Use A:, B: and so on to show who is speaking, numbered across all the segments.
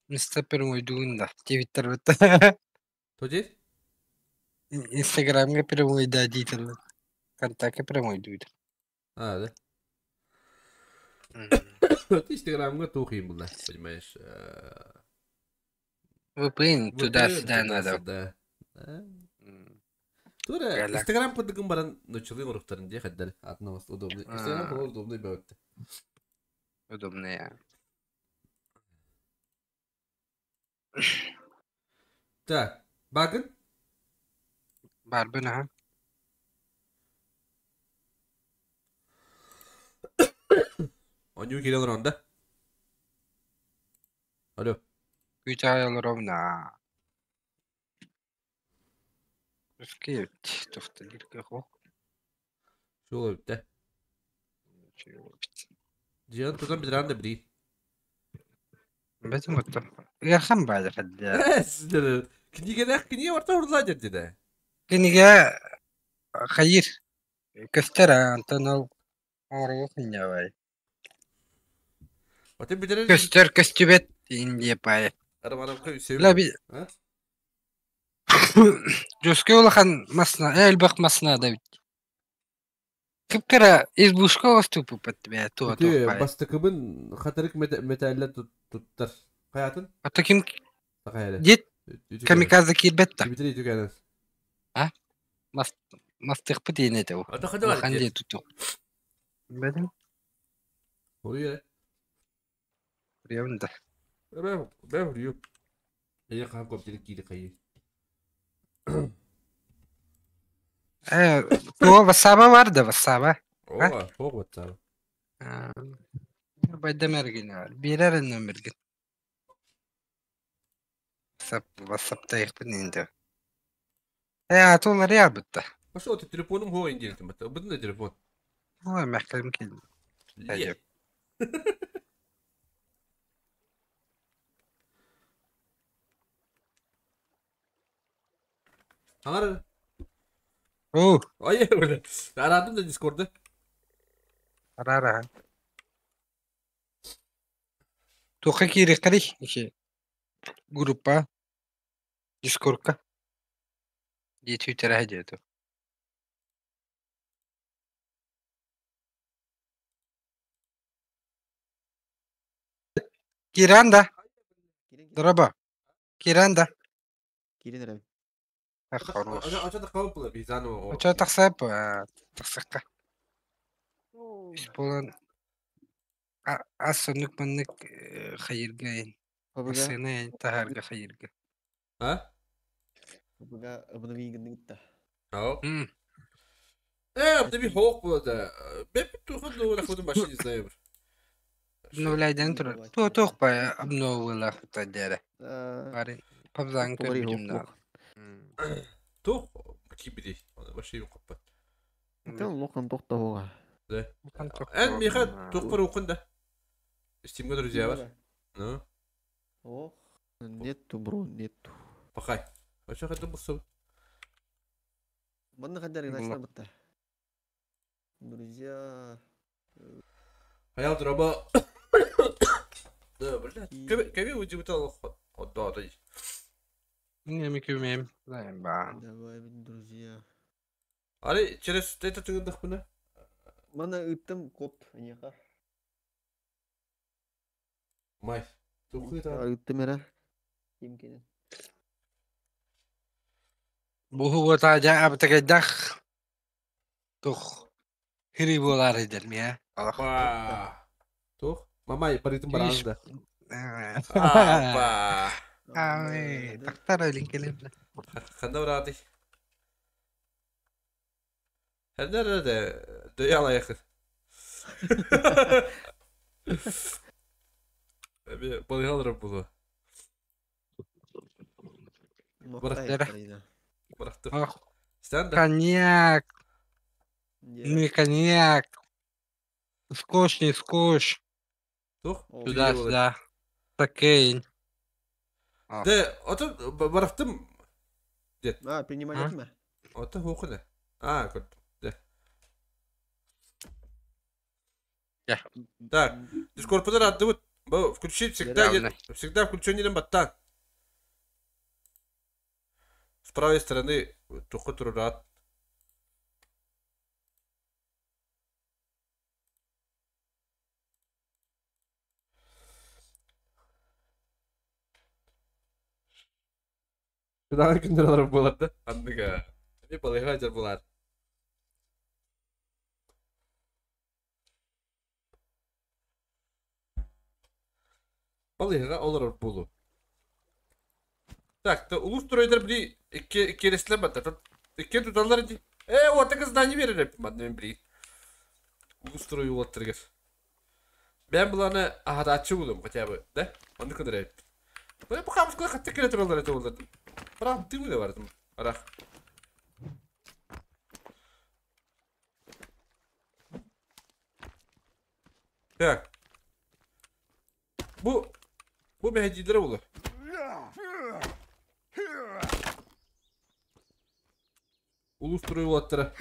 A: Инста прямойдугун да диэбиттэр бытта.
B: То диир?
A: Инстаграмҥа прямойдаа диэтэллэр. ВКонтакте прямойдуур.
B: А, да. Инстаграмҥа туох иин булла, понимаешь?
A: VPN туда-сюда надо.
B: Туда-сюда. Тура, Инстаграм курдугун баран ночылыын оруктарын дии хаддар. Атына удобный. Инстаграм холор удобный бөҕөттө.
A: Удобный.
B: Так, багын?
A: Барбын аха.
B: Онньуу киирэн олорон да? Алло.
A: Күүтэ олоробун аа. Өскө тохтолир кыах
B: Суол эбит Дьиэн тутан бүтэрэн да билии.
A: Бэтим отто. Ыарахан баайа хадда.
B: Кинигэлээх кинигэ барта урлаа дьэрдидэ.
A: Кинигэ хайыр көстөр антон ол оҥоругу хынньабай.
B: Атын бүтэрэр
A: Көстөр көстүбэт индия паайа.
B: Романовка үсүм.
A: Ла би Дьөскө улахан масна элбэх масна да бит. Кыпкара избушка уступупат бээ туо
B: Ити
A: туох
B: бастакыбын хатырык мэтээллэр туттар. Хайатын?
A: Ата ким
B: Сахайра.
A: дед камикадзе киирбэт да.
B: Дмитрий Тюканов.
A: А? Мас мастыхпыт иин этэ бу.
B: Ата хата
A: Улахан дьиэ туту. Бэтим.
B: Уруйа.
A: Уруйабын да.
B: Бэ бэ уруйу. Эйе хаан коптили киири хайы.
A: Э, туо вассаба бар да вассаба.
B: Ооба, тоох вассаба.
A: Байдам эргин бар. Биэрэр номергин. Вассаптайыхпын инде. Э, атулар ябытта.
B: Пошел ты телефоном хоо индиэлтин батта. Бытын да телефон.
A: Ой, мэхтэрим киин.
B: Ле. Хаҥар.
A: Оо.
B: Ой, бля. Араадым да дискорда.
A: Арара. Туохха киириэххэрий ити группа Дискордка диэтүүтэрэ диэту. Киирэн да? Дороба. Киирэн да?
C: Киирэн эрэбин.
A: Хорош.
B: Очо тахсап була бизану.
A: Очо тахсап, тахсакка. Үс буолан ас оннук маннык хайырга эн. Массыына эн таһаарга хайырга.
B: А?
C: Быга обновигын да.
B: Ау. Э, обнови хоох була да. Беп тухан ну находим вообще не знаю.
A: Обновляйдан турар. Туох туох па обновила хута дere. Барын пабзан көрбүтүм да.
B: Туох кибиди. Вообще юкпат.
C: Это лохан тохтоһуга.
B: Да. Эн миха туохпар укун да. Стимга друзья бар. Ну.
C: Ох, нету, бро, нету.
B: Пахай. Вообще хотел бы
C: Манна хаддар начал бытта. Друзья.
B: Хаял дроба. Да, блядь. Кеби удивитал отдо
A: Не, ми күмем. Ба.
C: Давай, друзья.
B: Ары через это тыгындахпына.
C: Мана ыттым коп аньяха.
B: Май. Тухыта.
C: Ыттым эра. Ким кенен.
A: Буһугата жа абтагайдах. Тух. Хири буолар идер мия.
B: Апа. Тух. Мамай паритым баранды. Апа.
A: Ай, тахтар өлін келем.
B: Ханда барады. Хәндә дә дөя лайык. Эми балыгалар була. Барахты. Станда.
A: Коньяк. Не коньяк. Скош, не скош.
B: Тух.
A: Туда-сюда. Такейн.
B: Да, ото барахтым.
C: Дед. А, принимать ме?
B: Ото хукына. А, кот. Да. Так, Дискорд аддыбыт. Бу включить всегда, всегда включение баттан. С правой стороны туху турурат. Кудаҕа күндүр буолар да анныга эмиэ балыыһа дьар булар. Балыыһаҕа олорор буолуо. Так, то улуус турайдар били икки иккиэрэстилэр батта. Икки туталлар ди. Э, уота здание берер эппин манна мен били. Улуус турай уолаттарыгар. Бэйэм былааны аһатааччы буолуом хотя бы, да? Оннук гынар эбиппит. Бу хаамыскалар хатта кэлэ тураллар этэ буоллар. Быраах тыымы бардым. Арах. Так. Бу бу мэһэйдииллэрэ буолуо. Улуус туруй уолаттара.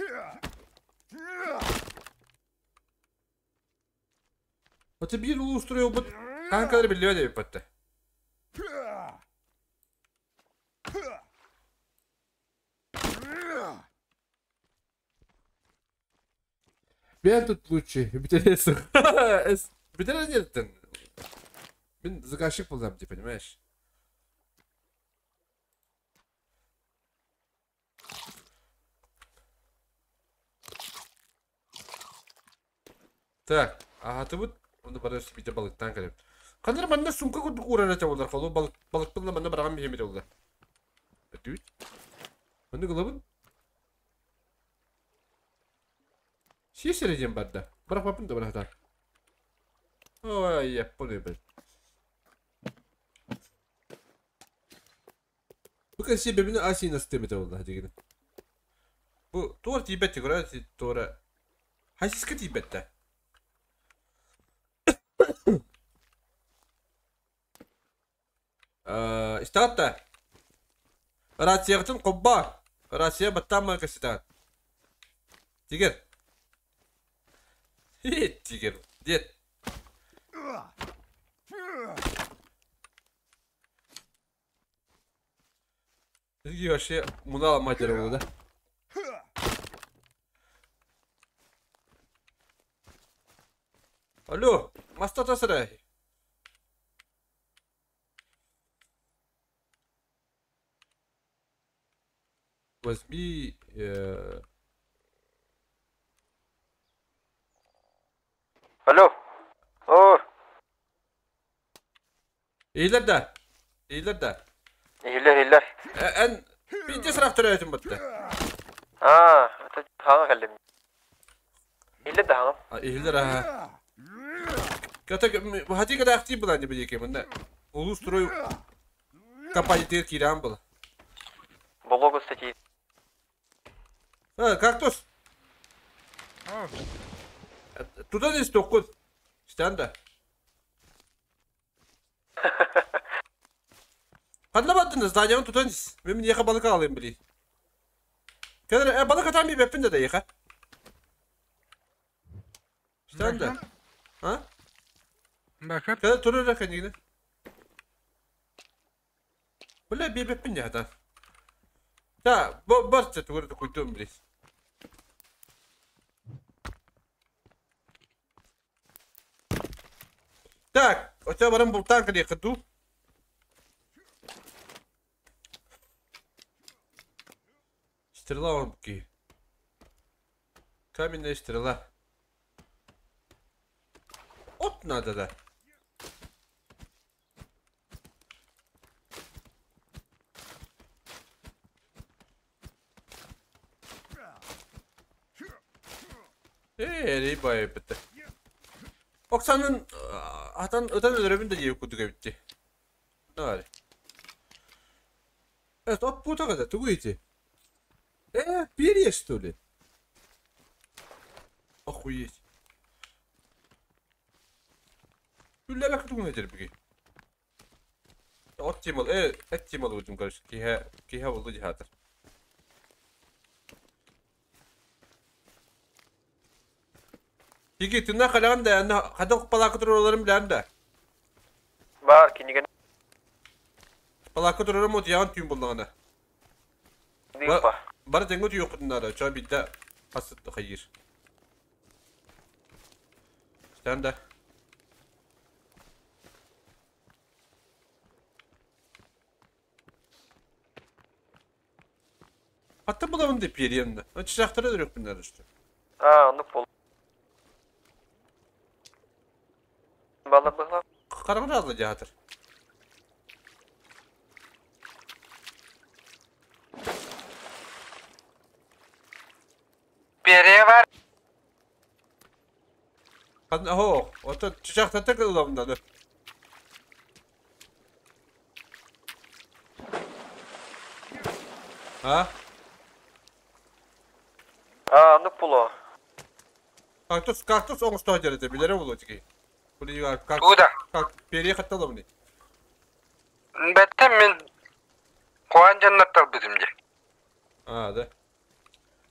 B: Оттон биир улуус туруйбут хаһан кэлэр биллибэт эбиппэттэ. Бэйэн тут лучше бүтэрэ бүтэрэ диэттэн мин заказчик буоллам дии понимаешь. Так, аһатыбыт, онно бары биирдэ балыктаан кэлэбит. Ханна эрэ манна сумка курдук уурар этэ буоллар, холу балык балыкпын да манна быраҕан биһиэм этэ буолла. Өтүүт. Маннык ылабын. Сиэс эрэ диэн барда. Бырахпаппын да бырахтар. Ой, яппын эбит. Бу кэнсиэ бэбини асиин астыам этэ буолла дигини. Бу туор тиийбэт көрө туора хасиска тиийбэт да. Истэҕит да? Рацияҕытын холбоо. Рация баттаан баран кэпсэтэҕит. Тигэр. Тигэр. Диэт. Сергей вообще мунала матера был, да? Алло, маста сарай. Возьми...
A: Алло. О.
B: Иһиллэр да? Иһиллэр да?
A: Иһиллэр, иһиллэр.
B: Эн биирдэ сараф төрөөтүм батта.
A: Аа, хаҥа кэллим. Иһиллэр да хаҥам?
B: Иһиллэр аха. Ката хати кадаахтыы булан билиэке мында. Улуус строй компаниятыгар киирэн була.
A: Болуогу статьи.
B: Кактус. Туда здесь токкун. Станда. Ханна бардын зданиеҕын тутан ис. Мин миэхэ балык аҕалыам билии. Кэлэр балык атаан биэрбэппин да эйиэхэ. Стан да. А?
A: Бакыр.
B: Кэлэр турар эрэ кэннигинэ. Бля биэрбэппин дьэ хатаан. Та, бар тугу эрэ куйтуом билии. Так, оччо баран бултаан кэлиэххит дуу? Стрела оҥорбут Каменная стрела. От надо да. Ээ, бай битте. Оксанын атан ытан өлөрөбүн да диэбит курдук эбит дии. Давай. Это от путага да, тугу ити? Перья, что ли? Охуеть. Үллэбэккэ тугун этэр бигий? От тимал, эт тимал будем, короче, киһэ, киһэ булду дьаһаатар. Тиги, тына халян да, ана хадах палака тураларын билэн да.
D: Киниген.
B: Палака турарым от яғын түйін болдағана. Бары теңгі түйі оқытындар, ча бидді қасыт қайыр. Стәнді. Hatta bulamın deyip yeri yanında. Çiçekleri de yok bunlar işte.
D: А, onu pol. Бала бала.
B: Қараңғы алды жатыр.
A: Бере бар.
B: Ho, ото чичахта так уламдан. А?
D: А, ну пуло.
B: Кактус, кактус оңсто жерде билере болот ки. Були кактус.
A: Туда.
B: Как переехать аламны.
A: Бәттем мен Қуан жаннаттал бізімде.
B: А, да.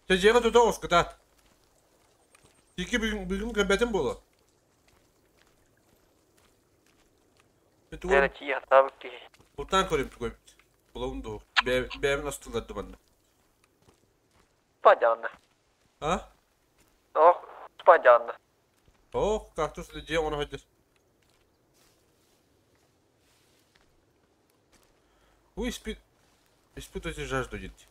B: Те жеге тута оскытат. Тики бүгүн бүгүн көбетим боло.
D: Жere ki hatta ki.
B: Бултан көрүм түгөм. Булавын Бэбин астыларды манна.
D: Спадянна.
B: А?
D: Ох, спадянна.
B: Ох, кактус же оны хөдүр. Вы испытываете жажду, дети.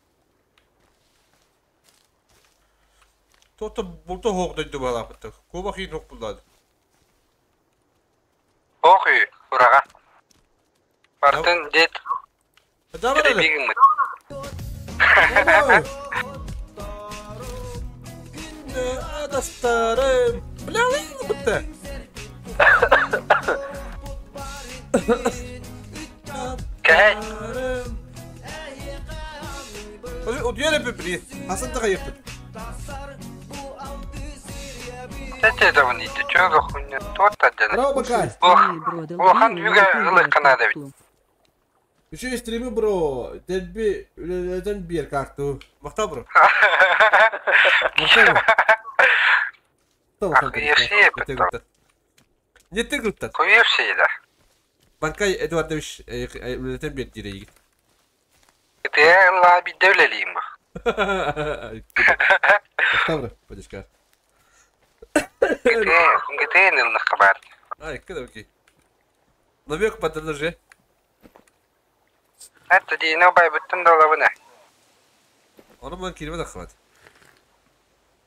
B: То-то булта хоқ дойду балапытты. Коба хин хоқ булады.
A: Ох, ураға. Бартын дед.
B: Да, бар
A: әлі.
B: Адастарым. Бля, бітті.
A: Кәй.
B: Удуяр эпи били. Хасан та кайыппыт.
A: Тәте давын ити. Чөгі хуйня туатта дені.
B: Браво, Бакай.
A: Охан үйге ылық қанады бит.
B: Еще стримы, бро. Дедби үлелерден бир карту. Мақта, бро. Мақта, бро. Нетте группта.
A: Куевший да.
B: Банкай Эдуардович үлелерден бир дире йигит.
A: Те ла би девлелейм.
B: Мақта, бро. Подешка.
A: Где нылных хабар.
B: Ай, когда окей. Навек поддержи.
A: Это дина бай бүттін далабына.
B: Оны мен кирме да хват.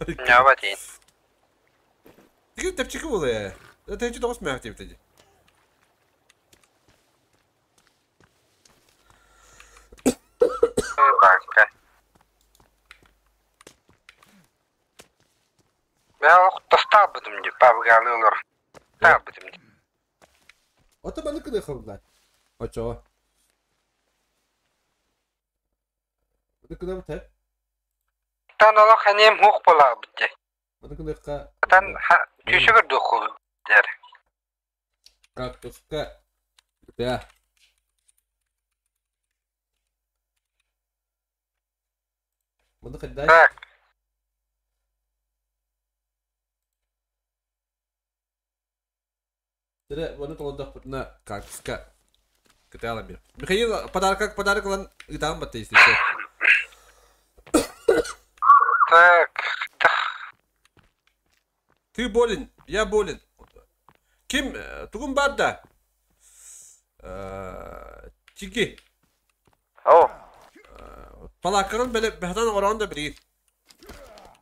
A: Нява дейін.
B: Тиги тепчики болы я. Это эти тоғыз мәк деп dedi.
A: Банка. Мен тоста бұдым деп, пабгалы олар. Та бұдым деп.
B: Ото баны кыды хылдар. Очо. Баны кыды бітер.
A: Тан олақ әнем хуқ бола бітте.
B: Баны кыды қа.
A: Тан түйшігір дұқыл дер.
B: Кактуска. Да. Баны кыды.
A: Так.
B: Тире баны толдақ бұтына кактуска. Кыты алам бер. Михаил, подарок, подарок лан ытам батты если что.
A: Так.
B: Ты болен, я болен. Ким, тугун бар да? Тики.
D: О.
B: Палакарын бele бехтан оран да бiri.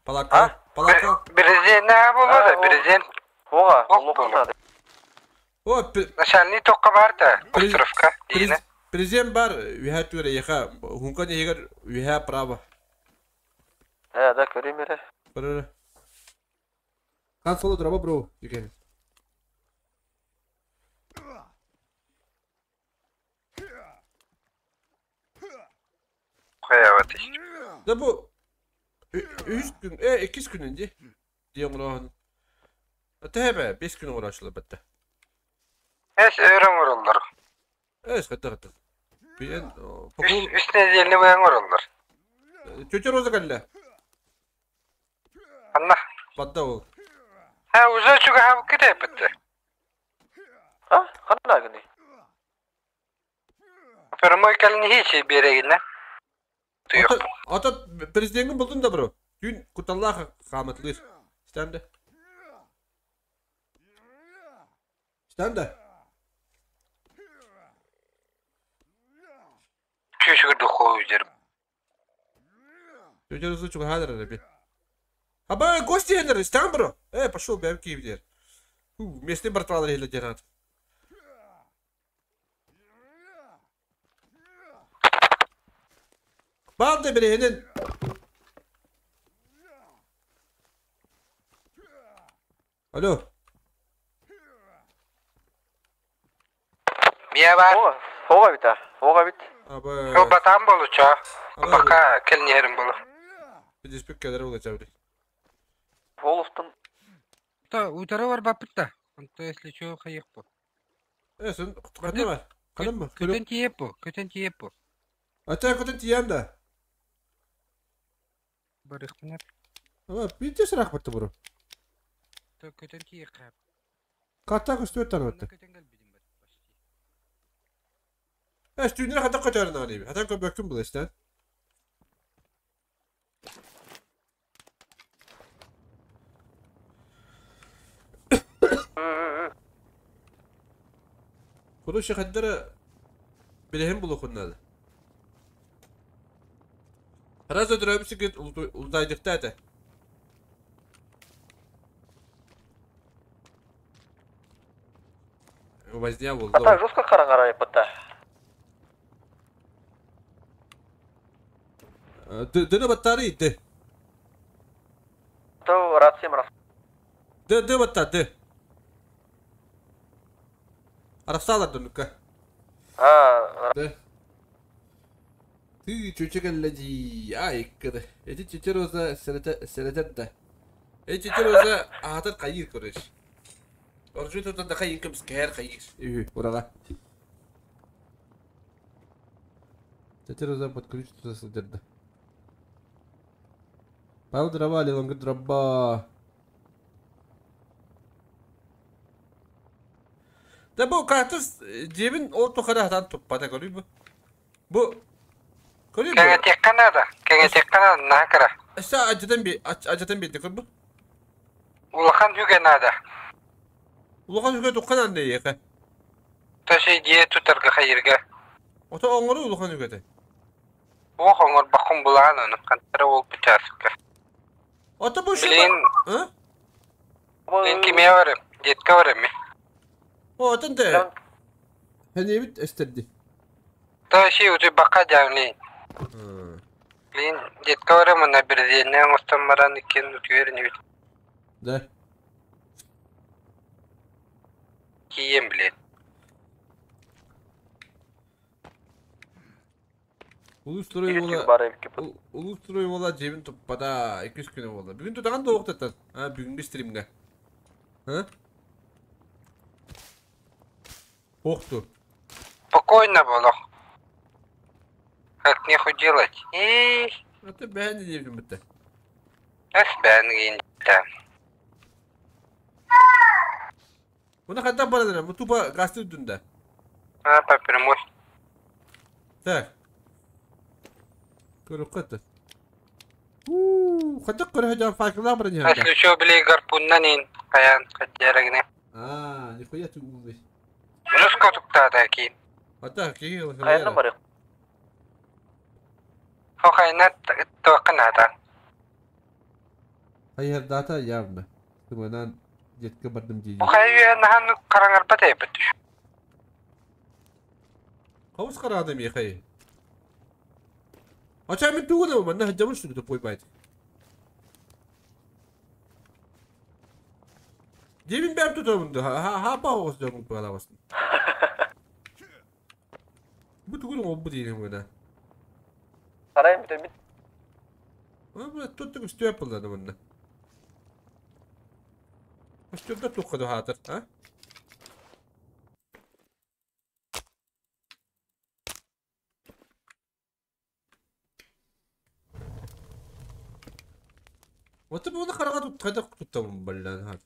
B: Палака, палака.
A: Бірізен не болады, бірізен.
D: Оға, олоқнады.
B: О,
A: Начальный тоққа бар да, островка, дейіні.
B: Президент бар, үйә түрі, еха, хунка егер үйә право.
D: Э, да, көрейм ере.
B: Көрі. Хан соло драба бро, екен.
A: Қоя
B: Да bu 3 gün, 2 gün indi. Diyen uğraşın. Tebe, 5 gün uğraşılır bitti.
A: Эс өрің ұрылдар.
B: Эс, қытты қытты. Бен,
A: Үш неделі бұяң ұрылдар.
B: Тетя Роза кәлі.
A: Анна.
B: Бадда ол.
A: Ха, уже чуга хабы кіде бітті.
D: А, қандай күні?
A: Прямой кэлин иһии биэрэгинэ.
B: Ото, ото президеҥҥин булдун да бро. Түүн кутталлаах хааматылыыр. Истэм да. Истэм да.
A: Чүчүгүр духову дер.
B: Тетя Роза чугаһаан эрэр эбит. Аба, гости иһэллэр, истэҕин бро? Э, пошел, бэйэм киһим диэр. Местный братвалар иһэллэр диэн аат. Баар да бириһинин. Алло.
A: Мия бар.
D: Оҕо эбит а. Оҕо эбит.
B: Аба.
A: Ол батаан болуча. Бака кэлниһэрим болу.
B: Бидиспик кэлэр улачабыт.
D: Ол устун
A: Та утары барбаппыт да. Онто если чё хайык бу.
B: Э, сын ханна бар? Ханна ба?
A: Көтөн тиийэп бу, көтөн тиийэп бу.
B: Ача көтөн тиийэм да.
A: Барыхпынар.
B: Ама биирдэ сыраах батты бuru.
A: Та көтөн тиийэххэ.
B: Катта көстүөт таныбатты.
A: Көтөн кэлбитим бар.
B: Э, стүүннere хата көтөрүн аҕа Хатан көбөккүн була истэн. Короче, хаддара билэһин булуохун наада. Раз өтөрөөбүт улдайдыхта этэ. Возня
D: А так
B: булду.
D: жестко хараҥарай бытта.
B: Дыны баттары ды.
D: То рация мраз.
B: Ды ды батта ды. Арапсалар дөнүккэ.
D: А,
B: Ды. Ты чүчэ кэллэ дии. Ай кыды. Эти чүчэ роза сэрэтэр да. Эти чүчэ роза аатар хайыр көрөш. Оржу тутан да хайыр көмүскээр хайыр. Үһү, урага. Чүчэ роза подключится сылдьар да. Павел дрова, Лилангы дроба. Да бу картыс жебин ол тухара хатан туппата көрүй бу. Бу көрүй бу.
A: Кэҥэтиэххэ наада. Кэҥэтиэххэ наада, наһаа кыра.
B: Өссө ажатан би ажатан биэрдэ көр бу.
A: Улахан үгэ наада.
B: Улахан үгэ туххан анны иэхэ.
A: Төсүй дьиэ тутарга хайырга.
B: Ото оҥору улахан үгэтэ.
A: Уох оҥорбоххун булаан ону хантара ол бычааска.
B: Ото бу шиба.
A: Билин
B: А?
A: билин кимиэ барым, детка барым.
B: О, отон те. Хэнебит эстерди.
A: Төсүй утуйбакка дьаамлин. Билин детка барым, уна бирдиэннэ оҥостон баран иккиэн утуйар инибит.
B: Да.
A: Тиийэн билин.
B: Улус строй
D: Иритик
B: буола
D: бар эбит бут.
B: Улус строй буола жебин туппата 200 күнэ буола. Бүгүн тутаҕан да уохтаттан. А бүгүҥҥү стримҥэ. А? Охту.
A: Спокойно было. Как нехуй делать. И
B: Аты бэһэн диэбитим бытта.
A: эс бээн да.
B: Муна ханна барар бу тупа гасты үрдүндэ.
A: А, по прямой.
B: Так. Көрүккэ Уу, хадак көрө жан факела баран
A: А
B: яһарда.
A: если что, били гарпуннан ин каян каддерагне.
B: А, нихуя ты умный.
A: Нуска туктаата киин.
B: Ата киһи
D: Хайанна барык.
A: Хохайна туакканаата.
B: Хайырдаата явно. Тымынан детке бардым дии.
A: Хохайы нахан караңарба тайбыт.
B: Хавыс караадым ехай. Ача мен тугуна манна хаджамын штуку тупой байт. Дебин бәм тутамын да. Ха ха ба оғыз жамын балабасын. Бу тугуна обу дейін мына.
D: Харайым бит бит.
B: Бу туттук үстү yapылды мында. Үстүдө тухкаду хатыр, а? Вот буну карага тут хайда туттамын баллан хат.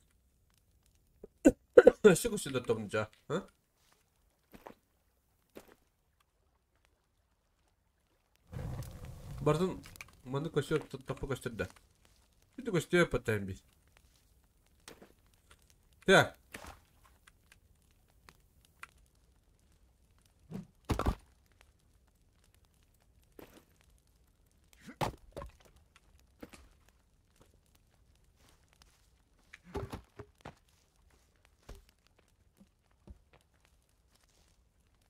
B: Өссө көсүдө томжа, а? Бардын маны көстөр топпу көстөрдө. Бүтү көстүө паттайын бир. Так.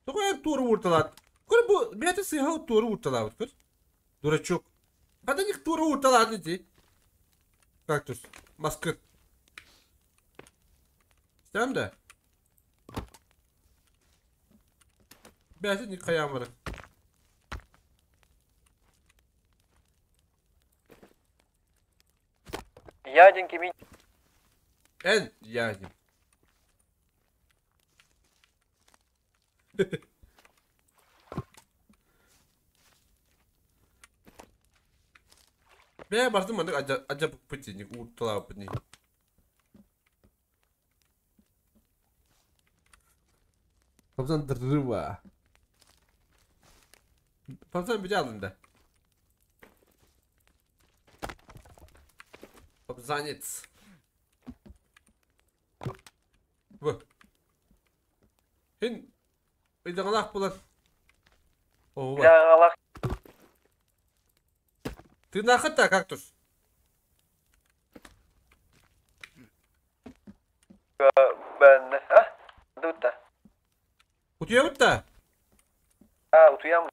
B: Тоҕо эн туора уурталаат? Көр бу бэйэтэ сыыһа туора уурталаабыт көр. Дурачок. Хата туора уурталаат ити. Кактус. Маскы. Истэҕин да? Бэйэтэ ник хайаан барар.
D: Я кимин?
B: Эн я Бэйэ бардым маннык адьаппыт дии, уурталаабыт дии. Папсан дрыва. Папсан бүтэ алында. Папзанец. Бу. Хин ыйдагалаах булан. Оо,
D: Ыйдагалаах.
B: Тыынаахыт да кактус.
D: Ben ha? Dutta.
B: Утуйабыт да?
D: А, утуям.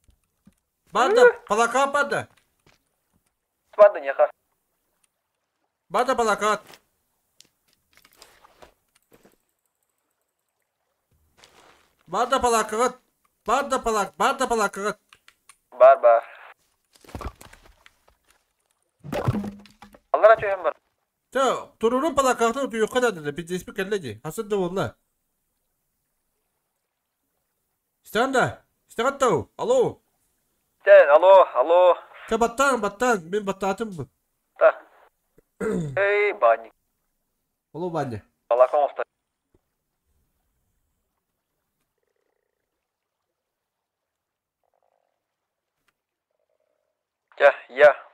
B: Банда, палака банда.
D: Банда неха.
B: Банда палакат. Банда палакат. Банда палак, банда палакат.
D: Бар бар. Аллара чөһөм бар.
B: Та, турурун палаката утуйукка да dedi. Bir despi келледи. Хасыр да болла. Станда. Стагаттау. Алло.
D: Тен, алло, алло.
B: Та баттан, баттан. Мен баттатым бу.
D: Та. Эй, банник.
B: Алло, баня.
D: Балакон оста. Я, я.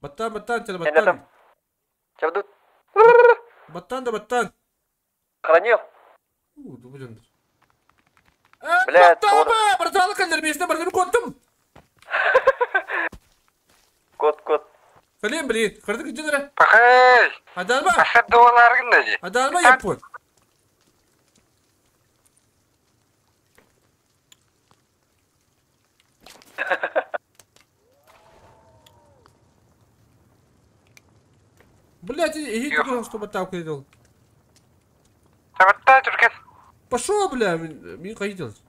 B: Баттан, баттан, чала баттан.
D: Чабдут.
B: Баттан да баттан.
D: Хранил.
B: У, дубжанdır.
D: Блядь,
B: Баттан, братан, каллер бесне бардым коттум.
D: Кот, кот.
B: Калем, блин, кырдык жедere.
A: Пахай!
B: Адарма.
A: Асыр дуаларгын да же.
B: Адарма япон. Блять, иди туда, чтобы так делал.
A: Табатта түркен.
B: Пошел, бля, мен қай делать?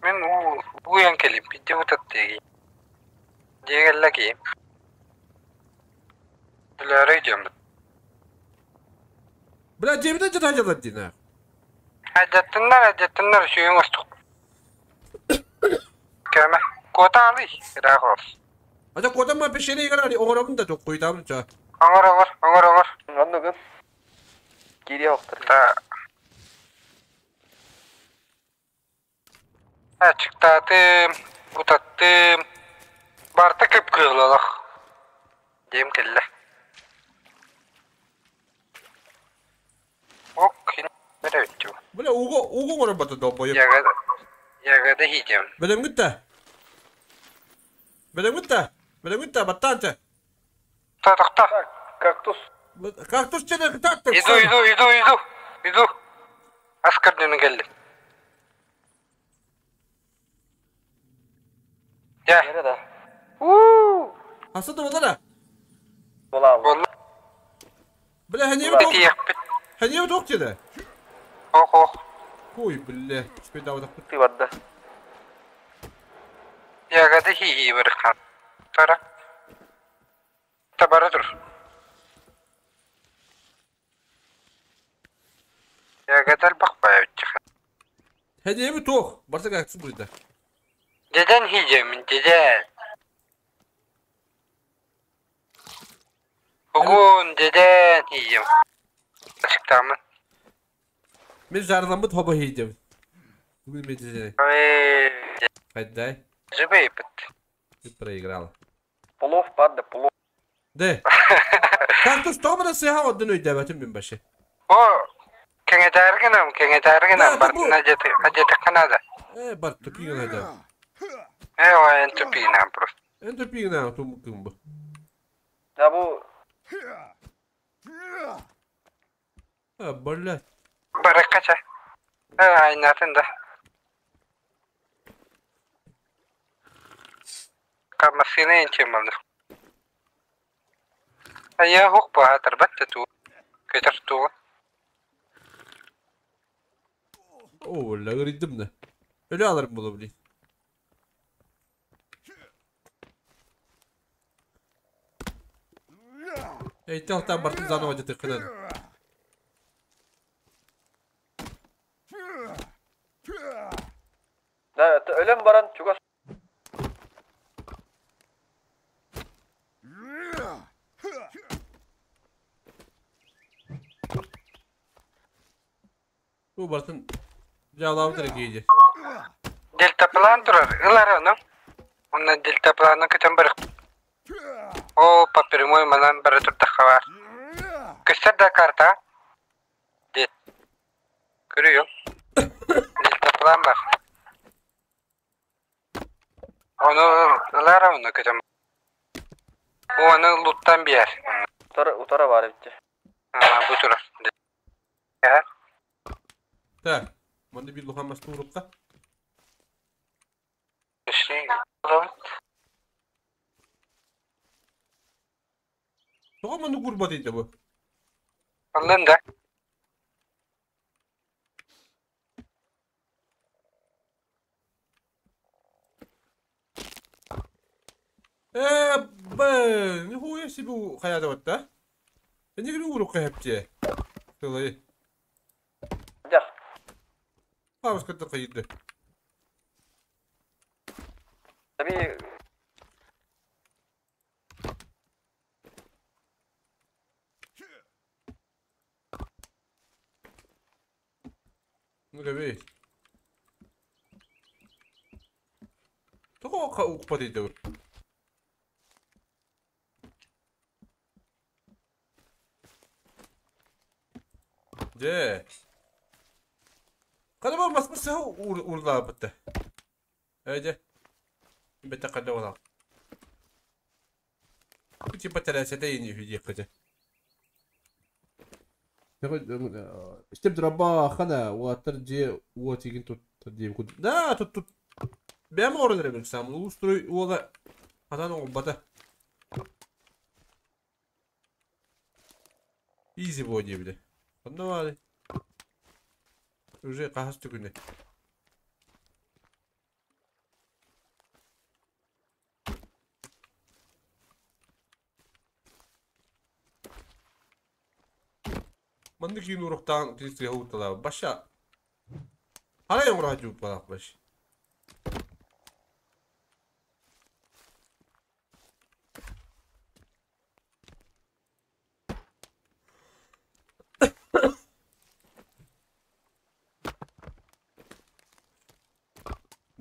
A: Мен уян келип, бидде утат деги. Дегелле ки. Билere идем.
B: Бля, жебиден жата делать дина.
A: Әдеттіннер, әдеттіннер сүйің остук. Кеме. Кота алы. Рақ олс.
B: Ата котама пешене игара оңоробун да жок куйтамын ча.
A: Оңор, оңор, оңор, оңор.
D: Анныгын. Кире оқтыр.
A: Та. Ачыктатым, утаттым. Барта кып кыылалах. Дем келле. Ок, нере өттү.
B: Бля, уго уго оңоробата долбоёб.
A: Ягада, ягада хидем.
B: Белем гитте. Белем гитте. Белем гитте, баттанча.
A: Та, тохта.
D: Кактус.
B: Кактус чене кактус.
A: Иду, иду, иду, иду. Иду. Аскар дөмі келди. Я.
D: Нере да? Уу!
B: Хаса да болара.
D: Бола.
A: Болла.
B: Бля, ханеби ток.
A: Тиякпит.
B: Ханеби ток деді.
A: Ох, ох.
B: Ой, бля, спей давай так.
D: Ты барда.
A: Ягада хи бір хан. Тара. Табара тур. Ягада бақпай өтчі.
B: Ханеби ток. Барса кактус бурда.
A: Деден хижемин, деден. Бүгін деден хижем. Ашықтамын.
B: Мен жарыламыт хоба хейдем. Бүгін мен деден.
A: Ой,
B: Қайдай.
A: жібей бітті.
B: Ты проиграл.
D: Плов бар да плов.
B: De. Кактус тоҕо сыһа одун өйдөөбөтүм мин башы.
A: О, кэҥэтээргинам, кэҥэтээргинам,
B: Да,
A: бартына адьатыххана да.
B: Э, бар тупигын айда.
A: Э, о, эн тупигынан просто.
B: Эн тупигынан тумуккун бу.
D: Да бу
B: А, блядь.
A: Бараккача. Э, айнатын да. Массыына инчемалны. Айа хук баатар батта туу. Көтөр туу.
B: О, лагырыйдым да. Ölü alırım bunu блин. Эй, тахтан бартын заново дьатыххынан.
D: Да, это өлөн баран чугас.
B: Бу бартын жаалаабытыр киһи.
A: Дельтаплан турар. Ылар ону. Онно дельтапланы көтөн барых. О, по прямой манан бары турдахха бар. Көстөр да карта. Дет. Көрüyor. Дельтаплан бар. Ону ылар ону көтөн. Оны луттан биэр.
D: Утара утара бар битти.
A: Бу турар. Э,
B: Так, манна бир лухан мас туурукка.
A: Ишли.
B: Тоҕо манна курба дейdi бу?
A: Аллын да.
B: Э, б, нихуя себе хаята батта. Эне гүрү урукка хепче. Тылай.
D: Да.
B: Хабыс кытты кыйды.
D: Tabii
B: Ну кэби. Тоҕо ка укпа дейdi бу? Дьэ. Кадама маспасы урлаабытта. Эдэ. Бетте кадда ола. Типа тәрәсәтә ини хүдиэккэ. Истеп драба хана уаттар же уотигин тут дием куд. Да, тут тут. Бэм орын ребен сам. Устрой уола атан оҕбата. Изи бо диэбиле. Онно баары. Уже кахас түгүнэ. Маннык киин уруктаан киристигэ ууталаа баша. Хара йоҥураха дьууппалаах баш.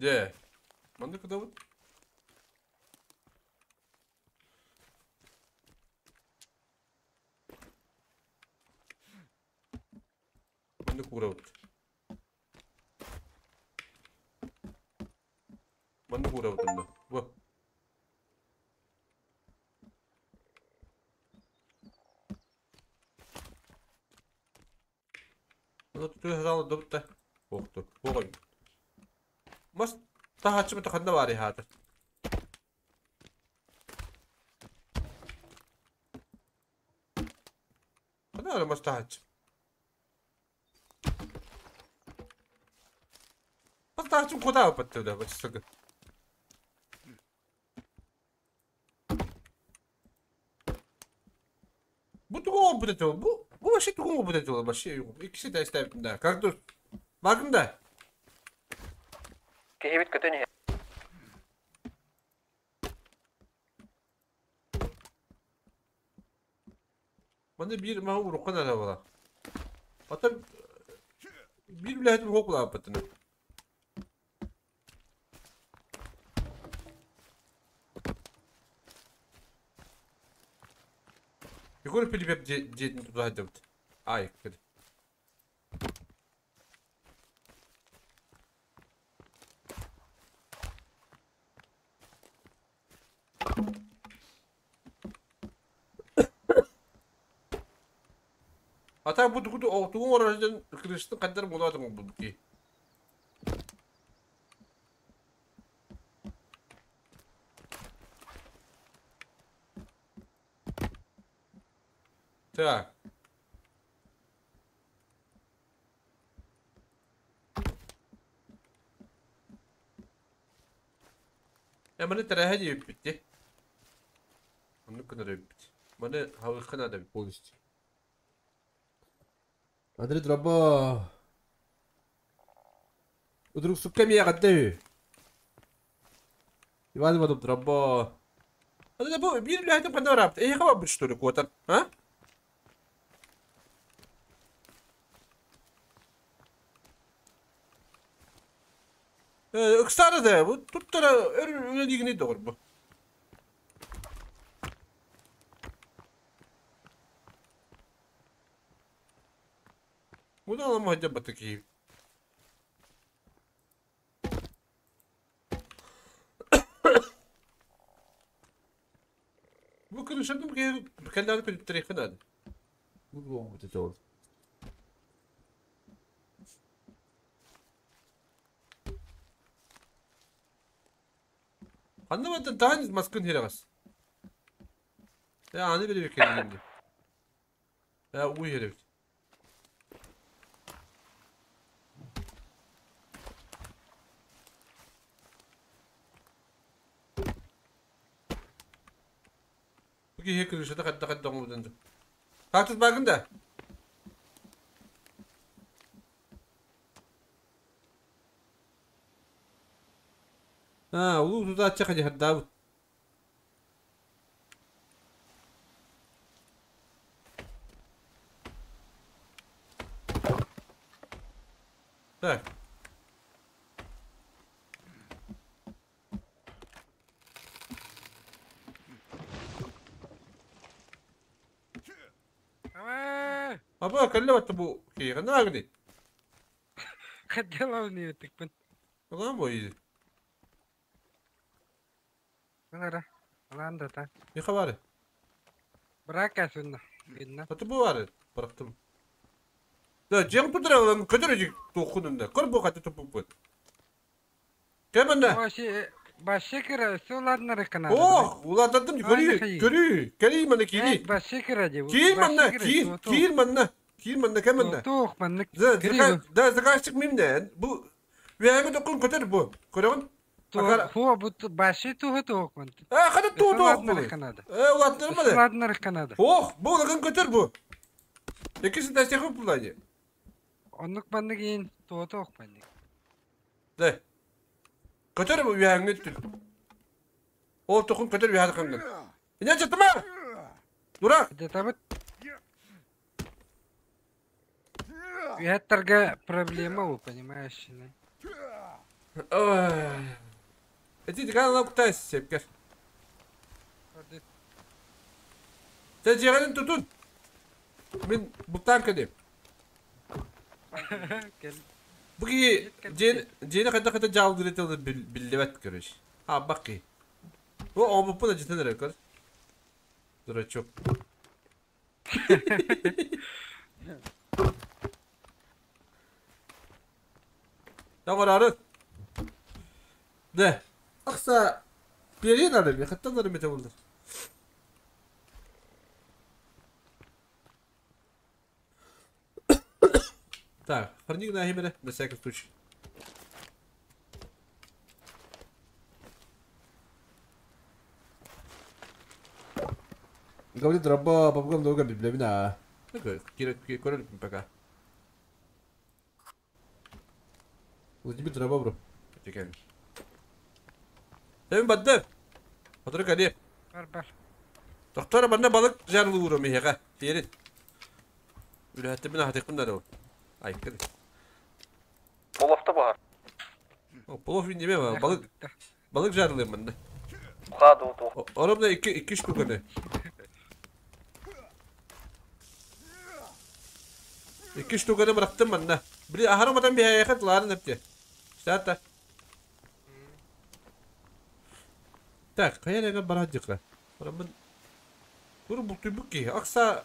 B: Дьэ. Маннык кытабыт. Маннык уурабыт. Маннык уурабыт онно. Бу. Онно түтү саала добутта. Охту. Оҕой. Мас таһааччы ханна баары хаата. Ханна баары мас таһааччы. Мас таһааччы куда баттı да бачсыгы. Бу тугу будет бу. Бу вообще тугу будет вообще. Иккиси да истәбитим да. Как дур? Багын да.
D: киһибит көтөн иһэ.
B: Манна биир маһы уруккан ара була. Ата биир билэһитим хокулааппытына. Егор Пилипев дьиэтин тутуһа сылдьыбыт. Аай, кэл. Ата бу тугу тугу оҥорор сылдьан крышатын хайдах буолаатын оҥорбут киһи. Так. Э, маны тэрээһэ диэбиппит дии. Оннук гынар эбиппит. Маны халыахха наада эбит полностью. Андрей дроба. Удрук эмиэ эҕэрдэ үһү. Иван Иванов дроба. Аны бу биир үлэһитим ханна бараабыт? Эһиэхэ барбыт что ли куотан? А? Ыксаары да бу туттара өр үлэлиигиний доҕор бу. Бу да аламаһа дьаббата киһи. Бу күнүсэрдим киһи кэллэҕинэ күлүттэриэххэ наада. Бу буолбут этэ ол. Ханна бардын таһан маскын хирэҕэс. Э аны били кэллим дии. Э уу иһэрэбит. Бу киһи крышата хайдах хайдах оҥорбутун дуу. Кактус бааргын да? Аа, улуу тутааччы хадьыһардаабыт. Так. Аба, кэллэ батта бу киһиэхэ наагыный?
A: Хотела тыкпын.
B: Ылаан бой.
A: Ылара. Ылаан да та.
B: Миха бары.
A: Брака сунна. Гынна.
B: Аты бу бары. Бырахтым. Да, дьиэҥ тутара ылан көтөр эдик туоххунунда. Көр бу хаты туппуппут. Кэмэнэ.
A: Башы кыра, суларнары канада.
B: Ох, улаатардым көрүү, көрүү, кэлии манна киирии.
A: Башы кыра дии.
B: Киир манна, киир, киир манна, киир манна, кэмэнэ.
A: Туох маннык.
B: Да, да, заказчик мимнэ. Бу үөһэҥи токкун көтөр бу. Көрөҕүн?
A: Хуо бу башы туһу туох ман.
B: Э, хата туу туох бу. Э, улааттармады.
A: Улааттары канада.
B: Ох, бу улахан көтөр бу. Иккисин тастеху булайы.
A: Оннук маннык иин туо туох маннык.
B: Да. Көтөр бу үөһэҥҥи өттүн. Ол токун көтөр үөһэ тахангын. Ине чаттыма! Дурак!
A: Датабыт. Үһэттэргэ проблема ол, понимаешь?
B: Ой. Эти дикан кутай сепкер. Сен дьиэҕин тутун. Мин бултаан кэлиэм. Бу киһи дьиэни дьиэни хайдах хайдах дьаалдыыр этэ биллибэт короче. Аабах киһи. Бу оҕобуппун адьытан эрэ көр. Дурачок. Тоҕороору. Да. Ахса перин арыми, хаттан арыми табылдар. Так, хранник на химере, на всякий случай. Говорит, раба, бабга много библемина. Кира, пока. Владимир Драба, бро. Тем бадды. Отыры кәле.
A: Бар бар.
B: Доктор манна балык жарылы миһэҕэ. Тиэрин. Үлэһэттим ахатыхпын да ол. Айкын.
D: Половта баар.
B: Полов неме балык балык жарылыым манна.
D: Хаду ту.
B: Оромна икки икки штуканы. İki штуканы bıraktım ben de. Bir aharamadan bir hayakat ların hepsi. Zaten. Так, kaya бараджыкра. Барамын. Бур бултуйбук ки. Акса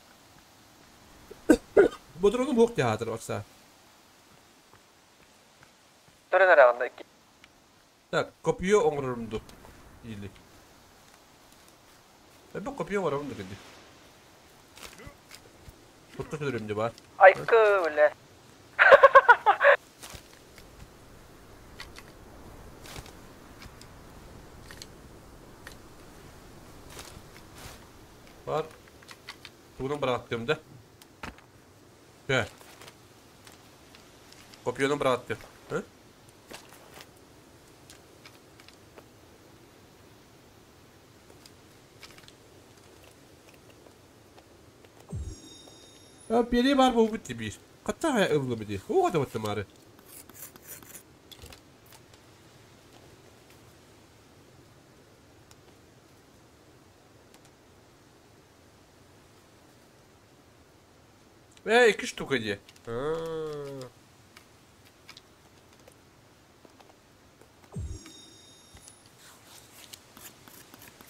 B: Бодрону бок театр акса. Так, копию оңорумду. Или. Ben копию оңорумду dedi. Tuttu sürümdü var.
D: Айкы өле.
B: Var. Bunu bıraktım da. He. Kopyonu bıraktım. He? Ya biri var bu bitti bir. Katta haya ıllı bir. O kadar battım arı. Ve iki штука diye.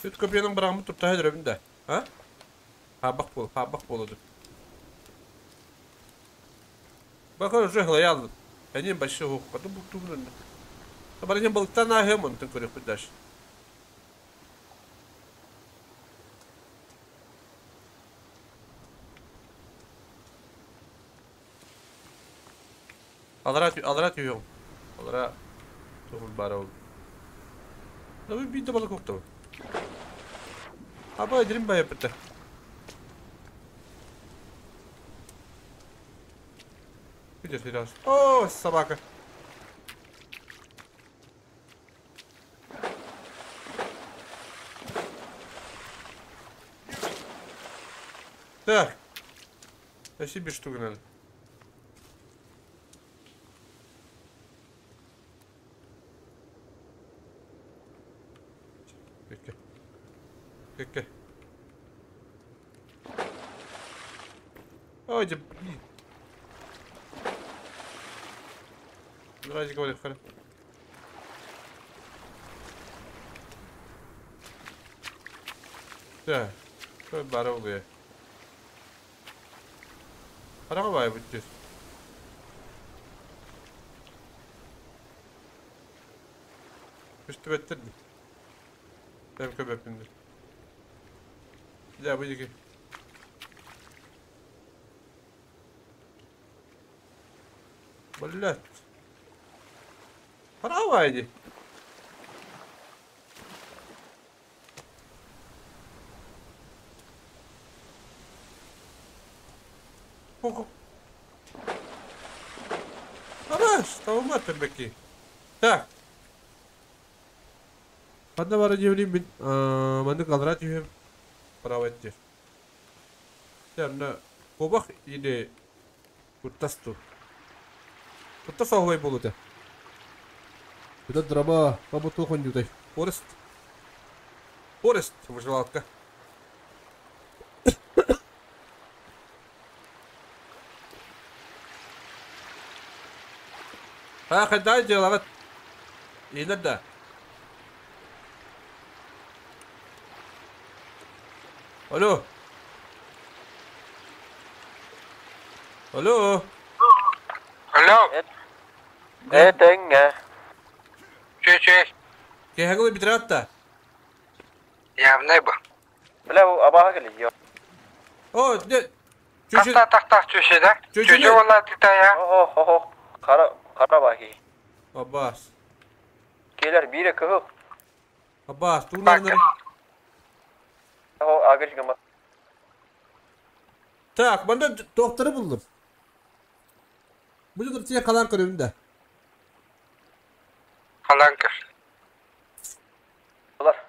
B: Süt kopyanın bırakımı tuttu her de. Ha? Ha bak bol, ha bak boladı. Bak уже hlayaldım. Benim başı hokladı bu tuğrunu. Баранем balıktan ahım onu tın koruyor Alara tüyüyorum. Alara tohum bari oldu. Tabii bir de balık koktu. Aba edelim bayağı yapıttı. Bir de biraz. Oo sabaka. Так. Спасибо, что гнали. Peki. Ой, блин. Давайте говорим, хорошо. Так, что баровые? Паровая будет. Üstü bettirdi. Ben köpek. Ya bu iki. Блять. Паровая. Ого. Араш, тавмат беки. Так. Хадна бара дивлим бин, манды калдырат юхем. Право ettir. Yani kobak ile kurtastu. Kurtas ahvay boluda. Bu da drama, babu tohon yuday. Forest. Forest, выживалка. Ha, kadar diyorlar. İyiler de. Alo. Alo.
A: Alo.
D: Evet, enge.
A: Чөй-чөй.
B: Кехагылы битират да.
A: Явный бу.
D: Бля, бу абаға келе.
B: О, не.
A: Таста тахтах чөйшө да. Чөйшө болла тита я.
D: Охо, охо. Кара, кара баки.
B: Абас.
D: Келер бире кыгык.
B: Абас, тугнарнары.
D: О, агыш гама.
B: Так, ben de doktoru buldum. Bu da kalan görevimde.
A: Kalan kır.
D: Bular.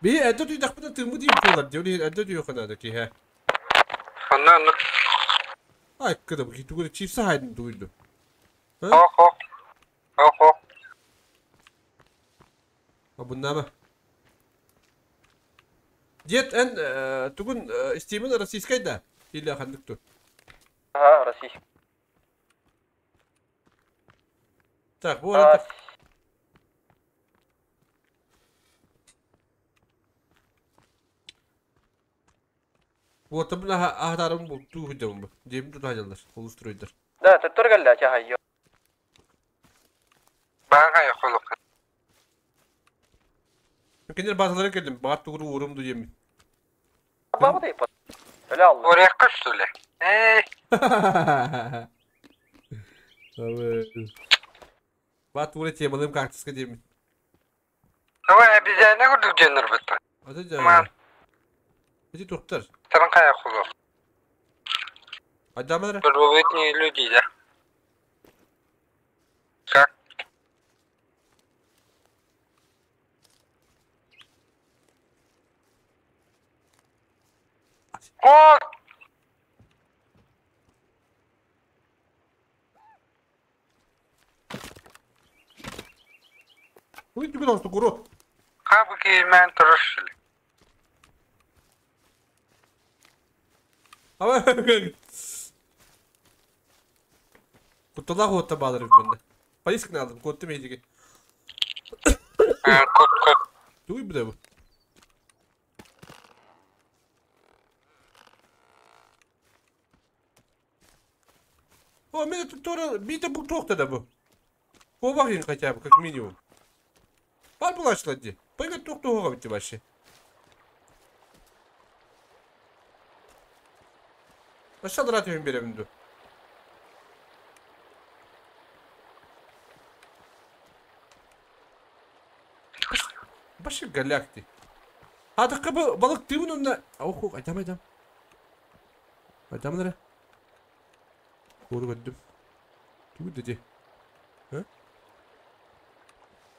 B: Bir evde duydak bu da tırmı diye yapıyorlar diyor. Evde diyor kadar ki he.
A: Ondan
B: Ay kıda bu ki tuğru çift sahaydın duydu.
A: Hok hok. Hok hok.
B: Ha bunlar mı? Дед эн тугун Стивен российская да? Или хандык ту?
D: Ага,
B: Так, bu arada... Уотабын аһатарым бултуу сылдьабын бу. Дьиэбин тута сылдьаллар, олус туруйдар.
D: Да, төттөр кэллэ чахайyo.
A: Баҕай холук.
B: Кинилэр баазалара кэллим, баҕар тугу уурум дуу диэммин.
D: Баба да ипот. Öyle aldı.
A: Oraya что ли? Эй,
B: Баат тугу темалыым кактуска диэммин.
A: Давай обезьяна курдук дьоннор бытта.
B: Аты
A: Ман.
B: да. Эти тухтар.
A: Таран кая холук.
B: Адамалара.
A: Первобытные люди, да? Как? О!
B: Ой, тебе должно куру.
A: Как бы турушили.
B: Кутталаах уотта баалар эбит манна. Полисканы алдым, куоттум эһиги.
A: Кот, кот.
B: Тугуй бу бу? О, мен тут тоже бита бу тоқта бу. Кобахин хотя бы, как минимум. Бар булашлар ди. Пойгат тоқта оға бітті вообще. Aşağıda atıyorum bir evimde. Başı galakti. Hadi kapı balık diyor bunun Oh, adam adam. Adam nere? Doğru gördüm. Dur dedi. Ha?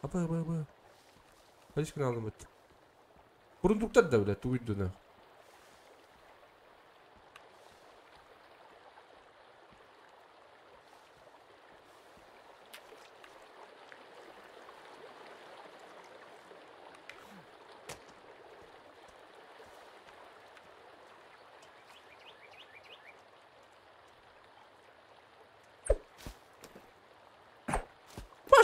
B: Aba aba aba. Hadi aldım et. Burunduklar da bile duydu ne.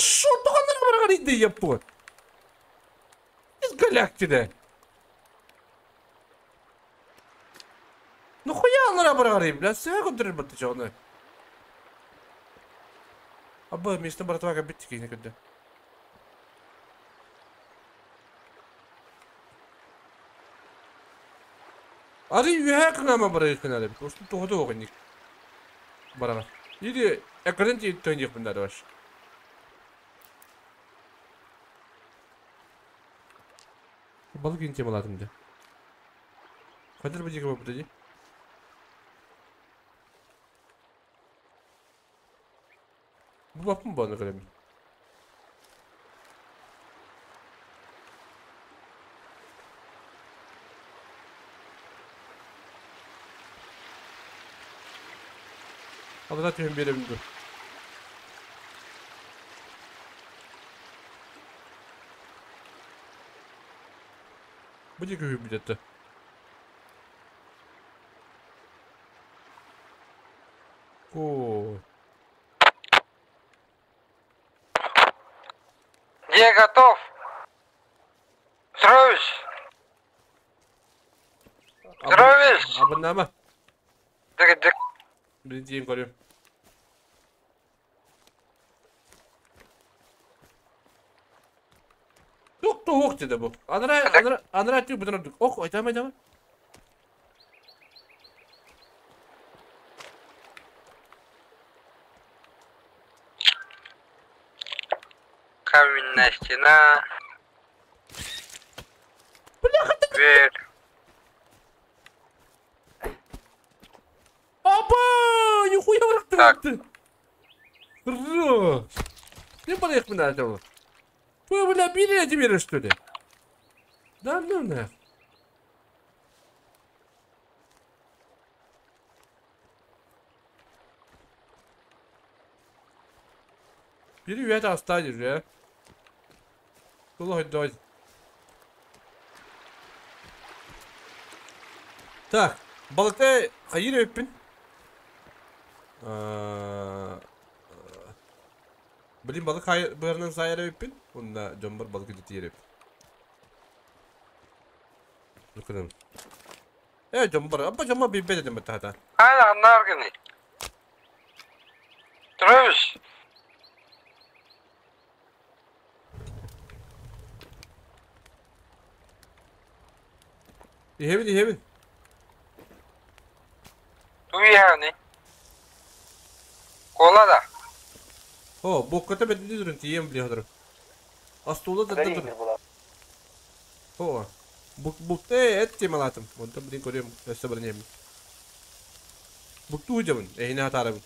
B: Пошел, да япон. Из галактины. Ну хуя она барари, бля, все контроль баттачоны. Аба, место братва битки никогда. Ари юхак нама барайкын ари. Просто тоғды оғын Барага. Или экран төньек бундар ваш. Balık ince maladım de. Kadir bıcık bu dedi. Bu bakın bana kalemi. Abi zaten bir dur. Bu ne gibi bir de. О.
A: Я готов. Петрович. Петрович.
B: Абонама.
A: Дик, дик.
B: Бензин көрем. Тук тук dedi bu. Anara anara anara diyor buradan öldük. Ok aytam aytam.
A: Каменная стена. Дверь.
B: Апа! Нихуя bıraktı
A: Так.
B: bıraktı. Не bana yakın acaba? Bu бля bir yere bir что ли? Да ну нах. Biri üyet hastaydır ya. Allah hadi. Так, балыкта хайыр өппін. Блин, балык быарынан саайар эбиппин. Уонна дьоммор балык илдьитийэр эбит. Нукунум. Э, дьоммор, абба дьоммор билбэт этим баттаата.
A: Hala annar Трövs.
B: Иһэбин, иһэбин.
A: Туйяни. Кола да.
B: О, бокката бэтини durun, тиийэн билиэ отыру. Остуола да
D: Дари
B: durun.
D: була.
B: О, бук бук э эт темалатым. Онтон блин көрүөм, өссө баран иһэбин. Буктуу дьабын, эһини хатаарабын.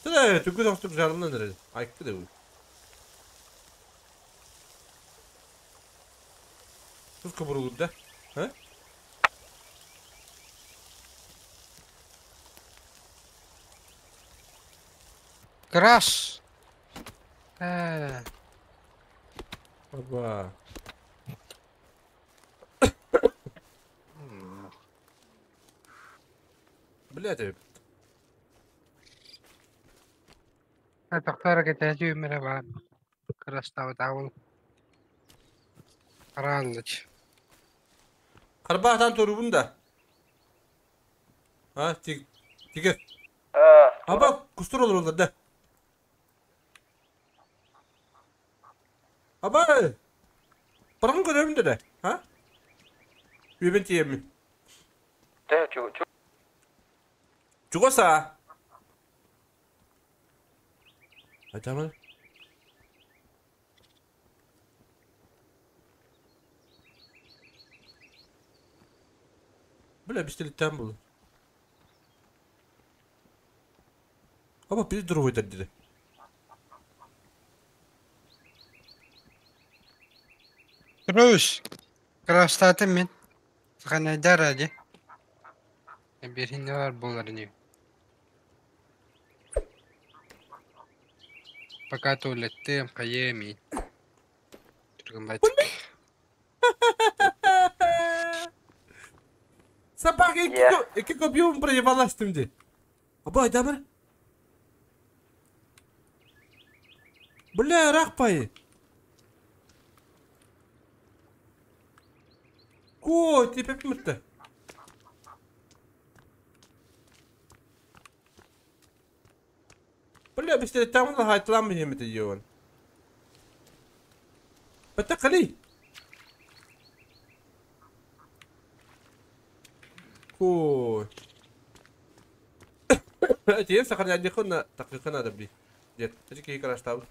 B: Тыра, түгү тохтук жарымнан эрэ. Айкты да бу. Тус кобуругурда. А?
A: Краш. Э,
B: Аба. Блядь,
A: تختار كتاجي من بعد كراش تاو تعاون قرالك.
B: Карбаатан турубун да. А, тиг тигер.
D: Э,
B: Аба, кустур olur олар да. Аба! Баргын көрөмүн да. А? Үбен тиемин.
D: Те, чу, чу.
B: Чугаса. Айтамын. Бля, пистолеттен булdu. Ama bir durumu dedi.
A: Трövs. Краш татым мен. Саханайдар ади. Бирхин var болар не. Пока туалеттем, каеми. Түргін байтык.
B: Sabah iki,
D: Yeah.
B: iki kopyum проебалась ди. Аба, айдамыр. Бля, рахпай. Ко, тепеп мүтті. Бля, бистер тамын хайтламы хемете йон. Бата қали. Ко. Тиен сахар яди хонна тақиқана да би. Дет, тажики караштабы.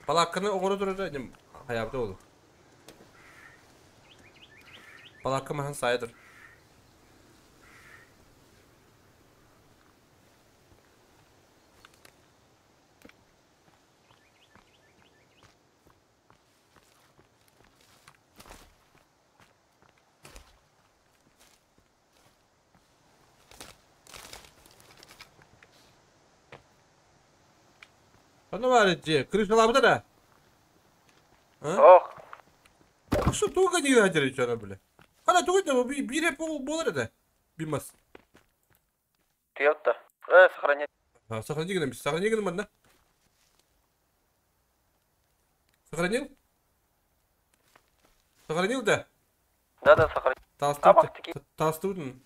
B: Палакканы оҕоро турара нем хаябыта олу. Палакка махан сайдыр. Аны бар же, крышалабыта да. А?
D: Ох,
B: Что туга не хадер чана бля. Хана туга да би бире пол болар да. Бимас.
D: тиотта. Э, сохранять.
B: А, сохрани гынан, сохрани гынан манна. Сохранил? Сохранил, да?
D: Да, да, сохранить.
B: Толстый.
D: Табак таки.
B: Толстый.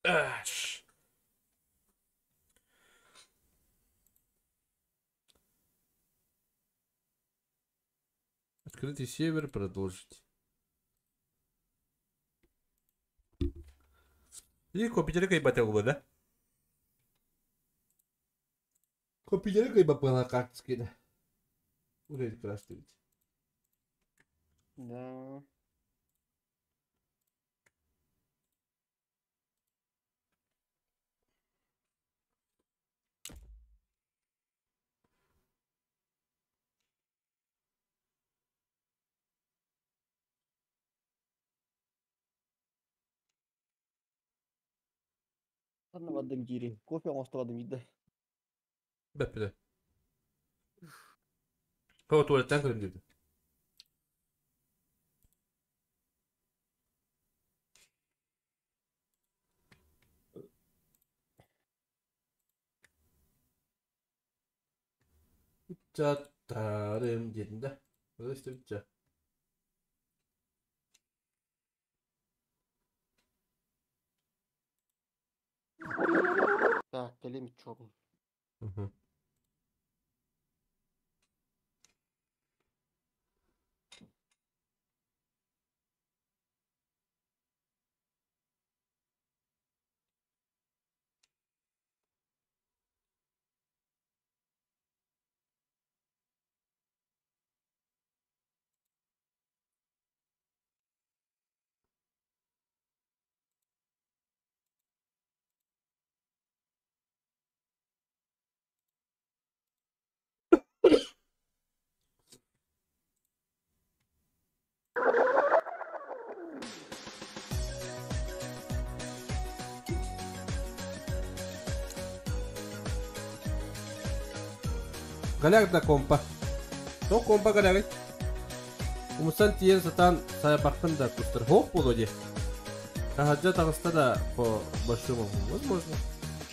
B: Аш. Открытый север продолжить. И компьютер кайбата было, да? Компьютер кайба карточки, да? Уровень красный ведь.
C: Да. Ханна дири. Кофе оҥостубадым диде.
B: Бэппиде. Хо tuvaletten kırım dedi. Çatarım dedim de. Bu da işte bitti.
C: Так, кэлим чобун.
B: Hı. Галяк да компа. То компа галяк. Умсан тиен сатан сайбактын да кустар. Хоп болу де. Тахаджа тағыста да по большому возможно.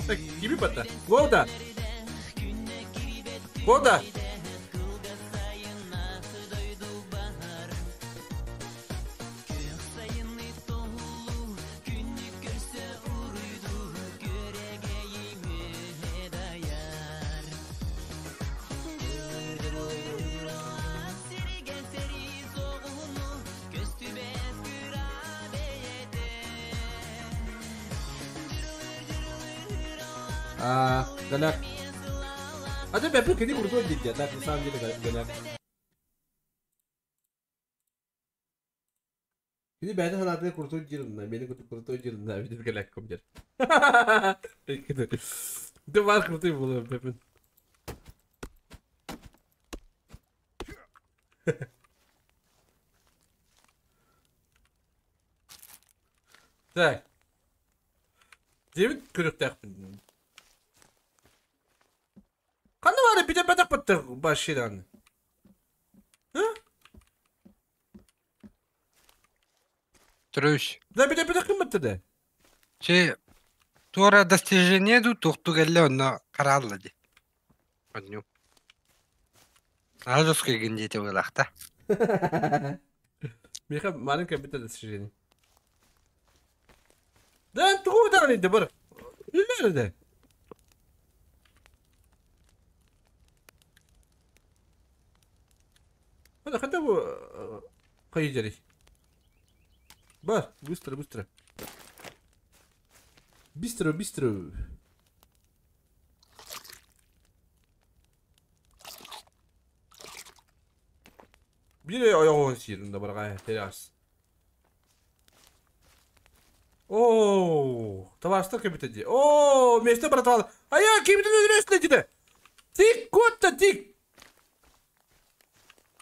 B: Так, кими бата? Года! Года! Голяк. А ты опять крутой дядя, так на самом деле голяк. Кини бәйті санаты крутой дирна, мені крутой дирна, видит голяк комдер. Ты бар крутой был, бэпин. Так. Девит күрөктәкпин. Қандай бар бите бәтәк бітті баширан.
A: Трүш.
B: Да бите бәтәк ким бітті де?
A: Че туора достижение ду тухту келле онно каралла ди. Одню. Азовский гендете вылахта.
B: Меха маленькая бите достижение. Да, тугу да не бар. Үлләре Hadi хотя бы поедели. Бар, быстро, быстро. Быстро, быстро. Bir ayağın sirinde барга терас. О, товарищ кабитеди. О, место братва. А я кибитеди өйрөсүнө диде. Тик, котта тик.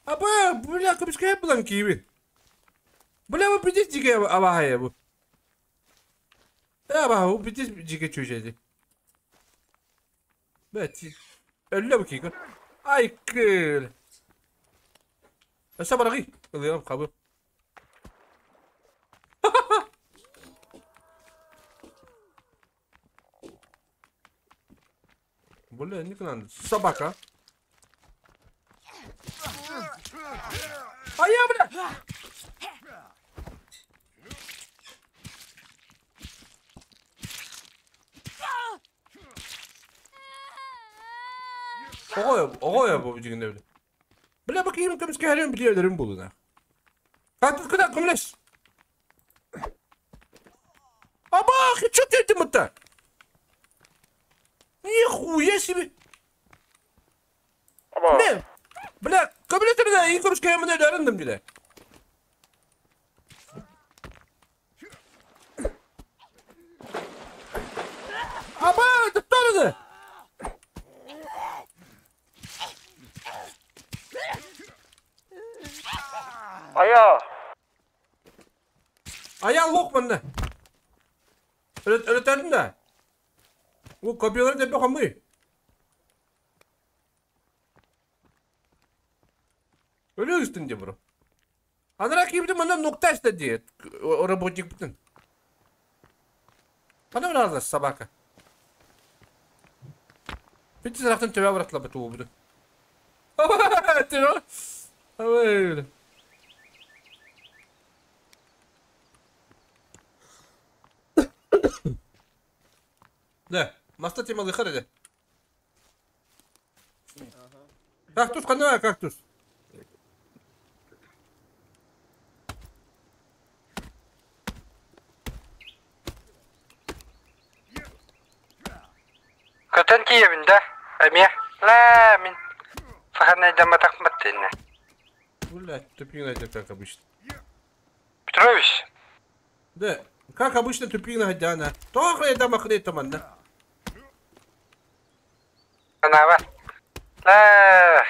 B: Аба, бля, көмүскэ булан киибин. Бля, бу битис жиге абахая бу. Аба, бу битис жиге чөжеди. Бля, ти. Өллө бу кийгин. Ай, кыл. Аша барагы. Ылыям кабы. Бля, не надо. Собака. А я, бля! Оҕо бу дигинде бile. Бля, бакыйм көмүскэ хэрем билиэлерим булуна. Катыт кыда көмлес. Аба, хедшот етим это. Нихуя себе.
D: Аба.
B: Не. Бля, көмлес бile, iyi көмүскэ хэмэн өлөрүндүм bile. Аба, туттарды.
D: Ая.
B: Ая лох манна. Өлөтөрүн да. Bu kopyaları da bakamı. Öyle üstünde bro. Анара кийбитим манна нукта işte diye. O работник бүтүн. Bana biraz собака. Bitti taraftan tövbe bıraktılar bu tuğu bunu. Tövbe. Öyle. Да, маста темалы харады. Кактус қандай кактус?
A: Көтөн тиийэбин да, эмиэ лээ мин сахарнайдамматах баттынна.
B: Блядь, тупик найдет, как обычно.
A: Петрович,
B: Да, как обычно тупик найдет, Тоха я дам охренеть там, да.
A: санаабар. Лээ,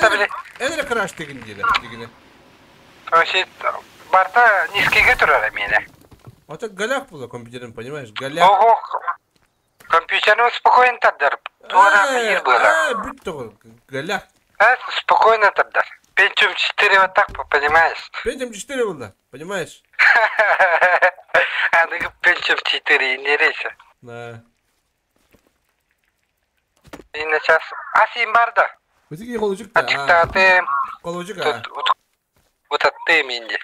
A: Табили.
B: Энер краш деген дейді, дегені.
A: Вообще, барта низкийгэ турар эмиэнэ.
B: А так голяк было компьютером, понимаешь? Голяк.
A: Ого, компьютерин спокойно тардар. Туора хайыр было.
B: Бүт тоғы, голяк.
A: А, спокойно тардар. Pentium 4 вот так, понимаешь?
B: Pentium 4 было, понимаешь?
A: Аныгы Pentium 4 не рейся.
B: Да.
A: И на час. Асим барда.
B: Өтеге қолучук да.
A: Ачыктаатым.
B: Қолучук а.
A: Утаттым инде.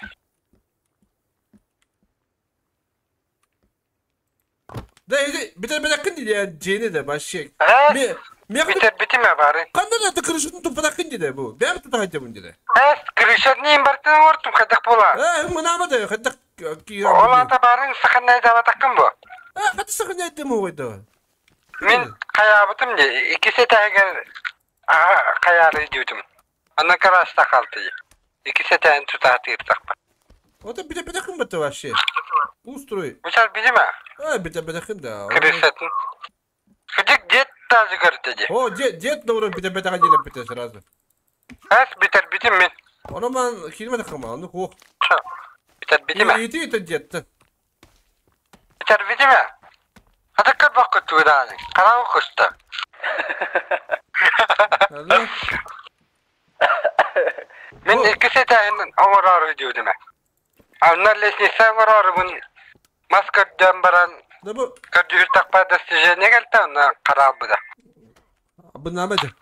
B: Да, битер битер кин дейді, жені де вообще.
A: Э?
B: Ме ме
A: Битер битиме бары.
B: Қандай да крышатын туппатак кин дейді бу. Бәрі тутак айтып дейді.
A: Э, крышатын бартын ортум кадак була.
B: Э, мынама да, хадак
A: Ол ата барын саханай даватаккын бу.
B: Э, хады саханай дем ойды.
A: Мин каябытым де, икисе тәгер каяры дүйдүм. Ана карашта калды. Икисе тән тутатыртак.
B: Ота битер битер кин бітті вообще. Устрой.
A: Мисал билиме?
B: Э, битер битер кин да.
A: Крышатын. Хыдык дед тазы көрдү де.
B: О, дед, дед добро битер битер кин бітті сразу.
A: Ас битер битим мен.
B: Оны ман килмedi кыма, оны ко.
A: Битер битиме.
B: Ити ити дед.
A: Битер битиме. Хыдыкка бакы туйдааны. Карабы куста.
B: Алло.
A: Мен икисе тән оңорор дүйдүм. Анна лестница оңорор бун маска баран
B: Да бу
A: көрдүр такпа достижение келди, ана карабы да.
B: бу намады.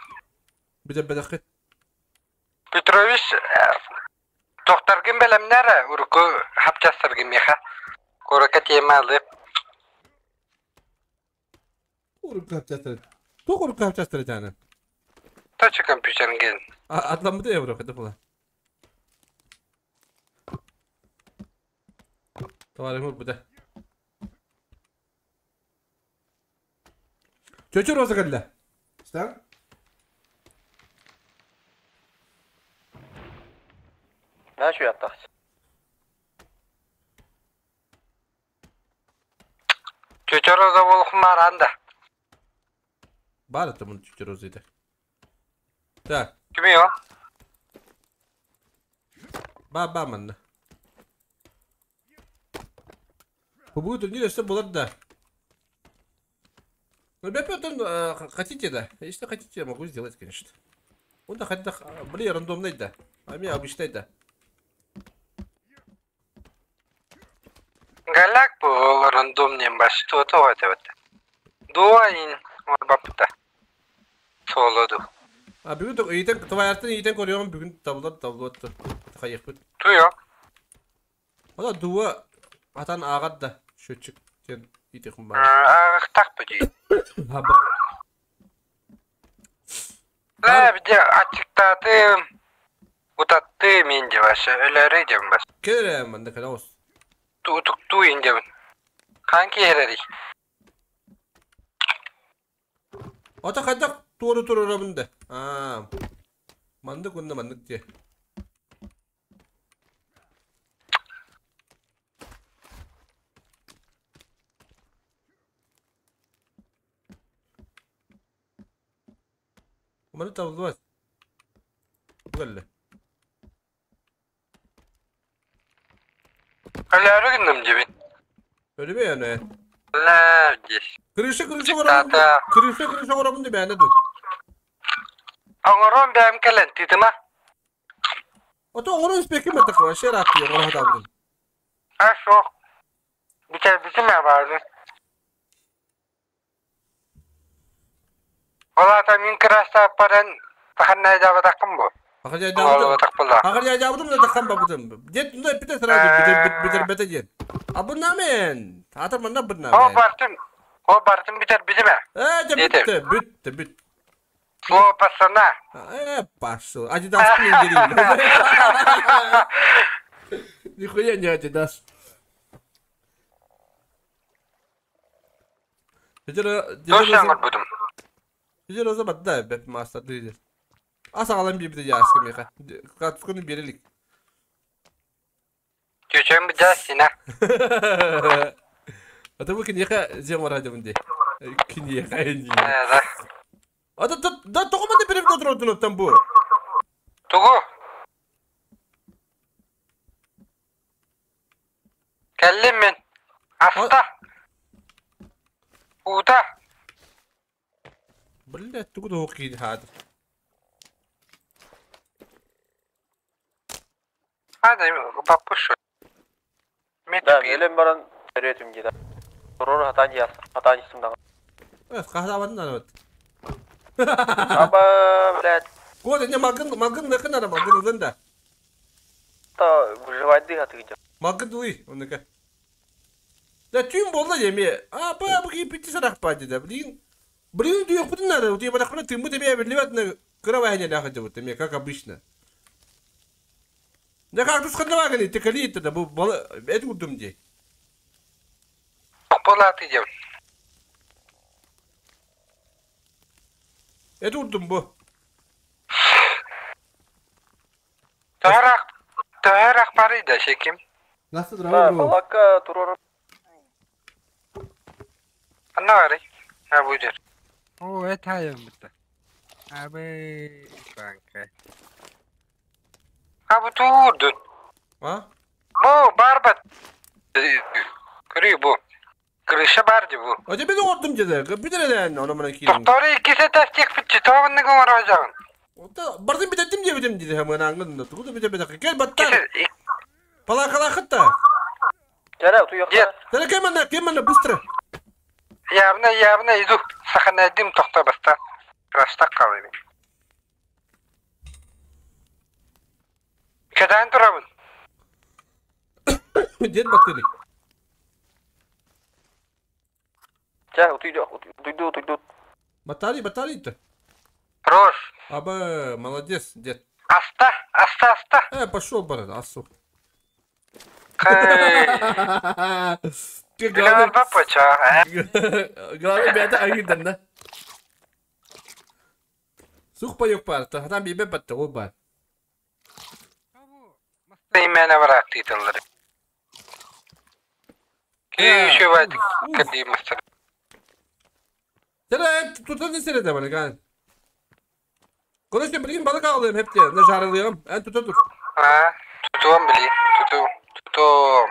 B: Битер битер кин.
A: Петрович тохтаргын белемнәре урку хапчастыргын меха. Корака тема алып.
B: Уруп капчастыр. Ток уруп капчастыр жаны.
A: Точно компьютерин
B: Атламды евро кыды була. Товарым бу да. Чөчөр роза келді. Стан?
D: Мә şu яттақ.
A: Чөчөр роза болук маранда.
B: Бар это мұны чөчөр роза еді. Так,
A: Кими о?
B: ба ба манна. Бу будет турнир, что было да. Ну, ребят, потом хотите, да. Если хотите, я могу сделать, конечно. Он да хотя, блин, рандомный, да. А меня обычный, да.
A: Галяк бу рандомный баш то то это вот. Дуаин орбапта. Солоду.
B: А бүгін итен твояртын итен көрüyorum бүгін табылар табылат. Хайық бүт.
A: Туйо.
B: Ода дуа атан ағат да счетчик сен итехун бар.
A: Агыктак бу ди.
B: Ха бак.
A: Ла биде ачыктатым. Утатты мен де башы өлөрү дем бас.
B: Келе манда калаус.
A: Утукту индебин. Канки эрери.
B: Ата кайда туру туру рабында. А. Мандык онда мандык те. Маны табылбас. Бүгелле.
A: Өлөрү гынным дебин.
B: Өлүбе яны.
A: Ла дес.
B: Крыша крыша оҥоробун крыша крыша оҥоробун да бээнэ тут.
A: Оҥорон бэйэм кэлэн тыытыма.
B: Ото оҥорон испеккин баттах вообще ырааттыы оҥоро сатаабытым.
A: А суох. Бүтэрбитим абаарын. Ол аата мин кыраастааппаран паханнаайдаабатаххын бу.
B: Ахырдьайдаабытым. Ахырдьайдаабытым да таххан бабытым. Дед ну эппитэ сразу бүтэрбэтэ диэн. Абынамен. Аатар манна абынамен.
A: О бартым. О бартым бүтэрбитим ээ.
B: Ээ дьэ бүттэ, бүттэ, бүт.
A: О пацана.
B: Э, пошел. Адидас не Нихуя не Адидас.
A: Туох оҥорбутум?
B: Дьэ Роза бадда бэт маастардыы дьэ. Ас аҕалан биэрбитэ дьааска миэхэ. Катсканы биэрэ илик.
A: Чүчэм дьаасина.
B: А то киниэхэ дьиэм оҥоро дии. Киниэхэ дии. А да да тоҕо манна перевод отурдун оттон бу?
A: Тугу? Кэллим мин. Аста. Уута.
B: Блядь, тугу да киин хаады.
A: Hadi баппыш.
D: Да, өлөн баран төрүөтүм диэтэ. Турор хатаан дьиэ хатаан истим даҕаны.
B: Э, хаһаабатын аны.
D: Аба, блядь.
B: Кот, не магын, магын нахын ара, магын ылын да.
D: Та выживать дыхатыгы.
B: Магын дуй, оннука. Да түүн буолла дьэ А, ба, бу кииппитти сарахпа дии Блин, блин, дүйөхпүтүн наада, утуйбатахпына тыыммыт эмиэ эбиллибэт кыра ваһанялаах дьабыт эмиэ, как обычно. Да как тут ханнаваганы, ты кали это, бу эт урдум дии.
A: Тохполааты диэн.
B: Эт урдум бу.
A: Төһөрөх төһөрөх барый да шеким.
B: Nasıl
D: Да, палака турор.
A: Анна барый. Ha bu дьэр. Оо, эт хайым бытта. Абы банка. Ha bu туурдун.
B: А?
A: Бу барбат. Көрүй бу. Крыша бар ди бу.
B: А тебе оҥордум дьэ, бүтэр элээн, ону мана киирин.
A: Тохтору икки этастиэх бүтчү, тоҕуннук оҥорожоҕун.
B: Бардым бүтеттим диэбитим дии, хамынаангын, тугу да бүтэ Кел баттар. Палакалаахыт та.
D: Кэрэ, утуйуохтара.
B: Дара кем манна, кем манна, быстро.
A: Явно, явно иду. Саханайдым тохто баста. Растак калыбын. Кэдээн турабын.
B: Дед баттыли.
D: Чэ, утуйду, утуйду, утуйду.
B: Батари, батари-то.
A: Рош.
B: Аба, молодец, дед.
A: Аста, аста, аста.
B: Э, пошел, брат, асу.
A: Ты главный...
B: Главный бята агидан, да? Сух паёк пар, там бибе батта, бар.
A: Имена враг титуллары. Кишевать кадимастар.
B: Тера, tutun seni bana kan. Konuştum bileyim balık avlayayım hep diye. Ne jarılıyorum. En tuta dur.
A: Ha, tutuğum bileyim. Tutuğum. Tutuğum.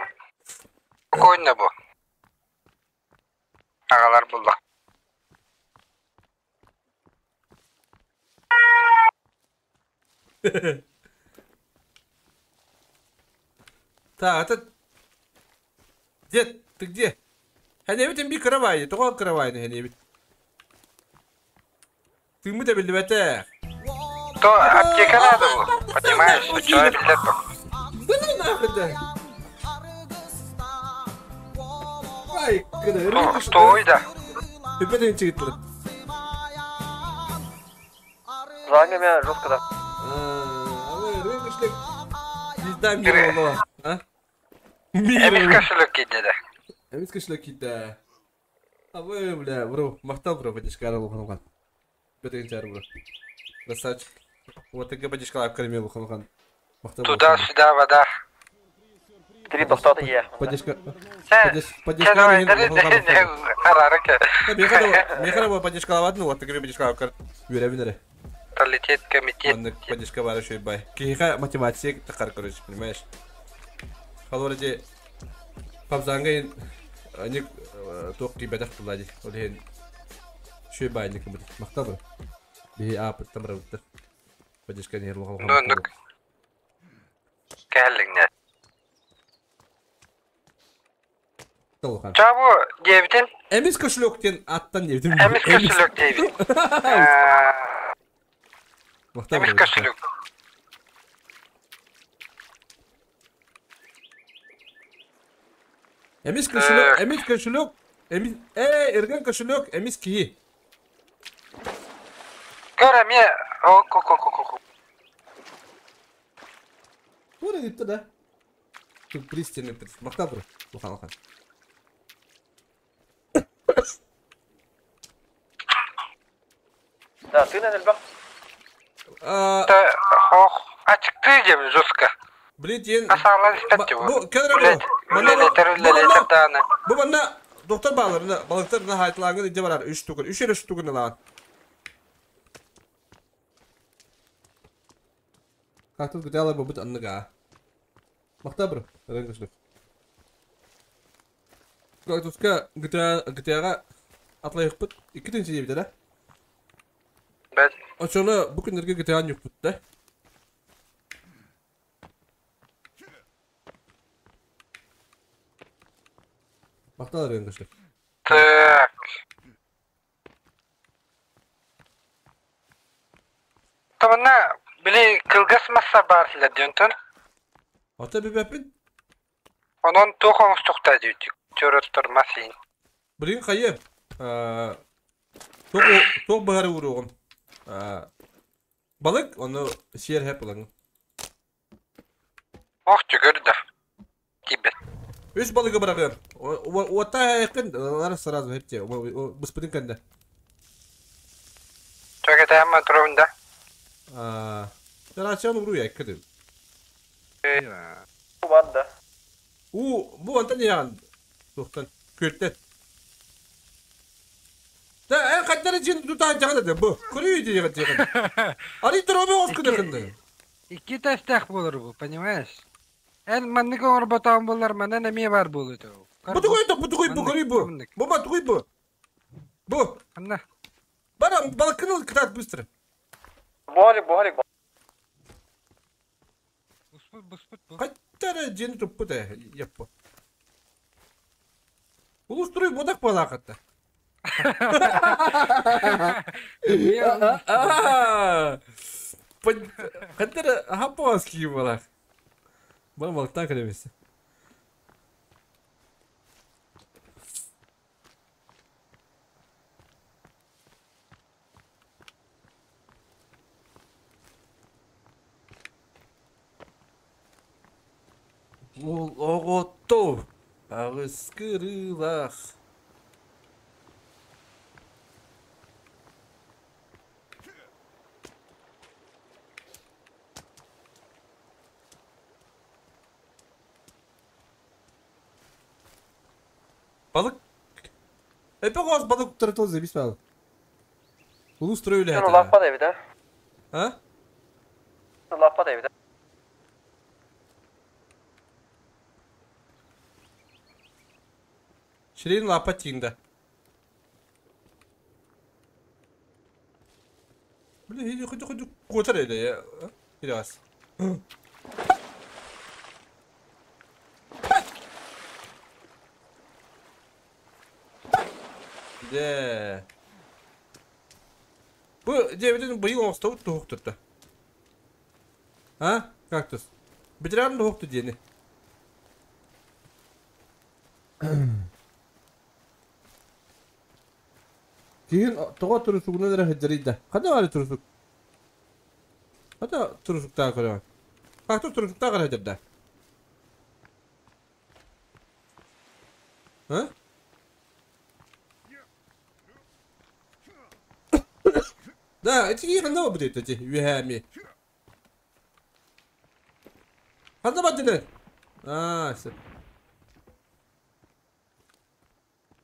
A: Koyun bu. Ağalar buldu.
B: Так, это... Дед, ты где? Хәнебит bir кровать, тоға кровать хәнебит. Ты мы да билбете.
A: То аптека надо было, понимаешь, человек билет
B: Да ну нахуй да. Ай, когда
A: Стой да.
B: Үпетен чигитлер.
D: Заня меня жестко да.
B: А, рыночник. Не знаю, мир а?
A: Эмис кошелек кидде.
B: Эмис кошелек кидде. А вы, бля, бро, махтал бро, подишка арал Бетен чар бро. Красавчик. Вот такая подишка кормил ухалган.
A: Туда-сюда вода.
D: Три достата е.
B: Подишка. Подишка. Мехара подишка ладно, вот такая подишка кар. Юря
A: Менталитет, комитет.
B: Подишка бар еще бай. Киха математик такар, короче, понимаешь? Халварде папзанга они Туох киирбэтэх буолла дии. Ол иһин үчүгэй баайынньык гыммыт. Махтал бары. Биһи ааппыттан барабыттар. Поддержка иһэр улахан
A: Ну,
B: махтал.
A: Кэллиҥнэр.
B: Улахан.
A: Чабу диэбитин?
B: Эмис кошелек диэн аттан диэбитим.
A: Эмис кошелек диэбит.
B: Махтал
A: Эмис
B: бары.
A: кошелек.
B: Эмис кошелек, эмис кошелек, эмис э эргэн кошелек, эмис киһи.
A: Көр эмиэ о ко ко ко ко.
B: Тура gitti да. Тут пристальный Махтал бро. Улахан улахан.
D: Да, тыынан элбэх.
A: Хох ачыктыы диэм жестко.
B: Блин, диэн...
A: Асаалан испэт
B: Бу кэлэр
A: Үлэлэтэр үлэлэтэр дааны.
B: Бу манна доктор бааларына балыктарына хайтылааҥын илдьэ барар үс тугун үс эрэ тугун ылаан. Кактус гытаалар бу бут анныга. Махта бро. Рен кошелек. Кактуска гытаага атлайыкпыт. Икки тынчы диэбитэ да?
A: Бэт.
B: Очону бу күннэргэ гытаан юкпут да. Махтал рен кошелек.
A: Так. Табана били кылгас масса баар силэр диэнтэн.
B: Ата бибэппин.
A: Онон туох оҥостуохтаа диэбит чөрөттөр мас иин.
B: Блин хайы. Туох туох быһары уруоҕум. Балык ону сиэр хэп ылаҥ.
A: Ох түгөр да. Тиийбэт.
B: Үс балыгы быраҕыам. Уоттаа хайыккын ылар сразу хэпте. Быспытын кэннэ.
A: Чөкэтээм туругун да.
B: Тарачан уруя иккидим.
D: Бу бар да.
B: У бу антан яан. Туохтан күртен. Да эн хаттары жин тутаан жагана да бу. Көрүү диэҕэ диэҕэ. Ары туробе оскуна кынды.
A: Икки тэстэх буолар бу, понимаешь? Эн маннык оҥорботоон буоллар манан эмиэ бар буолуо этэ.
B: Бу тугуй да бу тугуй бу көрүй бу. Бу ма тугуй бу. Бу.
A: Анна.
B: Барам балыкын кытаат быстро.
D: Буһалик, буһалик.
A: Буспут, буспут бу.
B: Хаттары жин туппут э яппы. Улустуруй бодак балаакатта. Хаттары хаппаас кии балаак. Бар балыктан кэлэмэс. Ол оҕото аҕыс кырыылаах. Балык. Эпе қоғаз балык туттара тол зебис бал. Улус туру
D: Sen ulappa da evde.
B: Ha?
D: Ulappa da evde.
B: Şirin lapa тиинде. Блин, иди ходи ходи котар эде я. Biraz. Де. Бу дебидин быйыл оңостобут туһуктурда. А? Кактус. Биtirem туһукту диэни. Киһин тоҕо турусугунан эрэ сылдьарый Ханна баары турусук? Хата турусуктаа көрөҕүн. Кактус турусуктаа көрө сылдьар А? Да, эти ханна будет эти үһээми. Ханна бардылар? А, все.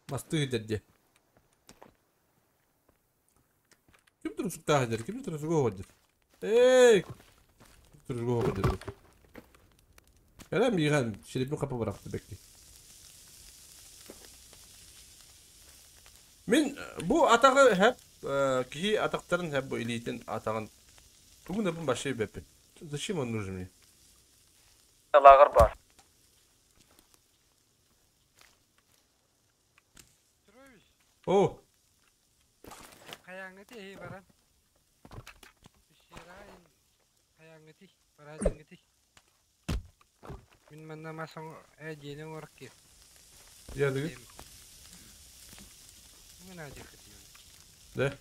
B: Масты дерде. Ким турусуктаа сылдьар? Ким турусуга ходит? Эй! Турусуга ходит. Кэлэн миигэн шерипин хапа бырахты бекки. Мин бу атаҕы хэп киһи атахтарын хэп бу илиитин атаҕын тугун да вообще билбэппин. Зачем он нужен мне?
D: Лааҕыр баар.
A: Петрович,
B: О,
A: хайааҥҥыты иһи баран. Пещераҕа хайааҥҥытый, бараадьыҥҥытый. Мин манна мас дьиэни оҥорор киһи.
B: я
A: Дьиэм. Мин аадьыаххытый.
B: Да.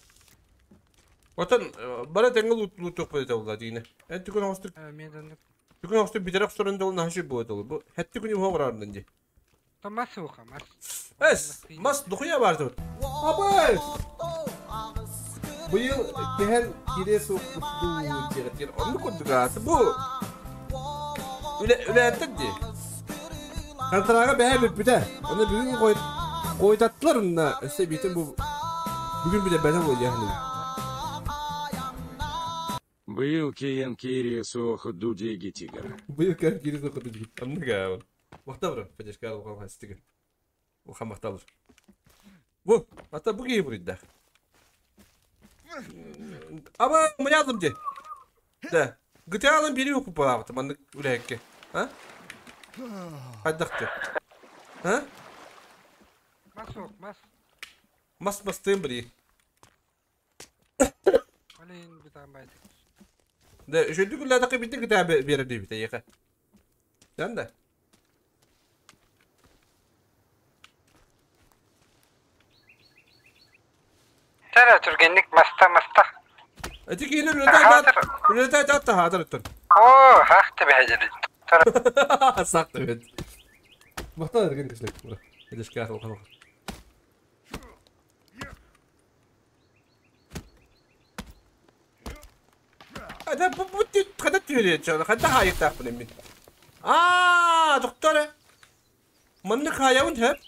B: Отон бара тэҥҥэ луутуох буолла буолла диинэ. Эн түгэн оҕустук
A: Мен оннук
B: түгэн оҕустук бүтэрэ охсорун да наһаа үчүгэй буолла бу. Хэттэ күнү уһа барардан дии.
A: Мас суоха, мас.
B: Эс, мас дохуя бар тут. Абай! Быйыл кэһэн киирэ суох дуу диэҕитигэр оннук курдук ааты бу үлэттэр дии. Контрага бэһэ бүппүтэ. Оны бүгүн қой қойтаттылар онна өссө биитин бу бүгүн билэрбэтэ буолуо.
E: Быйыл киэн киириэ суох дуу диэгитигэр.
B: Быйыл киэн киириэ суох дуу диэгит. Оннук аа. Махтал бро, поддержка улахан хастыгы. Улахан махтал. Бу, ата бу киһи буруйдаах. Аба, мынядым дии. Да. GTA-ны бири укупалаабыт маннык үлэһиккэ. А? Хайдахты? А?
A: Мас суох, мас.
B: Мас мастыын бiri.
A: Олейин бутаан байды.
B: Да, үчүгэй күллээтэххэ биирдэ GTA биэрэр диэбит эйиэхэ. Дьон да.
A: Тэра түргэнник маста маста.
B: Эти киһини үлэтэ үлэтэ атта хаатар өттөн.
A: Оо, хаах тэбэһэ дьэрит.
B: Сак тэбэт. Махтал эрген кэслек. Эдешке атыл канал. Ада бу бу хада түөрэ чана хада хайыктаахпын эммин. Аа, доктор. Маннык хаайабын хөп.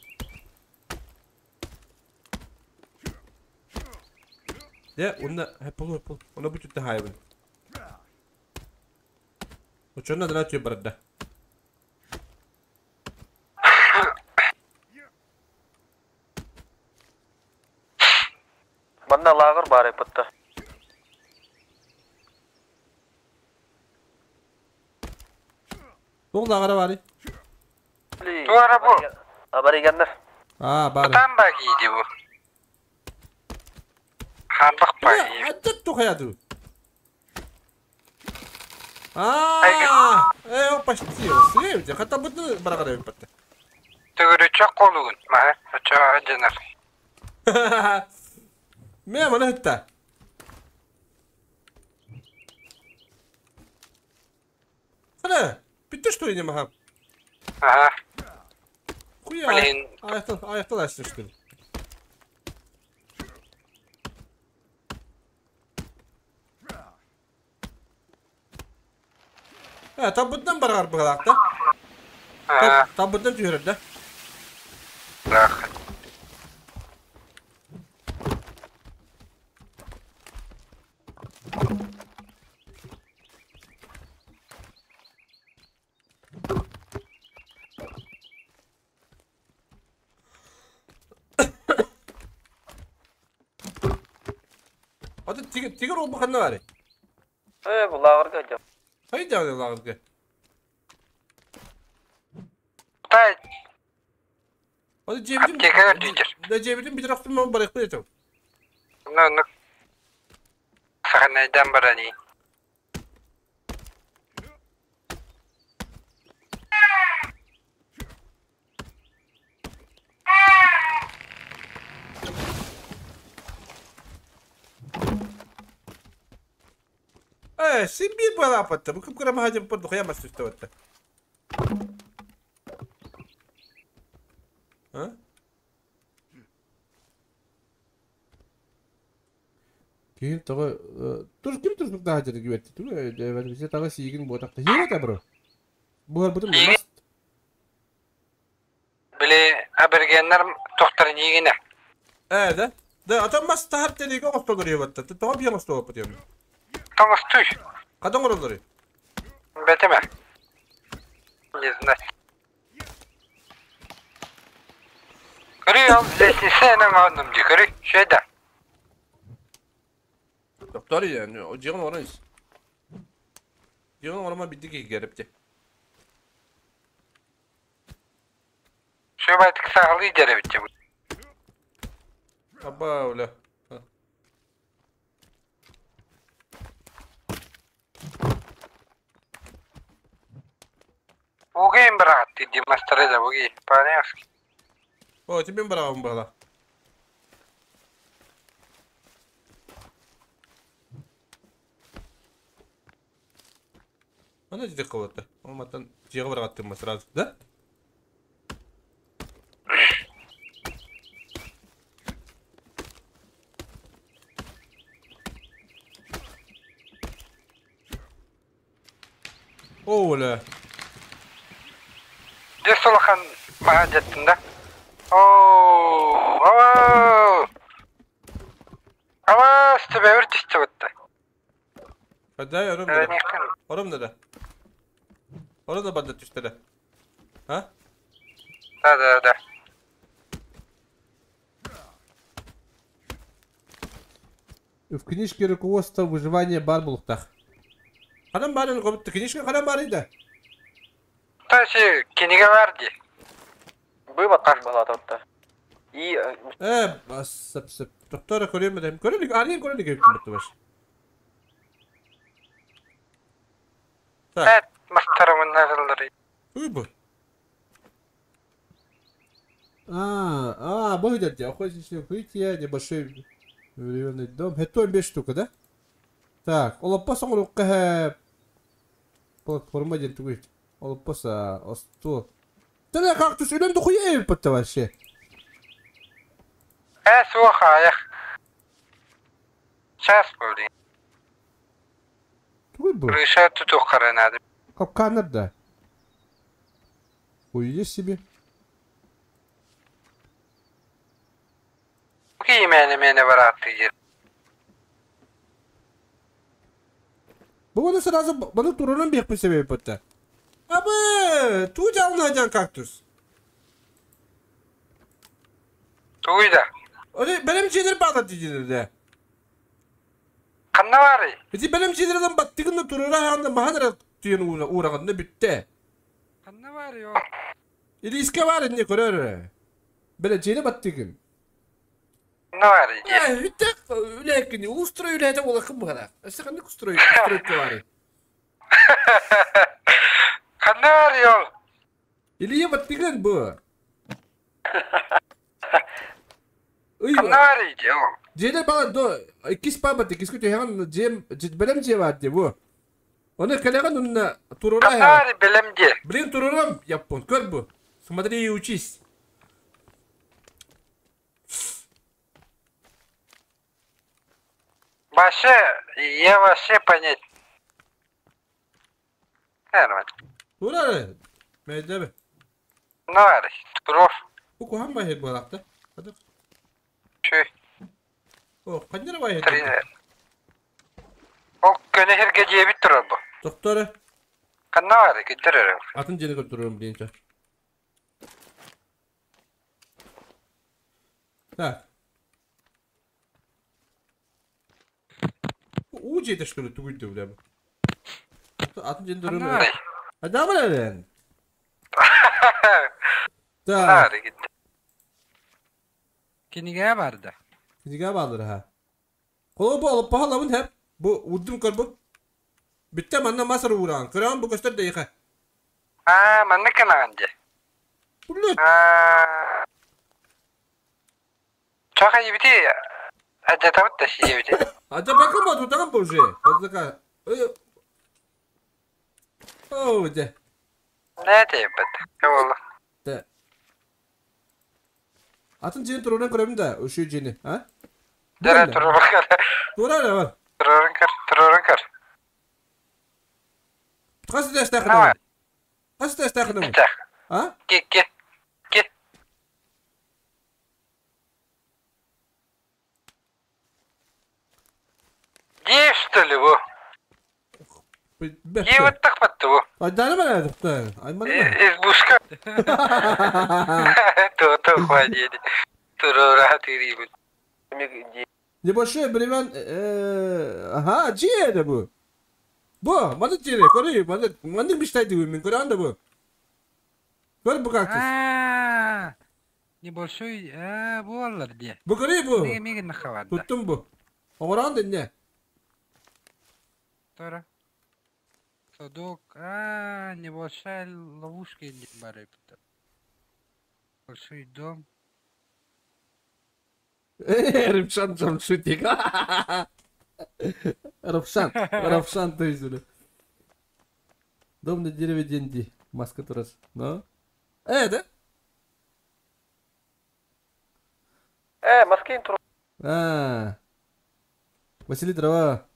B: Дэ, онна хэп болу хэп болу. Онна бу түттэ хаайабын. Очонна дана түө барда.
D: Манна лааҕыр баар эппитта.
B: Туох лааҕыра баарый?
A: Туора бу.
D: Аборигеннар.
B: Аа, баар.
A: Там багиди бу. Ханбах баги.
B: Аттат тухаяду. Аа, э, почти. Севде, хата бутны барагара биппатта.
A: Төгүрүччө колугун. Маха, очо ажанар.
B: Мэ мана хытта. Хана, бүттэ что ли не маха?
A: Ага.
B: Хуя.
A: Блин.
B: Аяқтал, аяқтал ашты что ли? Э, табытынан барар быгалакта.
A: Ага.
B: Табытынан түһэрэр да.
A: Рахат.
B: Аты тигр тигр ол баханна бары.
D: Э, бу лааҕырга дьэ.
B: Хайда лааҕырга.
A: Тай,
B: Аты жебитим.
A: аптека дүйдер.
B: Да жебитим битер охтум мен барык бетем.
A: Ну, ну. Саханайдан барани.
B: Э, син бир бала патта. Бу кым кырама хажым пырды хуя мас түстө батта. А? Кийин тоҕо тур ким тур да хажыр гибетти тур бисе тага сиигин буотакта хиэт бро. Буар бутум мас
A: Били абергеннер тохтар нигине.
B: Э да. Да атам мас тахар телеге остолор ебатта. Тоҕо бия мас тоҕо патыам.
A: Тоңостуй.
B: Кадан оролор.
A: Бетеме. Не знать. Көрүй ол лестница энэн ооннум дии көрүй шөйдө.
B: Доктор yani o дьиэҕин оҥорон ис. Дьиэҕин оҥоромо бидди киһи кэрепти.
A: Шөбайтык саҕалыы дьэрэбит бу.
B: Аба оля.
A: Бугин брат, ты демонстрируй, буги, по-немски.
B: О, тебе браво было. Ана дии кого-то. Он матан дьиэҕэ бараҕаттыма сразу, да? Оля.
A: Дьэ улахан маһа дьэттин да? Оо, оо. Аваас төбөбөр түстэ бытта.
B: Хаддай ором да. Ором да. Ором да бадда түстэ да. А?
A: Да, да, да.
B: В книжке руководство выживания бар булуктах. Ханан барын кобутtu книжка ханан барыйда.
A: Таси кинигэ бар дии.
D: Быыбаттан балаататта. И
B: Э, бас сып сып. Доктора көрөмөдüm. Көрөлүк, арыйын көрөлүк эбит баш. Так.
A: Эт мастарымын назыллары.
B: Уй бу. А, а, бу дядя, охотничье укрытие, небольшой временный дом. Это 5 штука, да? Так, олоппос оҥорукка платформа диэн тугуй? Олоппос остуол. Тана кактус үлэм дохуя эбит вообще.
A: Э, суох аайах. Сейчас блин.
B: Тугуй бу?
A: Крыша тутуоххара наада.
B: Капканнар да. Хуя себе.
A: Киимэни мэне барааттыы дьир.
B: Бу оны сразу баны турунан биэхпин себеби бытта. Абы, туу дьалына кактус.
A: Тугуй да.
B: Öyle benim şeyleri bağlat diyeceğim
A: Ханна баарый?
B: Ити benim şeylerden battığında turura hayanda mahanara tüyen uğrağında bitti.
A: Ханна баарый о?
B: İliske var ne görür. Böyle şeyle battığın.
A: Ханна баарый дьиэ?
B: Eh, bitti. Öyle kini ustroy öyle de olakın bu kadar. İşte kanı ustroy ustroy var.
A: Ханна баарый ол?
B: İliye battığın bu.
A: Ханна баарый дьиэ ол?
B: Жele bana do ikis pa bat ikis kötü hemen cem belem cevat diye bu. Onu kalegan onunla turura
A: Ханна
B: ya.
A: баарый бэлэм дьиэ?
B: Блин турурам япон көр bu. Смотри и учись.
A: Вообще, я вообще понять. Нормально.
B: Турар. Mecebe.
A: Ханна баарый? Туров.
B: Bu kuhan bahir bu alakta. Hadi.
A: Чүй.
B: O kanjara bahir.
A: Тренер. Ол көнөһөргө дьиэбит турар бу.
B: Doktora.
A: Ханна баарый? Күттэр
B: Atın ceni götürüyorum deyince. Так. Bu UC teşkili tuguydu bile bu. Atın ceni
A: Ханна
B: duruyorum.
A: баарый?
B: Hadi ama lan.
A: Ханна
B: Так.
A: баарый китте? Кинигэ барды.
B: Кинигэ bağları ha. Kolu bu alıp pahalamın hep. Bu vurdum kör bu. Bitti manna masar uğran. Kıran bu göster de yıka.
A: Аа, манна кынаан дьиэ.
B: Блядь.
A: Аа. Чаха ебити. Ажатабыт да сиебити.
B: Hadi bakın bu tutan bu şey. Fazla О, де.
A: Не дейбит. Кабыл.
B: De. Atın cini turuna göreyim de. O şu cini. Ha?
A: Дара турурун көр.
B: Turar ne var?
A: Турурун көр, турурун көр.
B: Kaç destek
A: Ханна
B: kadar? Kaç destek kadar?
A: Итах.
B: Ha?
A: Ки ки. Ки. Дии что ли бу? Киеваттахпатты бу.
B: Айданы барадыктан. Айманы.
A: Избушка. То-то хватит. Турура тирибит.
B: Небольшой бревен... Ага, дьиэ бу. Бу, маны дьиэ, көрүй, маны маны мечтайды мен көрөн да бу. Көр бу кактус.
A: Небольшой, а, буоллар дии.
B: Бу көрүй бу.
A: Мигин нахаварда.
B: Туттум бу. Оҥорон да не.
A: Тора. Садок, а, небольшая ловушка или бары. Большой дом.
B: Рывшан Джамшутик. Равшан, Равшан то есть. Дом на дереве денди. Маска турас. Но? Да?
D: Маски интро.
B: А. Василий Дрова.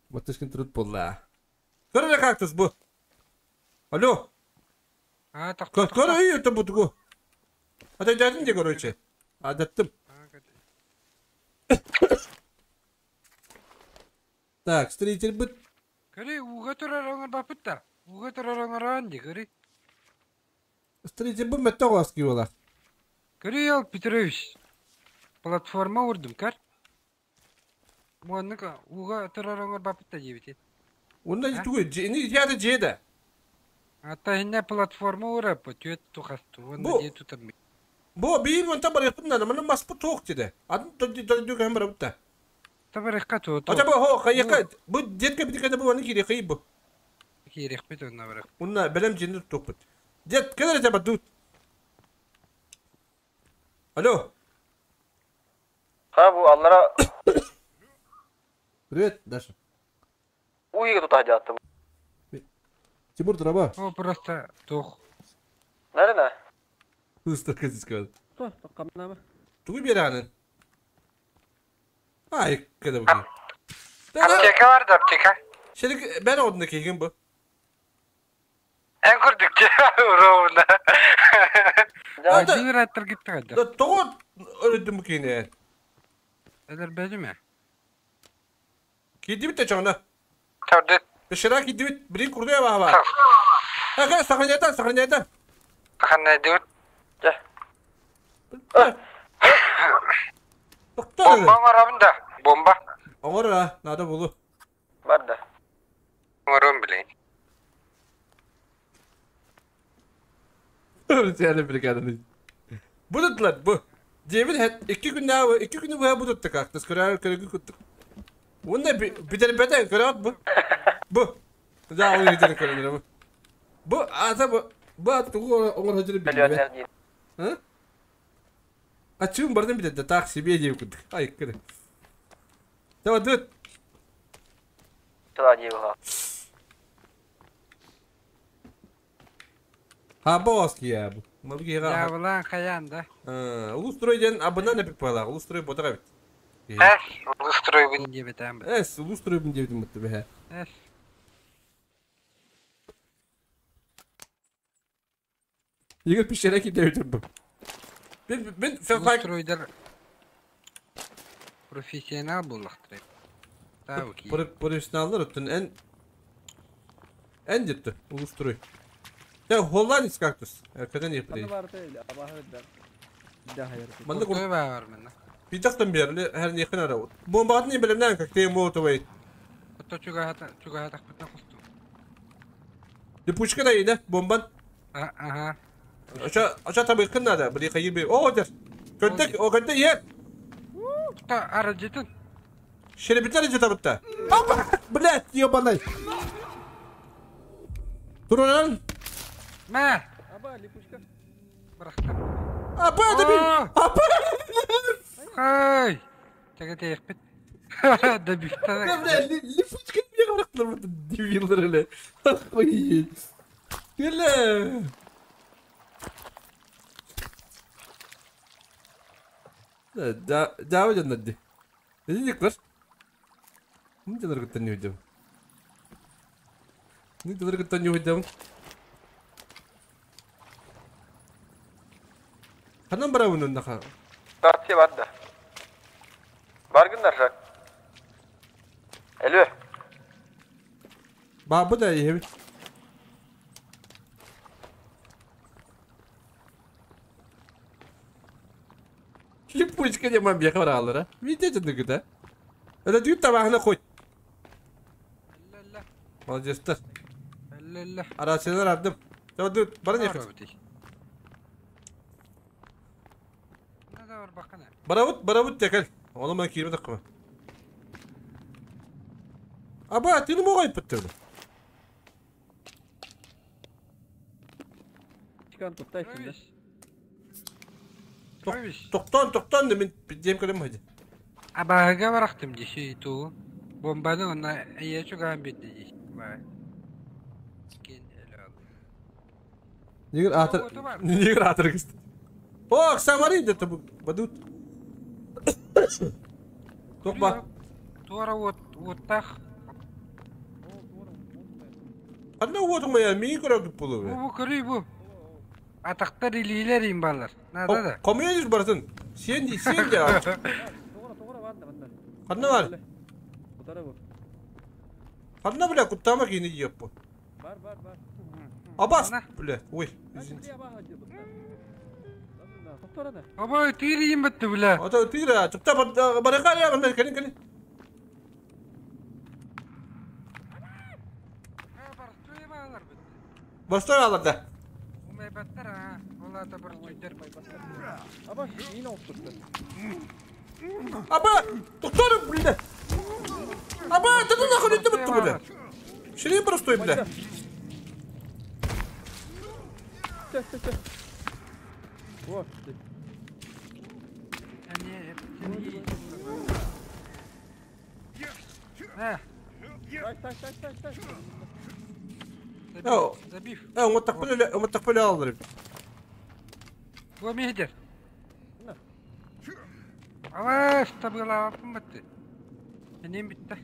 B: Матышкин труд пола. Көрө кактус бу. Алло.
A: А, так.
B: Көрө это бу. А ты дядин де короче. Адаттым. Так, строитель быт.
A: Көрө уга турар оңор бапытта. Уга турар оңор анди көрө.
B: Строитель бу метте оски бола.
A: Көрө ял Петрович. Платформа урдум кар. Муанныка уга турар оңор бапытта дебит.
B: Онда тугу не яда жеда.
A: Ата хинне платформа урап, төт тухасту. Онда же тутам.
B: Бу бир монта бар яптым да, мына мас бу тоқ деди. Атын дöдө hem бар бутта.
A: Табарыкка то.
B: Ата бу хо кайыка бу детка битке бу аны кире кый бу.
A: Кирек бит онна барык.
B: Унна белем жинди тоқ бит. Дед келер жаба тут. Алло.
D: Ха бу аллара.
B: Привет, Даша.
D: Уйга тут ажатты.
B: Тимур драба.
A: О, просто тох.
D: Nerede?
B: Hızlı kız
C: То, тоққамнама.
B: Тугу беранын. Ай, кede bakayım.
A: Аптека бар да аптека.
B: Şimdi ben odunda keyim bu.
A: En kurduk ровно. Один раттар gitti kadar.
B: Doğru öldüm bu keyine.
A: Eller benim mi?
B: Kedi bitti çağına.
A: Tabii.
B: Dışarı kedi bit. Biri kurdu ya baba. Ha, gel sakın sakın yeter.
A: Sakın ne diyor?
D: Gel.
A: Bomba var abim de. Bomba.
B: Var ha. Nerede bulu?
D: Var da.
A: Varım bileyim.
B: Yani bir kadın. Bu tuttular bu. Cemil het 2 gün daha 2 günü bu bu tuttuk aktas. Körer körer tuttuk. Bunu bir tane beden körer bu. Bu. Daha onu gidelim körer bu. Bu ata bu. Bu at onu hacırı bir. Ha? Açığım bardım bir de taksi bir diye kurduk. Ay kırı. Tamam dur.
D: Çıla diye ha.
B: Ha bu aski ya bu. Malı ki
A: Ya ulan kayan da.
B: Ha, Ulustroy'den abone ne bir pala. Ulustroy botra bit.
A: Es, Ulustroy bin diye biten.
B: Es, Ulustroy bin diye bitti be.
A: Es.
B: Yigit bir şeyler ki devdim bu. Ben
A: Ulustroy'da profesyonel bullaktır.
B: Profesyoneller ötün en en ciddi Ulustroy. Ya Holland kaktüs. Arkadan yapıyor. Bende
A: kurtu var bende.
B: Bir dakika bir yerli her yakın ara. Bomba atmayı bilemden kakteyim bu otobayı.
A: Hatta çuga hata kutna kustu.
B: Lipuşka da yine bomban.
A: Aha.
B: Aşağı tabi yakın nerede? Buraya kayır bir. O der. Kötü o kötü yer.
A: Ta aracıtın.
B: Şöyle bir tane tabi da. Блять, ебаный. Durun.
A: Ma.
C: Аба, липучка.
A: Bıraktım.
B: Apa da bir. Apa.
A: Hay. Çeke teyik bit. Da bir tane.
B: Липучка bir bıraktılar burada debiller öyle. Охуеть. Gele. Da devam edin hadi. Ne dedik var? Ne diyorlar gıttan ne hocam? Ne diyorlar gıttan ne hocam? Ханан барабын оннаха?
D: Tartıya var da. Bargınlar şak. Alo.
B: Бабы да иһэбит. Липучка не мам бияха барааллара. Видите дыныгыта. Это дүйүт табаһына хоть. Молодецтар. Арациялар ардым. Ду бара не Барабыт, барабыт текел. Оны мен киирбит аккыма. Аба, тыны моҕой пыттырды.
C: Чикан туттай şimdi.
B: Тоқтон, тоқтон да мен дем көрем хadi.
A: Абаһыга барахтым диши туу. Бомбаны онна эйе чугаан бидди диш. Бай. Кен эле
B: Нигер атыр, нигер атыр кысты. О, Самари де бадут. Токба.
A: Туара вот вот так.
B: Қандай отың ба я, мен көріп болу.
A: Бу көрүй бу. Атақтар илилер имбалар. Надо да.
B: Коммунист бартын. Сен де, сен де. Қандай бар? Қандай бля, куттама кейіне еп бу.
C: Бар, бар, бар.
B: Абас, бля, ой, извините.
A: Аба, тири имбетті, бля.
B: Ата тири, чукта барыка я, мен келин келин. Бастой алар да.
A: Умай баттар, а. Ола да бір түйдер.
C: Аба, мин оттурду.
B: Аба, токтор, бля. Аба, ты нахуй не бітті, бля. Шири простой, бля.
C: Вот.
A: Так,
C: так, так, так, так.
A: Забив.
B: Уматтақпылы алыр.
A: Бу мейдер. Алаш, табыла апым бітті. Энем бітті.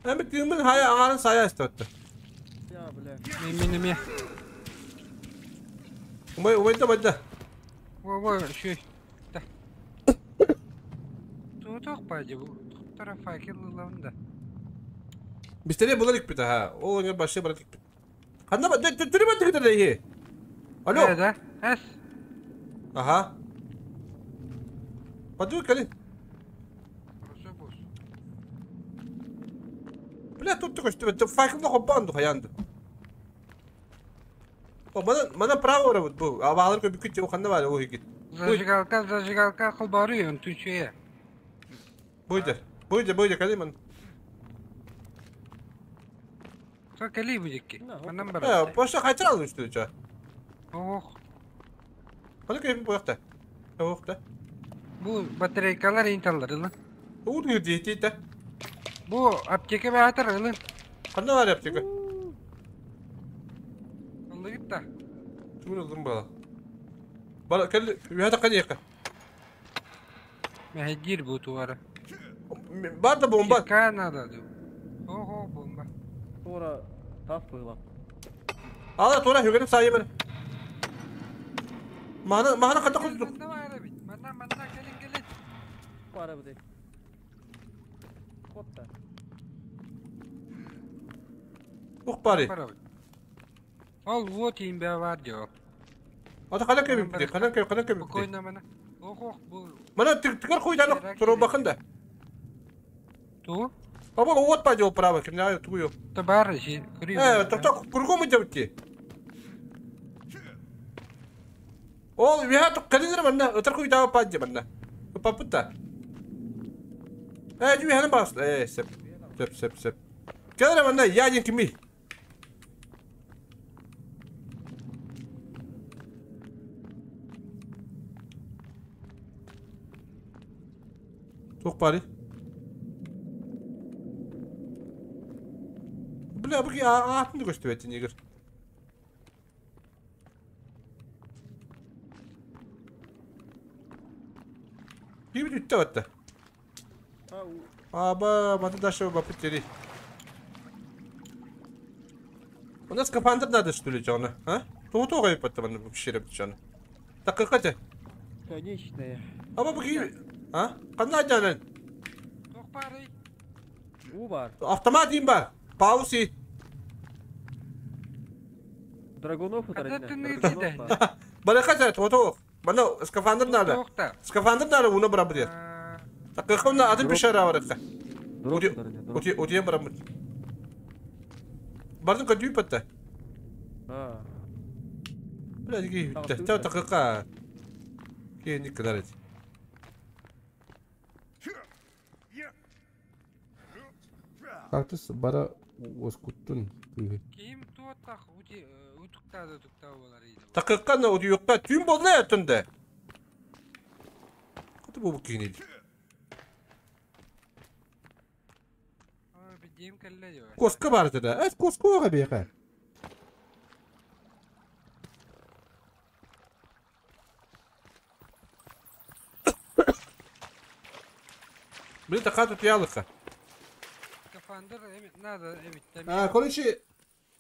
B: Әмі түймін хая аңарын сая істі.
C: Я, бля.
A: Мен мен.
B: Умай, умайда, умайда.
A: Во, во, шүй. Да. Тутуқ байды бу. Туттара факел ылавында.
B: Бистере булар икпит ha. Ол аңа башы барат икпит. Ханна ба, түрі бат дигитер лейхи. Алло.
A: Да, эс.
B: Ага. Паду кали. Бля, тут такой, что факел нахуй банду хаянды. О, мана право вот бу. А балар көбүк күтчө ханна бар о хигит.
A: Зажигалка, зажигалка кылбары он түнчөе.
B: Бойда, бойда, бойда кали ман.
A: Кали будекки. Анан бар.
B: Э, баша кайтыр алдым үстү ча.
A: Ох.
B: Кана көбүк буякта. Ох да.
A: Бу батарейкалар инталлар ылын.
B: Уу дейт да.
A: Бу аптека баатыр ылын.
B: Кандай бар аптека?
A: Ылыгыт да.
B: Түгүн ылдым бала. Бала кел, үйәтә кадыйка.
A: Мәһәҗир бу туара.
B: Бар да бомба.
A: Канада ду. Ого, бомба.
C: Тура тас буйла.
B: Ала тура хүгәнеп сайы мен. Мана, мана ката кыз.
A: Мана, мана келин келин.
C: Бара бу. Котта.
B: Ух бари.
A: Ол вот имбе бар жок.
B: Ата кана кебип ди, кана кебип, кана кебип ди.
A: Койна мана. Ох, ох, бу.
B: Мана тигер койдан тура бакын да.
A: Ту?
B: Баба вот па жол право, ким не тугую.
A: Та бар ши, кыры.
B: Э, токто кургом идет ти. Ол вия то калинер манна, отар куй дава па манна. Папута. Э, жуи хана бас. Э, сеп. Сеп, сеп, сеп. Келер манна, я не кими. Тух пари. Бля, бу атын көстүбөт нигер. Бибит үттө батта. Аба, баты даша бапыт тери. У нас скафандр надо, что ли, Джона? А? То гайып батта маны бу кишереп Джона. Такы кача.
C: Конечная.
B: Аба бу а? Кандай жанын?
A: Тух пари.
C: Уу баар.
B: Автомат им бар. Пауси.
C: Драгунов
A: Хата
C: утары
A: тымныы
C: Драгунов
A: дии
C: баар.
B: Барыха сэ тото. Мана скафандр надо.
A: Туохта.
B: Скафандр надо уна барабыт. Такыхна атын
C: Дроп.
B: пещера барыха.
C: Дроп
B: Ути
C: утары дроп.
B: ути ути барабыт. Бардын көдүй патта.
C: А.
B: Бля, дики
C: Таҕыстыбыт
B: та
C: да.
B: такыка. Кени кыдарет. Кактыс бара оскуттун.
A: Ким туоттах ути утуктаада утуктаа болар иди.
B: Такыкка на удуюкка түн болна ятында. Каты бу кини.
A: Ой, бидим кэллэ дьэ.
B: Коска бар да. Эс коска ога беха. Блин, такату пьялыха.
A: Скафандр эми надо эбит.
B: А, короче,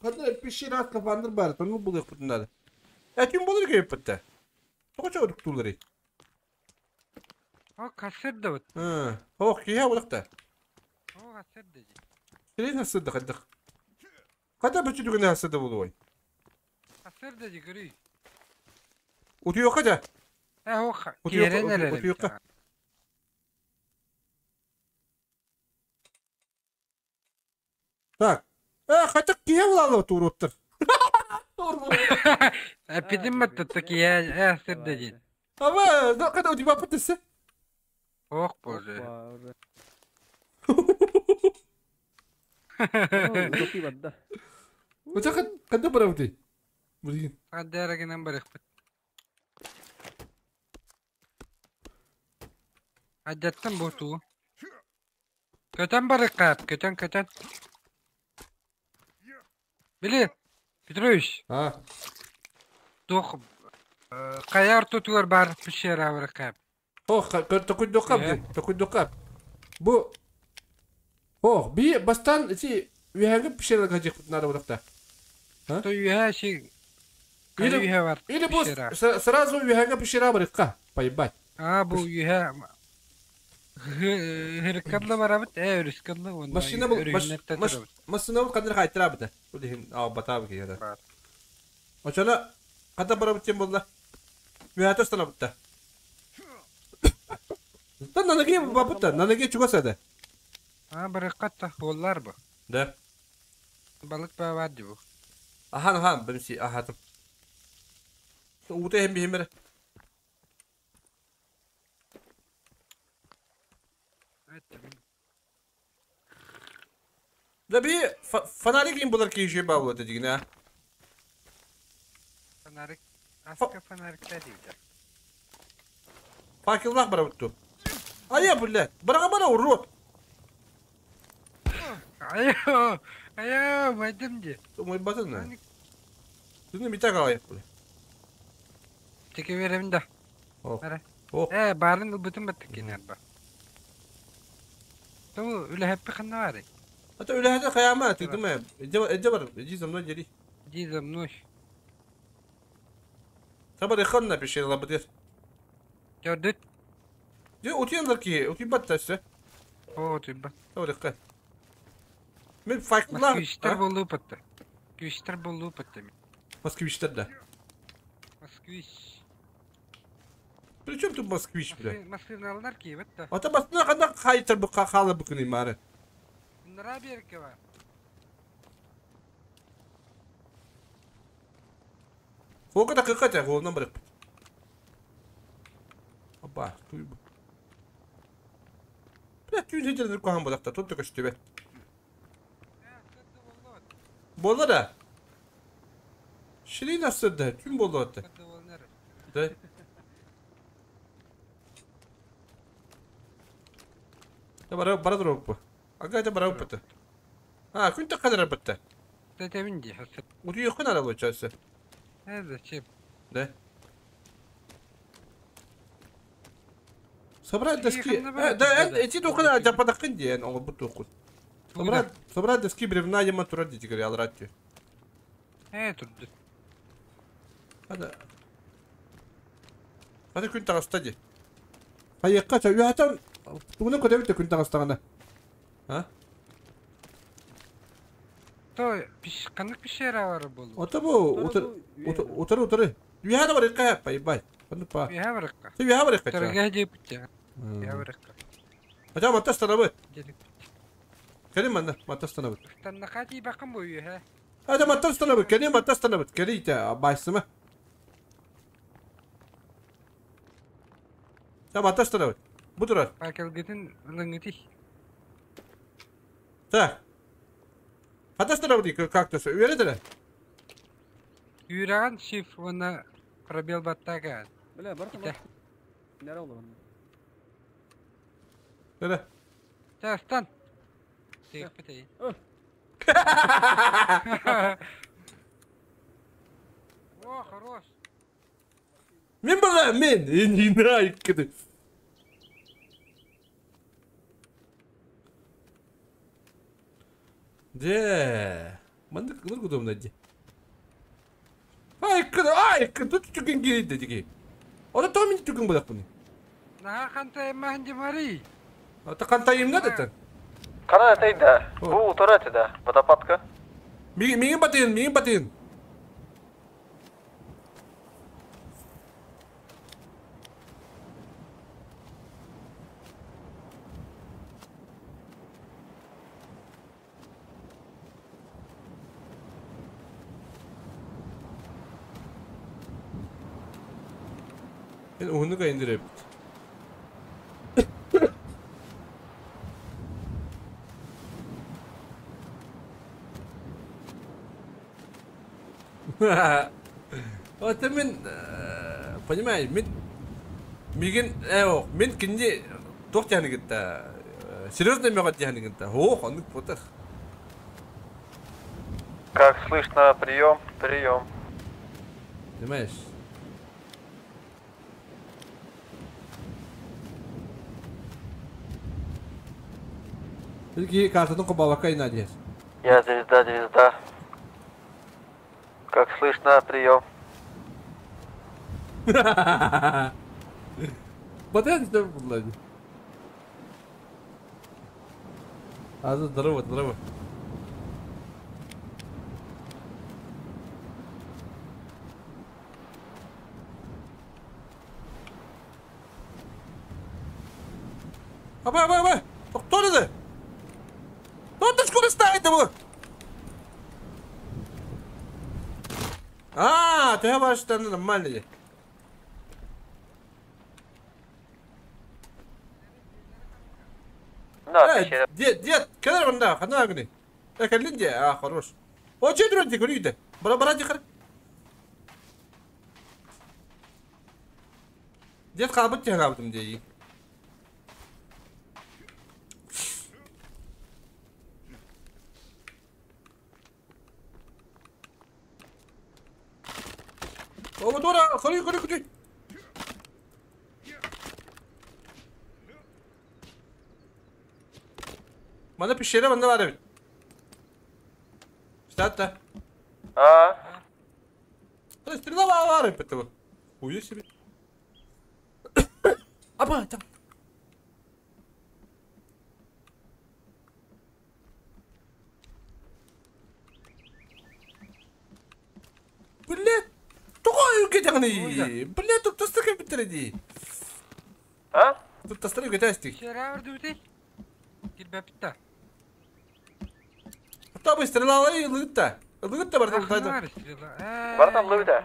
B: когда пещера скафандр бар, то ну булык путун надо. Э, түн болur ki пытта. Тоқча удуктулары.
A: О, кассыр да вот.
B: Ха, ох, кия улыкта.
A: О, кассыр да.
B: Сирен хасыды кадык. Када бөчү дүгүнө хасыды болуй.
A: Кассыр да дигри.
B: Утуйока да.
A: Э, ох,
B: Утуйока,
A: киэрэн эрэр
B: утуйока.
A: эбит.
B: Так. Э, катык кия булалы туруттыр.
A: Эпидим маттатта киэ, э, сыр да дии.
B: Ама, да када утуйба пытысы.
A: Ох, боже.
C: Опа, уже. О, утопи барда.
B: Утaka када барабыты. Блин.
A: Аддарагынан барыхпыт. Аддаттан бу туу. Көтөн барыккаап, көтөн, көтөн. Били, Петрович,
B: А,
A: туох хайа ортотугар баар пещера барыккаап.
B: ох, токуйдукап,
A: Э.
B: токуйдукап. Бу Ох, би бастан ити үһәгә пещера гади надо булакта.
A: То үһэ ши
B: Или
A: үһэ бар
B: или бу
A: пещера.
B: сразу үһәгә пещера барыкка, поебать.
A: А бу үһэ хырыккадла барабыт, э өрүскадла онна
B: Машина бу
A: өрүһүннэртэ турабыт.
B: машина бу кадыр кайтыра бит. Бу дихин а батабы кияда.
A: Бар.
B: Очона када барабыт тем булда. Үһәтә стана битте. Та нанаги бабыта, нанаги чугасада.
A: А барыккатта оллар бу.
B: Да.
A: Балык ба бар ди бу.
B: Ахан ахан бимси ахатым. Ута hem бихимер. Да би фонарик им булар ки жеба булат дигенә.
A: Фонарик, аска фонарик дейdi.
B: Факеллах барабытту. Ая блядь, барага бара урод.
A: Айо, айо, майдым ди.
B: Мой батын на. Түнү митак алайык бля.
A: Теке беремин да.
B: Ох.
A: Бара.
B: Ох.
A: Э, барын ылбытын баттык кенер ба. Ту үлэһэппи ханна бары.
B: Ата үлэһэдэ каяма тыдыма. Эдже бар, иди за мной дери.
A: Иди за мной.
B: Табар эханна пещера лабыдыр.
A: Көрдүт.
B: Же утияндар ки, ути баттасы.
A: О, түйбат.
B: Табар эхка. Мен факеллах.
A: Москвичтер болуу патта. Москвичтер болуу патта.
B: Москвичтер да.
A: Москвич.
B: При чем тут москвич, бля?
A: Машиналар ки, батта.
B: Ата басына канда хайтыр бу халы букыны мары.
A: Нара берке бар.
B: Хока да кыката, голынан барык. Опа, туй бу. Бля, түйін жетердер кохан болақта, тут только штебе. Бола да. Ширин асырда, түйін болды атты. Да. Да бара бара дроп бу. Ага да бара бу. А, күн таққадар бітті.
A: Тетемин ди, хасыр.
B: Уту yoқын ара болчасы.
A: Э, зачем?
B: Да. Собрать доски.
A: Еханна бар,
B: Да,
A: да.
B: эти докына жападакын диен, оңы бут оқуд. Собрать, собрать доски бревна яма тура дети говорят, алрат.
A: Э, турду.
B: Hadi. Hadi күн тағыста де. Хайыққа ча, үйәтен, туғының көтәбіт күн тағыстағана. А?
A: То ханнык пещера бар буолуо?
B: Ото бу утары утары. Үөһэ да барыахха поебать. Ханнык па.
A: Үөһэ барыахха.
B: Ты үөһэ барыахха.
A: Утарыга диэбиттэ. Үөһэ барыахха.
B: Хотя манта станабыт. Кэлин манна, манта станабыт.
A: Станнаха тиийбэххин бу үөһэ.
B: Ата манта станабыт, кэлин манта станабыт. Кэлин ите, байсыма. Та манта станабыт. Бу турар.
A: Факелгытын ылыҥытый.
B: Так. Хата станабыт кактус. Үөрэтэрэ.
A: Үүрэҕин shift уонна пробел баттаага.
C: Бля, бар Нere oldu
B: Нere?
A: Тастан. Тыыппыт О, хорош.
B: Мин была, мин. Не знаю, Де. Маннык ылыр кудумна ди. Ай, кыда, ай, кыда түгін келді деги. Ода то мин түгін булак буны.
A: Наха хантайым димари.
B: Ата кантайым да деді.
D: Кана этейде. Бу утары этеде. Водопадка.
B: Мигин батыйын, мигин батыйын. Ben onu da indirip. Это мен, понимаешь, мен мигин, мен кинди тох тяны гитта. Серьезно мегат тяны гитта. Ох, он потах.
D: Как слышно, прием, прием.
B: Понимаешь? Пeki картаны кобалака инадиес.
D: Я звезда, звезда. Как слышно, прием.
B: Батен что булады. А здорово, здорово. Аба, аба, аба. Кто это? Кто ты скоро ставит его? А, ты ваш там нормально.
D: Да,
B: дед, дед, когда он да, хана гни. Так, линде, а, хорош. О, че друг, дикурите. Бра, бра, дикар. Дед кабыт тягабдым дей. О, мотора, хори, хори, хори. Мана пещера, мана бар. Штат-то.
D: А.
B: Стрела бар, это. Хуя себе. Аба, там. Блядь. Блядь, тут тастырка биттерди.
D: А?
B: Тут тастырка биттерди.
A: Пещера бар Килбәпта.
B: Там стрела лыгытта. Лыгытта бар там.
D: Бар там лыгыта.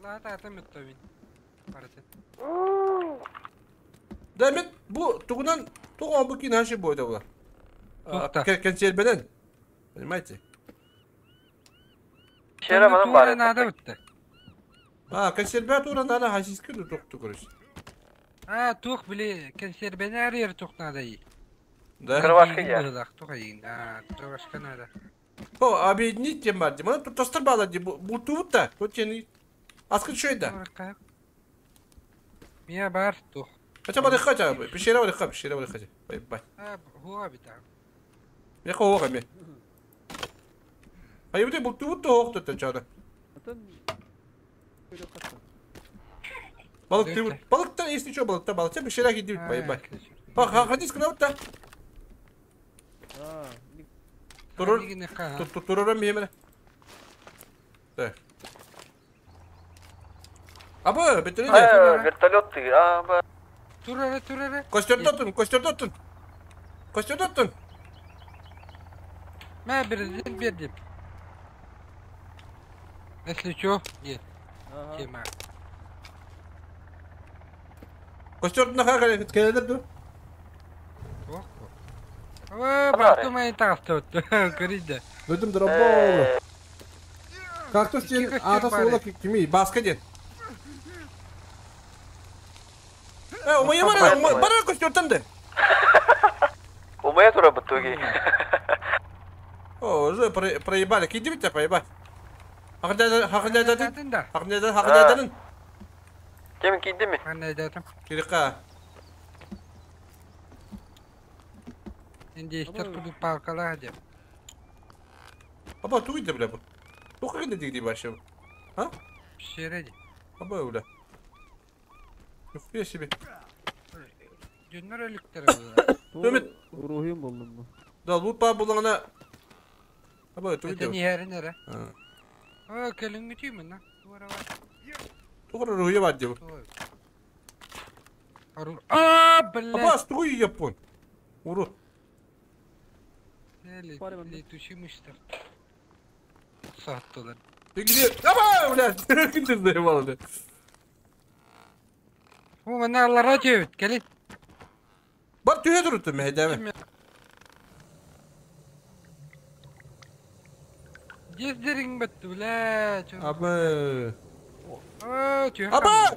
A: Лата атам өттөбин. Барты.
B: Да мен бу тугунан туган бу кин хаши бойда була. Консерведен. Понимаете?
D: Пещера манан бар.
A: Надо өттө.
B: А, консерве тура надо хасиски тукту короче.
A: А, тух били консервени арыр тух надо и.
B: Да.
D: Кровашка я.
A: А, кровашка надо.
B: О, объединить тем бар. Мана тут тастыр бала ди буту та. Тут не. Аскын шөйдә.
A: Мия бар тух.
B: Хотя бы хотя бы. Пещера бар ха, пещера бар хотя. Бай бай.
A: А, хуа бита.
B: Я хуа ме. А юде буту та хохта та чара. Балык ты, балык-то, если что, балык-то, балык-то, пещера гидит, бай бай. Па, ходи, скрывать-то. Турur. Турурам миэмэрэ. Так. Аба, беттере.
D: Вертолет ты, аба.
A: Турара, турара.
B: Костер тоттун, костер тоттун. Костер тоттун.
A: Мэ бирдим бердим. Если чё, нет. Тема.
B: Костер наха келелер ду.
A: Ой, бартумай тағыстı. Көрейді.
B: Дойдум дробол. Кактус ден ата суола кими баска ден. Умая бара, бара костертан да.
D: Умая тура бутуги.
B: О, уже проебали. Киди тебя проебать. Хакнядатын. Хакнядатын, хакнядатын.
D: Кем киди ми?
A: Хакнядатын.
B: Кирика.
A: Индейстер куду палкала деп.
B: Аба тугиде бля бу. Тоқа кенде дигди башы. А?
A: Пişiredi.
B: Аба бля. Нихуя себе.
A: Дünler ölüktер була.
B: Өмет.
C: Ruhuyum buldum bu.
B: Да, лут па булаңына. Аба тугиде.
A: Это не хәрин эре. О, келиңги түймін на. Туара бар.
B: Тоқра рухия бар деп.
A: А, бля.
B: Аба, тугуй япон. Урод.
A: Летучий мышь-то. Саттылар.
B: Ты где? Аба, бля, ким ты заебал, бля?
A: О, мына аллара түйөбүт, кели.
B: Бар түйе тұрыпты, мәйдәме.
A: Дездерің бітті, бля.
B: Аба.
A: О, түйе
B: Аба!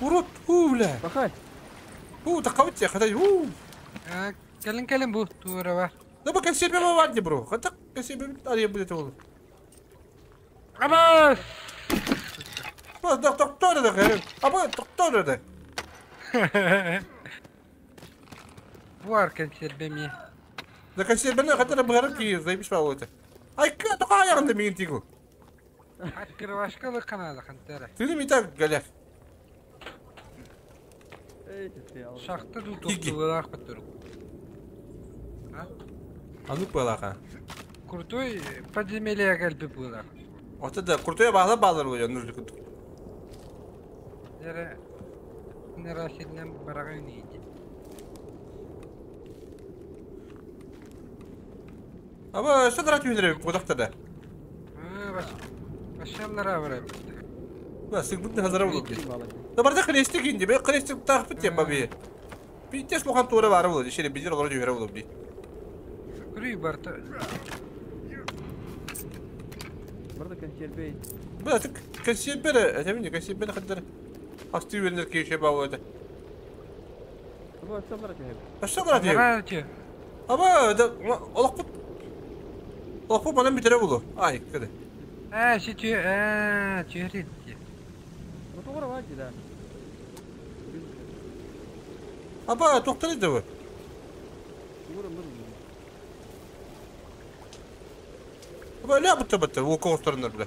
B: Урод, у, бля.
C: Бахай.
B: У, тақауыт хадай, у.
A: Келин, келин бу, тура бар.
B: Да бу консерве бар бро. Хата консерве ария будет ол.
A: Аба!
B: Ба, да, доктор да, аба, доктор да.
A: Бар консерве ми.
B: Да консерве хата бгарып ки, заебись па это. Ай, ка тока аягында мин тигу.
A: Открывашкалы каналы хантара.
B: Ты ми так галяк.
A: Шахта ду токтулар баттырып.
B: А ну пылаха.
A: Крутой подземелье кэлби буолар.
B: Ота да крутой баҕала баалар буолар нужно.
A: Эре нерасиднен бараҕа үнийди.
B: Аба садра түйдүрэ кудакта да.
A: Башаллара барай.
B: Ба сыгбыт хазара болуп. Да барда крестик инди, бе крестик тагып бит баби. Битес лухан тура бары болду, шере бизер олар жүйрө болуп ди.
A: Күрүй барта.
C: Барда консерве.
B: Ба тик консерве, әтәмин консерве хаддар. Асты вернер кейше бау это.
C: Аба садра түйе.
B: Садра түйе. Аба да олақ Олақ бана битере болу. Ай, кеде.
A: Ә, ши түйе, ә, түйе
C: Тоғыра бар да.
B: Аба, тоқтар еді bu. Аба, ля бутта бутта, ол коғыстарындар біле.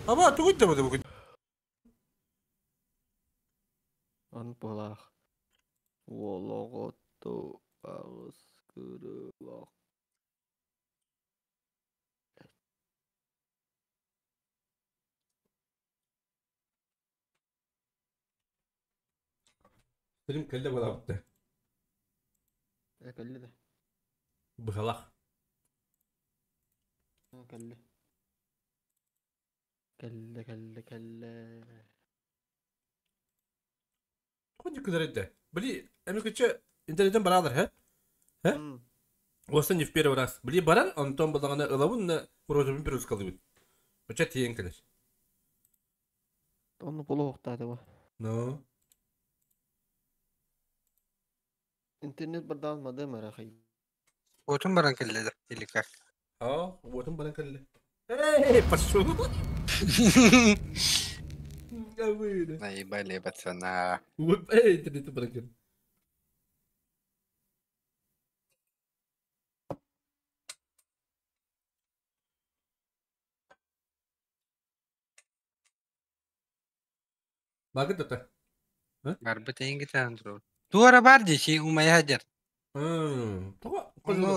B: Аба, тугуйт да бұ бүгін.
C: Ан болақ. Олоғоту ағыз көрілақ.
B: Стрим кэллэ була бутта.
C: Кэллэ да.
B: Быхалах.
C: Кэллэ. Кэллэ, кэллэ, кэллэ.
B: Кунди кыдырыдда. Били, эмикче интернеттен баралар, хэ? Хэ? Осын не в первый раз. Били барар, Антон балагана ылабын на урозубун перевозка алыбыт. Оча тиен келер.
C: Оны болу оқтады ба.
B: Но.
C: Интернет бардан мады марахай.
A: Отун баран келле или как?
B: А, отун баран келле. Эй, пошел.
A: Наебали пацана.
B: Эй, интернет баран келле. Багыт да.
A: Барбыт эңги таандыру. Туара бар деши умая хадер.
B: Тоҕо?
A: Ону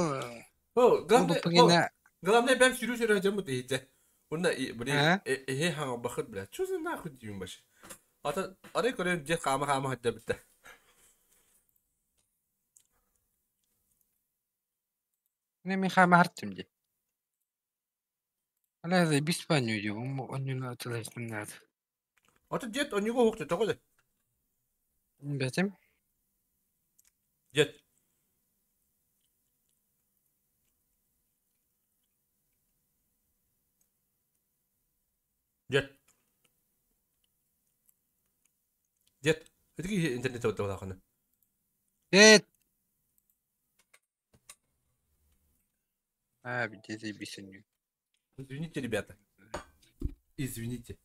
B: О,
A: ол
B: главное, о,
A: буппагина
B: главное бэм сүрү сүрү дьоммут иһитэ. Уонна били
A: а
B: эһи хаҥалбахыт бля. Чё за нахуй диим башы. Ата арай көрөн дьиэ хаама-хаама сылдьабыт да.
A: Мин хаамаһартым дии. Аля бис баню дии, онньуну атылаһым наада.
B: Ата дед онньуга уһукта тоҕо да?
A: Бэтим.
B: Дед. Дед. Дед. Итики интернет табалахана.
A: Дед. А, где бисенью.
B: Извините, ребята. Извините.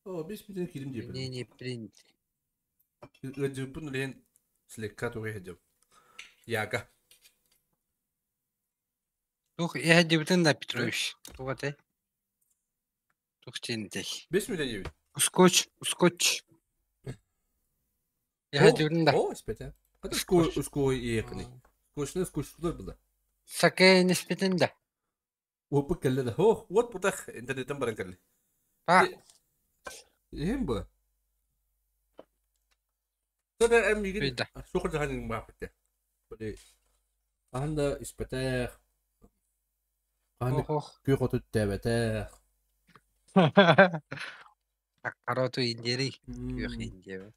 B: О, бес минут кирим диэбин.
A: Не не принят.
B: Ыдьыппын үлэһин слегка тугай сылдьабын. Яга.
A: Тух иһэдибитин да Петрович. Туох этэй? Тух диэн этэй?
B: Бес минут диэбит.
A: Ускоч, ускоч. Иһэдибитин да.
B: О, испэтэ. Хата ускуой иэкини. Скучно скучно было.
A: Саке испитин да.
B: Опыт кэллэ да. О, вот бутах интернеттен баран кэллэ.
A: Па.
B: Иһин бу. Тогда эм мигин
A: Үйда.
B: суох жаһанын бааппыт. Били ахан да испэтэх, хаһан да
A: Ох.
B: күөх оту түттээбэтэх.
A: Аккароту индири. Күөх индиэбэ.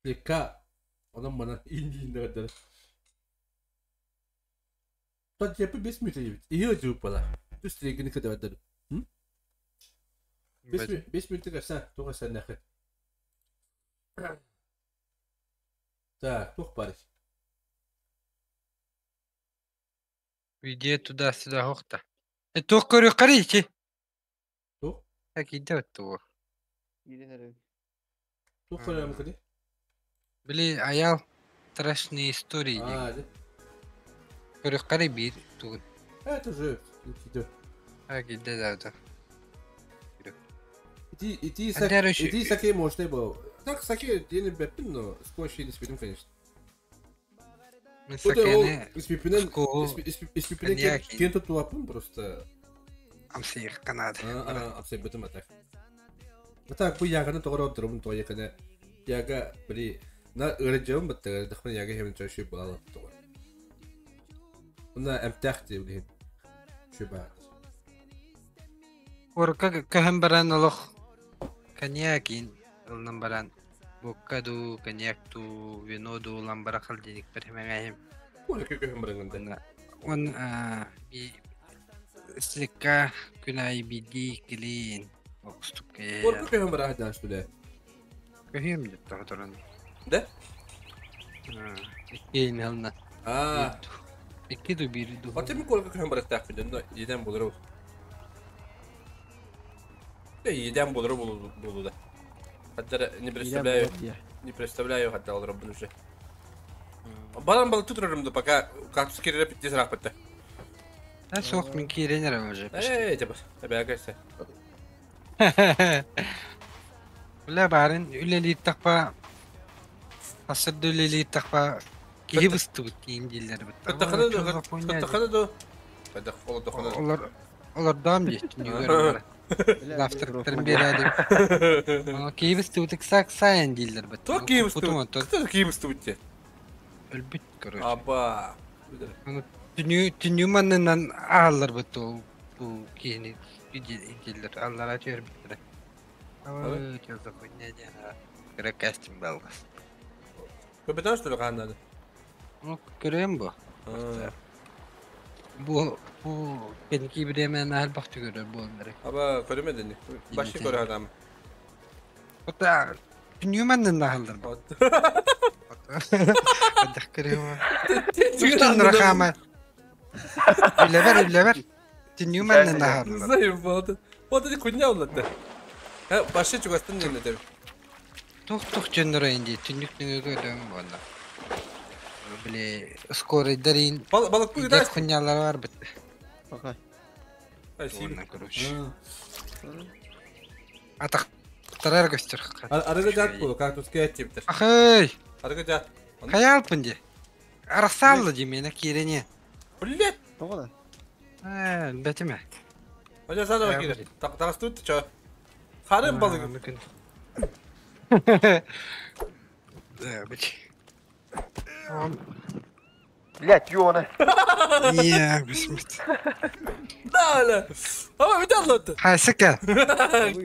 B: Слегка онон манан индиин да Та бес минут диэбит. Иһи ыдьыыппала. Түс тиэгини кытабаттар. Бес минут кэсэ, туох эсэннэхит. Так, туох барый?
A: Иди туда-сюда хохта. Туох көрүөххэрий ити?
B: Туох?
A: Так иди туох.
C: Киирэн эрэ.
B: Туох көрөмүкүнүй?
A: Били айал страшные истории диэн.
B: Аа, дьэ.
A: Көрүөххэрий биир тугун.
B: Это уже иди.
A: Так иди да да.
B: Ити ити
A: Андер
B: ити саке можно было. Так саке диэн бэппин, но скотч не спитим, конечно.
A: Мин
B: Вот ол
A: сакены
B: испипинен
A: скоҕу
B: испипинен
A: коньяк
B: кем туапын просто.
A: амсыйык канада.
B: Аа, абсай бытым атак. Так бу яганы тоҕор отторубун тоҕо якана яга били на ырыдьабын баттага дахман яга хемин чөшү була тоҕо. Уна эмтэх диэбилин. Шүбаа.
A: Орка көһөн баран олох коньякин ылынан баран бокка дуу, коньяк дуу, вино дуу ылан бара халдиник бер хэмэҥэһим.
B: Уна көкөһөн баранганда.
A: Уонна он би слегка күн аайы биирдии иккилиин устук
B: Орка көһөн бараа дааш биле.
A: көһүөм деп тоҕоторон.
B: Да?
A: Иккиэн ылна.
B: Аа.
A: Икки дуу биир дуу.
B: Ата ми корка көһөн барахтаах билен, но еден болор. Да еден болор болу да. Hatta не
C: Киирэн
B: представляю,
C: буолар дии.
B: не представляю hatta олорор буну уже. Балан бал тутурарым да пока кактус кирер питте сараппатта.
A: А суох мин киирэн эрэ уже.
B: Э, типа, эбэгэсэ.
A: Үлэ баарын үлэлиир тахпа асырды үлэлиир тахпа киһи быстыбыт киин дииллэр бытта.
B: Кыттахана да, кыттахана да. Кыттах олордохана.
A: Олор олордоом дии түнүгэр бара.
C: Бля,
A: Завтрактарын биэрээдим. Киһи быстыбыт ыксаак сайын дииллэр бытта.
B: То киһи быстыбыт.
A: Кутум
B: Кто киһи быстыбыт те?
A: өлбүт короче.
B: Аба.
A: Түнүү түнүү маннынан ааллар бытта ол бу киһини дииллэр. Аллара түөрбүттэрэ. Ой, чё за хуйня диэн. Кыра кастинг балгас.
B: Капитан что ли хааннады?
A: Ну, көрөм бу. Бу бу кэнники бириэмэ элбэх түгөрөр буоллар.
B: Аба көрөмөдүн. Башы көрө адам.
A: Ота түнүү маннынан ааллар бу. Адах көрөм. Түнүү рахама. Үлэбэр үлэбэр. Түнүү маннынан ааллар.
B: Заебал. Вот эти хуйня улатты. Башы чугастын немнетер.
A: Тух тух дьонноро инди түнүк нүгө көрөм буолла. Били скорыйдарин
B: Балык
A: идет
B: куйда.
A: хуйнялар бар бит.
C: Пока.
B: Спасибо.
A: Уонна, короче. Атах Балыктара эрэ көстөр.
B: Арыгы дьаат буолу, кактуска эттибиттэр.
A: Ахый!
B: Арыгы дьаат.
A: Хайаалпын дии. Арахсаалла дии миэнэ киирэниэ.
B: Блять!
C: Тоҕо да?
A: Ээ, бэтимэ.
B: Хотя саада киирэ. Тагастут чо. Харын балыгы.
A: Э, бич.
D: Блять, ёна.
A: Я, бисмит.
B: Да, да. Ама бит аллатты.
A: Хайсыка.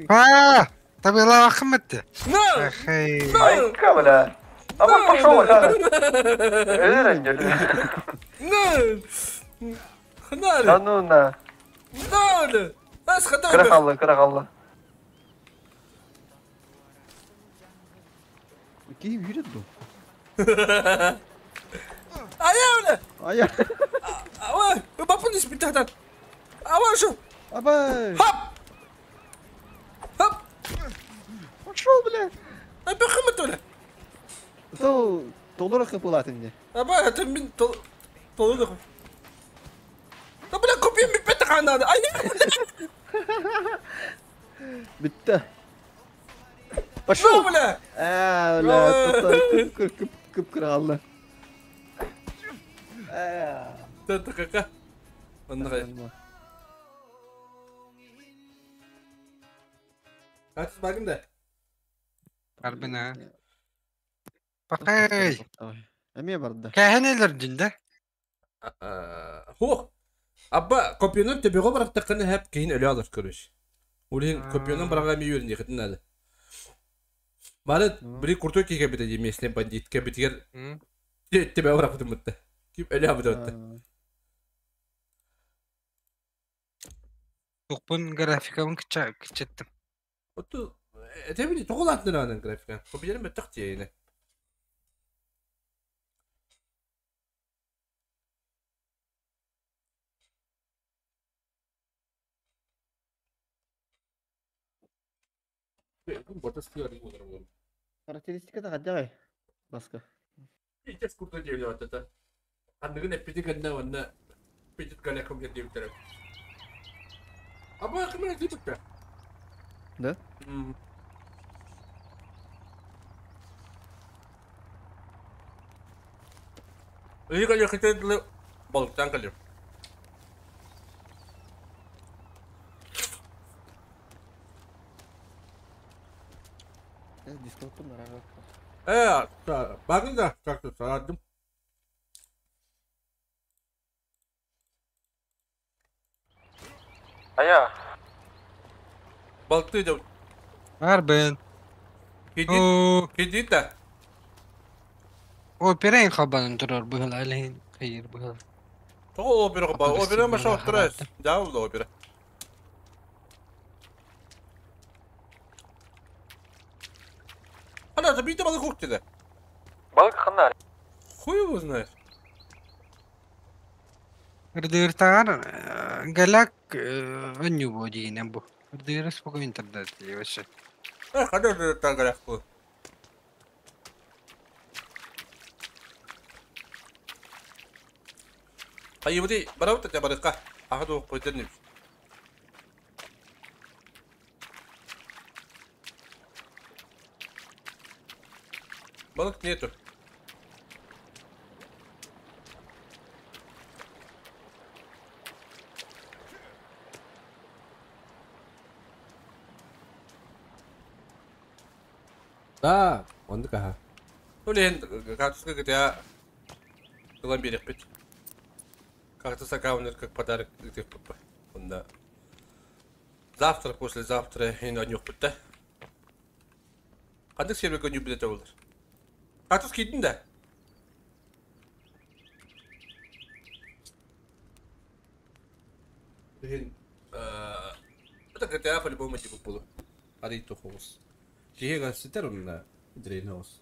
A: А, табыла ахмытты.
B: На!
A: Ахай.
D: Айка, бля. А вот пошел, да.
B: На! На!
D: Да ну на.
B: На! Ас хата.
D: Кыра кыра халла.
C: Киһи yürüdü ду.
B: Ая,
C: Ая.
B: Ава, бапын испит тахтан. Ава шу.
C: Абай.
B: Хап! Хап!
C: Пошел, бля.
B: Аба хымыт ола.
C: То толора кыпылатын мне.
B: Аба, это мин тол толу. Да бля, купи ми пет ханада. Ай.
C: Битте. Пошел.
B: бля.
C: А, бля, кып кып кып кыралды.
B: Та Онна Кактус багын да.
A: Барбына. Бакай.
C: Эме барды.
A: Кәһәнелер дүндә.
B: Хо. Абба копионун төбөгө барактакканы хәп кейин өлө алыр көрүш. Улин копионун барага ми юрин дихитин алы. Бары бири куртой киге бите местный бандит ке битигер төбөгө барактым битте. Кип өлө абыды.
A: Тукпун графикамын кичеттим.
B: Оту этебини тоголатны анан графика. Копионун беттак тиене.
C: Характеристика да гадай. Баска.
B: Сейчас курта девлю это. Анныгын эппити гэннэ онна питит галяком девтерем. Аба кымына типикте.
C: Да?
B: Или кале хитедле балыктан кале.
C: Дискордтан нарага.
B: Э, багын да как-то сарадым.
D: Ая.
B: Балыкты деп.
A: Барбын.
B: Кедит, кедит да.
A: О, перейн хабанын турар быгыл алейн хайыр быгыл.
B: Того опера ба, опера маша турас. Да, опера. Ана, забейте балык уктеде.
D: Балык ханар.
B: Хуй его знает.
A: Рдыртар галак өнню бу дигенен бу. Рдыры спокойно интернет вообще.
B: Э, хада рдыртар галак бу. Айыбыды барабыт та барыкка. Ахаду койдерниб. Балык нету. Да, он такая. Ну, лен, как сказать, я берег пить. Как-то сакаунер как подарок он да. Завтра, послезавтра и на нюх да. Қандық сервер көню білет олар. Кактус кидің да? Блин, это GTA по-любому типа было. Арито хоус. Жига ситер онна дрейнаус.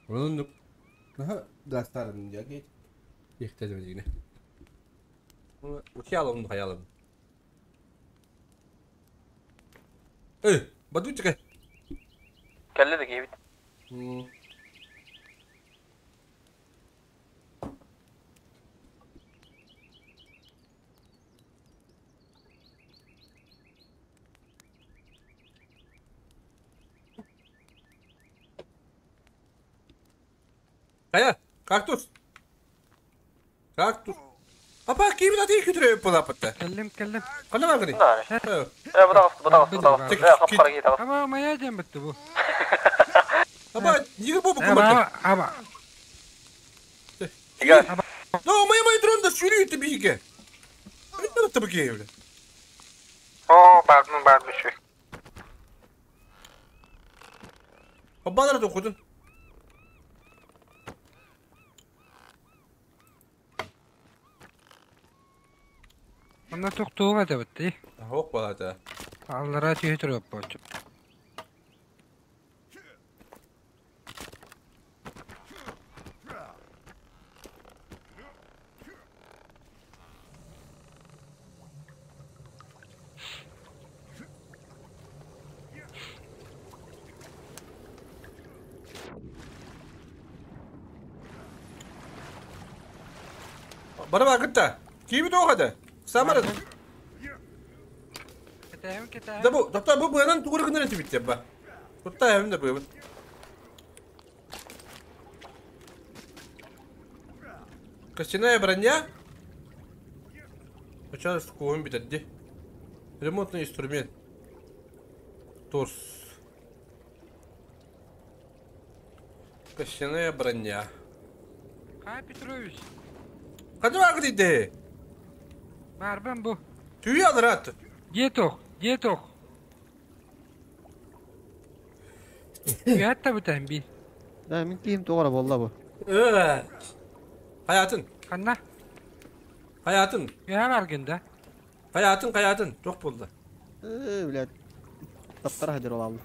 B: Onun daha gaztarın ya geç. Yıktacım yine. Uçalım hayalım. Эй, бадучка.
D: Кэлле да киһибит.
B: Kaya, кактус. Кактус. Апа, ким аты күтүрэ пылапытта.
A: Кэллим, кэллим.
B: Ханна баргыный?
D: Наары. Э, бу таҕыс, бу таҕыс, бу таҕыс. Э, хап-хара киһи таҕыс.
A: Аба, моя диэн бытты бу.
B: Аба, неге бу бу
A: Аба, аба.
D: Ига.
B: Да, моя моя дрон да сүйрүү биге. Это бу киевле.
A: О, бармын, бармын şu.
B: Абалар да okudun.
A: Онна тоқтуға да бітті.
B: Хоқ балада.
A: Аллара түйе тұрып болчу.
B: Бара багытта. Кими тоғады? Самара.
A: Кетәһем, кетәһем.
B: Да бу, доктор бу буянан тугры гына битте ба. Тутта hem de bu. Костяная броня. Сейчас куем битәдди. Ремонтный инструмент. Торс. Костяная броня.
A: Кай Петрович.
B: Када вакыт иде?
A: Барбан бу.
B: Түйе алырат.
A: Дие тоқ, дие тоқ. Уятта бутан би.
C: Да, мин киим тоғара болла бу.
B: Hayatın.
A: Қанна?
B: Hayatın.
A: Уя баргында.
B: Hayatın, hayatın. Çok buldu.
C: Э, блядь. Таптара хадыр олалды.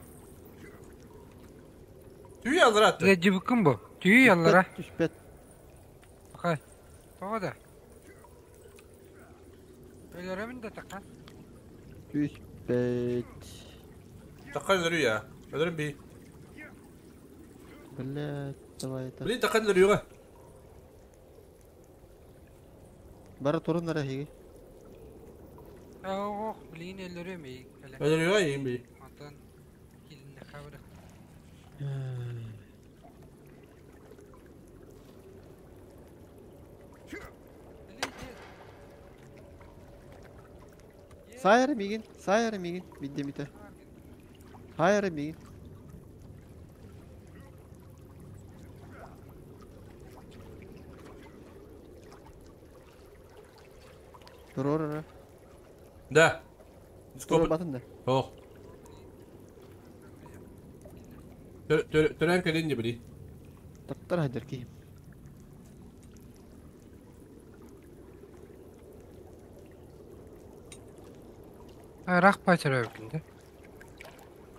B: Tüy alır attı.
A: Режибукун бу. Түйе аллара.
C: Түшпет.
A: Кай. Тоға да. Өлөрөмүн да тақан.
C: Түшпет.
B: Takkan ölüyor ya. Ölürüm bir.
C: Блядь, давай это.
B: Блин, takkan ölüyor.
C: Бара турун нара хиги.
A: Ох, блин, өлөрөм ей.
B: Ölüyor yiyeyim bir.
A: Антон килинне хабары.
C: Сайыр мигин, сайыр мигин, бидде мите. Хайыр мигин. Турор
B: Да.
C: Турор
B: Скоп.
C: батын да.
B: Oh. Tören kelin gibi.
C: Таптар хадыр киим.
A: Рах пачырабыкын да.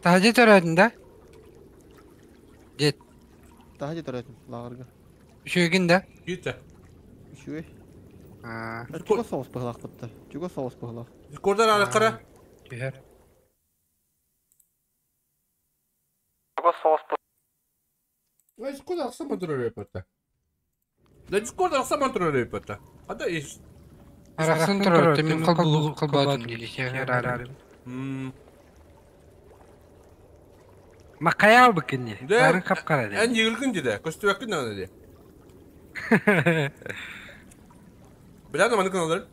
A: Тажы төрөдүн да. Дет.
C: Тахажы туратын лагырга.
A: Үшөгүн да.
B: Git.
C: Үшүгэй.
A: Аа,
C: Чуга соус быһылаах бытта. Чуга соус быһылаах.
B: Discord'dan ara kara.
A: түһэр.
D: Чугас соғыс бу.
B: Discord aksa kontrol yapıtta. Да Discord aksa kontrol yapıtta. Hadi iş.
A: Арахсын төрөттө мен кылбуу кылбаатым дири. Макаял быкынни.
B: Да.
A: Барын капкара
B: En
A: деди.
B: yığılgın dedi. Köstüvekkin ne dedi. Bilen de mandıkın alırım.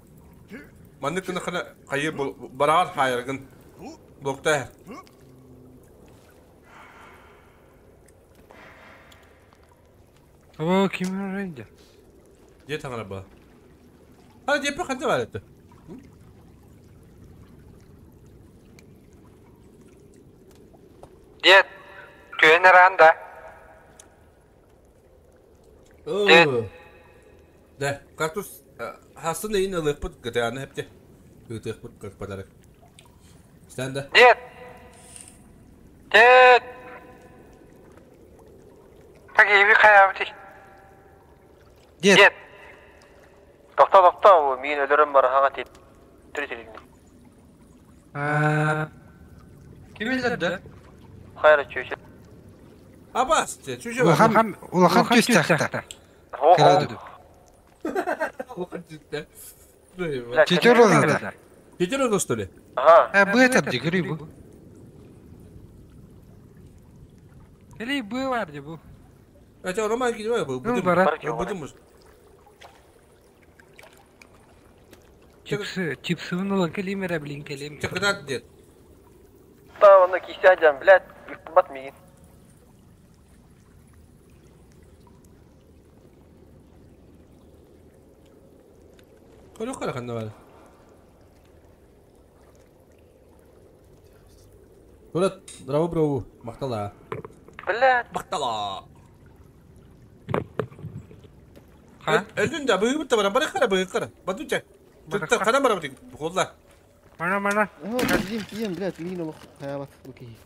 B: Mandıkın kana kayı barar hayırgın. Blokta.
A: О, ким ренде?
B: Diye tanrı ba. Hadi diye pek var etti.
A: Дед, түөн аранда. Дед.
B: De, kaktüs hasın neyin alıp gıdağını hep de. Gıdık bıt padarak. Sen de.
A: Дед. Дед. Так еби каябыты. Дед. Дед.
D: Тохта, тохта, бу мин өлөрөм бар хаңа тет. Түрі телегин.
A: Аа. Ким элдерди?
D: Хайра чөйшө.
B: Abbas, çocuğa bak.
A: Улахан улахан түс тахта.
D: Хо, хо.
A: Кыраду. Тетер да.
B: Тетер oldu что ли?
D: Ага.
A: А бу это дигри бу. Или бу бар ди бу.
B: Эче оромай киди бу
A: Ну
B: бу
A: бара.
B: бу бу.
A: Чипсы, чипсыбын ылан кэлиим эрэ билин кэлиим.
B: Чакырат дед.
D: Та онно кисе дьан, блядь, бат мигин.
B: Көрө көрө ханна бар. Көрөт, браво браво, мактала.
D: Блядь.
B: Мактала.
A: Ха?
B: Өлдүн да быгы битте баран, бары кара быгы кара. Батуча. Тutta кара бара бит. Холла.
A: Мана мана.
C: Ага, тиийэн, тиийэн, блядь, миигин олох хайаабат бу киһи.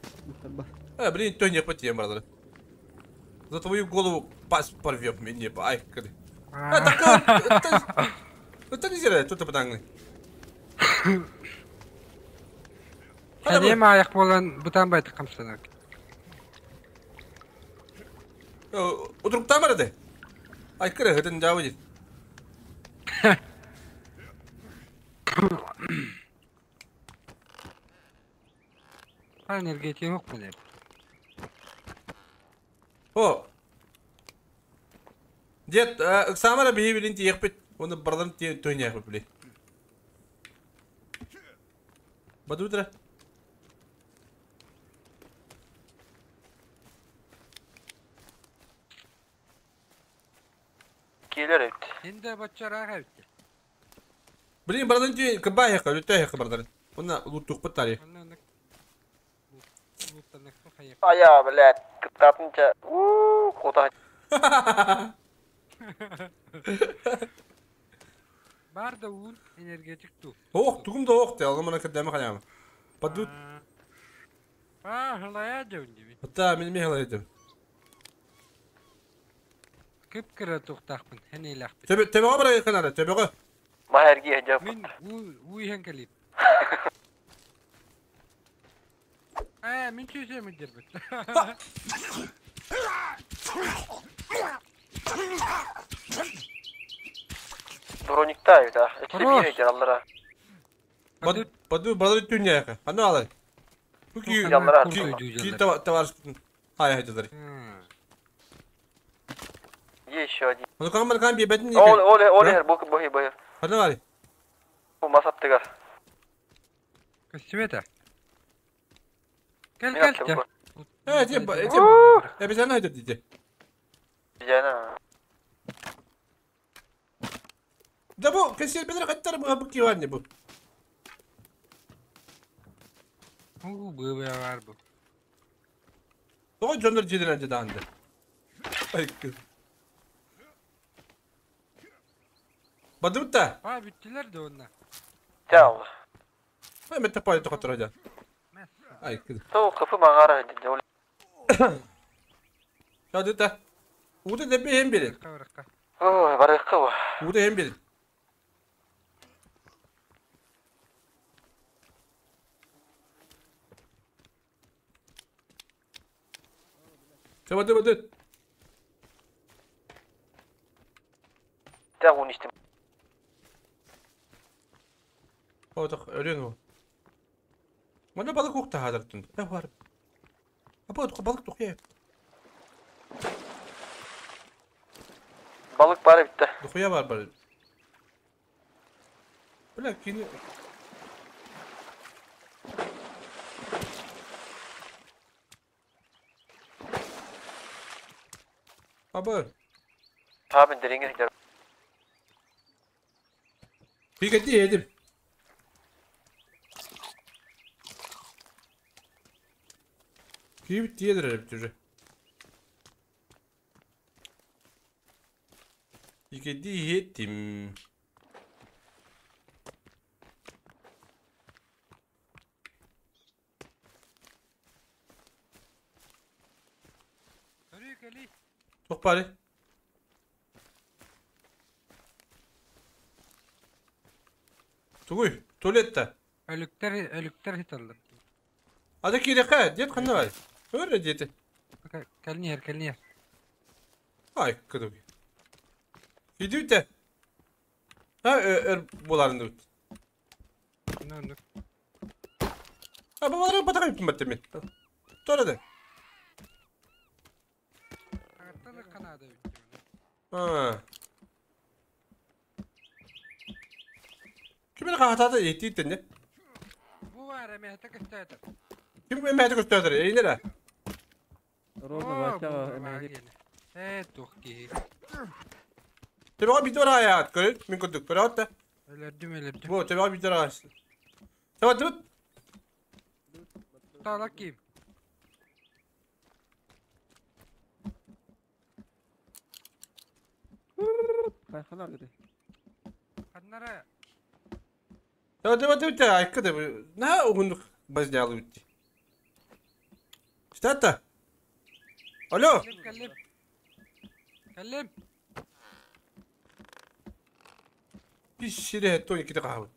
C: Бар.
B: А, блин, то не потем, братан. За твою голову пас порвем мне, ай, кады. А, так, это... Это не зря, тут бадаңны.
A: Сәлем аяқ болан бұтан байтық қамсанак.
B: Утрук там арады. Ай, кыры, это не жабы
A: Энергетик yok mu der?
B: О. Дед, самара бии билин тиехпит. Оны бардан тойняхпит били. Бадутра.
D: Келер эбит.
A: Енді батчараға бітті.
B: Блин, бардан түйін кыбай хаққа, өтті хаққа бардан. Оны луттуқ бұттари.
D: Ая, блядь, кыттатынча. Ууу, куда.
A: Бар да уun энергетик ту.
B: Ох, тугум да ох, те, алым мына кірдәмі қанямы. Бадут.
A: А, хылая деун деби.
B: Хатта, мен мехала едім.
A: Кып кыра туқтақпын, хәнейләқпін.
B: Төбеға бара қанары, төбеға.
D: Махерги жап.
A: Мен уйхан калип. А, мен чөсемін дербіт.
D: Броникта эбит, а. Эче
A: Хорош.
D: бие аллара.
B: Баду, бардан түйін яқы. Аны алай. Ки,
D: Яллара.
B: ки товарищ. Хай, хай, жазар.
D: Еще один.
B: Оны камер кам бебетін
D: Ол, ол, ол, ол, бу, бу, бу.
B: Аны алай.
D: Бу масаттыгар.
A: Көстүбета. Кел,
D: Мен
A: кел,
D: аттым
A: кел.
B: Э, те, те, э, біз аны айтады дейді.
D: Жана.
B: Да бу, кесел бедер қаттар бұға бұ киванне бу.
A: У, быбы бар бу.
B: Тоғы жондар жеден әнде дағынды. Ай, кыз. Бады бұтта.
A: А, бүттілер де онна.
D: Тял.
B: Ай, мен тапай тоқаттыр айда. Ай, кыз.
D: Тоо кыфы маңара диде. Ол
B: Шады та. Уды деп hem берин.
A: Барыққа.
D: Ой, барыкка бу.
B: Уды hem берин. Бады бады.
D: Тя уништим.
B: О, так, өрен ол. Мана балық оқты хадыртын. Не бар? Апа, балық тоқия.
D: Балык бар битте.
B: Дохуя бар бар. Бля, кини... Аба,
D: Табын дереңе хидер.
B: бигети едим. Кийип тиедер эбит уже. Икеди еттим.
A: Көрүй кели.
B: Тоқ бari. Тугуй, туалетте.
A: Өлүктер, өлүктер хиталлар.
B: Ада киреке, дед қандай бар? Öyle dedi.
A: Кәлнер, кәлнер.
B: Ay kıdık. Gidiyor de. Ha ör bularını tut.
A: Ну,
B: Ha babaları batak yaptım ben demin. Doğru de. А. Ким хаһатаата иһиттииттэн
A: Бу бар эмэһэтэ көстөөтөр.
B: Ким эмэһэтэ көстөөтөр? Эйнere.
C: Ровно Васяҕа эмэһэти.
A: Ээ туох киһи.
B: Төбөҕө биир аайаат көрүн мин курдук көрөөт да.
A: Өлөрдүм өлөрдүм.
B: Бу төбөҕө биир ааас. Төбөтүбүт.
A: Таалак ким?
C: Хайханар гыды.
A: Ханнара.
B: Төбөтүбүт айкы да на уһундук базнялы үтти. Что Алло.
A: Кэллим кэллим.
B: Пищире то никита каабыт.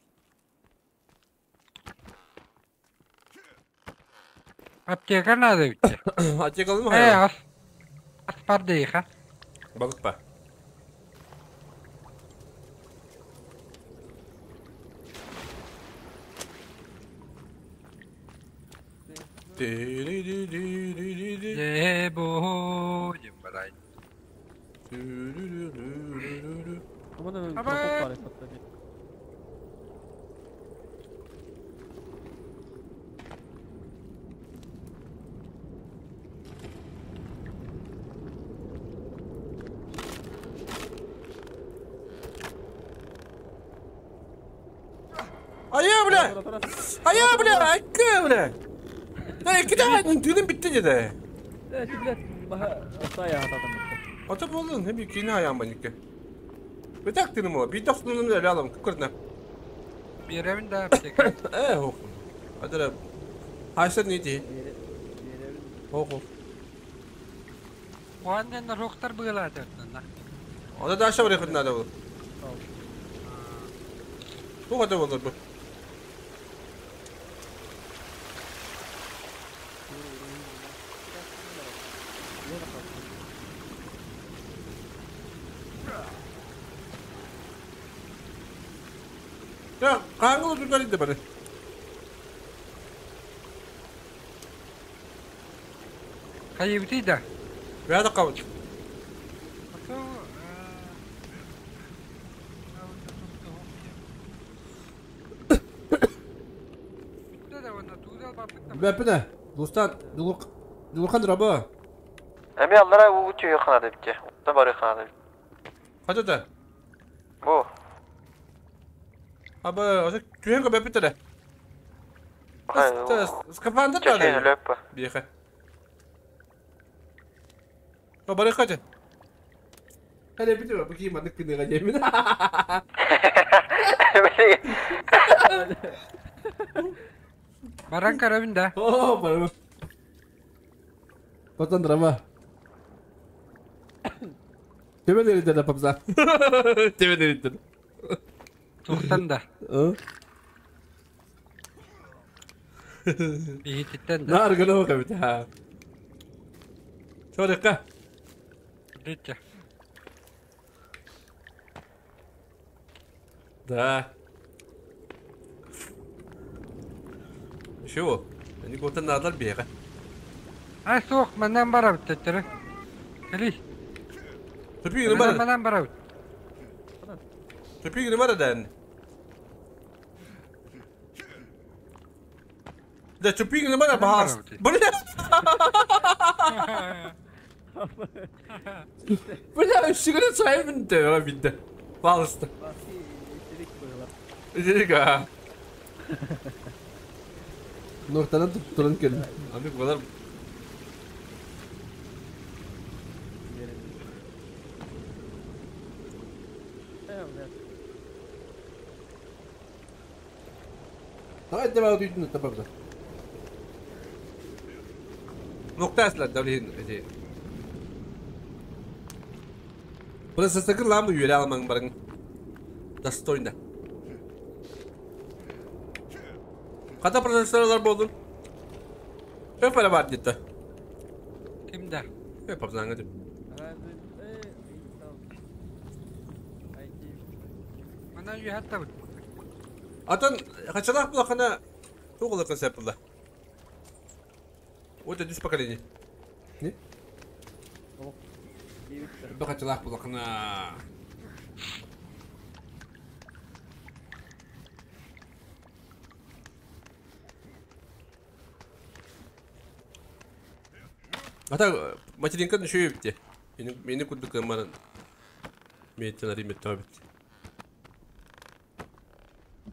A: Аптека надо үтте.
B: Аптека алым
A: Э ас. Ас бар дейха.
B: Балык па.
A: Дебо барай.
C: Амана
A: Аба.
C: проход бар эсапта.
B: Айа бля! Айа бля! Айка бля! Да кида түнүн битти деди.
C: Э, блядь, баха сая хататым.
B: Ата болдун, хем кийин аян баникке. Битак тиним о, бит тохтунун эле алам күкүрнө.
A: Беремин да аптека.
B: Э, хок. Адара. Хайсыр не ди? Хок.
A: Хуаннан рохтар быылааты на.
B: Ада да аша барыхын надо бол. Бу када болор бу. Я, каңгыл турдар иде бары.
A: Хайыбыты да.
B: Бәді қабыт. Бәпіне, достар, Дулухан раба.
D: Эми аллара уу түйө ханады битте. Оттан бары ханады.
B: Қада да?
D: Бу.
B: Аба, ошо түйен көп бәпітті Скафандр да.
D: Чечен löp.
B: Бияха. Бары қача. Хәле битә бу кием аны көнегә җәймен.
A: Баран карабин да.
B: О, бары. Батан драма. Теме дерите да папза. Теме дерите.
A: Тухтан да. Бихиттен да.
B: Нар гына бит ха. Шорыкка.
A: Дитя.
B: Да. Шо? Они готан надар бега.
A: Ай суох манан барабыт теттері. Кели.
B: Тупигini бар.
A: Манан барабыт.
B: Тупигini бар да. Да тупигini бар баас. Бля. Бля, сигарет сайбын де, бинде. Пожалуйста. Иди-ка. Нортанан туран келди. Аны булар Давай давай үйдүн табабыз. Нокта давлин эти. Просто сакыр ламы үйрө алмаң барың. Достойно. Ката процессорлар болдун. Көп пара бар деді.
A: Кимде?
B: Көп папзаңа деп.
A: Мана үй хатта бут.
B: Атан качалак булакана тугулы концепт булда. Вот это поколение. Не? Бакачылаах булакына. Ата материнка нүшөй битте. Мени курдук кымманан. Меттен арим бит.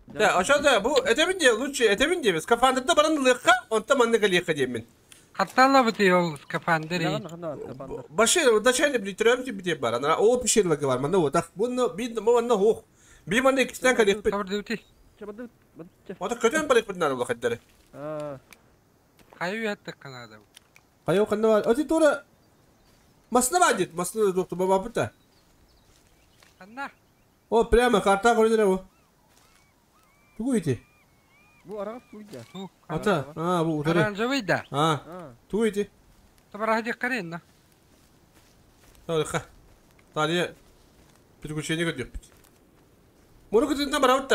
B: Да, ошо да бу этебин де лучше этебин де скафандрда баран лыхха, онта манны галиха деймин.
A: Хаттала бити ол скафандр.
B: Башы дачайны билитерем ти бите бар. Ана о пишерлыгы бар. Манда вот буну бин манна хох. Би манна икистен калих бит. Ота көтөн барык бит нары хаддары.
A: Кайы ятты канада.
B: Кайы канда бар. Оти тура Масна бадит, масна доктор баба бута.
A: Анна.
B: О, прямо карта көрдүрө бу. Тугу ити?
C: Бу арагас туйда.
B: Ата, а бу утары.
A: Оранжевый да.
B: А. Тугу ити?
A: Табара карен.
B: Тарыха. Тария переключение көтөп. Муру көтүнтен барабыт.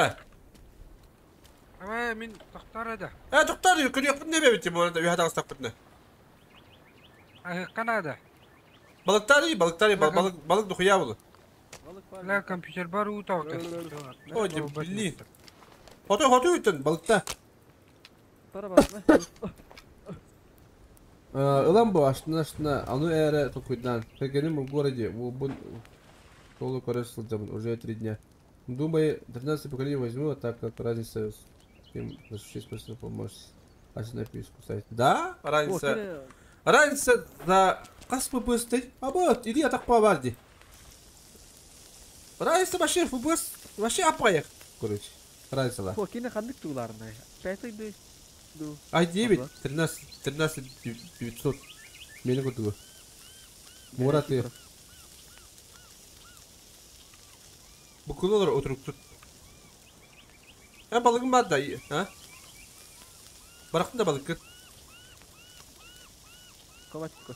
A: Ава мин токтор да.
B: Э, токтор, көрөк не бебит бу анда үйәдә астап көтнө.
A: А Канада.
B: Балыктар, балыктар, балык, балык духуя булу.
A: Ла компьютер бар у таута.
B: Ой, блин. Хотой, хотой үтен, балыкта. Ылан бу аштына аштына, ану эре токуйдан. Кергеним в городе, бу толу кореш сылдамын, уже 3 дня. Думаю, 13 поколение возьму, так как разница с тем, 6% поможет. Асина писку ставить. Да? Разница. Разница за кас быстрый. А вот, иди атак по варди. Разница вообще ФБС вообще апаях. Короче, разница ла.
C: Кини ханнык тууларына. Пятый ды.
B: А9, 13, 13 900. Мени кутугу. Мурат и. Букулар отуруп тут. А балыгым бар да, а? Барактын да балык.
C: Ковачка.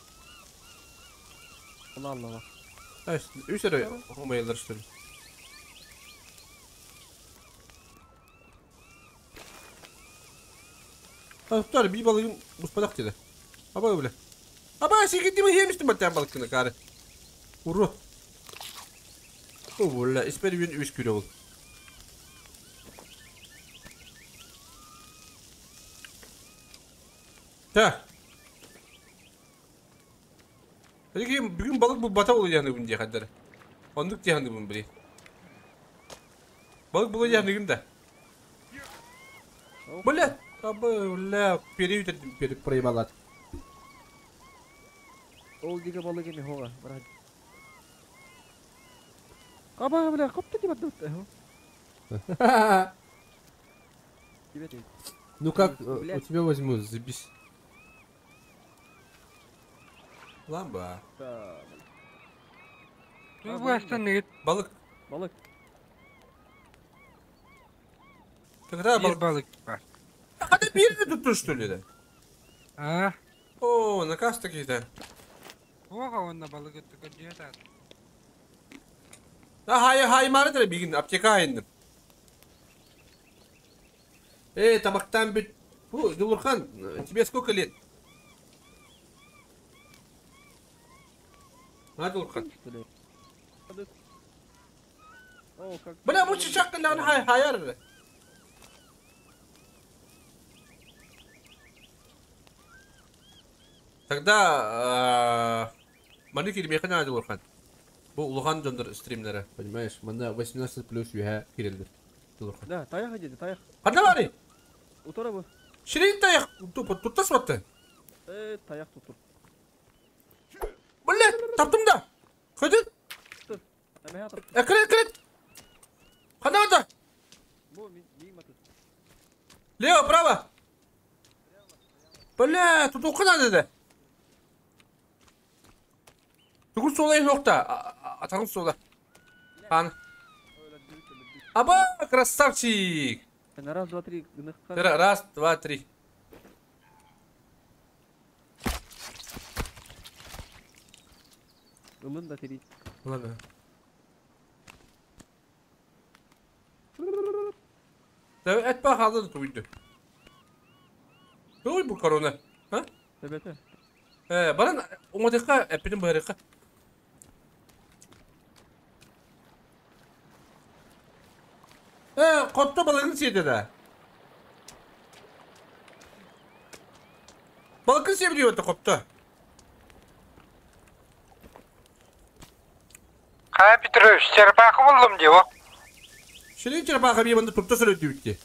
C: Allah Allah.
B: Evet, üç lira olmayılır işte. Tutar bir balığım muspadak dedi. Aba öyle. Aba şey gittiğimi yemiştim ben balıkını karı. Uru. O böyle isperi bir 3 kilo oldu. Ta. Peki bugün balık bu bata olacağını bugün diye kadar. Onduk diye bunu biri. Balık bulacağını gün de. Бля, бля, перейдет перед проебалат.
C: Ол диге балык эми хога, брат. Аба, бля, копты дип атты.
B: Ну как, у тебя возьму, забись. Ламба. Балык.
C: Балык.
B: Тогда балык.
A: Балык бар.
B: А ты бирни туттун что ли да?
A: А?
B: О, наказ такие-то.
A: Ого, он на балык это где-то.
B: Да, хай, хай, мары бигин, аптека айындым. Эй, табактан бит. Фу, Дулурхан, тебе сколько лет? А, Дулурхан? Бля, лучше чаккалан хай, хайар. Тогда Малик или Механа Дулурхан. Бу улахан дьондор стримнері, понимаешь? Манда 18 плюс юха кирилдир. Дулурхан.
C: Да, таяқ деді, таяқ.
B: Қанда бары?
C: Утора бу.
B: Ширин таяқ туттас батты.
C: Э, таяқ туттур.
B: Бля, таптым да. Көдін? Кірет, кірет. Қанда бата?
C: Бу, мен батыр.
B: Лево, право. Бля, тут оқына деді. Түгіл солай жоқ та, атағын сола. Ан. Аба, красавчик!
C: Раз, два, три.
B: Раз, два, три.
C: Ылын да три.
B: Ладно. Да, эт бақалды да туйды. Туй bu корона. А?
C: Төбәті.
B: Баран оңатыққа, әппетін байрыққа. Хопто балыгын сиэтэ да. Балыкын сиэбит диэбэтэ хопто.
A: Хаа Петрович, черепаха буллум дии о.
B: Ширин черепаха биебанды турта сөрөдүбүт дии.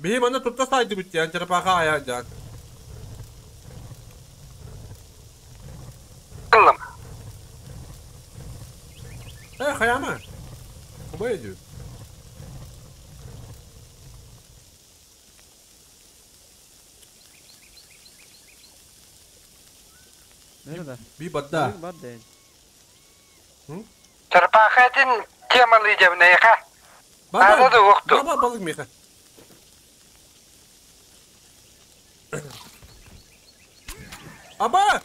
B: Биһи манна тутта саайдыбыт диэн черепаха айаан дьаан.
A: Ыллым.
B: Э, хайаама. Кубай дүү.
C: Nerede?
B: Би бадда.
C: Бар дейін.
A: Черепаха этин темалыы дьэбинэйха. Ада да уохту.
B: Баба балык меха. Аба!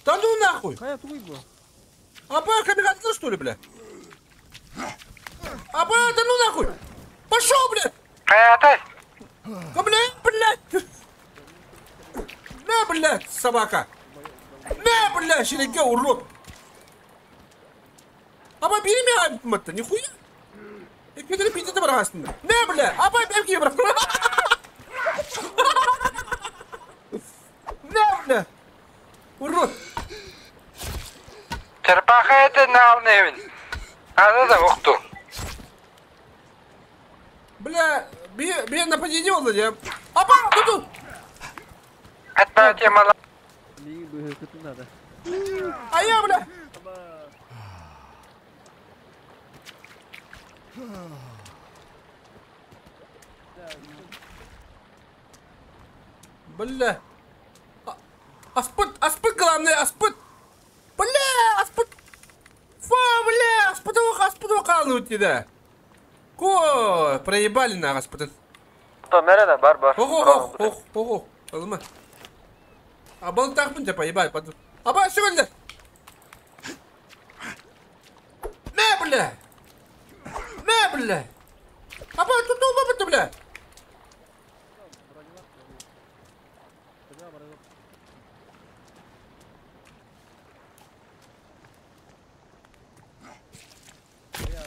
B: Да ну нахуй!
C: Хайа тугуй бу?
B: Аба, камикадзе что ли, бля? Аба, да ну нахуй! Пошел, бля!
A: Хайатай.
B: Да, бля, блядь! На, блядь, собака! На, блядь, щенки, урод! Аба, бери меня, мать, нихуя! Эквидер пиздец барасың. На, бля! Аба, бери брат! На, бля! Урод!
A: Черепаха этин аалнебин. Ада да уохту.
B: Бля, би нападение oldu ya. Аба, ду
A: Атпа темала.
C: Миги быһыкытын ада.
B: А я, бля! Бля! Аспыт, аспыт главное, аспыт! Бля, аспыт! Фа, бля, аспыт аспыт қалды өтеді. Ко, проебали на аспытын.
D: То nerede? Бар бар.
B: Ох, ох, ох, ох, ох, алма. А был так тебя поебали, потом. Аба, сегодня! На, бля! На, бля! Аба, тут оба, бля!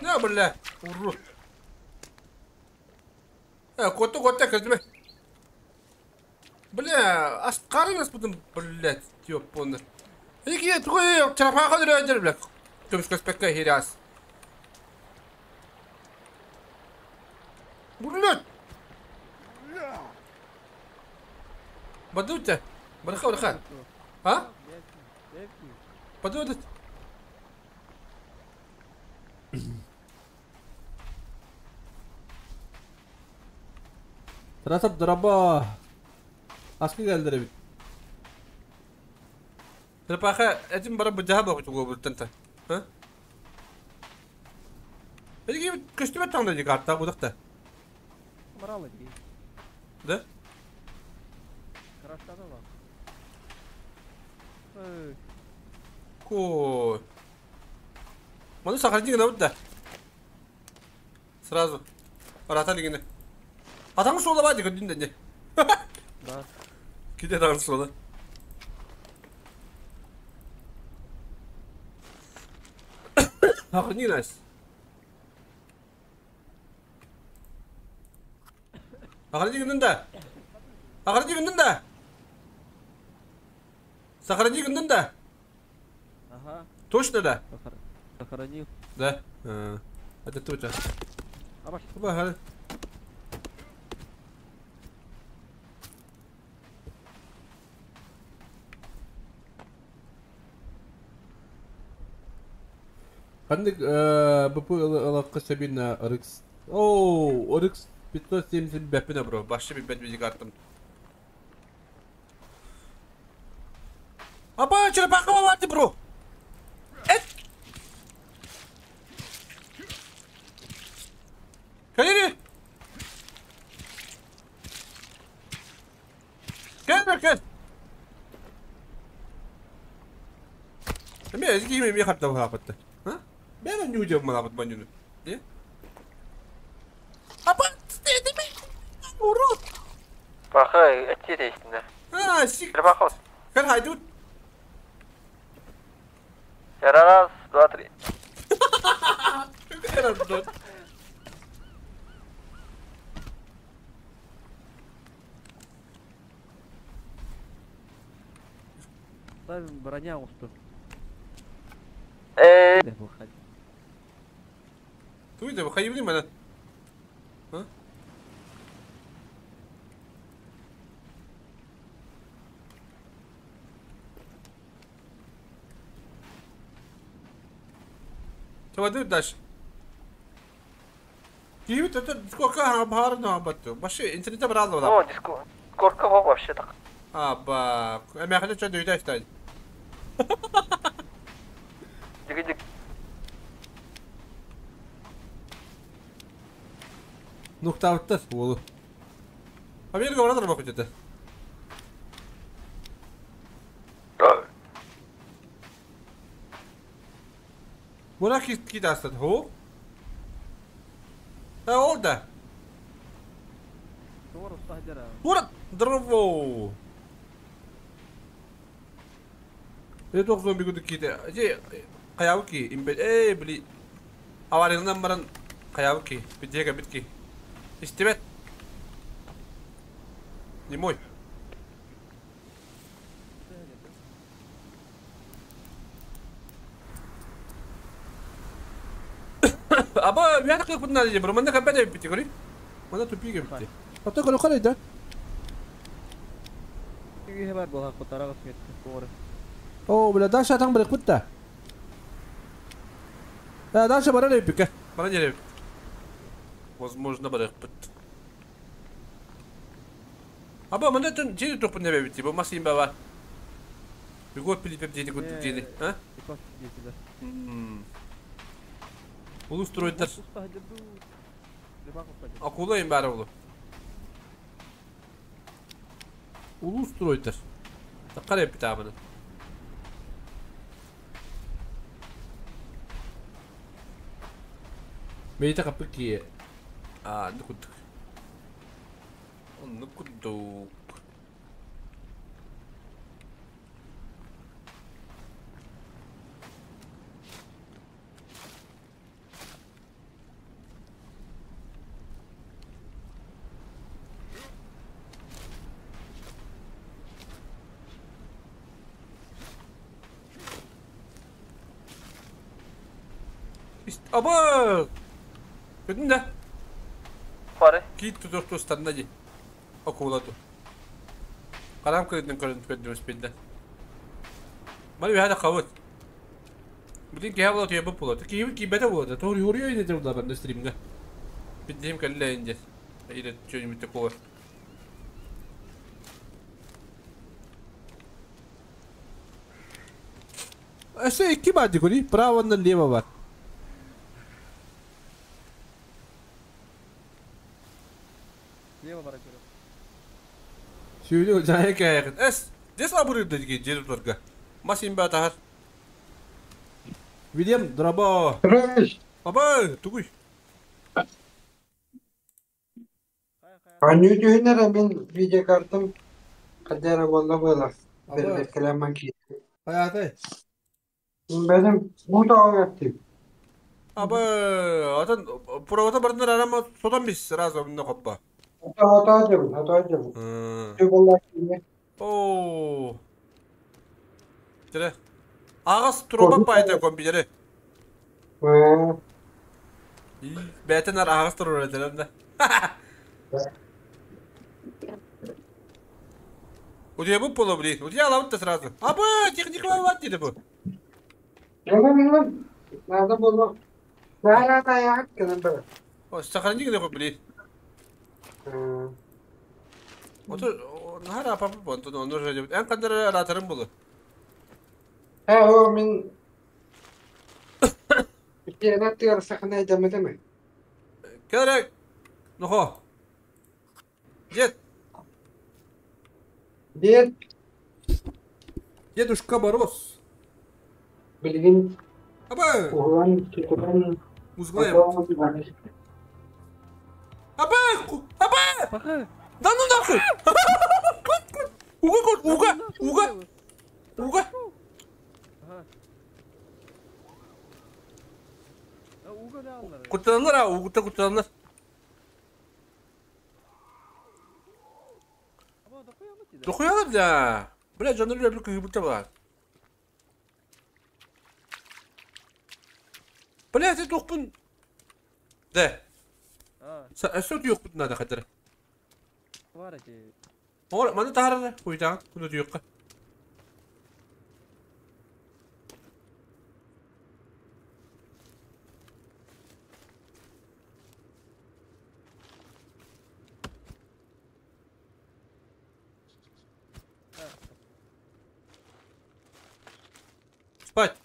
B: На, бля, урод. Коту коту кözüme. Бля, ас қарын аспыдым, блядь, ёпоныр. Иги тугой чарапаха дүрәдер, бля. Көмүс көспекке хирас. Блядь. Бадуйте. Барха, барха. А? Бадуйте. Трасап драба. Аскы келдер бит. Трапаха этим бара бу жаба кутугу буттанта. Ха? Эги көстүбө таңда ди карта будакта.
C: Баралы ди.
B: Да?
C: Краштады ба. Эй,
B: Ко. Маны сохранить надо да. Сразу. Арата дегенде. Атаңы сола ба деген дүнден не.
C: бар.
B: Киде атаңы сола. Сохрани нас. Сохрани гындын Сохрани гындын да. Сохрани гындын да.
C: Ага.
B: Точно да?
C: Сохранил.
B: Да. Это точно.
C: Абаш.
B: Аба, Ханнык БП ылаққы сәбина RX. Оу, RX 570 бәппін бро. Башы bir бәт бізік аттым. Аба, черепаха барды бро. Эт. Кәлері. Кел, кел. Эме, эзги ме хатта хапатты. Ха? Бәрі не удел малабыт банюны. Не? Апа, деме. Урод.
D: Баха, этти дейсин да.
B: А, сик.
D: Рыбаков.
B: Кэл хайдут.
D: Раз, два, три.
C: Ставим броня усту.
B: Туйда, выходи, мене. А? Что дальше? Киви, это сколько бахар на батту? Баши, интернет брал
D: да. О, диско. Сколько вообще так?
B: А, ба. А меня хочу что-то уйти стать.
D: Дик-дик.
B: Ну, кто-то волу. А мне говорят, рыбаку где-то. Buna ki dastan ho? Ha oldu. Bura дрво. Это зомби куду ките. Же каявки имбе эй бли. Аварыгынан баран каявки бидеге битки. Истебет. Не мой. Аба, я так куда надо, бро, манда капеда бити, гори. Манда тупик бити. Ата кала кала да.
C: Киһи бар була кутарага сметти куора.
B: О, бля, дальше там бля кутта. Да, дальше баран бика. Баран не. Возможно, баран пут. Аба, манда тун жери топ не бити, бу масим баба. Бигот пилип деди гут деди, а? Улустроиддар. Акула им бары улу. Улустроиддар. Таккар эпит абыны. Мейте капы ки. А, нукудук. Нукудук. Аба! Көтүн да.
D: Бары.
B: Кит тутук тустанда ди. Окуладу. Карам көрдүн көрдүн көрдүн өспенде. Маны бихада кабыт. Бүтүн кеһэ була туя була. Киһи кибете була. Тори хори өйдө деп була банда стримге. Биддим кэлле инде. Или что-нибудь такого. Эсе икки бар дигури, право на лево бар.
C: Лево бар көрөм.
B: Сүйдү жайы кайгын. Эс, дес абыры деги жерип турга. Масин ба тахар. Вильям драба. Аба, тугуй.
A: Аню дүйнер мен видеокартам кадера болла була. Бер каламан ки.
B: Хаятай.
A: Benim bu da öğrettim.
B: Аба, атан провода бардын арама содан биз сразу мында коппа.
A: Hata edeceğim, hata edeceğim.
B: О. Тире. Агас труба пайда компьютере. Бәтен ар агас турур эдем да. Удия бу поло блин. Удия алабыт сразу. Аба, техника бар диди бу.
A: Bilmem. Nerede buldum? Nerede ayak кенен
B: О, сохрани где блин. Ото нахара папа бонто но нужно делать. Эн кандыр раторым булу.
A: He o min Кенет тигэр сахна жамедеме.
B: Керек. Нохо. Дед.
A: Дед.
B: Дедушка Мороз.
A: Билгин.
B: Аба.
A: Уган китубан.
B: Музглаем. Аба! Аба! Да ну нахуй! Уга көр, уга, уга, уга. Куттаналар а, угута куттаналар. Дохуялар да. Бля, дьоннор үлэ кыһыбыта бар. Бля, это туохпун... Да. Өссө утуйуохпут наада хатыра. Оҕор, маны таһаарара, куйтаҕын, кун утуйуохха. Спать.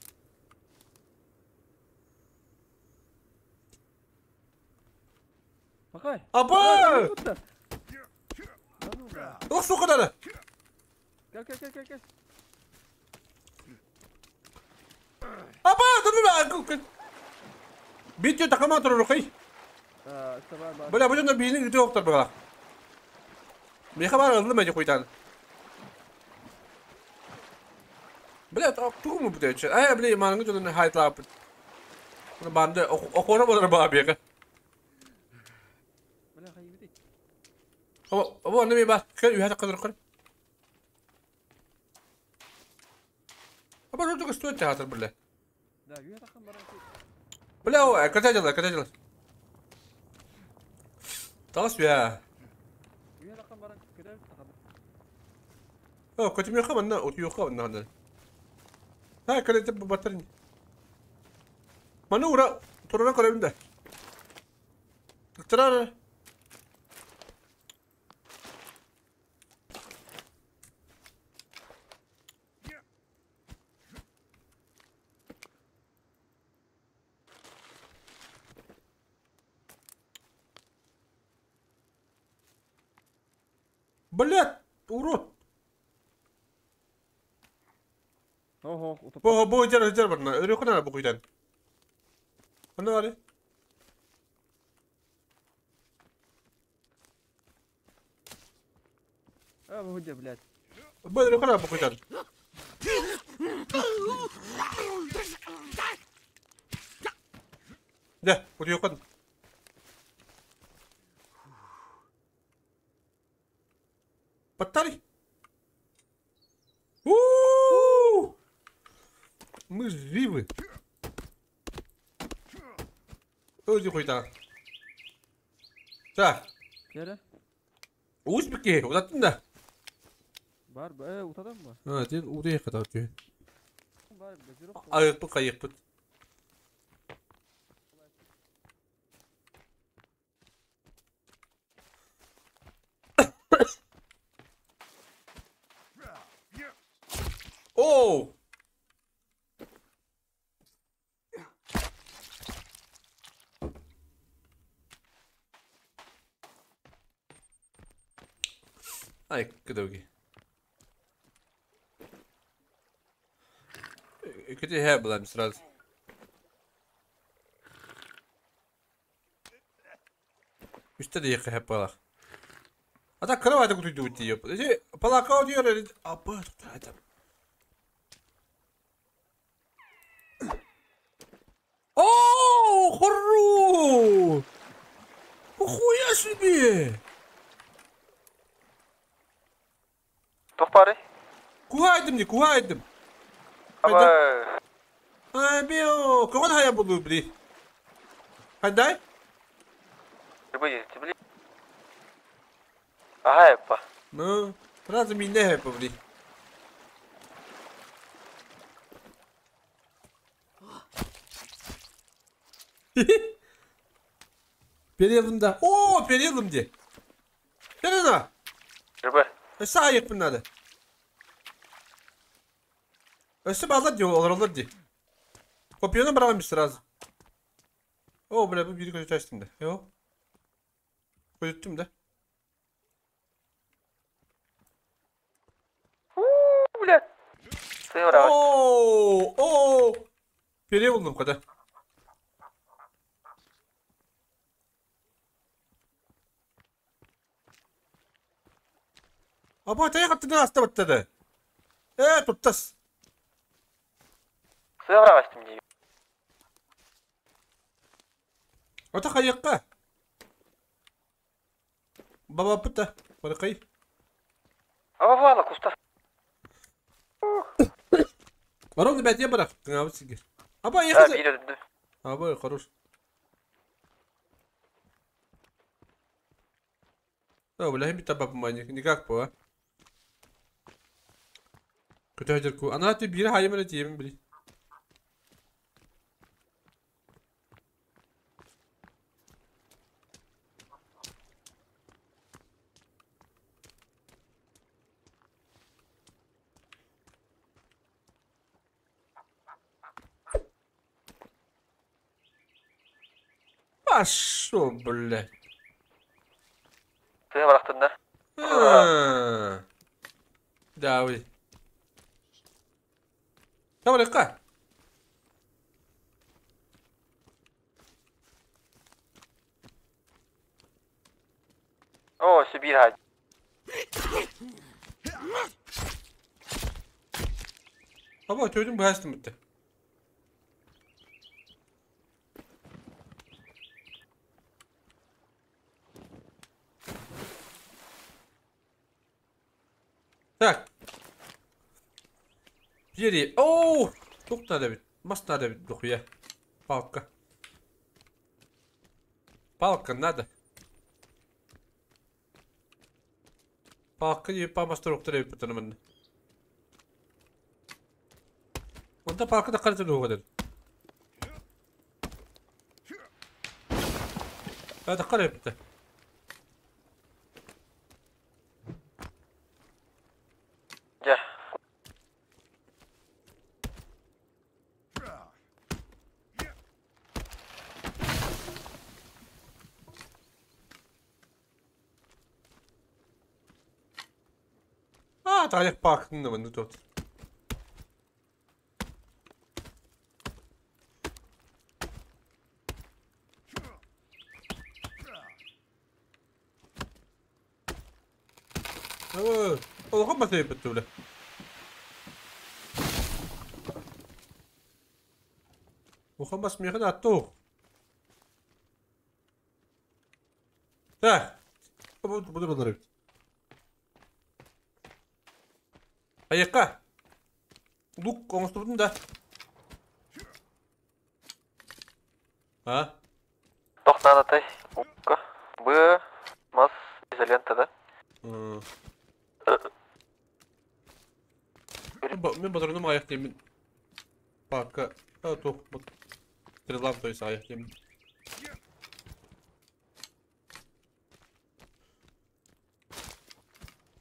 C: Пакай.
B: Аба! Ох, сука надо!
C: Кел кел кел кел кел.
B: Аба, да ну на! Битю такама турурукай. Бля, бу дьонно биини үтө октор бала. Миха бар ыллым эти хуйтан. Бля, тугу му бүтээччи. Ай, бля, маныңы дьонун хайтлааппыт. Банды охуора болар баа биэка.
C: Бля, хайбити.
B: Обо, онно ми ба, кел үһэ таккадыр көр. Аба, ротуга стоит театр, бля.
C: Да, үһэ таккан баран.
B: Бля, о, ката дела, ката дела. Тағыс бя.
C: Үһэ таккан баран көтөр такан.
B: О, көтүмүөхэ манна, утуйуохха манна ханна. Ха, кэлэ батарын. Маны ура турара көрөбүн да. Тыктырар. Блядь, урод.
C: Ого, утопа.
B: Бу бу жер жер барна. Өрө кына бу куйдан. Аны бары.
C: А, бу где, блядь.
B: Бу өрө кына бу куйдан. Да, утуйуохха. Баттари. У-у-у! Мы живы. Өзі қойда. Так,
C: Кere.
B: уус бікке, ұзаттың да.
C: Бар, утадан ба?
B: А, сен удай қадау түйін.
C: Бар, газировка.
B: Айықпыт, қайықпыт. Оу! Ай, кыдауги. Кете хэ булам сразу. Үстэ да яқы хэп балах. А так кровать кутуйду уйти ёп. Эти палака одиор апа это. О, хорру! Хуя себе!
D: Тух бары?
B: Кухайдым не, кухайдым.
D: Аба.
B: Ай, био, кого я буду, бли? Хайдай?
D: Бли, бли. Ага, эпа.
B: Ну, сразу меня эпа, бли. Перелым да. О, перелым де. Перена.
D: Рыбы.
B: Өссө айықпын надо. Өссө балдар де, олар олар де. Копияны барамын сразу. О, бля, бұл бири көзі açtım да. Йо. Көзіттім да.
D: Бля. Сыграл.
B: О, о, пере булдum kada. Аба тайах аттынан аста баттады. Э, туттас.
D: Сыа бырагастым дии.
B: Ата хайыкка. Баба пыта. Барыкай.
D: Аба буала куста.
B: Ровно бәтия барак. Кыңабыт сигер. Аба
D: А,
B: ехы.
D: биир өлдү.
B: Аба хорош. Да, бля, би таба помани. Никак по, а. Көтө ку. Ана ти бир хайым эле тиемин били. Пошел, блядь.
D: Сыа барахтын да.
B: А. Да, ой. Давай, ка.
D: О, өссө биир хай.
B: Аба, төдүм бәстім бітті. Так. Бери. Оу! Тук надо бит. Мас надо бит, духуя. Палка. Палка надо. Палка не памастыр оқтыр ебіп бұтынымын. Онда палка да қарсы оғадан. Hadi kar yaptı.
D: Дьэ.
B: А, таяқ палканы міне тут. Олған ба себеп бітті біле. Оған бас механ атты оқ. Так. Бұны бұны бит. Аяққа. Лук оңыстырдым да. А?
D: Тох надо тай. Укка. Б. Мас. Изолента да.
B: Мен батырыным аяқ деймін. Палка. А, тоқ. Стрелам, то есть аяқ деймін.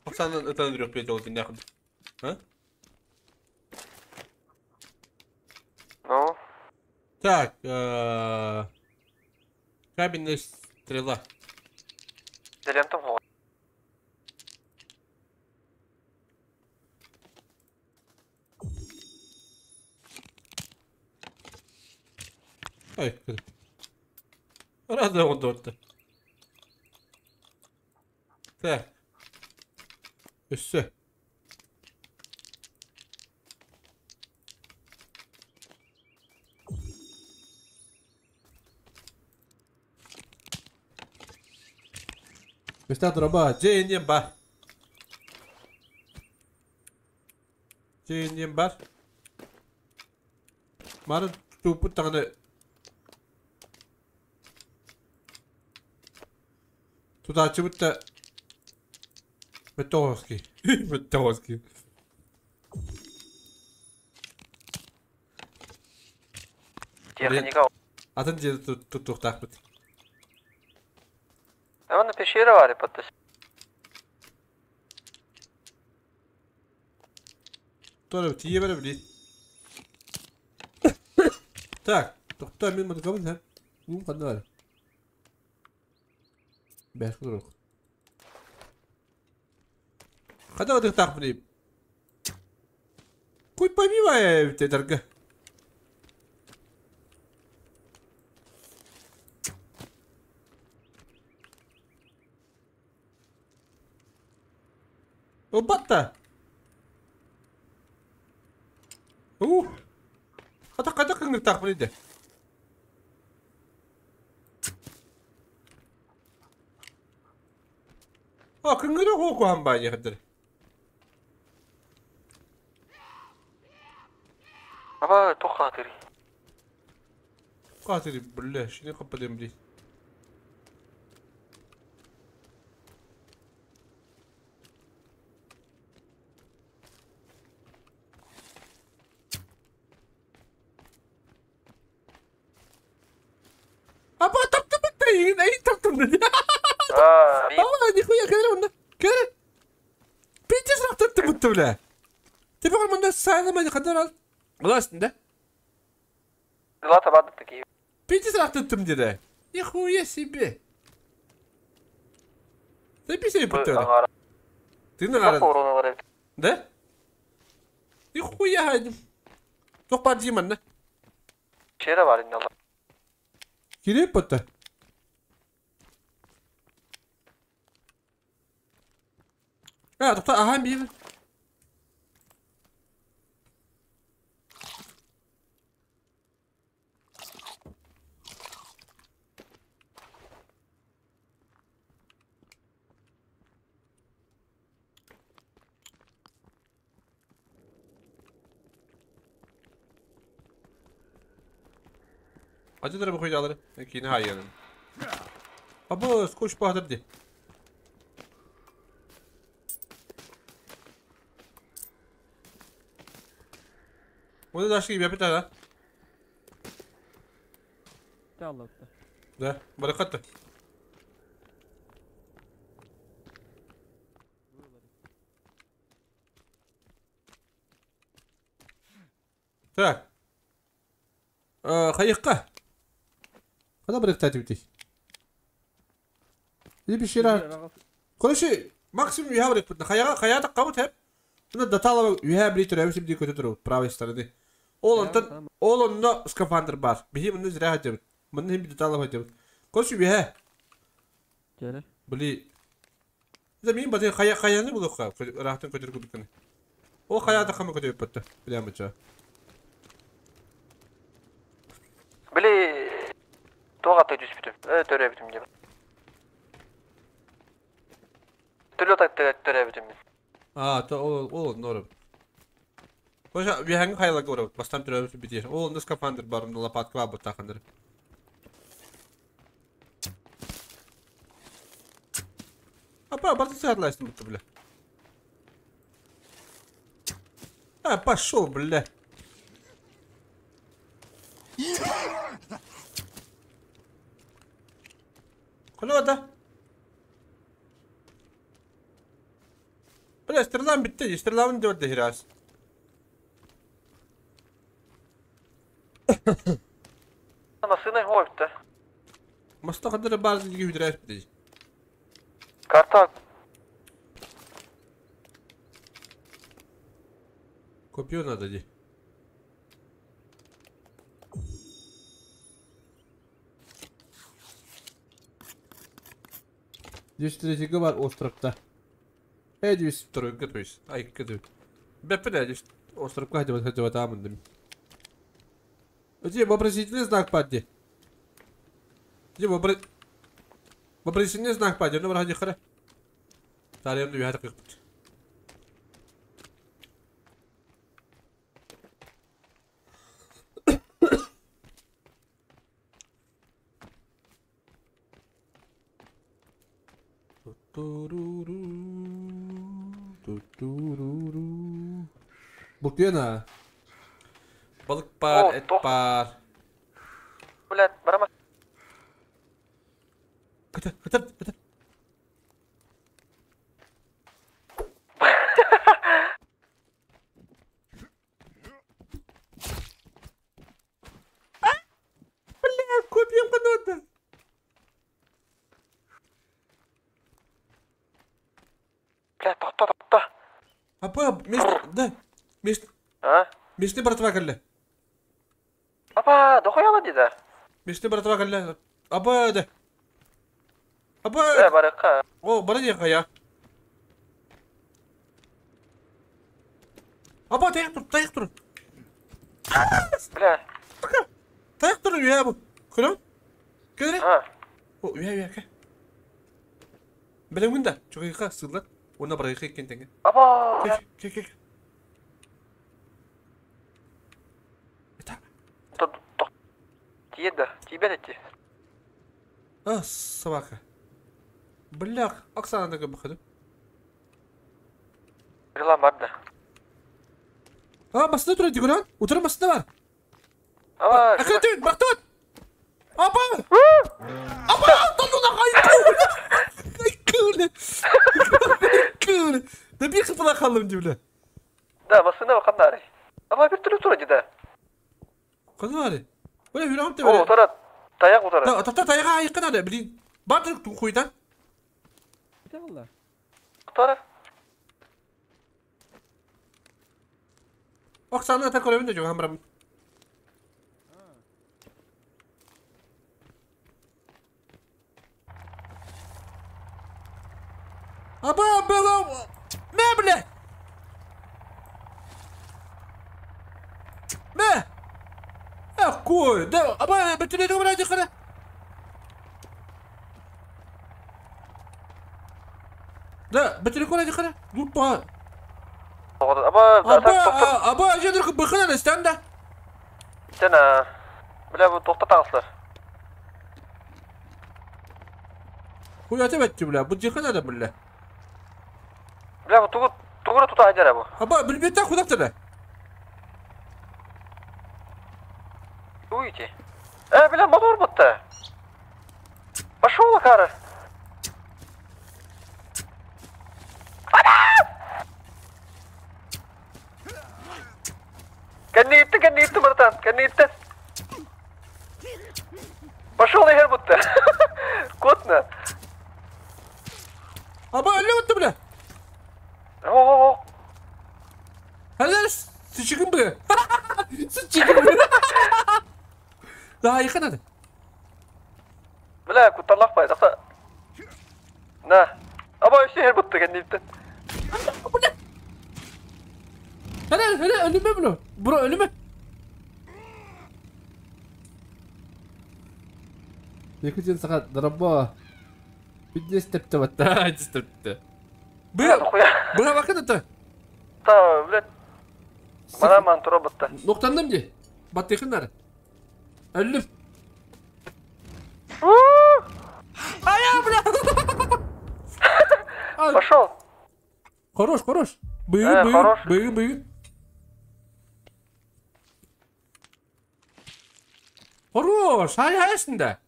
B: Оксана, это Андрюх переделал день А?
D: Ну.
B: Так, каменная стрела.
D: Изолента вот.
B: Ай, Рада он дорты. Так. Өссө. Өстә дроба, джейнем бар. Джейнем бар. Мары тупут тағаны. Туда чыбытта. Метовский. Метовский.
D: Техника.
B: Атын жерде туттуқтақ бит.
D: Эвана пещера вари подтас.
B: Τώρα тие бере били. Так, тоқта мен мұны кабыл һәм. Ум қандай бар? Бәш құдырық. Қада одық тақ білейм. Кой помимо бите дорога. Ылбат да. Ух. Ата қайда қыңыртақ біледі? А, қыңыры қоқуан ба ехідір.
D: Аба тоқ қатыры.
B: Қатыры, бля, шыны қаппадым бли. Аба таптым бітті, ей таптым dedi. Aa, нихуя, кәдір онда. Кәдір. Пиздец рахтатты бітті, бля. Тебе мында сайламайды қадар ал. Уластын да?
D: Лата бады такие.
B: Пиздец рахтаттым деді. Нихуя себе. Ты писай бітті. Ты на гара. Да? Нихуя хайдым. Тоқ бар деймін, да?
D: Şere var inna.
B: Керек бітті. А, тоқта, аха, бейбіт. Acıdır bu koyacakları. Yine hayır. Abo, koş Bahadır di. Bunu da gibi yapı da.
C: Allah.
B: Да, баракатта. Так. Хайыққа. Қада бір тәтіп Или bir şeyler. Короче, максимум юха бір бітті. Хаяға, хаяда қабыт хеп. Бұны даталава юха бір түрі әбісім дей көте тұру, правой стороны. Ол онтан, ол онна скафандр бар. Бихи мұны зря хотя Мұны хем даталава хотя Короче, юха.
C: Келе.
B: Били. За мен баты хая хаяны булуққа, рахтын көтер көбікіні. Ол хаяда қамы көте бітті. Білемін ча.
D: Били тоға түс бүтүм. Төрө бүтүм деп. Төрө так төрө бүтүм.
B: А, то ол ол норм. Қойша, бихаңы хайла көріп, бастан түрі бітер. Ол онда скафандр бар, онда лопатка бар бұтақындыр. Апа, барды сағатлайсың бұтты, бля. А, пошел, бля. Қалай да? Бля, стрелам бітті, стреламын деп өтті хирас.
D: Masına hoyuptu.
B: Маста қадыры бар деге хүдірәс бітті.
D: Карта
B: Копье надо, ди. Здесь третий бар островта. Здесь второй готовись. Ай, готовь. Бля, здесь островка хотя бы там. Где вопросительный знак пади? Где вопросительный знак пади? Ну, вроде хара. Тарем, ну, я так. Бұлтена. Balık бар, et бар.
D: Блядь, барама.
B: Көтер, көтер, көтер. Бля, копьем қанады.
D: Бля, тоқта, тоқта.
B: Апа, мест, да, мест.
D: А?
B: Месте братва кәлі.
D: Апа, дохуяла деді.
B: Месте братва кәлі. Апа, да. Апа.
D: Э, барыққа.
B: О, бара не қая. Аба тайах тур, тайах тур.
D: Бля.
B: Тайах тур үйэ бу. Көрөм? Көрө.
D: А.
B: О, үйэ үйэ кэ. Билемин да, чугайга сыллар. Уна барайга иккен теңге.
D: Аба.
B: Кэ кэ кэ. Это.
D: Тиийэн да, тиийбэт эти.
B: А, собака. Блях, Оксана да бахады.
D: Стрела бар да.
B: А, басында тұр дегуран. Утыры басында бар.
D: Аба.
B: Акырты, бақтат. Апа! Апа, тонуна кайкуле. Кайкуле. Да bir kıpıla kaldım cümle.
D: Да, басына бакан Аба bir türlü тура да.
B: Кызы бар. Бля, хүрәм те
D: О, утара. Таяк утара.
B: Да, тапта таяга айкын ады, блин. Бардыр ту хуйдан.
C: Бите алла.
D: Утара.
B: Оксана та көрөмүн да жок хамрам. Аба, бага, мэ, бля. Мэ. Какой? Да, аба, бөтүнө добра дикара. Да, бөтүнө кора дикара. Дупа.
D: Аба,
B: Аба, аба, жедер быхына станда.
D: Сена. Бля, бу токта тагыслар.
B: Хуя бетти, бля, бу дихана да, бля.
D: Бля, бу тугу тугура тута айдара бу.
B: Аба, билбетте худактыр.
D: Уйти. Бля, мотор бутта. Пошел, Кара. Кэнни братан, кэнни Пошел эгер бутта. Котна.
B: Аба, эле бутта, бля.
D: О-о-о.
B: Хәлер, сычыгын бля. Сычыгын бля. Да, якын ады.
D: Бля, куттарлак бай, такса. На. Аба, өсө эр бутта кэнни
B: Hele hele önüme bro. Bro önüme. Якутин саха драба. Бидес тепте батта, тепте. Бля, бля bakın ата.
D: Та, блядь. Мана ман тура батта.
B: Ноктанdım di. Battı yakınlar. Öldüm. Ая, бля.
D: Пошел.
B: Хорош, хорош. Быгын, быгын, быгын, быгын. Хорош, ай хайсында.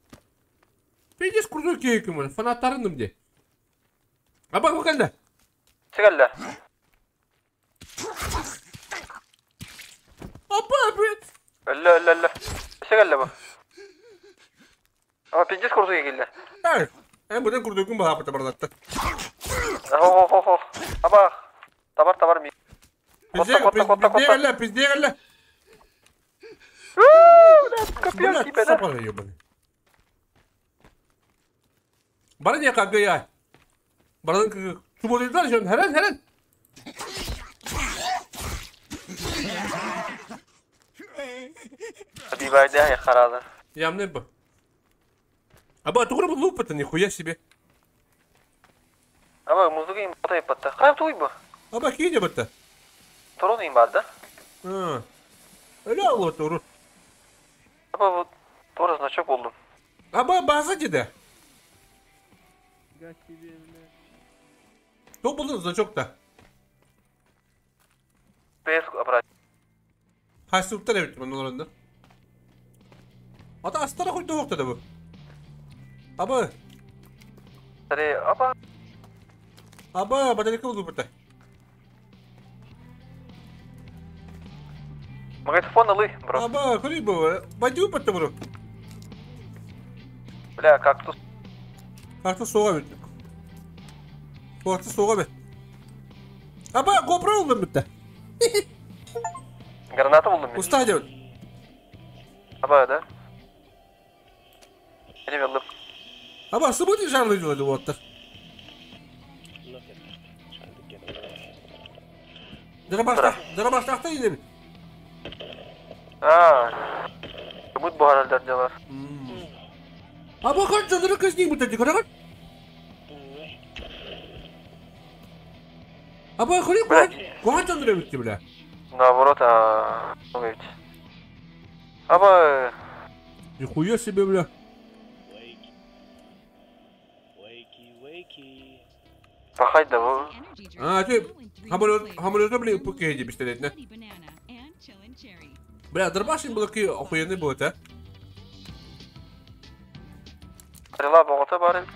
B: Пиздец крутой кейк ему, фанаттарынdım де. А бак бакалда.
D: Сигалла.
B: Апа, блядь.
D: Өллө, өллө, өллө. Сигалла бу. Ама пиздец крутой келди.
B: Эй, эм будан крутой күн баа бардатты.
D: Хо, хо, хо. Аба. Табар, табар ми.
B: Котта, котта, котта, котта. Пиздец, пиздец.
D: Блядь,
B: сапар ебаный. Бара не как я. Бара субординат жөн херен херен.
D: Бибайда я харада.
B: Ямны бы. Аба тугры бу лупа-то нихуя себе.
D: Аба музыка им потай патта. Хай туй бу.
B: Аба кине батта.
D: Турун им бар да?
B: А. Öyle Allah doğru.
D: Аба бу doğru значок болдум.
B: Аба база деди. То булдun значок да.
D: Бес брат.
B: Хасылыктар evet bunun oranda. Ата астара койду да бу. Аба.
D: Саре, аба.
B: Аба, батарейка булду бурда.
D: Магнитофон алы, бро.
B: Аба, көрүй бу. Бадю батта бро.
D: Бля, кактус.
B: Кактус соға бит. Кактус соға бит. Аба, GoPro булдум битте.
D: Граната булдум мен.
B: Уста деп.
D: Аба, да? Эне алып.
B: Аба, субути жарлы делали вот. Дырабаштаахтар инэбит.
D: Аа. Кымыт буһараллар дьалар.
B: Аба көр дьоннору көстүү бутати көрөҕүн? Аба көрү куһаҕан дьоннор эбит бля.
D: Наоборот, а, эбит. Аба
B: Нихуя себе, бля.
D: Пахай да бу.
B: А, ты хамолета, бля, пуки эти пистолет, Бля, дробаш им было ки охуенный будет, а?
D: Стрела боҕото бар эбит.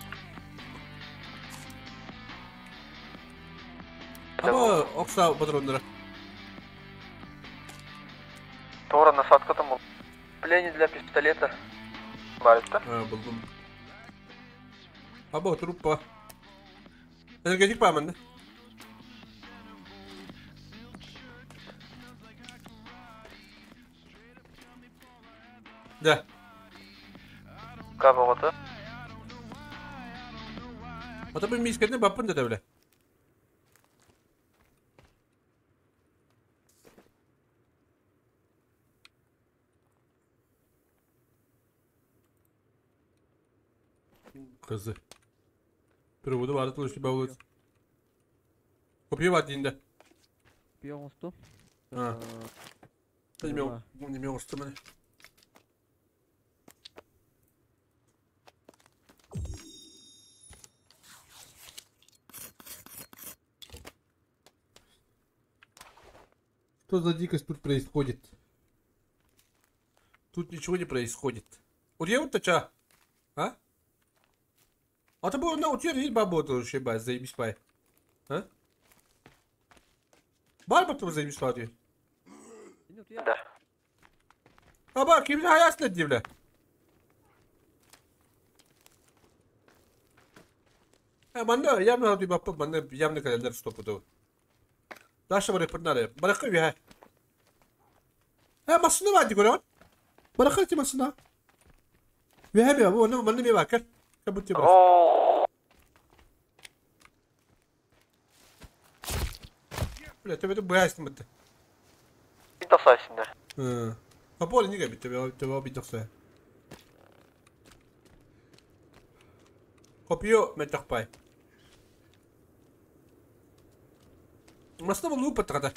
B: Аба окса патроннара.
D: Тора насадка там был. Плени для пистолета. Бар да?
B: А, булдум. Аба трупа. Энергетик паман, да? Да.
D: Ка боҕото.
B: А то бы мискетне баппын да бля. Кызы. Проводу бары тылышы бавлыт. Копье бар дейінде.
C: Копье оҥосту.
B: А. Неме оңысты міне. Что за дикость тут происходит? Тут ничего не происходит. Вот я вот ча? А? А то было на утер есть бабу тоже шеба, заебись пай. А? Бар потом заебись пай.
D: Да.
B: Аба, ким хаяс лет бля? Манна явно хadu баппа, манна явно календар стопудово. Даша бары пырнары. Баракы бия. Масына var diyor. Баракы ти масына. Бия бия, бу оны манна бия бакыр. Кабут бара.
D: О,
B: Бля, тебе бу ясны бит.
D: Bir şimdi.
B: Hı. Папа не габит, тебе тебе бит тохса. Копио метахпай. Масына бу патрада.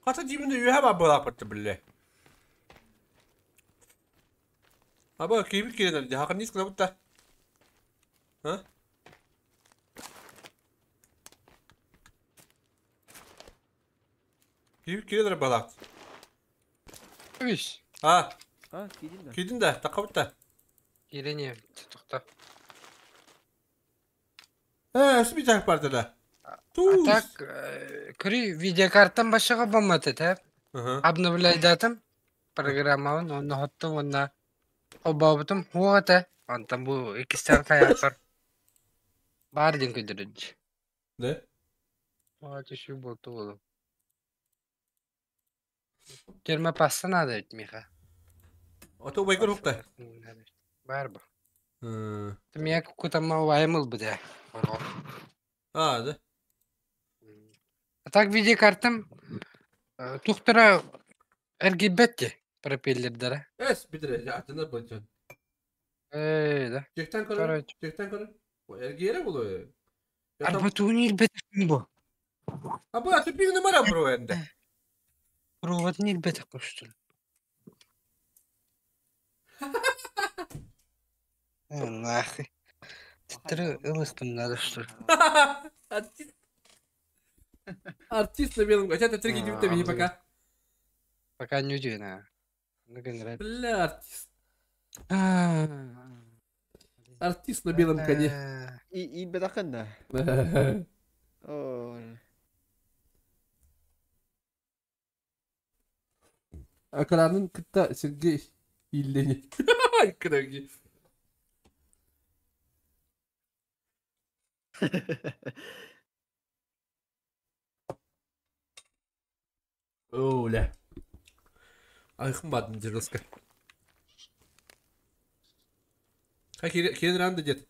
B: Хата дибинде үйә ба була патты биле. Аба кибит кирен ди хакын нис кылып та. А? Кибит кирен балак.
A: Үс.
B: А,
C: А, кидин да.
B: кидин да, такабыт та.
A: Кирене тохта.
B: Э, сми жак барды да.
A: А
B: Туз.
A: так, көрі видеокарттан башыға болмады, та?
B: Ага.
A: Обновляйдатым программабын, оны хоттум, онна обабытым хуғата. Онтан бу икистен каяпар. Бар ден көдіріч.
B: Да?
A: Вот еще болду болу. Термопаста надо ведь, Миха.
B: А то байкер хукта.
A: Бар бу.
B: Hı.
A: Мия кутама ваймыл бу да.
B: А, да.
A: А так видеокартам тухтара эргибетти пропеллердere.
B: Эс битре, атына бачан.
A: Эй, да.
B: Чектен көрө.
A: Короче.
B: Чектен көрө. Эргире болу.
A: Арбатуни илбетек бу.
B: А бу аты бир numara бро энде.
A: Проводын илбетек коштун. Нахуй. Титтери ылыстым надо что ли.
B: Артист. Артист на белом. Хотя ты три
A: А,
B: не пока.
A: Пока не удивлена. Ну, генераль.
B: Бля, артист. Артист на белом коне.
C: И бедакын да. О.
B: Акаранын кытта Сергей Иллени. Кыраги. Оля. Айхын бадым жырылска. Ха киирэн ранда дед.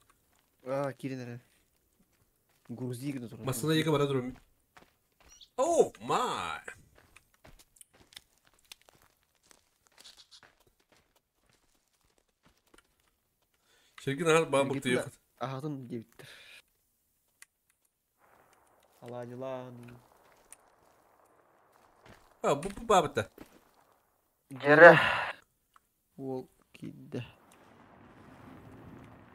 C: Аа, киирэн эрэ. Грузи гына турар.
B: Массына екі бара турум. Oh my. Сергей нахал баан букты yok.
C: Аһатын диэбиттэр. Алаадьылаан.
B: А, бу бу бабыта.
D: Дьэрэ.
C: Уол киирдэ.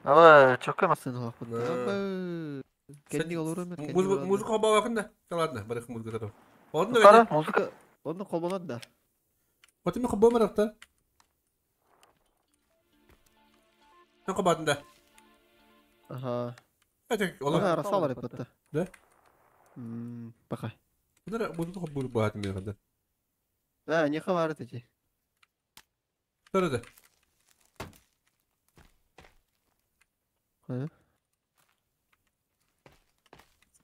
D: Ама чөккө
C: Массыына оһохпут. Кэнник олорор эмит, кэнник олорор.
B: Музыка хобалакын да. Ладно, барых музыка да. Онно
D: Тара музыка.
C: Онно холбонор да.
B: Отими хобомарахта. Мен хобатын да.
C: Аха.
B: Это
C: Олар
B: олар.
C: араса бар эппетте.
B: Да?
C: Пока.
B: Bunlar музыка хобур баат мен хада.
C: Да, не хавар эти.
B: Тара да.
C: Ха?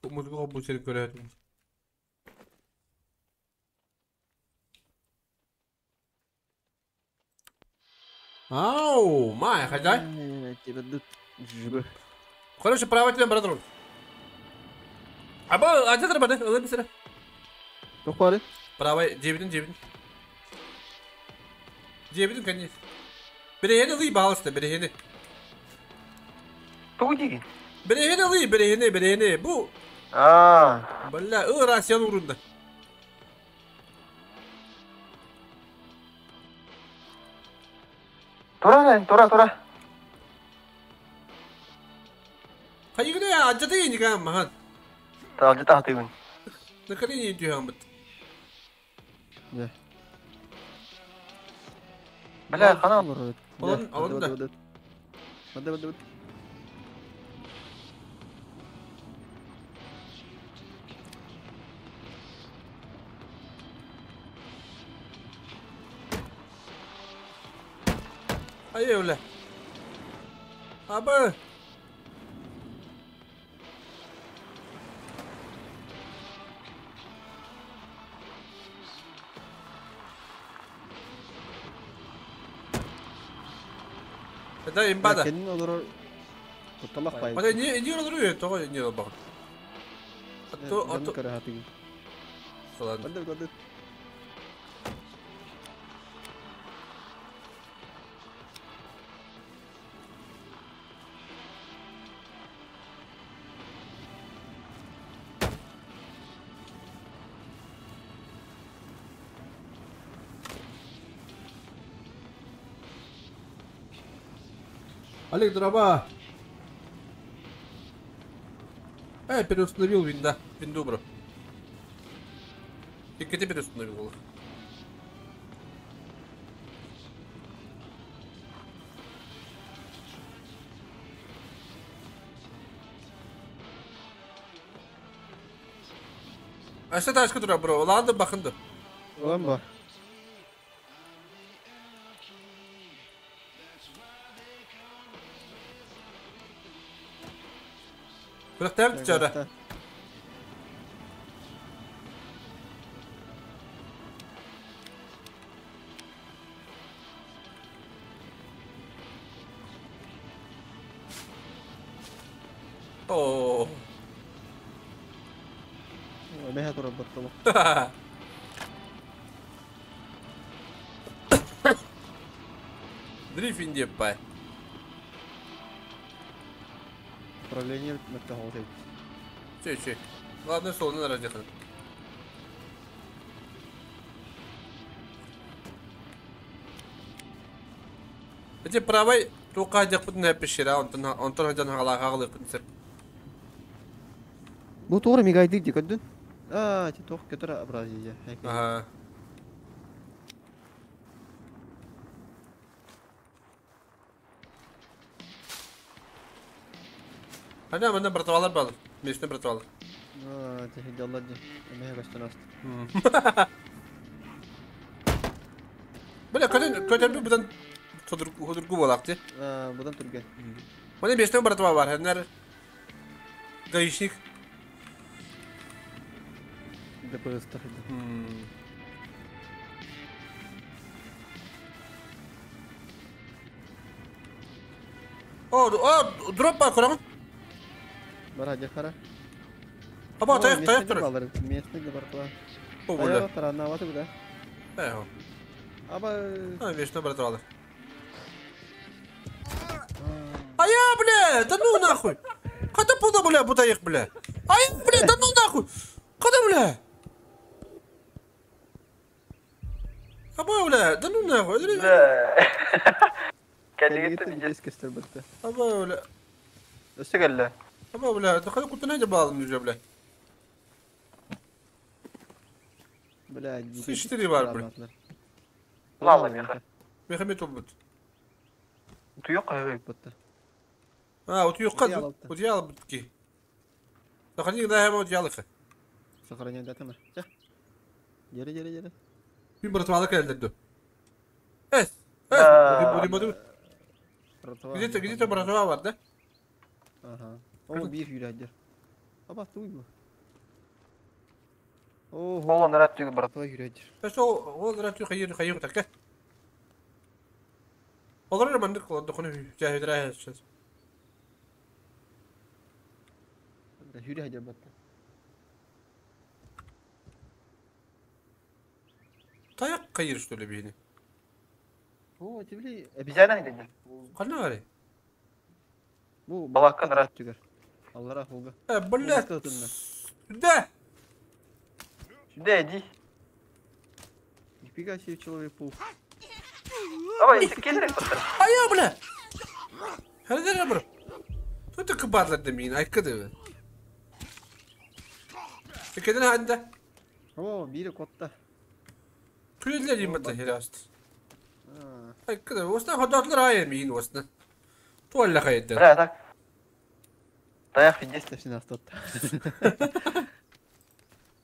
B: Музыка хобур сeni көрөтүм. Ау, май, хозяй.
C: Тебе тут жбы.
B: Короче, право тебе, брат. Аба, а ты бады, ылы бисере.
C: Тоқ бары?
B: Право, жебидин, жебидин. Жебидин, конечно. Берehini ылый, пожалуйста, берehini.
D: Тугу дигин.
B: Берehini ылый, берehini, берehini. Бу,
D: Аа.
B: бля, ы Россияның урында.
D: Тура тура тура.
B: Хайыгына ажаты ини кам махан.
D: Таалжы тахтыгын.
B: Накары не дүйән бит.
C: Да.
D: Бля, хана.
B: Алын, алын да.
C: Бады, бады, бады.
B: Айы бля. Аба. Это имбада.
C: Кенин олорор. Кутталах бай.
B: Бада не не олору того не бак. Ато ато
C: Көрө хатыгын.
B: Ладно.
C: Бады, бады.
B: Олег, дроба. Переустановил винда. Винду, бро. И ты переустановил? А что ташка дура, бро? Ладно, бахынды.
C: Olan бар.
B: Бірақ тәбіт жара. О.
C: Меха тура баттала.
B: Дрифинг деп бай.
C: Управление мөттө
B: Че, че. Ладно, солны разъехали. Эти правай тука дякпытын әпішері, онтон хаджан халаға қылықпын сеп.
C: Бу тугры мигайды ди көдүн. Аа, ти тох көтөр абразия.
B: Ага. Хана мында братвалар бар. Местный братвалар.
C: Аа, ти хидалла ди. Меха көстөн аст.
B: Бля, көтөн көтөн будан худургу болак ти.
C: Аа, будан түрген.
B: Мына местный братва бар. Ханар гаишник.
C: ДПС тахида.
B: О, дроп бар көрөҕүн.
C: Бара дьахара.
B: Аба тайах тайах турар.
C: Местный бар тула.
B: О, бля.
C: Тайах таранаваты буда.
B: Э.
C: Аба.
B: А, вечно брат алар. А я, бля, да ну нахуй. Када пуда, бля, бутайык, бля. Ай, бля, да ну нахуй. Када, бля. Аба, бля, да ну нахуй.
D: Бля. Кэлигиттэн
C: Кэлигиттэн көстөр бытта.
B: Аба, бля.
D: Өссө кэллэ.
B: Аба, бля, да када кутuna да балым уже, бля.
C: Бля,
B: Сычтыри бар, бля.
D: Лала меха.
B: Мехмет olбут.
D: Туйок хабы.
C: Бытта.
B: А, вот юққа,
C: Утуйа
B: вот я албытки. Сохрани, да, я вот ялыха.
C: Сохраняй датамар. Ча. Жери, жери, жери.
B: Bir братвала келдирdi. Эс.
D: Да.
B: Эс. Буди,
C: Братва.
B: Где-то, где-то братва бар, да?
C: Ага. О, бир юрәдер. Аба туй бу. О,
D: Ол нырат түгү брат.
C: братва юрәдер.
B: Эс ол ол ратю хайыр хайыр такка. Олар мандык кылды кону жахидра сейчас.
C: Юрәдер бытта.
B: Таяк кайыр что ли бейни.
C: О, тибли.
D: Обезьяна хиден.
B: Кана бари.
C: Бу
D: Балакка нырат.
C: түгөр. Аллара холга.
B: Э, бля. Да.
D: Сюда иди.
C: Нифига себе человек паук.
D: Аба, если келерек баттар.
B: Ая, бля. Хәлдер бер. Тут кыбарлар демин, айкыды. Текеден ханда.
C: О, бири котта.
B: Күлләр йымыты хираст.
C: А,
B: Айкыды, осна ходатлар ай мин осна. Туалла хайды.
D: Бля, так. Таяк хидес.
C: Тәшин астат.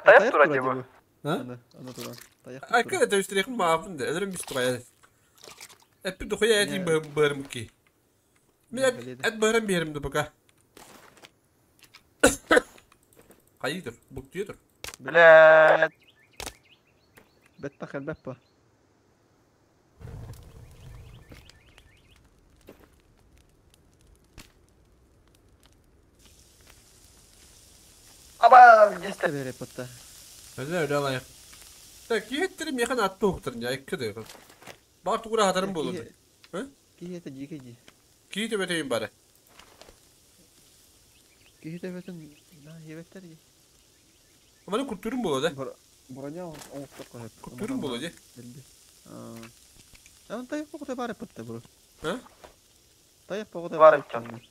D: Таяк тура дебу.
B: А?
C: Ана, ана тура. Таяк.
B: Айкыды төстерек мафын да, эдрем бис тугай. Эпи духуя әтин бәрім ки. Мен әт бәрім берімді пока. Хайдыр, буктыдыр.
D: Бля.
C: Бетпа хәлбәппа.
D: Аба, десте.
C: Береп бытта.
B: Öyle öyle alayım. Так, yettirim yakın attı okutun ya, ikki de. Bak tuğra hatarım bulundu. Hı?
C: Кихете жике жи.
B: Ki de beteyim bari.
C: Кихете бетен на ебеттер жи.
B: Ama ne kurturum bulu de.
C: Броня оңтоқ қойып.
B: Kurturum bulu de.
C: Билди. А. Таяк боғда бар бітті бұры.
B: Hı?
C: Таяк боғда
D: Бар бітті.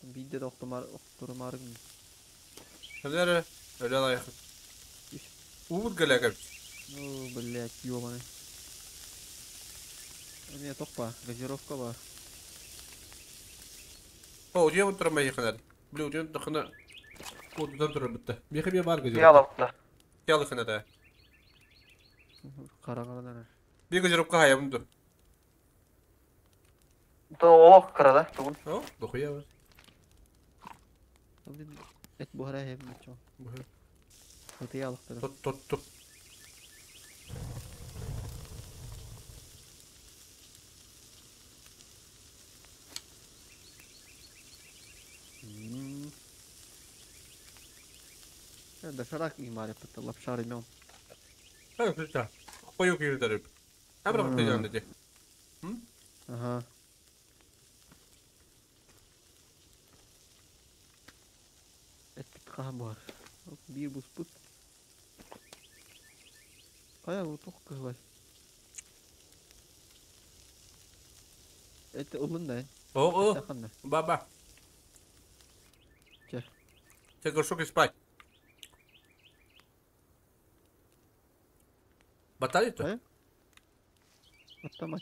C: Бидде де оқтымар, оқтырмарың.
B: Öyle öyle alayım. Uğur gele
C: Ну, блядь, ёбаный. У меня топа, газировка бар.
B: О, удия отырмай yakınlar. Bile удия takına. Odudan durar bitti. Bir bir var
D: Bir
B: gözü.
D: алапты.
B: Yalı kına da.
C: Қара қарадан.
B: Bir gözü hayamdı.
D: То олох кырада тугун.
B: О, дохуя var.
C: Эт бұхара хем чо. Өте алықтыр.
B: Tut tut tut.
C: Доширак имар бітті, лапшар имен.
B: Ha, güzel. Koyu kıyı derim. Emre kutlayacağım dedi.
C: Ага. Эт бит қаһам бар. Бир бус бут. Кая бу тоқ кыһлай. Эт улун да.
B: О, о.
C: Таханна.
B: Баба.
C: Че?
B: Че горшок спать. Батарей то?
C: Э? Баттамат.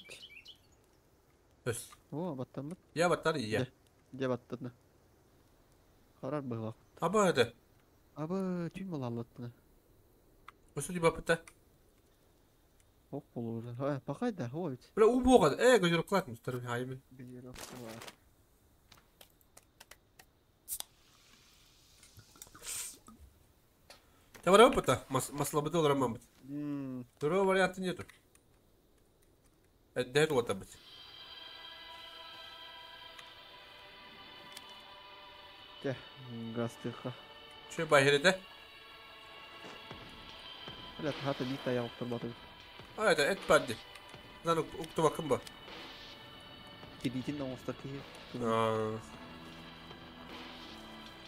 B: Өс.
C: О, баттамат.
B: Я батарей я.
C: Де баттадна. Харар быһлак.
B: Аба это.
C: Абы түйм алалаттына.
B: Өсү дип бапта.
C: Ок болur. Ha, бакай да, о бит.
B: Бля у бога. Э, gözü klatmış tabii haymi.
C: Газировка бар.
B: Tamam бапта. Мас маслабыды олар мамыт.
C: М,
B: Другого варианта нету. Это вот бит.
C: Чэ, гастыха.
B: Чү байхерете.
C: Бля, хата биир тайах охторботубут.
B: А, это эт барды. Зан уктубакын бу.
C: Тириитин оҥостор киһи.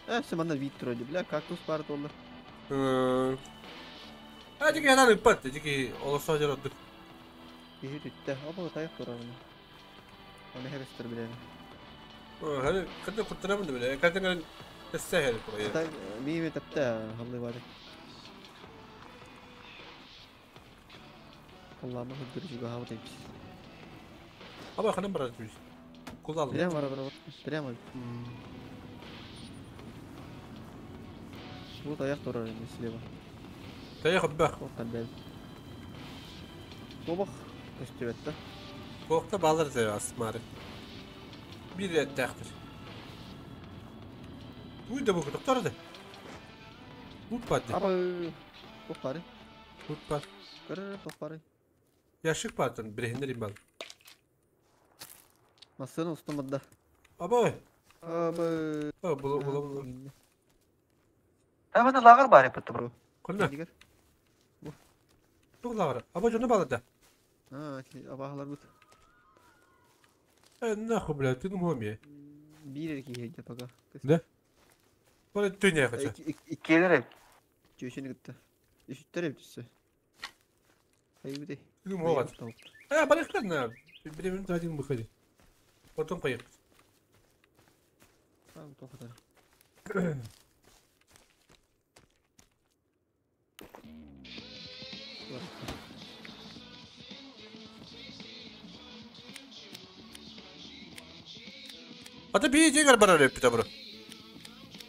C: Э, все манна биир турар бля, кактус баар туолла.
B: А, дики ханан ыппат, дики олорсоо жер ордук.
C: Киһи түттэ. Оба тайах турар аны. Оны хэгестер билэни.
B: Ханы кытта куттанабын да билэ. Катын эссе хэл курай.
C: Тай миме тепте халлы бар. Allah'ıma hıddırıcı hava demiş.
B: Аба ханан барар түс. Кулалым.
C: Прямо бара бара прямо. Вот аяк турар эми слева.
B: Тайах бах.
C: Оттан бэл. Тобах көстүбэт да.
B: Коқта балар зэ асмары. Бир эттәхтер. Уй да бу доктор да. Бут барды.
C: Аба тохпары.
B: Бут бар.
C: Көрөр тохпары.
B: Яшик бардын бирехинер имбал.
C: Масына устумадда.
B: Аба.
C: Аба.
B: А бу бу бу.
D: Та мана лагер бар эппит бро.
B: Кунна. Туглагара. Аба жону балада.
C: А, абахалар бут.
B: Э, нахуй, блядь, ты думал мне.
C: Бир эрки хейде пока.
B: Да? Бара түнә хочу.
D: Иккилер эбит.
C: Чөшүнү гытта. Үстөр эбит түсө. Айбыды.
B: Ты думал гат. Э, бара на. Бир один выходи. Потом поехать.
C: Там тохтар.
B: Ата би жегер барар эппит бро.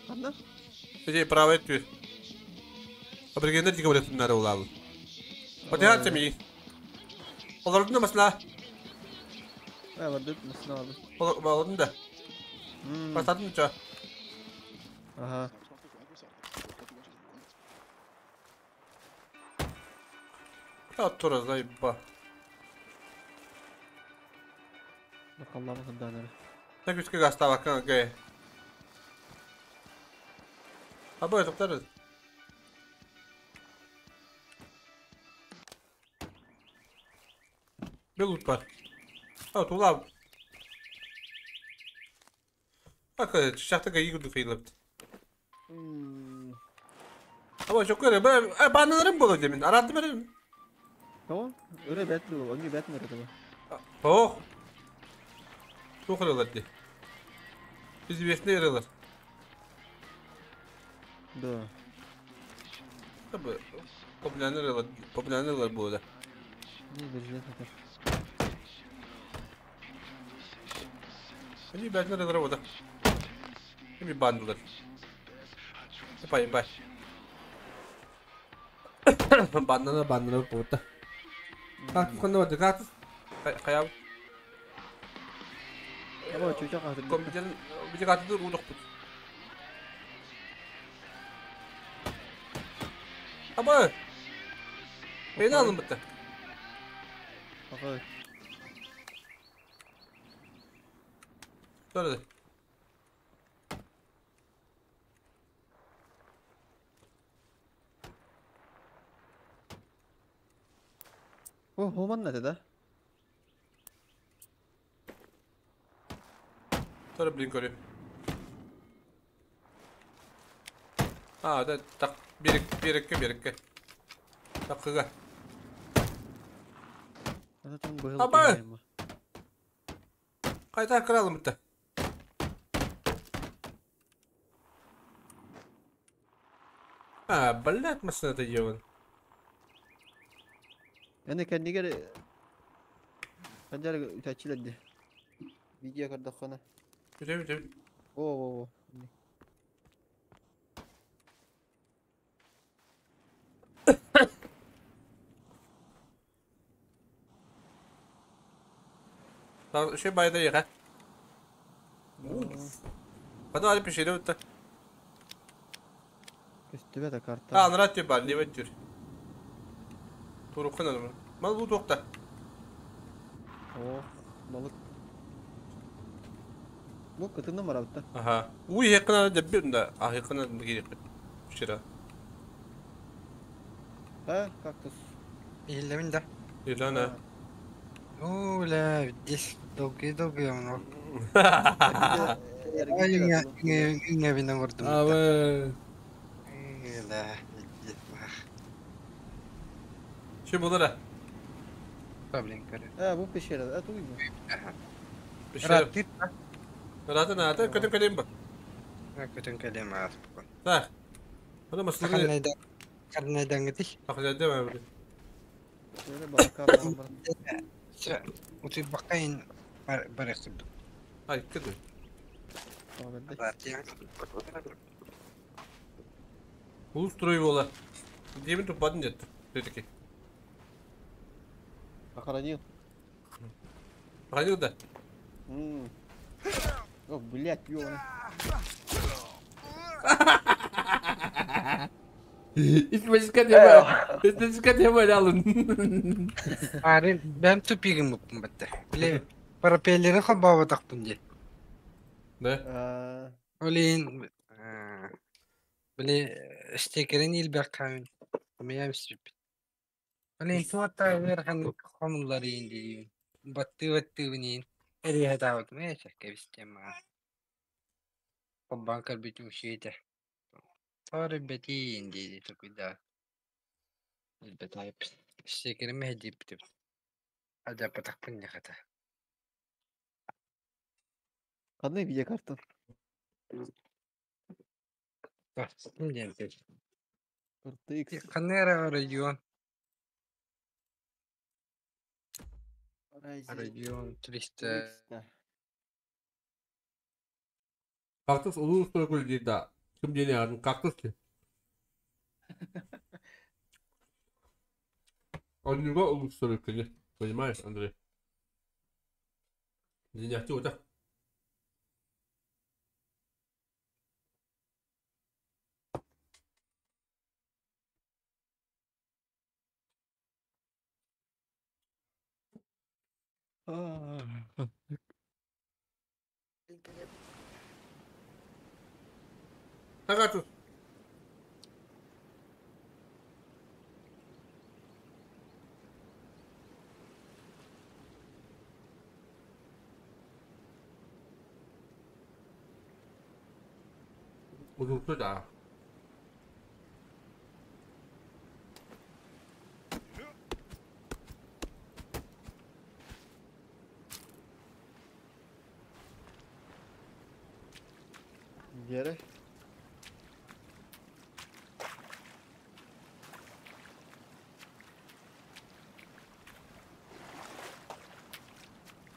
C: Анна?
B: Эже право этпи. Абригендер диге барат нары улалы. Ата хатми. Олардын да масла.
C: Э, барды масла алды.
B: Олардын да. Басатын ча.
C: Ага.
B: Та тура заеба.
C: Allah'ım hındanları.
B: Так үскә гастава кан гэ. Аба токтар. Белут бар. А, тула. Бак, шахтага игуду кыйлып. Аба çok öyle. Ben bananlarım bolu demin. Aradım benim.
C: Tamam. Öyle betli ol. Önce betli nerede
B: Oh. Çok aralar di. Bizi besine yaralar.
C: Да.
B: Tabi. Popülerler aralar. Popülerler bu arada.
C: Ne bir kadar.
B: Hani benler aralar orada. Bir bandılar. Bay bay. Bandana bandana burada. Kaktüs kanı vardı. Kaktüs. Kaya.
C: Ama çocuk hazır.
B: Kompüterin bir kaktüsü uyduk bu. Ama beni alın bitti.
C: Bak.
B: Dur hadi.
C: Oh, homan nerede da?
B: Dur blink oraya. Ha, da tak bir bir iki bir iki. Takıga. Ama Kayda kıralım bitti. А, блядь, мы это делаем.
C: Yani kendi geri Pencere üteçilendi. Video kardakana.
B: Üte üte.
C: Oo.
B: Tamam şey bayda yıka. Bana alıp bir şey de ötte.
C: Üstüme de kartta.
B: Ha, anrat diyor bari, ne diyor. Turukkan alır. Mal bu dokta.
C: Oh, balık. Бу кытынным барабыттан.
B: Аха. Уу иһиэххэ дэбби да аһыахха киириэхпит. Вчера.
C: А, кактус.
A: Иһиллэбин да.
B: Илана.
A: О, бля, здесь долгие-долгие оно.
C: Эргийде
A: Иҥэбин оҥордум.
B: Абы.
A: Да.
B: Şu bulara.
A: Блин, көрө.
C: А, бу пещера. А, туй бу.
B: Bir şey.
A: Раттыт.
B: Радın ата көтөн кэлем ба.
A: Көтөн кэлем ааспыккын.
B: Так. Ана маслы.
A: Ханнайдан ханнайдангытый.
B: Ахлады ба.
C: Şöyle балака бар бар.
A: Утуйбаккайын барык курдук.
B: Ай, кыды.
C: Tamam
B: Улус строй бола. Дебин тупадын деді. Дедики.
C: Похоронил.
B: Похоронил да?
C: О, блядь, ёбаный.
B: İsmail Kemal alın.
A: Арын бэм тупигым буппун батта. Биле пропеллери холбообатахпын дии.
B: Да?
A: Олин биле штекерин илбэххаамин умуйам сүппүт. Олин туотта ыарахан хомулларыйын диибин. Баттыы-баттыыбын иин эрийэ сатаабытым ээ кэбистиэм маҕан. Холбоон көрбүтүм үчүгэй Тоҕо бэтиин дии толкуйдаан билбэтээппин. Штекерин мэһэйдиирбитим. Алдьаппатахпын дии хата.
C: Ханна видеокарта?
A: Диэн
C: RTX.
A: Ханна эрэ район.
C: Ryzen
A: Район 300.
C: 300.
B: Кактус улуу строй дейді да. Ким дені арын кактус ди. Он него улуу строй Понимаешь, Андрей? Дені вот так. Кактус. Улуу да.
C: Yere.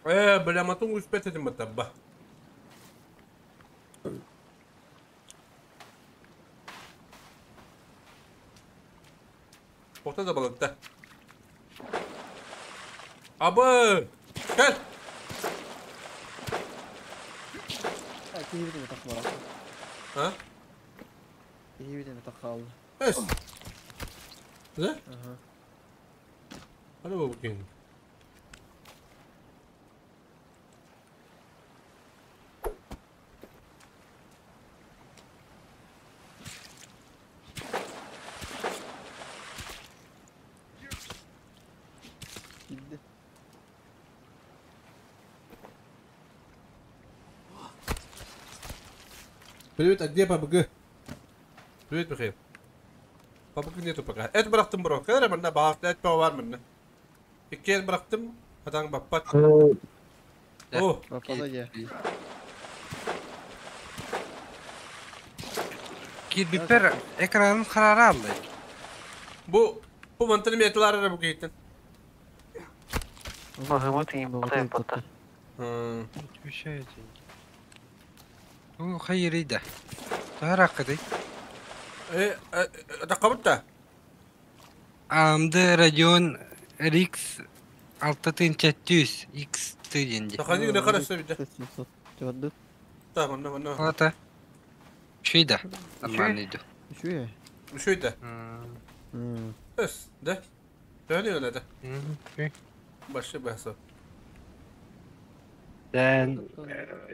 B: Бля, матун успеть этим батаба. Orta da balıkta. Abı! Gel!
C: Киһибит эмэ тахмара.
B: Ha?
C: Киһибит эмэ тахаалла.
B: Es. Ne?
C: Аха.
B: Hadi bakayım.
C: Киирдэ.
B: Привет, а где ПБГ? Привет, Михаил. ПБГ нету пока. Это bıraktım bro. Kadar bende bağırtı etme var mı? İki el bıraktım. Hatan bappat. Oh.
C: Баппада дьэ.
A: Киирбиппэр экраным харара аллай.
B: Bu mantını miyetiler ara bu gittin.
D: Маһыма тиийин
C: Бу
D: тайппатта.
A: Үчүгэй. Бу хайырыйда. Тараккыдай.
B: Takabıtta.
A: AMD Radeon RX 6700 XT диэн дии.
B: Takani ne kadar bir de.
C: Чордут.
B: Tamam ne ne.
A: Ата. Үчүгэй да. Нормальный да.
C: Үчүгэй.
B: Şuydu. Ös de. Dönüyor öyle de.
A: Үчүгэй.
B: Başı bahsa.
A: Sen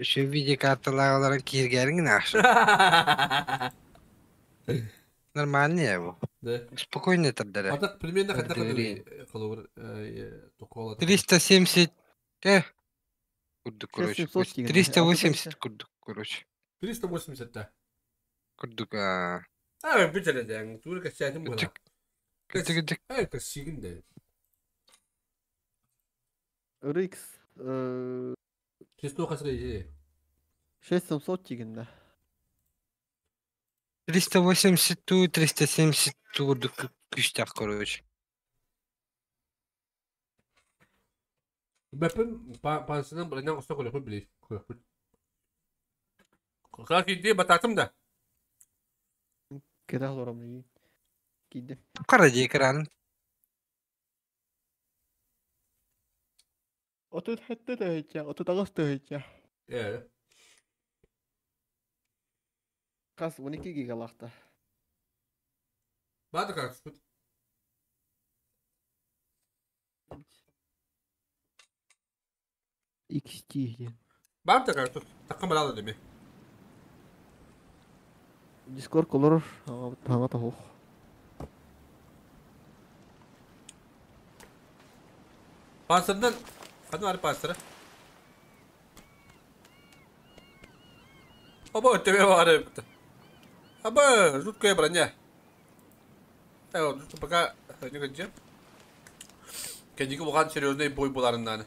A: şu video kartalaların кииргэрин ахшы. Нормальный его.
B: Да.
A: Спокойно тогда.
B: А так примерно хотя
A: Дверей.
B: бы холовар токола.
A: 370 курдук, короче.
C: 600 деген.
A: 380 курдук, короче.
B: 380 да.
A: Курдук. А,
B: А, бүтеле дәң. Тур кәсәтем була.
A: Кытык кытык.
B: Ай, кәсигин дә.
C: RX
B: Чисто касыр иде.
C: 6700 деген да.
A: 380 ту, 370 ту курдук күчтәк, короче.
B: Бәпен пансынан биринен косо көрөпү били. Көрөпү. Как иде бататым да.
C: Кеде олором дии. Кийди.
A: Кара экран.
C: 37 тыһыынча, 39 тыһыынча.
B: Э.
C: Хас 12 гигалаахта.
B: Бады как спит.
C: XT диэн.
B: Барды как тут. Такка баралы деме.
C: Discord олорор, хаҥа тоһуох.
B: Пансырдан Хадын ары пансыры. Аба өтөбе бар. Аба жуткая броня. Вот пока не где. Кендики булган серьезный бой буларыннан.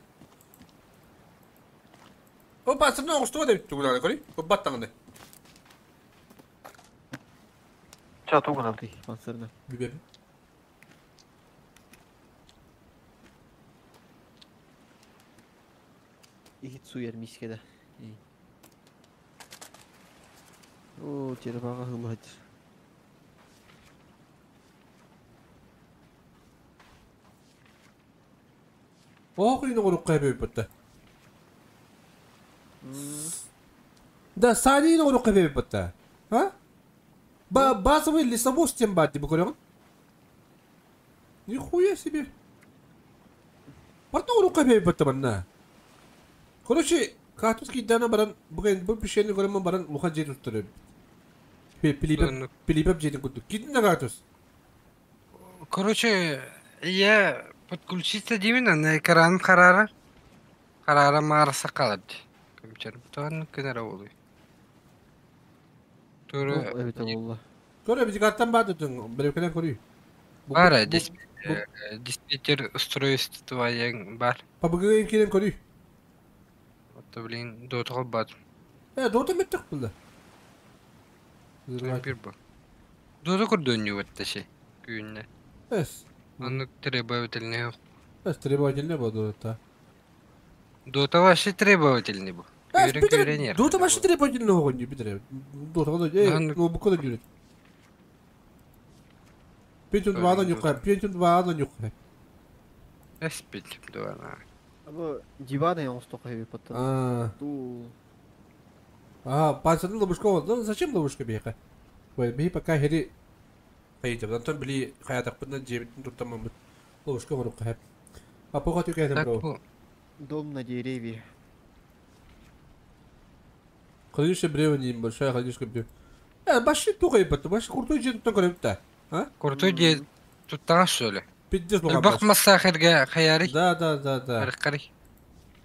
B: О пансырны оңштуга деп тугулар кори. Баттаңды.
D: Ча тугунабытый.
C: Пансырны.
B: Бибер.
C: Ихит суер мискеде. О, черепаха хыллаһыт.
B: О, кыйны орук кайбы битте. Да, сани орук кайбы битте. А? Ба базовый лесовоз тем бати бу Нихуя себе. Бартна орук кайбы битте банна. Короче, катус кидана баран бүгін бұл пішені көрімін баран луха жет ұстыры. Пилипеп пилипеп жетін күтті. Кидин да катус.
A: Короче, я подключиться деймін, ана экран қарара. Қарара марса қалады. Компьютер. Туан кенара болуй. Туры
C: Эбите болла.
B: Көрө бизи карттан барды түн. Біреукенен көрүй.
A: бар, диспетчер устройство бар.
B: Пабыгы келен көрүй.
A: Вот, блин, дотал бат.
B: Дота меттек булды.
A: Bir bu. Дота көрдөн юватташы. Күнне.
B: Эс.
A: Оны требовательный yok.
B: Эс требовательный бу дота.
A: Дота вообще требовательный бу.
B: Эс
A: Көрен көрен
B: Дота вообще требовательный огонь битре. Дота да ну бу кода жүрөт. Пентиум 2 да нюкка, Пентиум 2 да нюкка.
A: Эс Пентиум 2 на.
C: Абы диваны оңсток хэби потом.
B: А.
C: Ту.
B: А, пансырны ловушка ол. Зачем ловушка бейка? Ой, бей пока хери хайты. Антон били хаятак бынан жебитин туттамам бит. Ловушка орук хэп. А пога түкәдем бро.
C: Дом на деревья.
B: Хранилище бревен большая хранилище бревен. Баши тугай бат, баши куртой жер туттан көрөп та. А?
A: Куртой жер туттан что ли?
B: Пиздец буган.
A: Бак массахерге хаяри.
B: Да, да, да, да.
A: Кари.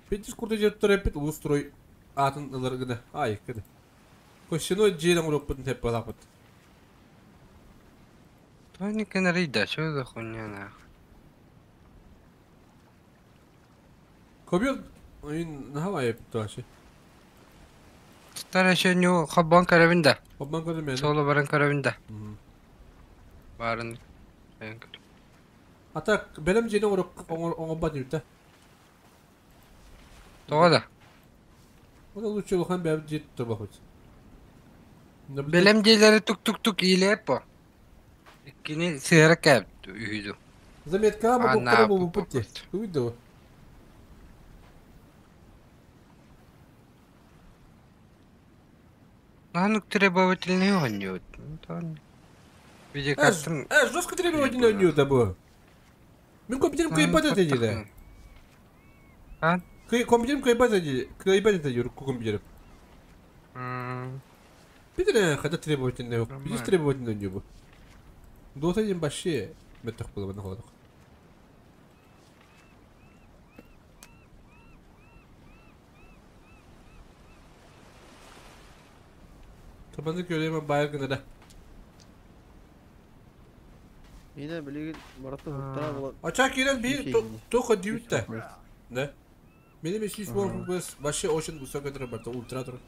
B: Пиздец куртой жер туттан репит устрой атын ылар гына. Ай, кеде. Кошино жерин уруп бутын теп балапыт.
A: Тони кенарида, что за хуйня нахуй?
B: Кобил, ин нахавай пташи.
A: Старая еще не хабан карабинда.
B: Хабан карабинда.
A: Соло баран карабинда. Барын.
B: А так, белем жерин уруп оңобат юта.
A: Тоға да.
B: Оны лучше лухан бәбит жет туба хоть.
A: Белем жерлери тук-тук-тук илеп по. Иккини сыра кәп үйді.
B: Заметка бу бу бу путте. Үйді.
A: Нанук требовательный он Виде кастым.
B: Жестко требовательный он да бу. Мен компьютерим кыйпат эте деди.
A: А?
B: Компьютерим кыайбат этэ, кыайбат этэ урукку компьютерим. Бит эрэ хата требовательный, биир требовательный оонньуу бу. Дота диэн вообще мөлтөх буолла холодок. Табаны көрөйм байар гынара.
C: Yine билигин барыта хуттара була.
B: Ача киирэн биир тоха дьүүттэ. Да. Менин 510 FPS вообще очень высокая барта ультра тур.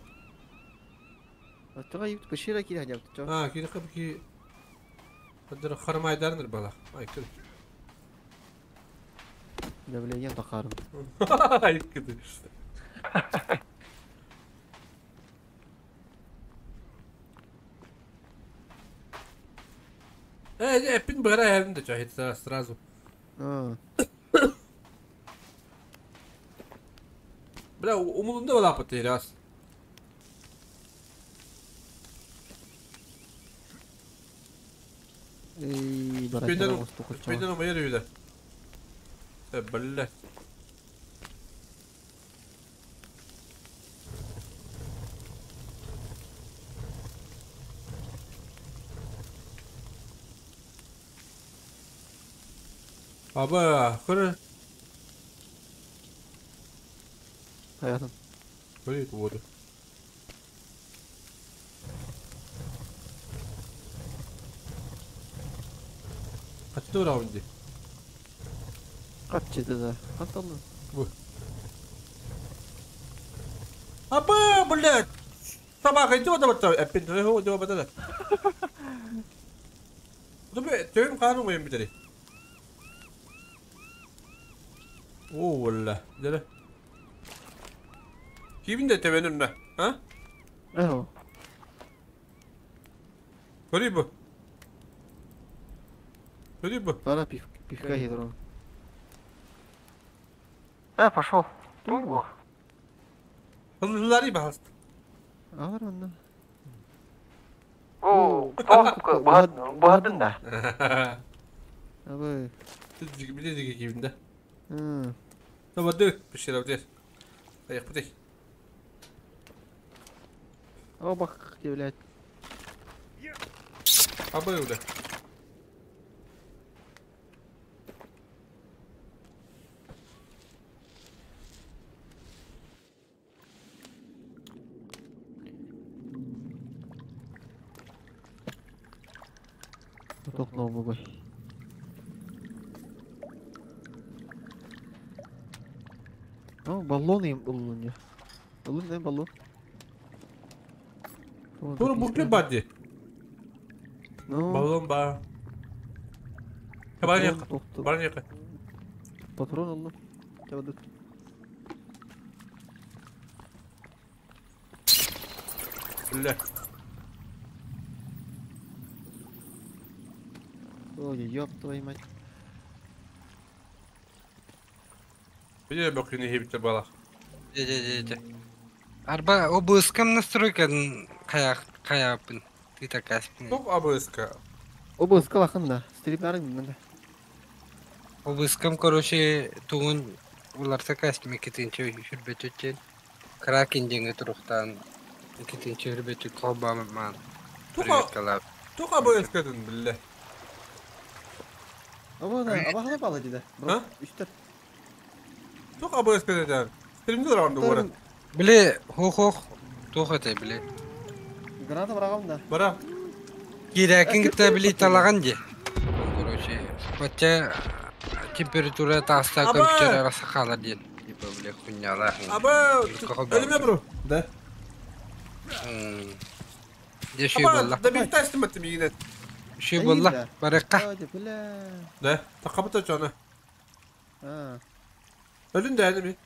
C: Аттыга ют башира кире хадябыт.
B: А, кире капки. Хадыр хармайдарныр бала. Ай, кир.
C: Давление тахарым.
B: Ай, кир. Эппин бара эрин да чахит сразу. Бля, умулунда бала потеряс.
C: Эй,
B: Пейден умайыр үйді. Бля. Аба, көрі.
C: Хаятым.
B: Көрі воду. Качты раунди?
C: Качты да. Канталды.
B: Бу. Аба, блядь! Собака, иди вот это, опять, иди вот это. Төм қаның ойын бітері. О, валла. Дere. Кибин де тебенім на. А?
C: Эхо.
B: Көрей бұ. Көрей бұ.
C: Пора пивка хитро.
D: Пошел. Туйбу.
B: Хыллари бахаст.
C: Алар онда.
D: О, бахадын да.
C: Абы.
B: Биле диге кибин да. Табады пешерав дер. Аяқ бітей.
C: О, бак, блядь.
B: Абы уда.
C: Тохнул бугой. О, баллон им баллон. Баллон, не баллон.
B: Тура букле бади. Баллон ба. Барника. Барника.
C: Патрон алло. Табадык.
B: Бля.
C: Ой, ёб твою мать.
B: Где бокины хибите бала?
A: Де. Арба ОБС-кам настройка каяпын. Ты такая спина.
B: Топ ОБС-ка.
C: ОБС-ка лахында. Стримнарың мында.
A: ОБС-кам, короче, тугун уларса кастиме кетинче хүрбөтөтен. Кракен денге турухтан кетинче хүрбөтү колбаман.
B: Тоқ ОБС-кадын биле.
C: Аба, аба бала деди.
B: А?
C: Үстер.
B: Тоқ ОБС-ка деді. Стримде раунд бора.
A: Биле, хох-хох, тоқ эте биле.
C: Граната барагам да.
B: Бара.
A: Кирәкин китә биле талаган ди. Короче, хотя температура таста компьютер арасы калыр ди. Типа биле хуйняла.
B: Аба, өлеме бро. Да.
A: Деши болла.
B: Да бир тастым аттым игинет.
A: Ши болла. Баракка.
B: Да, тақабыта жана. Өлүн да әлеме.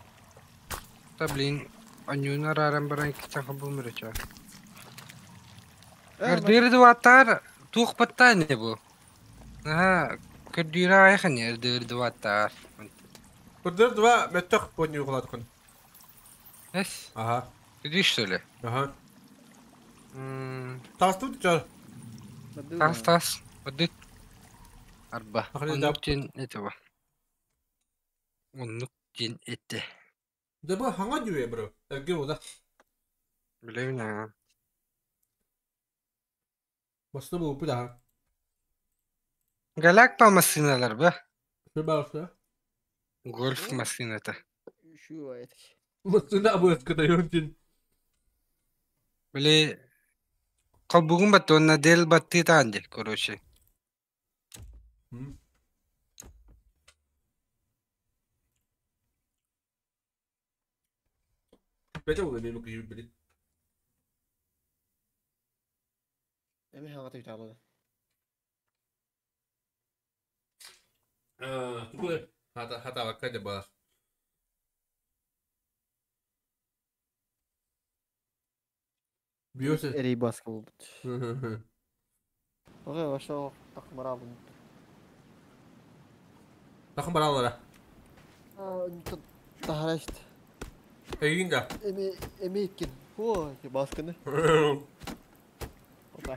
A: Та блин, анюна рарам баран китаха бумрыча. Эрдирди ваттар тух паттане бу. Аха, көрдүрэ айхан эрдирди ваттар.
B: Көрдүр два меттак боню куладыкын.
A: Эс?
B: Ага.
A: Күдүш что ли?
B: Ага. Тасту жар.
A: Тас тас. Бадыт. Арба. Оннук ден этого. Оннук ден этте.
B: Да bu hangi diyor bro? Erge o da.
A: Bilemiyorum ya.
B: Basta bu bir daha.
A: Galak pa masinalar be.
B: Şu barsa.
A: Golf masinata.
C: Şu ayet.
B: Masina bu eskide yöntin.
A: Bile Kalbugun batı na del batı tanje короче.
B: Bete bu benim gibi bili.
C: Emi hangi tavla?
B: Tuku hata hata bakka ba. Biyosa.
C: Eri baskı oldu. Okey başla takım arabın.
B: Takım aralara.
C: Daha işte.
B: Eginga.
C: Emi emi etkin. Hu baskını. Okey.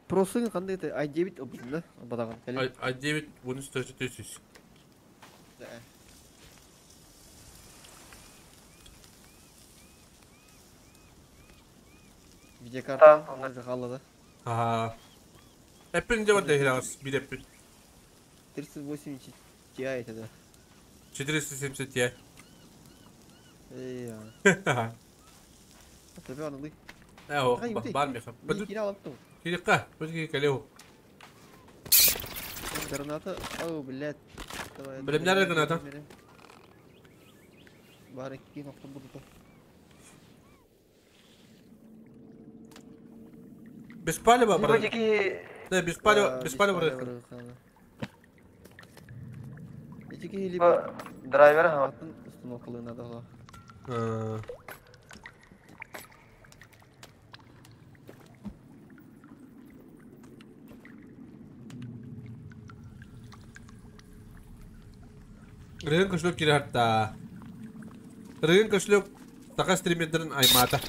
C: Prosun qanday i9 obuzda badagan.
B: i9 13 400.
C: Видеокарта онда қалады.
B: Ага. Эппин деп атайрас, bir эппин.
C: 380 Ti это да.
B: 470 Ti.
C: Ey. Tabii anladık.
B: Eho, бар меха.
C: Бу киралап ту.
B: Кирикка, бізге келеу.
C: Граната, ау, блядь.
B: Білімдер граната.
C: Бар iki nokta burada.
B: Без палева, брат. Да, без палева, без палева, брат.
C: Либо драйвер хаватын установкалığına da.
B: Рыгын кошелек кире хатта. Рыгын кошелек така стримердерин аймата.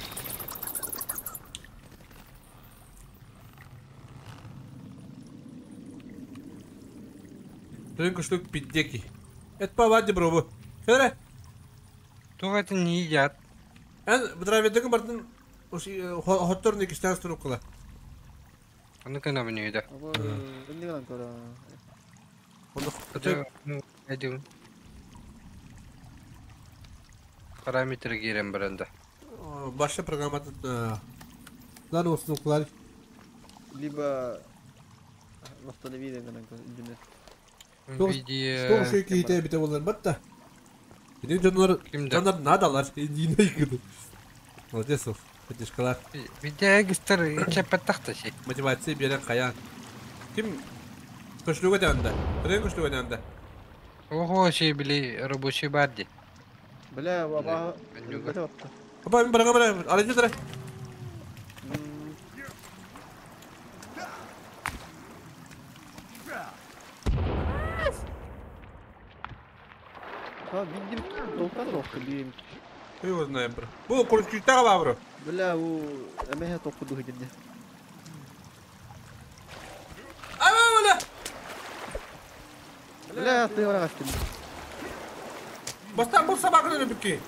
B: Рыгын кошелек пиддеки. Это по ваде бробу. Хере.
A: Тугатын не едят.
B: Эн драйвердеген бардын хотторны киштен структура.
A: Ну кана мне да. Параметры гирем бренда.
B: Başka программа Lan olsun okular.
C: Либо восстановили интернет.
B: Что şu iki ite bite bunlar batta. Benim canlar canlar nadalar. Yine yıkıldı. Молодец, поддержкалар.
A: Bir de гистер çepet şey.
B: Мотивация берен каян. Ким кошлюга дянда? Рен кошлюга дянда.
A: Ого, şey bile рабочий барди.
C: Бля, баба.
B: Баба, мен барга бара, арыжы дара.
C: Ha, bildim. Doktor da bildim.
B: Его знаем, бро. Бу курчуктага ба, бро.
C: Бля, у эмеhe токуду хидде.
B: Ама, бля.
C: Бля, ты ора качтым.
B: Бастан бу сабакны бикки.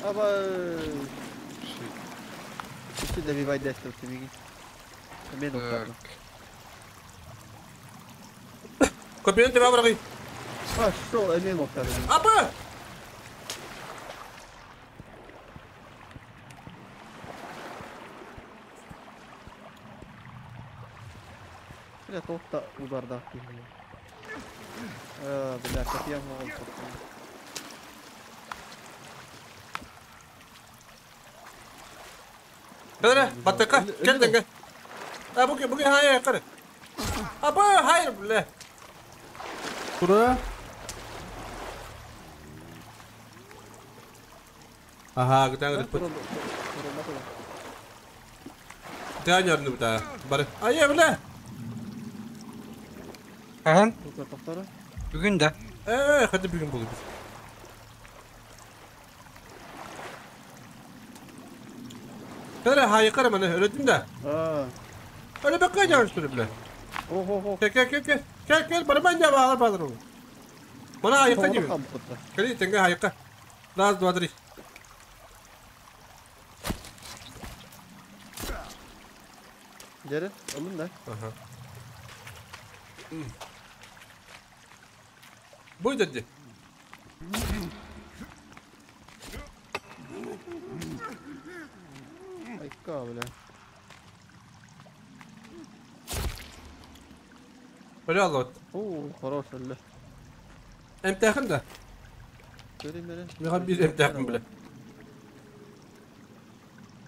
C: Аба. Добивать десктоп ты.
B: Копион тебя враги.
C: А что, Амин
B: Апа!
C: Бля, толк-то удар да. Бля, как я могу.
B: Kadar, battaka, gel de gel. Ha bugün bugün hayır yukarı. Ha bu hayır bile. Bura. Aha, güzel gidip. Тыа быта. Бары. Айа бля.
A: Ахан.
C: Тоқтары.
A: Бүгін да.
B: Hadi bugün buluruz. Kere hayıkarım hani öğretim de. Öyle bakacağım şunu bile.
C: Oho.
B: Gel gel gel gel. Gel gel bana ben de bağlar bağlar onu. Bana hayıka gibi. Gel tenge hayıka. Раз, два, три.
C: Geri alın da.
B: Aha. Bu dedi.
C: Айка, бля.
B: Öyle Allah.
C: Oo, хорош öyle.
B: Emtahın da.
C: Göreyim beni.
B: Ne bir emtahın bile.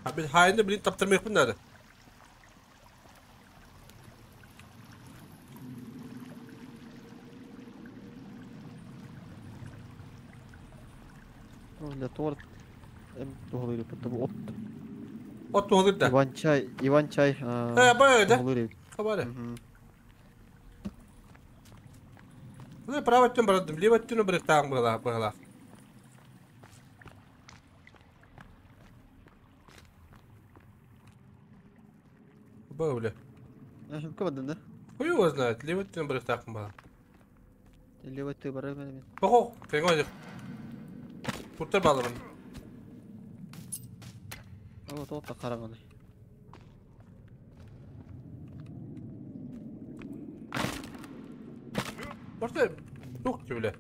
B: Abi hayını bilin taptırmayı bunları.
C: Бля, торт. Туғалыр bu ot.
B: Ot tuğalır da.
C: Иван чай, Иван чай.
B: He böyle de.
C: Tuğalır.
B: Kabare. Ne право tüm bıraktım. Лево tüm bıraktım bırak bırak. Böyle.
C: Кабадын да.
B: Хуй его знает. Лево tüm bıraktım bana.
C: Лево ты бара мен.
B: Bak Kengo. Kurtar balığını.
C: Ama тоқта қарағаны.
B: Orada yok ki bile.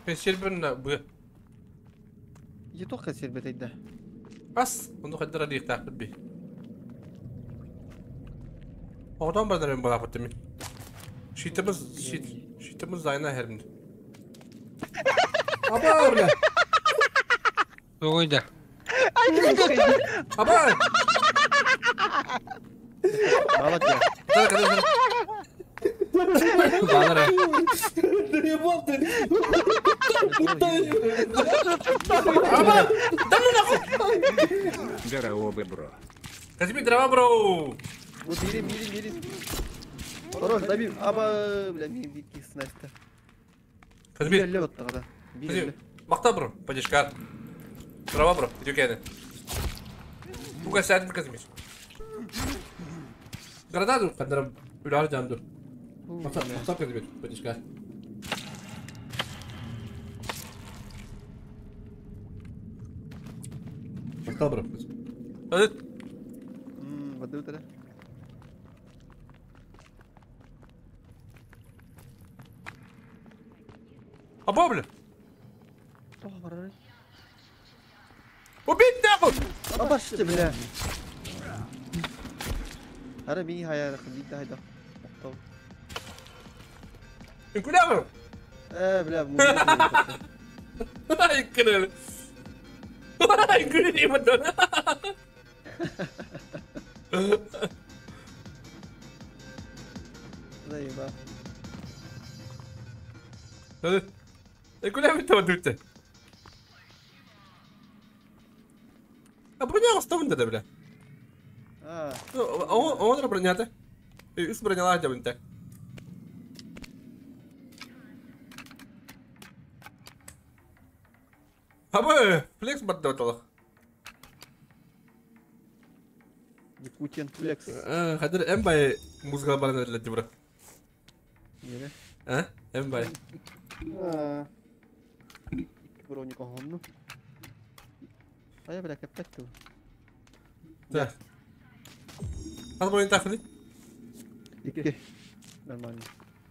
B: Pesir bir bu.
C: يتوقع يصير بتيدا.
B: Bas. Bunu kadar değil takip bir. Oradan ben bana patımı. Şitimiz şit. Şitimiz zayna herimdi. Aba bile.
A: Doğuydu.
B: Aba.
C: Молодец.
B: Kadar kadar. Bağlar. Aba. Да ну нахуй.
E: Здорово, бро.
B: Казми дрова, бро.
C: Вот бери, бери, бери. Хорош, добил. Аба, бля, ми кис Настя.
B: Казми.
C: Бери вот тогда. Бери.
B: Мақта бро, подешкар. Дрова, бро, иди Bu kadar sert bir Kazimir. Граната dur, Ülari dur. Мақта Kazimir, подешкар. Мақта бро. Hadi.
C: Баду тогда.
B: Аба, бля. Убить нахуй!
C: Абашты, бля. Ара ми хая хадита хайда.
B: Куда вы?
C: Бля,
B: Ай, крыль. Ай, крыль, Мадонна.
C: Заеба.
B: Куда вы там идете? А броня оставында да, бля. Оңыр броняты. Үс бронялар деп үнті. Абы, флекс барды оталық.
C: Якутен флекс.
B: Қазір Эмбай музыка баран өтіледі бро.
C: Нере?
B: А? Эмбай.
C: Броник оғынну. Ая, бля, кәптәк ту.
B: Так. Аз броник тақылы?
C: Ике. Нормально.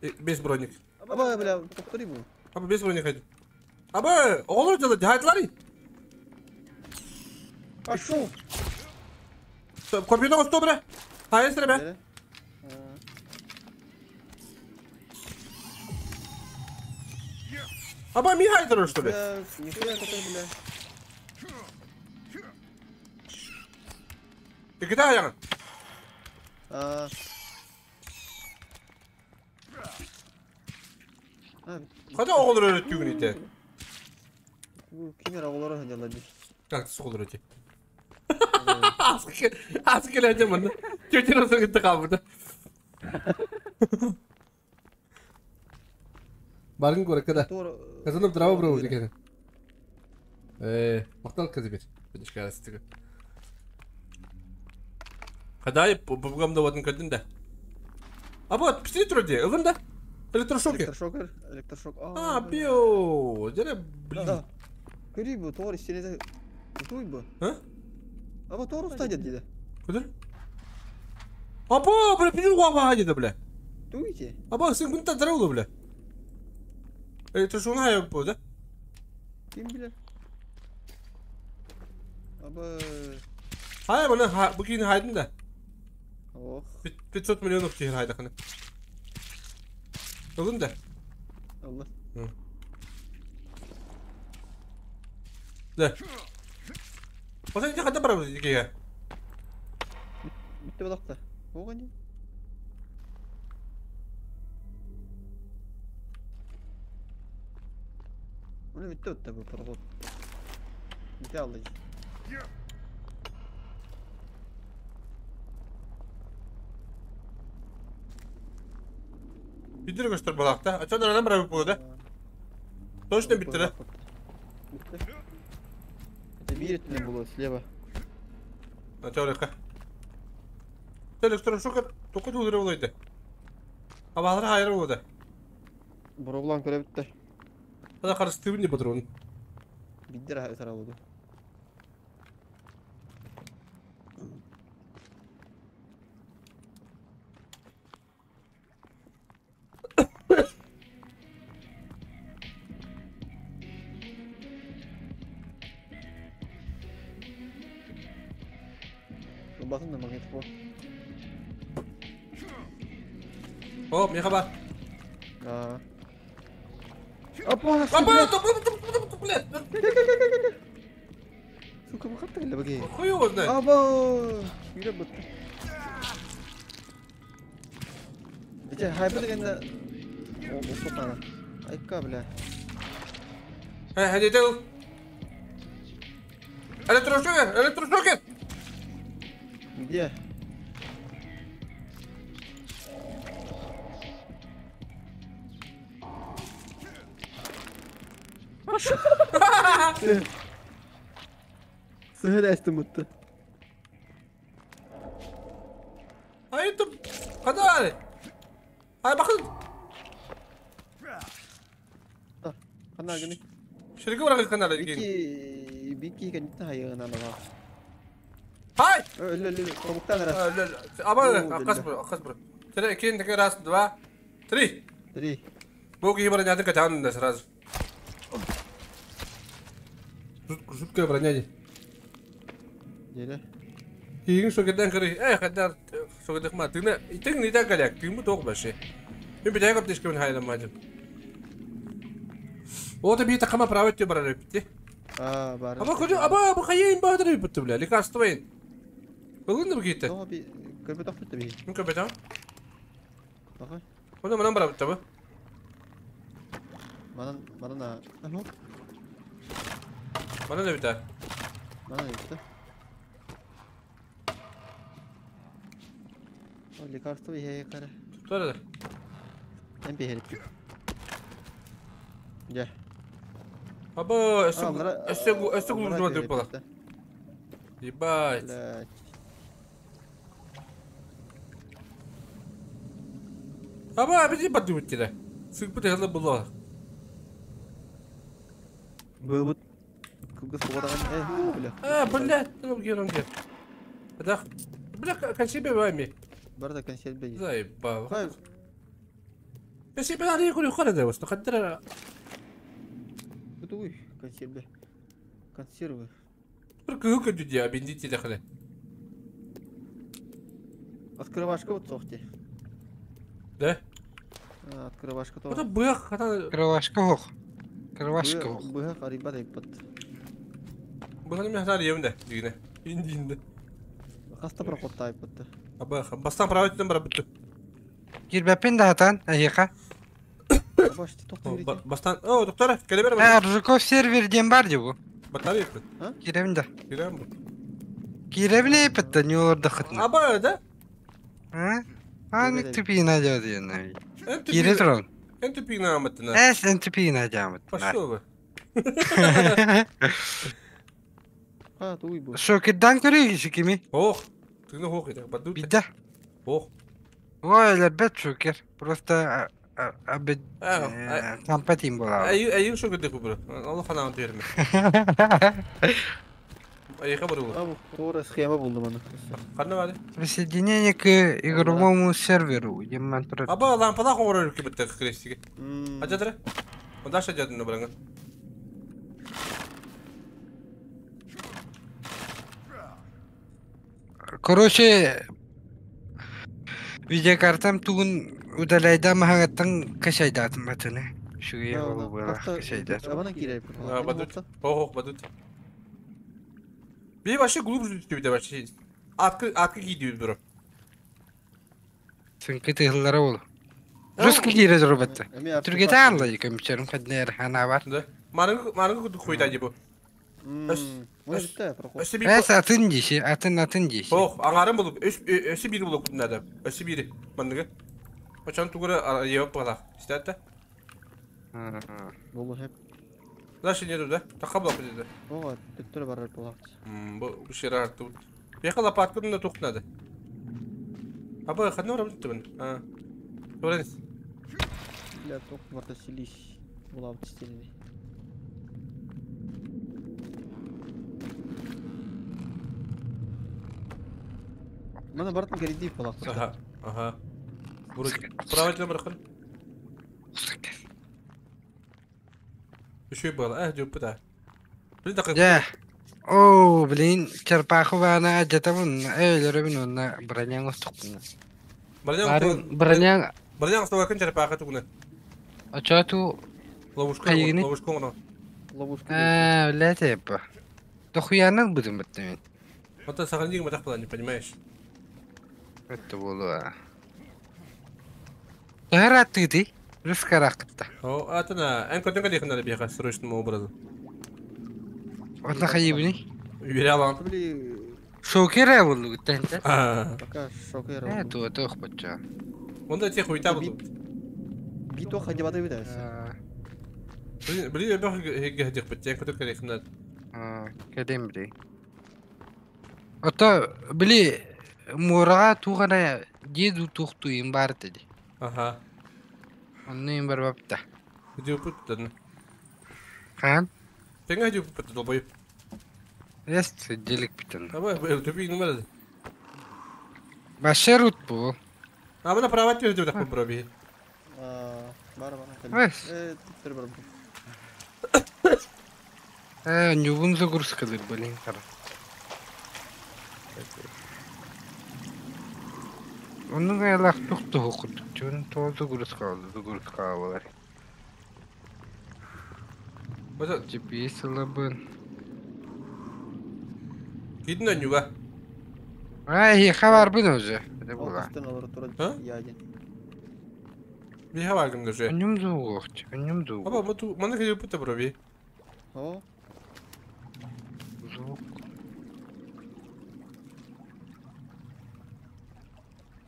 B: 5 броник.
C: Аба, бля, повтори бу.
B: Аба, 5 броник хайды. Аба, оғылыр жылы, хайдылары.
C: Пошел!
B: Компьютер қосты, бля. Хайысыр, бля. Аба, ми хайдырыр, что ли?
C: Бля, нихуя который, бля.
B: Китай аяғын. Қада оғылыр өттігін ете?
C: Кемер оғылыр өтті.
B: Как ты оғылыр өте? Аз келе әдем мұны. Тетя Роза кытта хаалбыта. Барын куоракка да. Казанов дрова бро уже Махтал Казимир. Бенешкарастыгы. Хадай бубгам да ватын көрдүн да. А вот, пистолет вроде, ылын да. Электрошокер.
C: Электрошокер, электрошок.
B: А, био. Дере, блин.
C: Да. Көрүй бу, тоғыр истереді. Туй бу.
B: А?
C: А вот тоғыр ұстайды дейді.
B: Куда? Апа, бля, пидел гуава деді, бля.
C: Туйте.
B: Аба, сен күн тадырау, бля. Электрошокны хайып бу, да?
C: Ким билер? Аба.
B: Хай, бұны, bu кейін хайдın да.
C: Ох.
B: 500 миллионов тегер хайдақыны. Ылын да.
C: Allah.
B: Да. Осан ити қайда барамыз екеге?
C: Бітті балақта. Оған не? Оны бітті өтті бұл проход. Бітті алды.
B: Бидір көстір балақта. Ачан арадан барамыз бұл да. Точно бітті да?
C: Бітті. Это bir etine было слева.
B: Началека. Электрошокер тоқы тудыры болайды. Абалар хайыр болды.
C: Бұрғылан көре бітті.
B: Ада қарсы не патрон.
C: Биддер өтер алуды. Басын да магнитофон.
B: О, мне хаба.
C: Апа,
B: Апа, топ, блядь.
C: Сука, bu katta geldi bakayım.
B: Хуй его знает.
C: Аба, yürü бітті. Ите, хайпы дегенде о, оқы Айка, бля.
B: Hadi del. Электрошокер, электрошокер.
C: Где? Сыгыра эстим бутты.
B: Айттым. Қандай? Ай, бақын.
C: Қана гыны.
B: Шіргі барақ қаналы екен.
C: Бики, бики кәнітті хайығын анаға.
B: Хай!
C: Өлі, өлі, тобықтан ара.
B: Аба, аққас бір, аққас бір. Тірі, кейін тікі раз, два, три.
C: Три.
B: Бұл кейі броняды катанын да сразу. Жуткая броня.
C: Дере.
B: Кейін шокерден кірі, әй, қадар шокердек ма, тігні, тігні неден каляк, тігні тоқ бәші. Мен бір жайғап дешкемін хайламадым. О, да бейті қама право өтте барар өпті.
C: А, бар.
B: Аба, көже, аба, бұл қайын бағдыр өпті, бля, лекарство ен. Бүгін бір кетті.
C: Тоға би, көрбе тоқ бітті би.
B: Мен көрбе тоқ?
C: Бақай.
B: Онда манан бара бітті, бұ?
C: Манан, манан, а,
B: Манан өпті.
C: Манан өпті. О, лекарство ие қара.
B: Тұр,
C: Мен бейхеріп. Жа.
B: Аба, өсі құлжуа деп бала. Ебать. Аба, әбі ебать деп өттері. Сығып бұты ғала бұла.
C: Бұл бұт. Күлгіз бұғадаған. Э, бля.
B: А, бля, герон гер. Бля, консерве вами.
C: Бар да консерве.
B: Заебал. Консерве عليه يقول يخرج بس نقدر.
C: Ой, консервы. Консервы.
B: Только как люди обидите дохле.
C: Открывашка вот сохти.
B: Да?
C: А, открывашка тоже.
B: Это бых, это...
A: Открывашка ох. Открывашка ох.
C: Бых, арибат айпат.
B: Бых, не мехтар емді, дегіне. Индиінде.
C: Хаста проход айпат.
B: А бых, бастан правительден бара бітті.
A: Кирбәпен да атан, әйеқа.
B: Бастан, о, доктор, келе бер.
A: А, Ржуков серверден бар деп о.
B: Батарея еппет.
A: Киребін да.
B: Киребін бұл.
A: Киребін еппет, не оларды қытын.
B: Аба, да?
A: А? Аны тупина дьодуйна. Кире турон.
B: Эн тупина аматтына.
A: Эс эн тупина дьаматтына.
B: Пошел вы.
C: А, туй бу.
A: Шокердан көрейгisi кими?
B: Ох. Тыгны хох итак. Баду.
A: Бидде.
B: Ох.
A: Ой, лебет шокер. Просто абед тампатим була.
B: Аю аю шокер деп бу. Allah ханан берме. Айга бару.
C: А, бу схема булдum аны.
B: Канна бар?
A: Присоединение к игровому серверу. Еман турат.
B: Аба лампала хоңорор кибетте крестиге. Ажадра. Онда жадын бараңа.
A: Короче, видеокартам тугун удаляйда махагаттан кашайдатым батыны. Шуге болу кашайдатым.
C: Абана киреп.
B: Бадут. Ох, бадут. Bir başka grup bir de başka. Atkı atkı giyiyor bro.
A: Сынкы тыгыллара болу. Русский кире робатты. Түргете алла көмчөрүм каднер хана бар.
B: Да. Марынгы марынгы куйда бу.
A: Эс атын диши, атын атын диши.
B: Ох, аңарым булып, өсü бири булып күтнәде. Өсü бири. Мандыгы. Очан тугура ебеп бала. Истәтте.
C: Болу хеп.
B: Дальше не да? Така булып диде.
C: Ого, төттөр барар була.
B: Бу бу шер артты. Бека лопатканы да тукнады. Аба, хадны урап түбен. А. Көрәнс.
C: Бля, ток барда силиш. Була стилini. Мана бартын кереди була.
B: Аха. Аха. Правильно бархын. Еще было, а, жопа да. Блин, так.
A: Да. О, блин, черпаху бана ажатабын, эйлеребин онна броняң остукпун.
B: Броняң
A: броняң
B: броняң остуган черпаха тугуна.
A: Ачату
B: ловушка, ловушка оно.
C: Ловушка.
A: А, блядь, эпа. Да хуяныл будем бит.
B: Вот это сохранить мы так не понимаешь.
A: Это было. Тара ты ты, рускаракта.
B: О, атана, эн көтөнгө дихнер бияка срочным образом.
A: Онна хайыбны?
B: Үйрә
A: Шокер булды гүттән.
C: Пока шокер.
A: Э, то тох бача.
B: Онда тех уйта булды.
C: Бито хадибаты бит.
B: Блин, блин, бах гәдик бит, эн көтөнгө дихнер.
A: А, кәдем били. Ата били мурага тугана деду тухтуйын бар деди.
B: Аха.
A: Онны бар бапта.
B: Где пут-то?
A: Хан?
B: Теңге где пут-то долбоеб.
A: Есть делик битен.
B: Давай, тупик номер.
A: Башерут бу.
B: А мына права тебе так попробуй.
C: А, бар бар. Э, тер бар.
A: Э, нюбун загрузкалыр, блин, кара. Onun ayalak тухту хукут. Чун то загрузка, загрузка болар.
B: Вот
A: GPS лабын.
B: Кидин нюга.
A: Ай, хабар бин уже. Это было.
B: Би хабар ким уже.
A: Анюм зугох, анюм зугох.
B: Аба, мы маны хедип пута броби.
C: О.
A: Звук.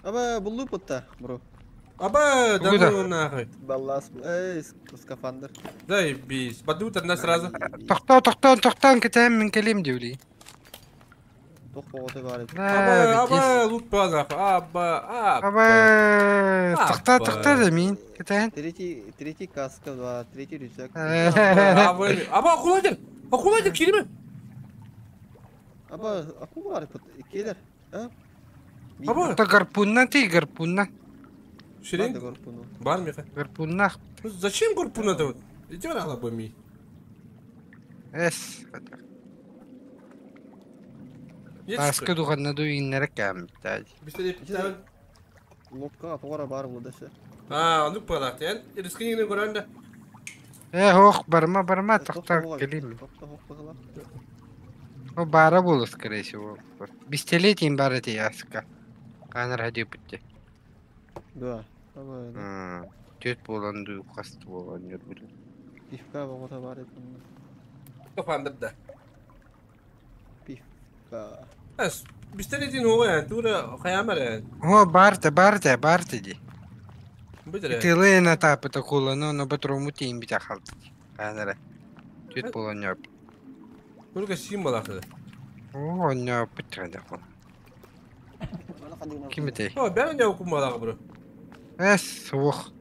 C: Аба, буллу путта, бро.
B: Аба, да ну нахуй.
C: Баллас, эй, скафандр.
B: Дай бис. Бадут одна сразу.
A: Тохтан, тохтан, тохтан, кетем мен келем деули.
B: Аба, аба, лут па нахуй. Аба, аба.
A: Аба, тохта, тохта да мин. Кетем.
C: Третий, третий каска, два, третий рюкзак.
B: Аба, аба, акула Акула дер, кириме.
C: Аба, акула бар, келер. А?
B: Аба.
A: Это гарпунна ты, гарпунна.
B: Ширин? Бар миха.
A: Гарпунна.
B: Зачем гарпунна то? Иди врала бы ми.
A: Эс. Баскы дуганна ду иннere кәм битәди.
B: Бистә
C: Локка тугара бар булды ше.
B: А, аны палак. Ян рискini көрәндә.
A: Э, ох, барма, барма, тохта келим. О, бара булды, скорее всего. Бистелетин бара ти яска. Канар хади битте.
C: Да. Давай.
A: Төт болан ду касты болан йөр бу.
C: Пивка багота бар иде.
B: Кафандыр да.
C: Пивка.
B: Бистер един оҕо эн, тура хайамар эн.
A: О, барта, барта, барта ди.
B: Быдыра.
A: Тылы натапыта куланы, но патрому тиин бите халты. Канара. Түт болон ёп.
B: Только сим балахы.
A: О, нёп бит кон. Ким этэй?
B: О, бәрін я укум балахы бро.
A: Эс, ох.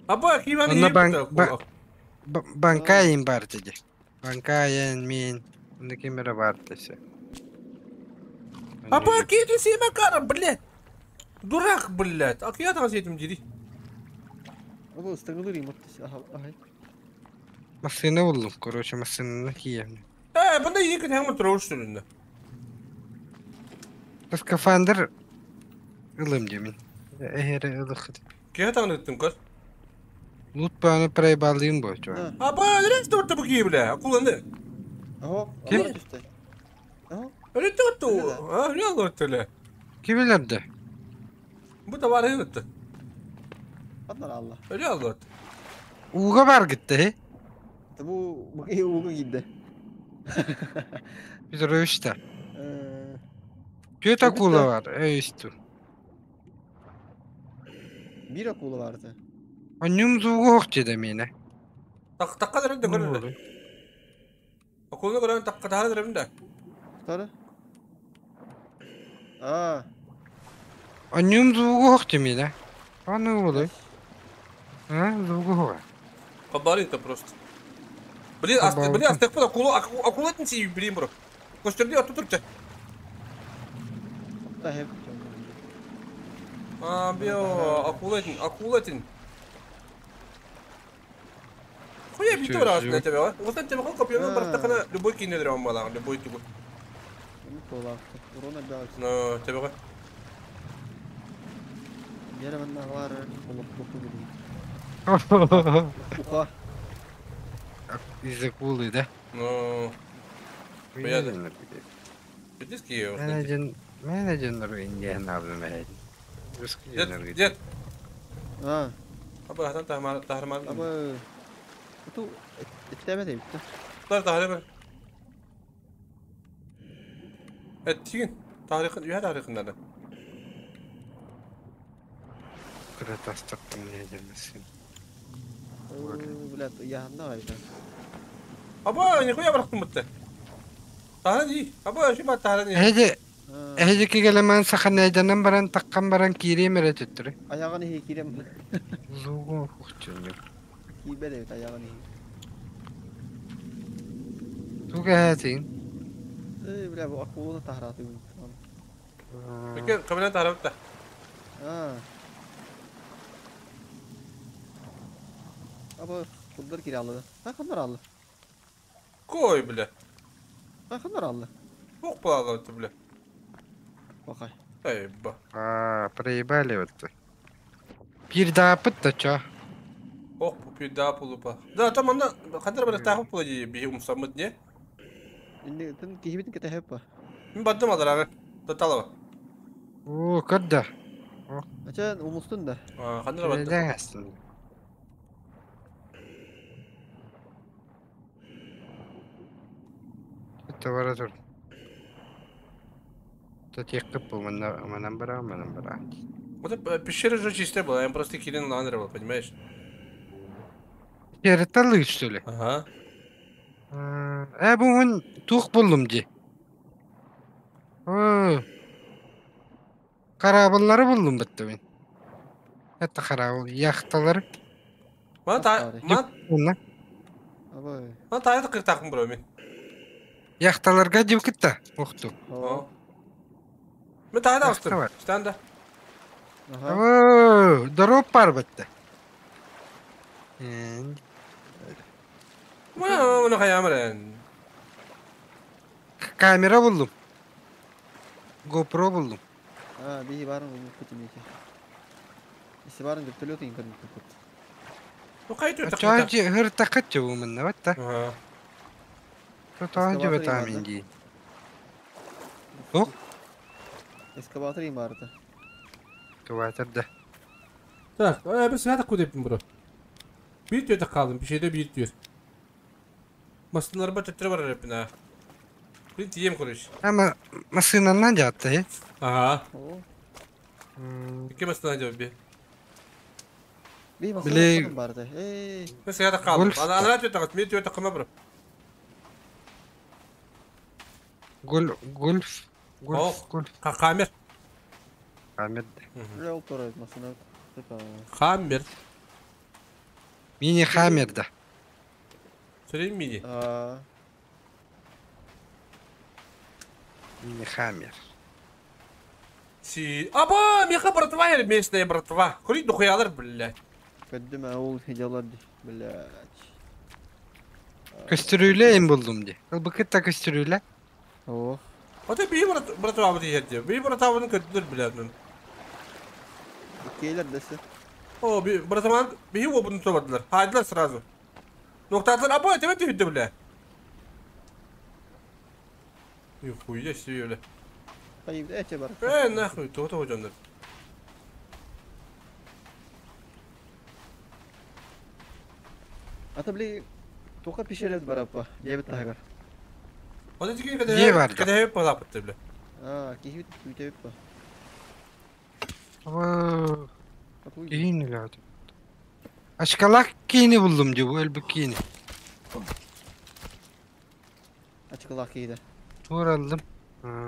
B: Аба, киман
A: Онно
B: ием
A: бан-
B: бит.
A: Банкайын бар диди. Банкайын мен. Онда кемера бар десе.
B: Аба, кеті сема кара, блядь. Дурак, блядь. А я там сетим дири.
C: Ол ыстыңылыр имат. Аха, аха.
A: Машина булдум, короче, машинаны кием.
B: Э, бunda екі тәңір тұрауыш түрінде.
A: Скафандр ылым демин. Эхере ылык.
B: Кеhe таңын өттім көр.
A: Лут баны проебалдым бо, чо.
B: Аба, нерesi тұрты бұл кей бля? Акуланы.
C: Аха.
A: Ким?
C: Аха.
B: Öyle tuttu. Ha, ne oldu öyle?
A: Ким билерди?
B: Bu da var evet.
C: Atlar Allah.
B: Öyle oldu.
A: Уга бар гитти.
C: Бу бу угу кийди.
A: Петровичта. Түөт акула бар, өйстү.
C: Бир акула барды.
A: Аннюм зугу ох деди мени.
B: Так такка дерем de görün. Akulunu gören takka daha derim de.
C: Tara. Аа.
A: Аннюм зугу ох демени. Аны болой. А, зугу ох.
B: Кабарин то просто. Блин, ас блин, астек пуда акулу акулу etsin блин бро. Көстөрдү ату турча.
C: Та хеп.
B: А, био, акула этин, акула этин. Хуя бит раз на тебя. Вот на тебя копьем бараттакана любой кине дерем балагы, любой тигу.
C: Тола. Урона баа.
B: Но тебя.
C: Бере бар болуп болуп. Уха.
A: Из акулы, да?
B: Ну,
A: Понятно.
B: Пиздецкий.
A: Менеджер Индия.
B: Дед, дед.
C: А.
B: Аба хатан тахмар тахарман.
C: Аба. Ту иттеме дейбит.
B: Тар тахарман. Эт тигин. Тарихын, ühe tarihinde.
A: Кыра тастаттым менеджермесин.
C: Блядь, яһанда айда.
B: Аба, нихуя бырактым битте. Тахара ди. Аба, шима тахара ди.
A: Эһеде эһеде кигелеман саханайданан баран таккан баран киире төттүрү.
C: Аягын хи кирем.
A: Зугу хухчуню.
C: Кийбе дейбит аягын хи.
A: Туга хатин.
C: Эй, бля, бу акуланы тахараты.
B: Peki, kabinen tahara bitti.
C: А. Аба, куддар кире алды. Ha, kanlar алды.
B: Кой, бля.
C: Ha, kanlar алды.
B: Ох, балалы бля.
C: Бакай.
B: Эй, ба.
A: А, проебали вот. Пирдапыт да чо.
B: Ох, пида пулупа. Да, там анда хандар бер тахып була би умсамыт не?
C: Инде тын кихибитин кете хеп ба.
B: Мин баттым алар ага. Таталава.
A: О, кырда.
C: Ача умустун да.
B: А, хандар баттым.
A: Нeden aslında? Это тур. Тут бу манан бара, манан бара.
B: Вот это пещера же чистая была, я просто кирин ланер был, понимаешь?
A: Пещера что ли?
B: Ага.
A: Э, бу мен тух булдум ди. О. Карабыллары булдум битти мен. Это карабыл, яхталары.
B: Мана та мана
A: Уна.
C: Аба.
B: мана та кыртакым бро мен.
A: Яхталарга дип китте. Охту.
B: Мен та астым. Станда.
C: Ага.
A: О, дороп бар битти.
B: Мана мана хаямыр.
A: Камера булдум. GoPro булдум.
C: А, бихи барын умуп кетемеки. Иси барын вертолет ин көрүнүп кетти.
B: Ну кай түр
A: Чажы хыртакат бу мында батта.
B: Ага.
A: Тажы бата минди. Ох.
C: Эскаватор им барды.
A: Кватерда.
B: Так, biz nerede kudepim bro? Bir diyor da kaldım, bir şeyde bir diyor. Masınlar bat var hepine. Мин тиийэм короче.
A: Ama masınandan jattı.
B: Ага.
C: О.
B: Икки массыына дьэ би.
C: Би
A: Били-
C: машина барды. Эй.
B: Мен сыгата калдым.
A: Гольф.
B: Ана ана төтө мен төтө кыма бро.
A: Гол гольф гольф
B: Ох.
A: гольф.
B: Хаммер.
A: Хаммер.
C: Бля, ол турар машина. Типа.
B: Хаммер.
A: Мини Хаммер да.
B: Сөйлейм мини.
C: А.
A: Мини Хаммер.
B: Си. Аба, меха братва или местная братва. Курить духуялар, блядь.
C: Көддүм ол хиджалар ди. Блядь.
A: Köstürüyle em buldum di. Bıkıt da köstürüyle.
C: Ох.
B: Ата би брат братва бу диһәтте. Би братваны көттүр блядь.
C: Иккилер десе.
B: О, би братван би обун тобадылар. Хайдылар сразу. Ноктадылар. Аба, тебе түйдү бля. Нихуя себе, бля.
C: Хайып, эче бар.
B: Э, нахуй, то-то hocamlar.
C: Ата бли тока пишелет бар апа. Дебет тагар.
B: Ата тиги
A: Не
B: кеде
A: бар да?
B: кеде палапытты бля.
C: А, кихит күтеп па.
A: Aa,
C: Атуй.
A: Kiyini lazım. Aşkalak kiyini buldum diyor bu elbik kiyini.
C: Ачкалак кийде.
A: Tuğur aldım. Ha.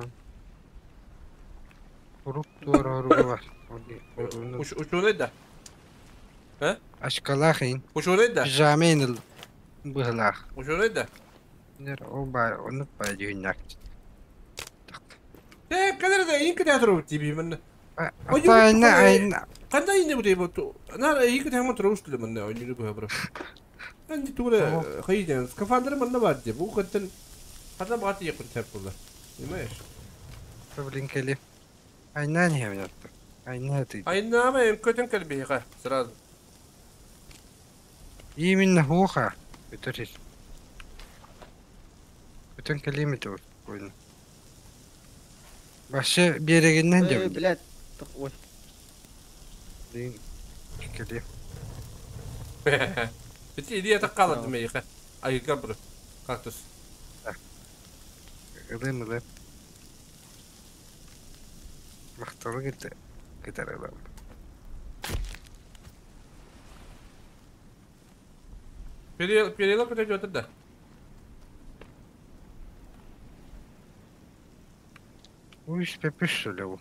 A: Uruk tuğur orugu var. Oruğunu-
B: Учунай да.
A: Aşkalak in.
B: Учунай да.
A: Pijama inil. Bıhlak.
B: Учунай да.
A: Ner o bay onu bay dünya.
B: Э, кадер да ин кеде туруп тиби мен. Ой,
A: Ата ayna
B: ой,
A: ayna.
B: Кандай инде бу дип Ана ин кеде хам туруп түле мен ойнур бу бро. Анди тура хайден скафандр мен бар дип. Бу каттан хата бат якын тап булды. Понимаешь?
A: Блин кели. Ayna ne yaptı? Ayna dedi.
B: Айна ма көтен калбига сразу.
A: İyi minne huha. Götürür. Bütün kelime de oyunu. Başı bir yerinden
C: Э,
A: de
C: блядь. Ой.
A: Keli.
B: Бити идея таккалады мейха. Айга бро. Кактус.
A: Ilım ılım. Maktalı gitti. Gider adam.
B: Перел перела көтө жотыр да.
A: Bu iş pepiş söyle bu.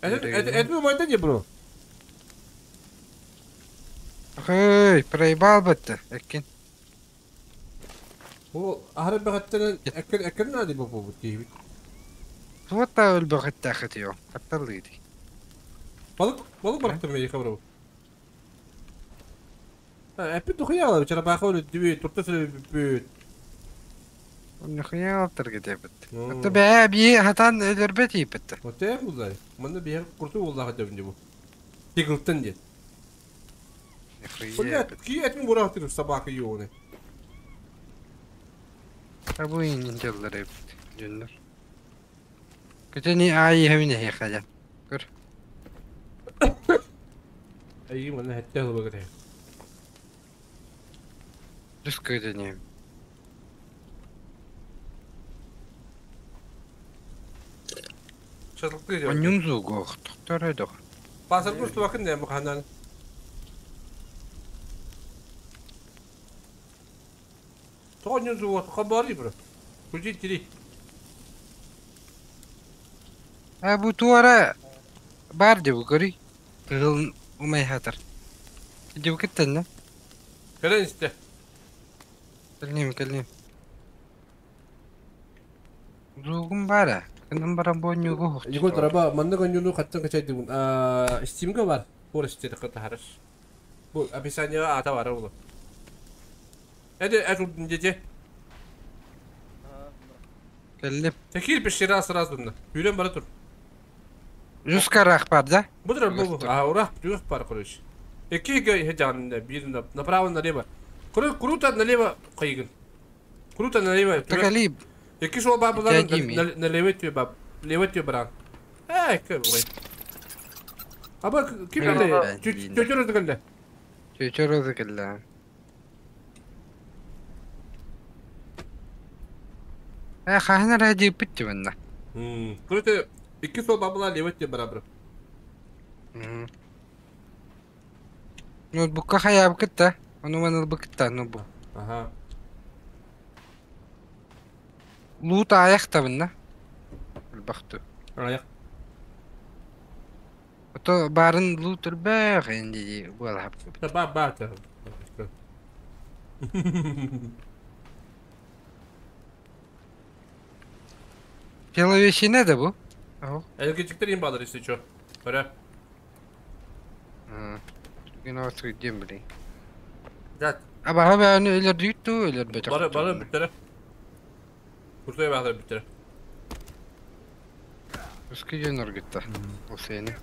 B: Это это это майда не бро.
A: Hey, проебал бітті. Әккен.
B: Ол ахры бәғаттан әккер әккер нади бу бу дейбит.
A: Туатта өл бәғітті ақыт еу. Қаттарлы еді.
B: Балык балык барып мен хабар. Әппи духия ала чара баха өл диби турта сүле бүт.
A: Оны қия алып кете бітті.
B: О.
A: Атта бә би хатан өлөрбет ей бітті.
B: Оте булдай. Мында бер курту боллага деп бу. Тигилтен дед. Блядь, ки этмин бурак собака ёны.
A: Bu inceller hep. Dünler. Kötü ay hemine hekaja. Kör.
B: Ай мында хәтта хылба кете.
A: Düz kötü ne?
B: Шатлыкты деп.
A: Onun zugu doktor ödü.
B: Басыр курту бакын не бу ханан. Тоғын зуы хабары бро. Күжи тири.
A: Ha bu tuvara var diye bu görü. Kızıl umay hatır. Diye bu kitten ne?
B: Кәрен исте.
A: Kellim kellim. Zugum var ha. Kının bara bonyu go.
B: Егор драба манна гонюну хаттан качай дигун. А Steam-га бар. Форест ката хараш. Бу описание ата бар ол. Эде әту дете.
A: Kellim.
B: Текир пешера сразу на. Юрен бара тур.
A: Yüz karak var da.
B: Бу дра бу. А ура, плюс пар короче. Эки ге бир направо налево. Круто налево кайгын. Круто налево.
A: Takalib.
B: Эки шол бабалар
A: Дядя
B: налево тюб баб. Лево тюб бран. Эй, кэ бой. Аба ким кэллэ? Чөчөр кэллэ.
A: Чөчөр кэллэ. Хаһан эрэ дьиэппит дьыбынна.
B: Короче, икки сол бабла левый тебе барабыр.
A: Ноутбукка хайаабыкыт да? Ону манылбыкыт да ноутбук.
B: Ага.
A: Луут аайахтабынна. Элбэхту.
B: Аяк.
A: Ото баарын луут элбэх инди буолаһап.
B: Ба ба.
A: Человечина да bu?
B: Энергетиктер им бадар, если чё. Көрө.
A: Түгэн отуйдем билин.
B: Зат.
A: Аба хаба аны өлөр дүйттү өлөр бөтө.
B: Бары бары бүттере. Курсай бадар бүттере.
A: Өскө жөн оргутта. Ол сени.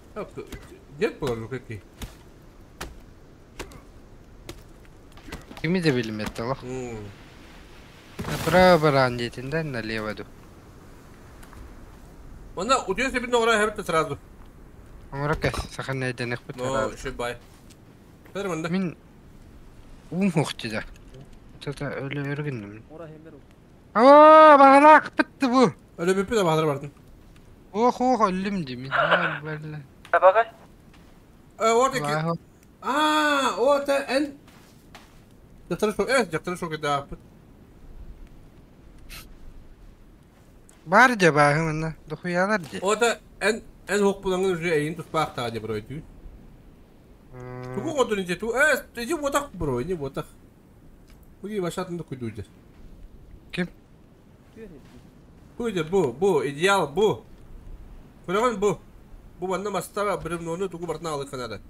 B: Дед булар какие.
A: Kimi de bilmedi Allah. Направо баран детинден налево ду.
B: Онна удьон себин оҕора хэбит сразу.
A: Омракас сахан эденек бут.
B: Но еще бай. Бер мында.
A: Мин ум хохтида. Тата өлө өргүннүм. Aa бағалақ бітті bu.
B: Өлө бүппү да баһалар бардын.
A: Ох ох өллүм ди мин. Бәлле.
D: Табагай.
B: Орда Аа, орда эн Жактары шок, жактары шок да.
A: Бар же баһы мына, дохуялар же.
B: Орда эн эн хок булангын уже эйин туспаак таа же бро дүү. Тугу годун же ту, эжи бодак бро, не бодак. Буги башатын да куйду же.
A: Ким?
B: Бу же бу, бу идеал бу. Көрөгөн бу. Бу банна мастара бирим тугу бартна алык канада.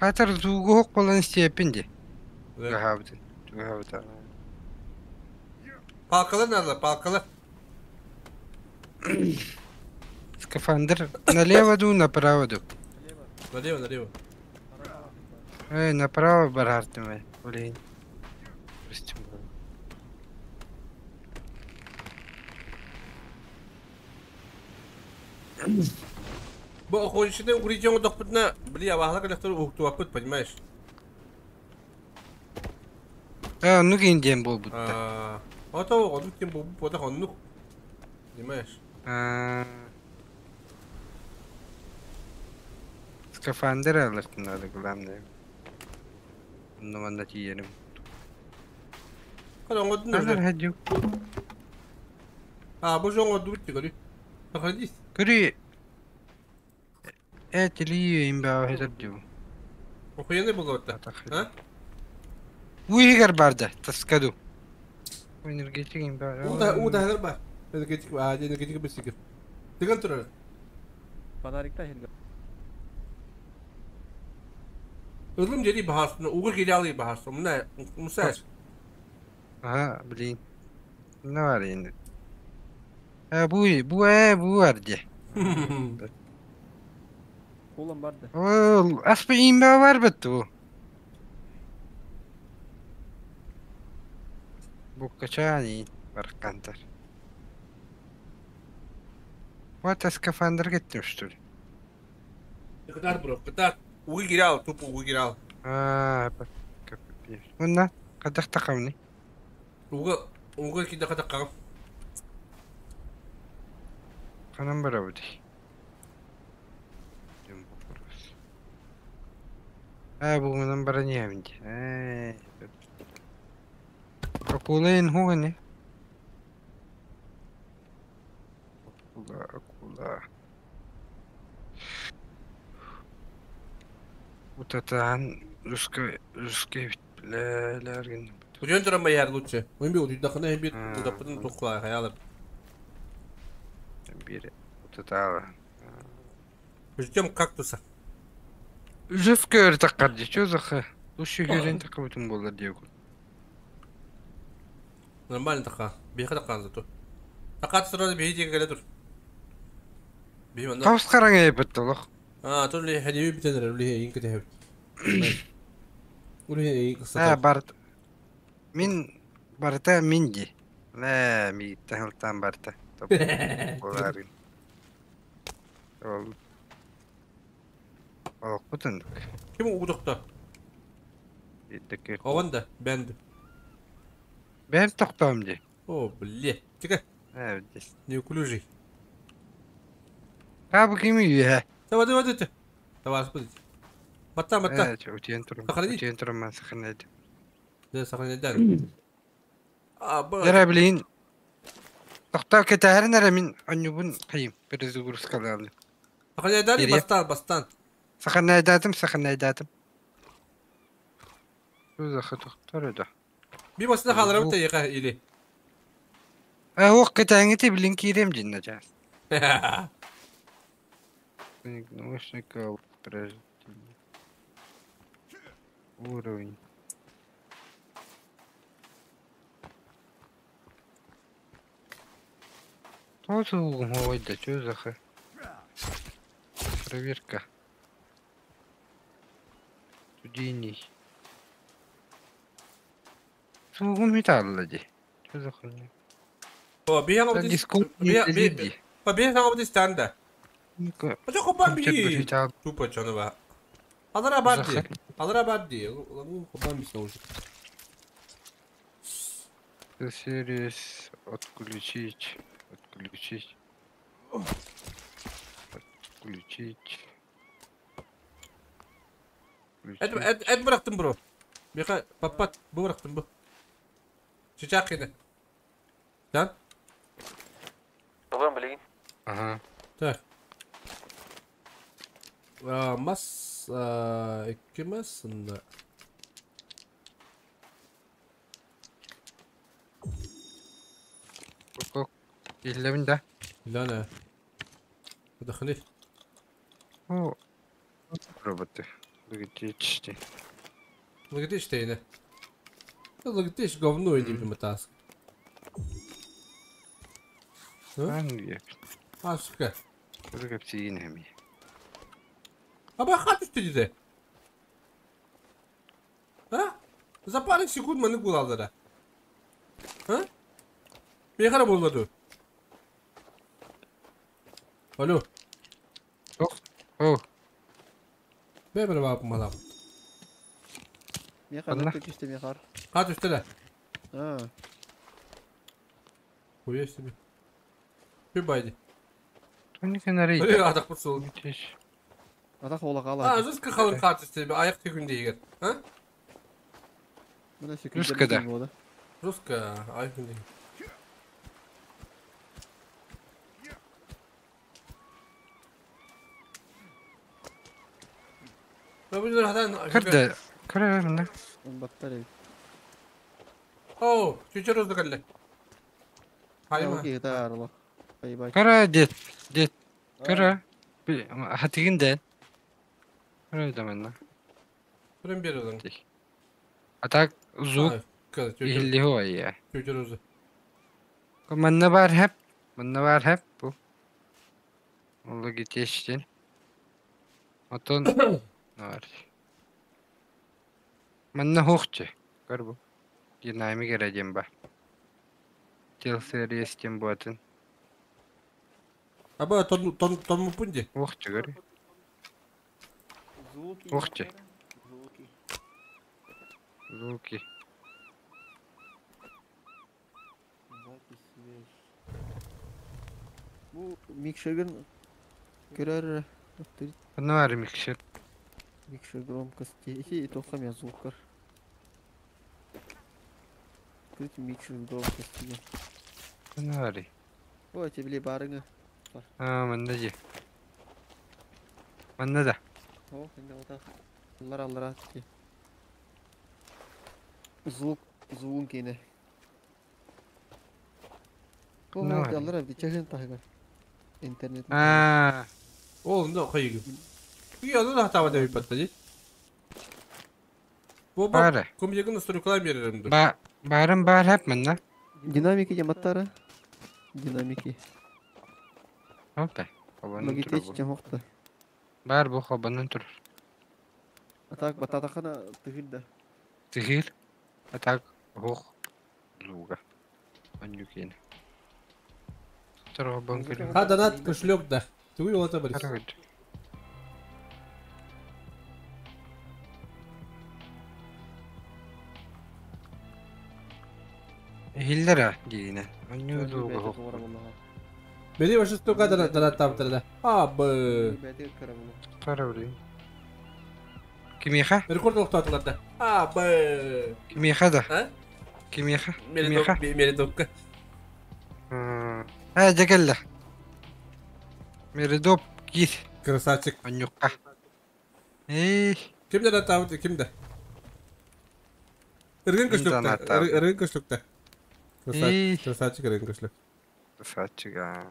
A: Хатар зугу хок болан степенди. Гахабдын. Гахабда.
B: Палкалар надо, палкалар.
A: Скафандр налево ду, направо ду.
B: Налево, налево.
A: Эй, направо барартым. Блин. Прости.
B: Бу охотничный укрытие дохпытна, бля, вахла коллектор ухтуапыт, понимаешь?
A: А, ну кинден был будто.
B: А то он кем был, вот он ну, понимаешь?
A: Скафандр алып надо, главное. Ну, надо тиерим.
B: Когда он вот А, боже, он вот дуть, говори. Сохранись.
A: Говори. Эти ли им бы это дю.
B: Охуенный был вот так. А?
A: Уигар барда, таскаду. Энергетик им бы.
B: Уда, уда, ба. Энергетик, а, энергетик быстрее. Ты контроль.
C: Фонарик та хилге.
B: Ылым дери бахасны, угыр киралы бахасны. Мына, мусаш.
A: Ага, блин. Ну, аренда. А, бу, бу, бу арде.
C: Колом барды.
A: Ол, аспы имбе бар бітті бұл. Бұл качани бар кантар. Вот скафандр кеттім, что ли?
B: Кытар, бро, кытар. Угы кирал, тупо угы кирал.
A: А, Онна, кадақ тақамны.
B: Угы, угы киде кадақ қағым.
A: Канам бара бұды. А, бугунан бара не аминди. Акулайн хугани. Акула, акула. Вот это русский, русский, бля, ляргин.
B: Уден туран яр лучше. Мен би удахына бир удапын тукла хаялып.
A: Бир вот это.
B: Ждем кактуса.
A: Жүз таққар чё за ха? Лучше көрен таққа болар деп.
B: Нормально тақа. Бейхі таққан зато. Тақат сразу бейхи келе тұр. Бейхи манда.
A: Қауыс қараң әйбітті олық.
B: А, тут ли хадиби битенер, ли инки тәһәбит. Ули инки
A: А, барт. Мин барта минди. Нэ, мииттэн хылтаан барда. Буоларын. Ол олохпут оннук.
B: Ким угутукта?
A: Итики.
B: Оҕон да, бэнд.
A: Бэм тохтоом дии.
B: О, бле. Тика,
A: Э, здесь.
B: неуклюжий.
A: А, бу кими үһэ?
B: Давай, давай, давай. Давай, господи. Батта, батта.
A: Э, утуйан турум.
B: Сохрани.
A: Утуйан турум ман саханайды.
B: Да, сохраняй, да. А, ба.
A: Дара билин. Тохтоо кэтээрин эрэ мин онньубун хайым перезагрузкалаалым.
B: Сохраняй, да,
A: Кириэп.
B: бастан, бастан.
A: Саханайдаатым, саханайдаатым. Тузаха тохтор да.
B: Би басына халарам та или.
A: Э, ох кэтээҥити билин киириэм дьиннэ чаас. Наушника упражнение. Уровень. Тоже ой, да чё за х... Проверка. Студийный. Сугун металла ди. Чё за хуйня?
B: О, би
A: Да дисконт не ди.
B: По би хаңа станда.
A: Ну-ка.
B: Бача хопан
A: Компьютер
B: би.
A: металл.
B: Тупо чонова. Алара бар ди.
A: Захар.
B: Алара бар ди. Лагу хопан би уже.
A: Сервис отключить. Отключить. Отключить.
B: Эт
A: Включить.
B: эт эт бырактым бро. Бика папат бу бырактым бу. Чичак кене. Да?
D: Тобон билигин.
A: Ага.
B: Так. А, мас, а, икки мас, да.
A: Ок. Иллэбин да.
B: Лана. Дохни.
A: О. Роботы. Логитичти.
B: Логитич тейне. Логитич говно иди матас.
A: Англия.
B: А, сука.
A: Кургапсиинами.
B: Аба хатыш диде. А? За пару секунд маны кулалдыра. А? Мехара болду. Алло.
A: Ох. О.
B: Бе бер бап малап.
C: Мехар
A: Анна.
C: түстэ мехар.
B: Хат үстеле.
C: А,
B: Хуя себе. Пибайди.
A: Туник нарей.
B: Атак бусул.
A: Логитич.
C: атах ола
B: А,
C: кала.
B: жестко халын хат үстеле. Аяк тегүндө егер. А?
C: Мына секунд.
A: Русская, да.
B: Жестко аяк күндө.
A: Кырды. Кырды.
C: Баттар.
B: О, чүчөр өзді кәлі. Хайма.
C: Окей, да, арла. Бай-бай.
A: Кыра дед. Дед. Кыра. Хатигин ден. Кыра да
B: Бүрін бер өзің.
A: А так звук илли хуая.
B: Чүчөр өзі.
A: Манна бар хеп. Манна бар хеп бу. Логитичтен. Отон бар. Манна хохче. Көр бу. Динамик эрэдем бар. Тел сериестен буатын.
B: Аба, тон мупунди.
A: Охче көр.
C: Звуки.
A: Охче.
C: Звуки.
A: Звуки.
C: Запись связь. Бу микшерген көрөр.
A: Манна бар микшер.
C: Микшер громкости. И тоқсам я звукар. Открыть микшер громкости.
A: Манна бар.
C: Ой, тебе барыңы.
A: А, манна же. Манна да.
C: О, енді отақ. Аллар аллар атты. Звук, звук кейне. О,
A: Ну,
C: аллар абди чахын тахыгар. Интернет.
A: А,
B: Ол, ну, қайығы. Үй, аны да хатава деп ипатта, дейді. Бу
A: Бары.
B: Көмдегі настройкалар берерімді.
A: ба барын бар хеп манна.
C: Динамики жаматтары. Динамики.
A: Опа. Хобанын
C: Логитеч
A: тур бу.
C: жамокта.
A: Бар бу хобанын тур.
C: Атак бататахана тыгырда.
A: Тигир. А так хох. Луга. Онньукин. Торобон көрүм.
B: Ха донат кошелек да. Тугуй олата Борис?
A: Харагыт. Хиллера диинен. Онньу дууга.
B: Бери вообще столько донат донат таптыр да. А б.
A: Харабри. Кимиха?
B: Рекорд олохтоотулар да. А б.
A: Кимиха да.
B: А?
A: Кимиха? Кимиха?
B: Меридопка.
A: А, дьэкэллэ. Меридоп киир.
B: Красавчик.
A: Онньукка. Эй.
B: Ким донат таабыт ким да? Ыргын кошелекта. Ыргын кошелекта. Красавчик, красавчик ыргын кошелек.
A: Красавчик, а.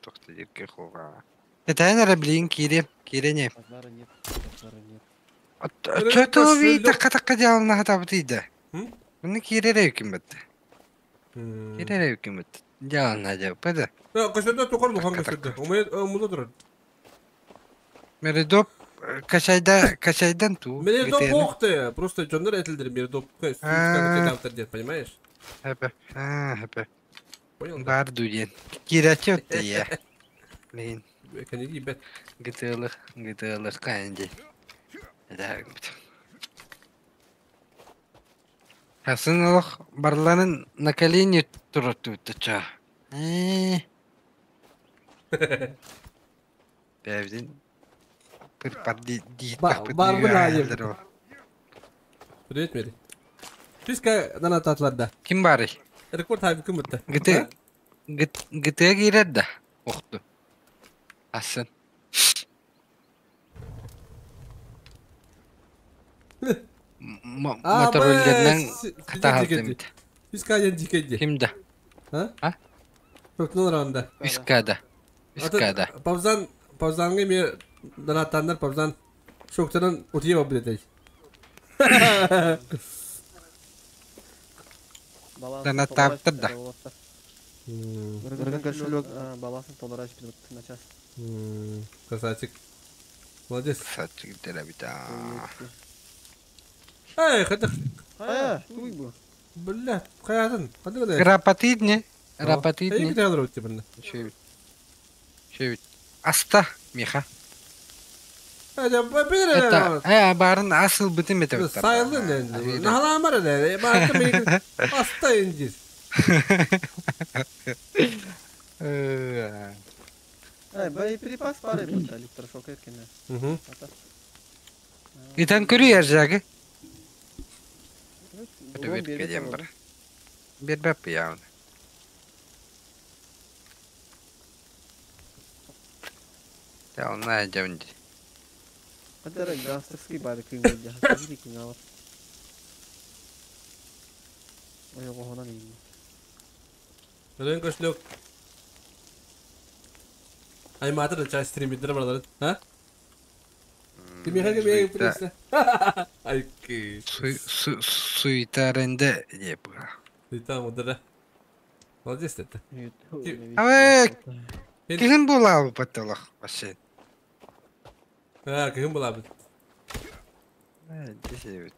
A: Тохты дирке хуга. Это эрэ билигин киириэм, киириэн
C: Базара нет, базара нет.
A: Чөтө ви такка такка дьаалына хатабытыйда. Муну киирэрэ үкүммэт. Киирэрэ үкүммэт. Дьаалына дьаппада.
B: Кошелек тукар духан кошелек. Умает мула турар.
A: Меридоп качайда качайдан ту.
B: Меридоп охты. Просто дьоннор этилдер меридопка сүүсканы дед, понимаешь?
A: Хэпэ. А, хэпэ.
B: Понял?
A: Бар дуден. Киирәче өттия. Блин.
B: Кәнеги бет.
A: Гытылых, гытылых кайынди. Да. Хасын олох барланын на колени тураттуттача. Бэбдин пыр-пар
B: Бар Привет, Мери. Писка донататларда.
A: Ким бары?
B: Рекорд хайп ким бутта?
A: ГТ ГТ киирэр да. Охту. Асын. Мотороллеринен хатаһалтымыт.
B: Писка ден дикеди.
A: Ким да?
B: А?
A: А?
B: Көкнөл ранда.
A: Үскада. Үскада.
B: Павзан, павзанга ме донаттаннар павзан шоктанан утие билетей.
A: Донат таптыр да.
C: Ыргын кошелек баласын толтура бит на час.
B: Красавчик. Молодец.
A: Красавчик деребита.
B: Эй, хотя...
C: А, туй бу.
B: Бля, хаятын. Ханды гына?
A: Рапатидне. Рапатидне.
B: Эй, ките алыр өтте бында.
A: Шөбит. Шөбит. Аста, Миха.
B: Это,
A: э, барын асыл бытым это.
B: Сайылды не. Нагаламар не. Барын аста инжир.
C: Эй, боеприпас пары бут электрошок эркене.
B: Угу.
A: Итан көрү жагы. Бер бар. Бер бап яуна. Яуна жамди.
C: Кадара гангстерский бары кыймы жахы кингавар. Ой, огона не.
B: Рен кошелек. Ай матыр чай стримидер барлар. Ха? Кимиха кимиха пресса. Ай ки.
A: Суетаренде деп.
B: Суета мудра. Молодец это.
A: Абы ким була батталах вообще.
B: А, ким була бит.
A: Десебит.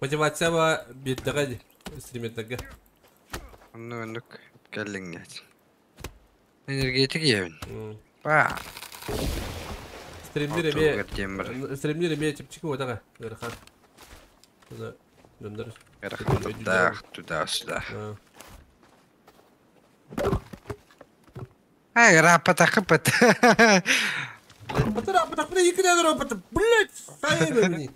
B: Мотивация ба битдеге стримидерге.
A: Онну оннук келлиңнет. Энергетик ебин. Ба.
B: Стримдер эме стримдер эме чипчик отага. Эрхан. Дондар.
A: Эрхан да, туда-сюда. Ай, рапата хыпат.
B: Патара, патара, икене рапата. Блять, сайын.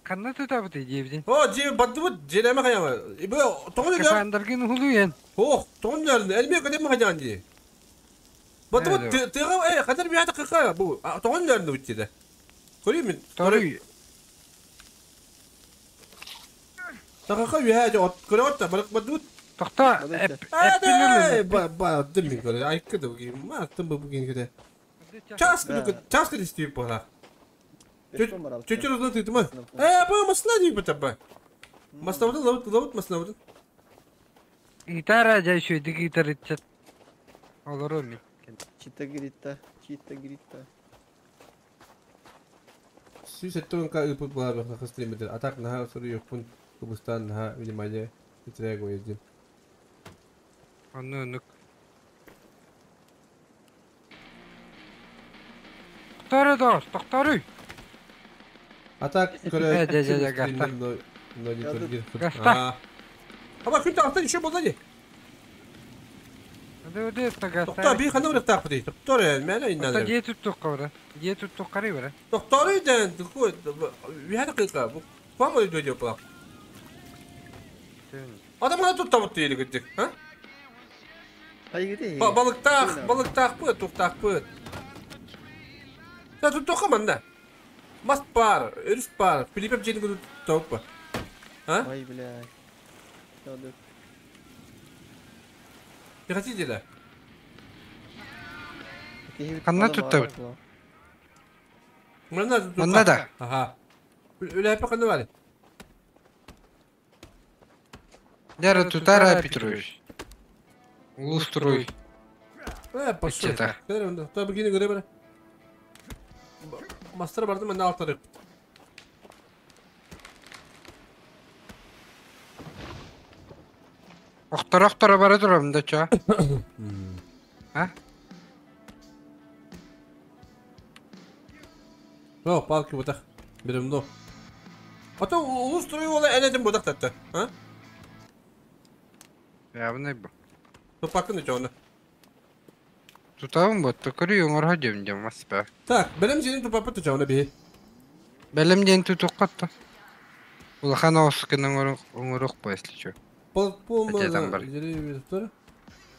A: Канна тутабыт дебдин.
B: О, же баттыбыт, жереме каяма. Ибе тоғын дер.
A: Капандаргын хулуен.
B: Ох, тоғын дер. Элме кадем каян ди. Баттыбыт тыга, э, кадер бияты кыка бу. Тоғын дер битти. Көрейм.
A: Торы.
B: Тагы үһә жо көрөт та барак баттыбыт.
A: Тохта.
B: Ба ба дым көрө. Айкы да бугин. Ма тым бугин көдө. Час күнү час күнү истеп бара. Чуть-чуть разлытый ты мой. Э, бу масла не бата. Масла лавыт лавыт масла вот.
A: Гитара жай шүйді гитара итчет. Олар ми.
C: Чита грита, чита грита.
B: Сүйсеттен ка ыпыт була бах стримдер. Атак наха сору юкпун Кубустан наха внимание. Отреагирует.
A: Онно оннук. Тохтору доо, тохторуй.
B: А так,
A: Э, дядя, дядя, Гаста.
B: Но не
C: Я тут-
B: торги.
A: Гаста.
B: Аба күн тахтан еще болды не?
A: Öde
B: Тоқта, би хана бір тақ бі. Тоқтар, мен
A: Ата
B: айнан.
A: дие туттук кабара. Дие туттук карай бара.
B: Тоқтар үйден, bir dakika. Bu Кам öyle diyor bu. Adam bana tut tavuk diye gittik. Ha?
C: Hayır
B: Balık tak, balık tak bu, tut tak bu. Ya tut tokaman da. Mast par, örüs par, Filipem çelik tut tavuk bu. Ha?
C: Ай, бля. Надо.
B: Не хотите да?
A: Ханна туттабыт?
B: Мына тут.
A: Манна да.
B: Ага. Үле хепе каны бар.
A: Дяра тутара Петрович. Улустрой.
B: Э, пошел.
A: Ичета.
B: Көр онда. Та бигини көре бара. Мастер барды мен алтары.
A: Охтор охтора бара турам да ча. А?
B: О, палки бутах. Берем до. А то улустрой ола энедим бутах татты. А?
A: Явный бу.
B: Тупакын үчөөнө.
A: Тутабын бу. Токору оңор дем дем маспа.
B: Так, белем сенин тупапы түчөөнө би.
A: Белем ден тутук катта. Улахан оскын оңорук бу если чё.
B: Пол
A: Где там бар?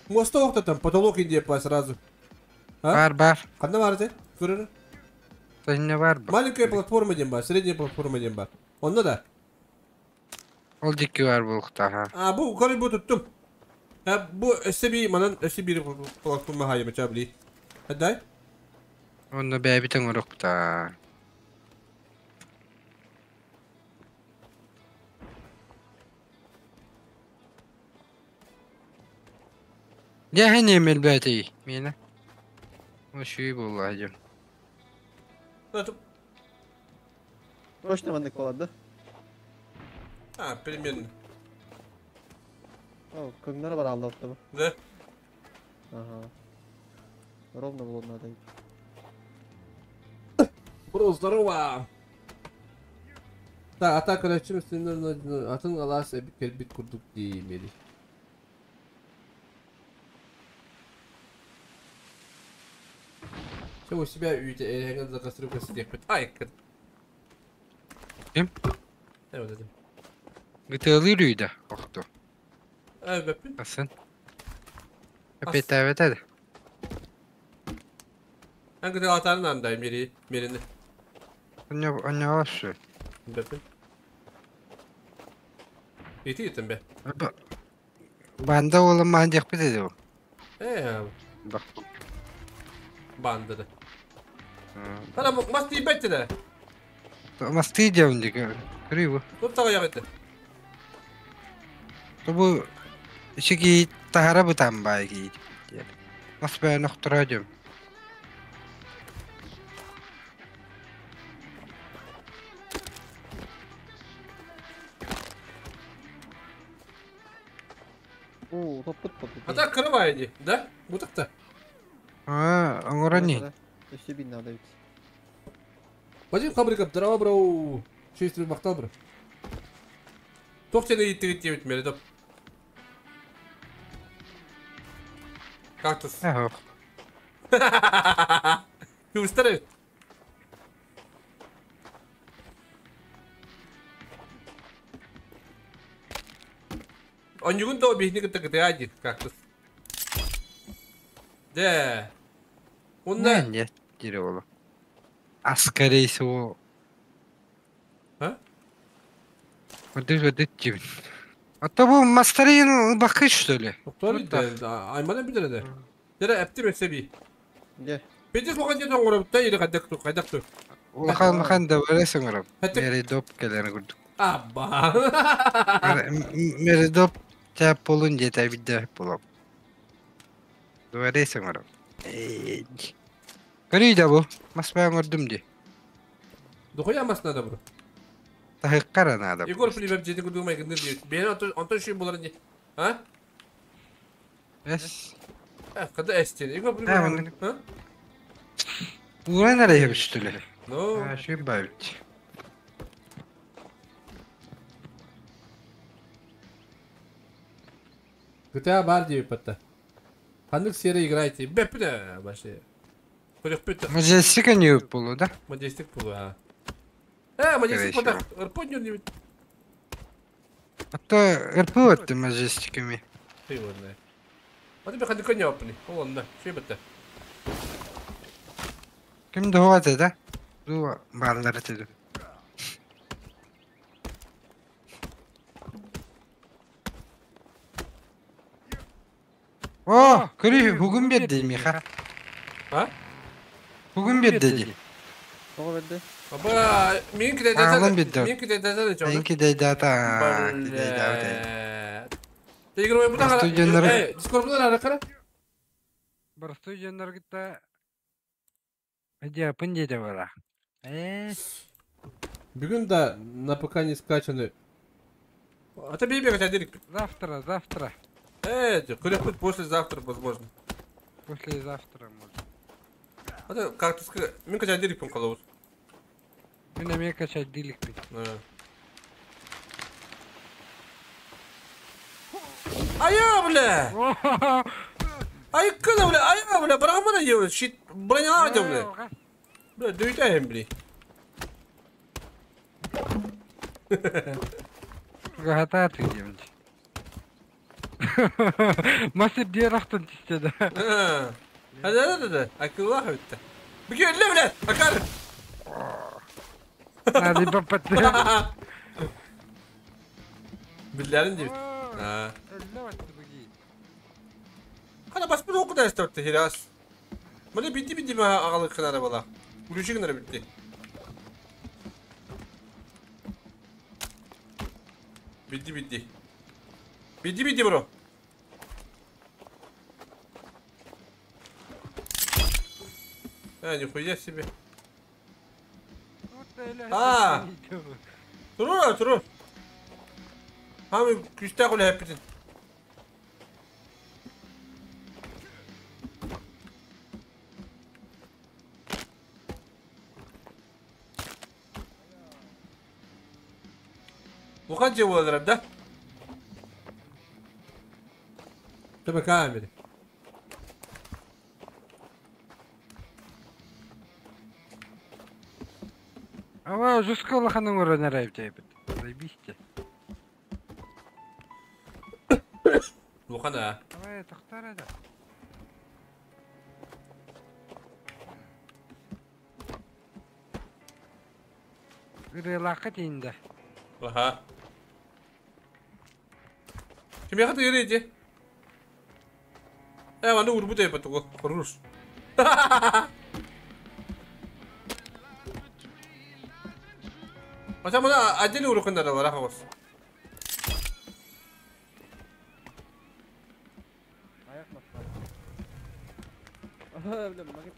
B: Моста октатан потолок индия па сразу. А?
A: Бар бар.
B: Канда бар те? Көрөр.
A: Тайна бар бу.
B: Маленькая платформа дем бар, средняя платформа дем бар. Онда да.
A: Ол дикки бар булукта ха.
B: А бу көрү бу туттум. Ha bu өсө би манан өсө бир платформа хайы чабли. Хадай?
A: Онно бэбит оңорук бута. Дяхне мелбәти. Мена. Ошуй болла жон.
C: Точно маннык болады да?
B: А, примерно.
C: О, көңнөр бар алды отты бу.
B: Да?
C: Ага. Ровно было надо.
B: Бро, здорово! Так, атака короче, атын алас бит курдук деймели. Все у себя үйде эреген закастрюка сидек бит. Ай, кыр.
A: Ким?
B: Evet dedim.
A: Гытылыр үйдө охту.
B: Evet бит.
A: Асын. Опять evet.
B: Hangi de atarın anday meri merini.
A: Онё онё ошу.
B: Бепин. Ити итим бе.
A: Банда олым мандек бит бу.
B: Э,
A: Бак.
B: банды да. Ана мас дейбетти да.
A: Масты дем дике. Көрүй бу.
B: Туп тага ягытты.
A: Бу ишиги тахара бутан байги. Мас бэ нохтора дем.
C: О, топпут топпут.
B: Ата кырып айди, да? Бутакта.
A: А, оңорани.
C: Өсө бин надо ведь.
B: Вадим Хабриков, здорово, бро. Честь мактал, бро. Тох сені иттігіт деп мері топ. Кактус.
A: Ах.
B: Кымыстар Онюгун то бихни кытта кытыади кактус. Да. Онда
A: Не, дире болу. А скорее всего.
B: А?
A: Вот это вот А то бу мастарин бакы что ли?
B: Доктор да, аймана билер да. Дере эпти месеби.
C: Де.
B: Бети соған жерден орап та ири кайдак ту, кайдак ту.
A: Улахан махан да барасың орап.
B: Хәтте-
A: Мери доп келен курдук.
B: Абба.
A: Мери доп тап болун жете бидде болоп. Дубаресың орап. Көрүй да бу. Маспай оңордум ди.
B: Дохуя маснада бро.
A: Таһыккара надо.
B: Егор Прибеп дьиэтин курдук майгынныыр диэбит. Бэйэн онтон онтон үчүгэй буоларын дии. А?
A: Эс.
B: Когда эс диэн. Егор Прибеп. А?
A: Ууран эрэ үстүлэр.
B: Ну.
A: Үчүгэй баабит.
B: GTA бар диэбит батта. Ханнык серия играете? Бэппит вообще. Көрөхпүт.
A: Majestic не буолу да?
B: Majestic буолу а. Э, Majestic
A: Скорее
B: потах. Ырпот нюр
A: А то РП вот Majestic'ами.
B: Ты его знает. А ты ханнык не опни. Ол онно. Шүй бітті.
A: Ким духа да? Ду баалар этэ. О, көрү бүгүн берди Миха.
B: А?
A: Бүгүн берди ди.
C: Тоҕо берди?
B: Аба, мен киде
A: Аҕалан берди.
B: Мен киде дәзәне чоғды.
A: Мен киде дата. Киде дата.
B: Ты игровой будан
A: Простой дьоннор-
B: Эй, Дискорд будан ары кара.
A: Простой дьоннор кытта Дьапын диэтэ бара. Э,
B: Бүгүн да на ПК не скачаны. А ты бейбе хотя дирик.
A: завтра, завтра.
B: Көрөкпүт послезавтра, возможно.
A: Послезавтра может.
B: А ты как ты сказал? Мен хотя дирик пын қалабыз.
A: Мен эмиэ качать диликпин.
B: Ая, бля! Ай, кына, бля, ая, бля, барамана ебля, щит, броня, бля. Бля, дүйтэйм, бля.
A: Гата ты демчи. Масып диэрахтан тисте да.
B: Да, да, да, да. Акыллах өттө. Бүге өллө, бля, акар.
A: Надо баппат.
B: Билләрин дип. А. Хана баспын оқыда эстөртө хирас. Мына битти битти ма агалык кынара бала. Үлүшү кынара битти. Битти битти. Битти битти бро. А, нихуя себе. А. Турур, турур. Хами күстә кулы хэппитин. Лухан же болар да? Тебе камеры.
A: Ава, жестко лоханың урын арайып жайбыт. Заебись
B: Лухан а.
A: Давай, тоқтар еді. Ырылақы дейінді.
B: Аха. Ким яхты ереди? Ваны урбу деп атуго. Хорош. Хотя мына отдельно урукундар бар ахабыз.
C: Аяқ басқа. Аха, бля, магит.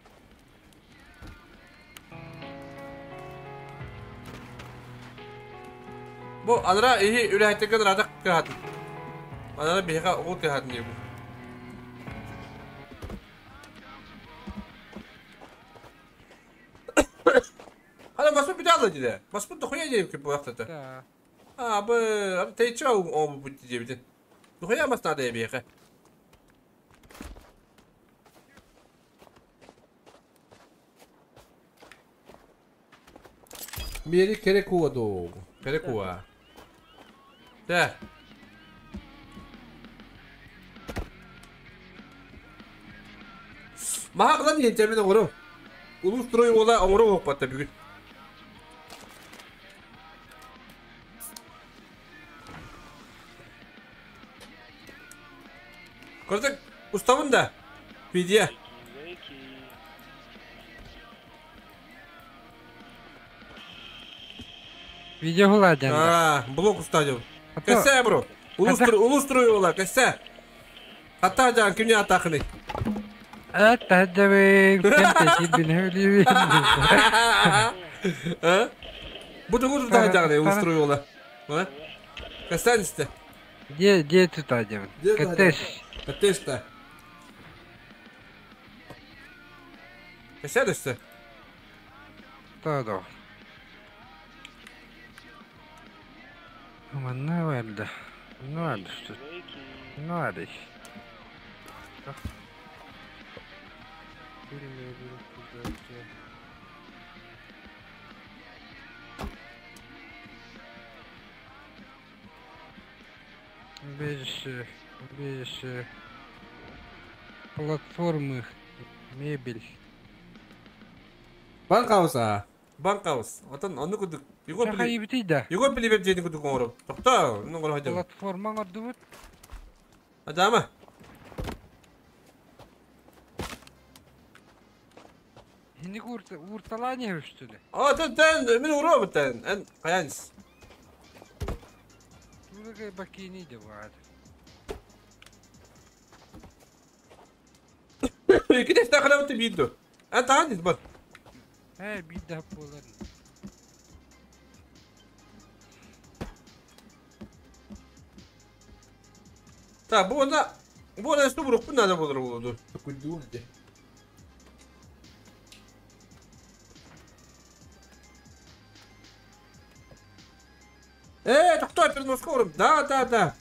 B: Бу анра ихи үләһәттеген радак кыхатын. Анара биһига угул кыхатын дип. Хана басып бит алды диде. Басып дохуя дип кип бу вакытта.
A: Да.
B: А, бу тейча о бу дип бит. Дохуя бас надо биһига. Мери керек ду. Керек уа. Да. Мага кылан ентермен оңору. Улус строй ола оңору окпатта бүгүн. Көрдүк, уставын да. Видео.
A: Видео хула дянда.
B: А, блок устадил. Кәсә, бро. Улус строй ола, кәсә. Ата жан кимне атакыны.
A: Ата дабы, кем тесибин хөлүбүн.
B: А? Bu тугу тутаһа устроила. Кастан исте.
A: Где тутаһа? Коттедж.
B: Коттедж да. Кастан исте.
A: Да. Манна vardı. Ne vardı işte? Ne vardı? Без платформы, мебель.
B: Банкаус, а? Банкаус. Отон onu кудук. Егор Егор Пилипев диэни кудук оҥорор. Тохтоо, ну оҥоро сылдьабын.
A: Платформа оҥордубут.
B: Адама.
A: Хинник уурталаани хөстүлэ.
B: А, тэн мин уруо тэн. Эн хаянс.
A: Туга бакини де бар.
B: Киде стахалабыт биирдо. Эн тахан бар.
A: Э, биирдэ буолар.
B: Так, бу она что бурукпун надо было буолду. Такой де. Тохтоо переноскором. Да.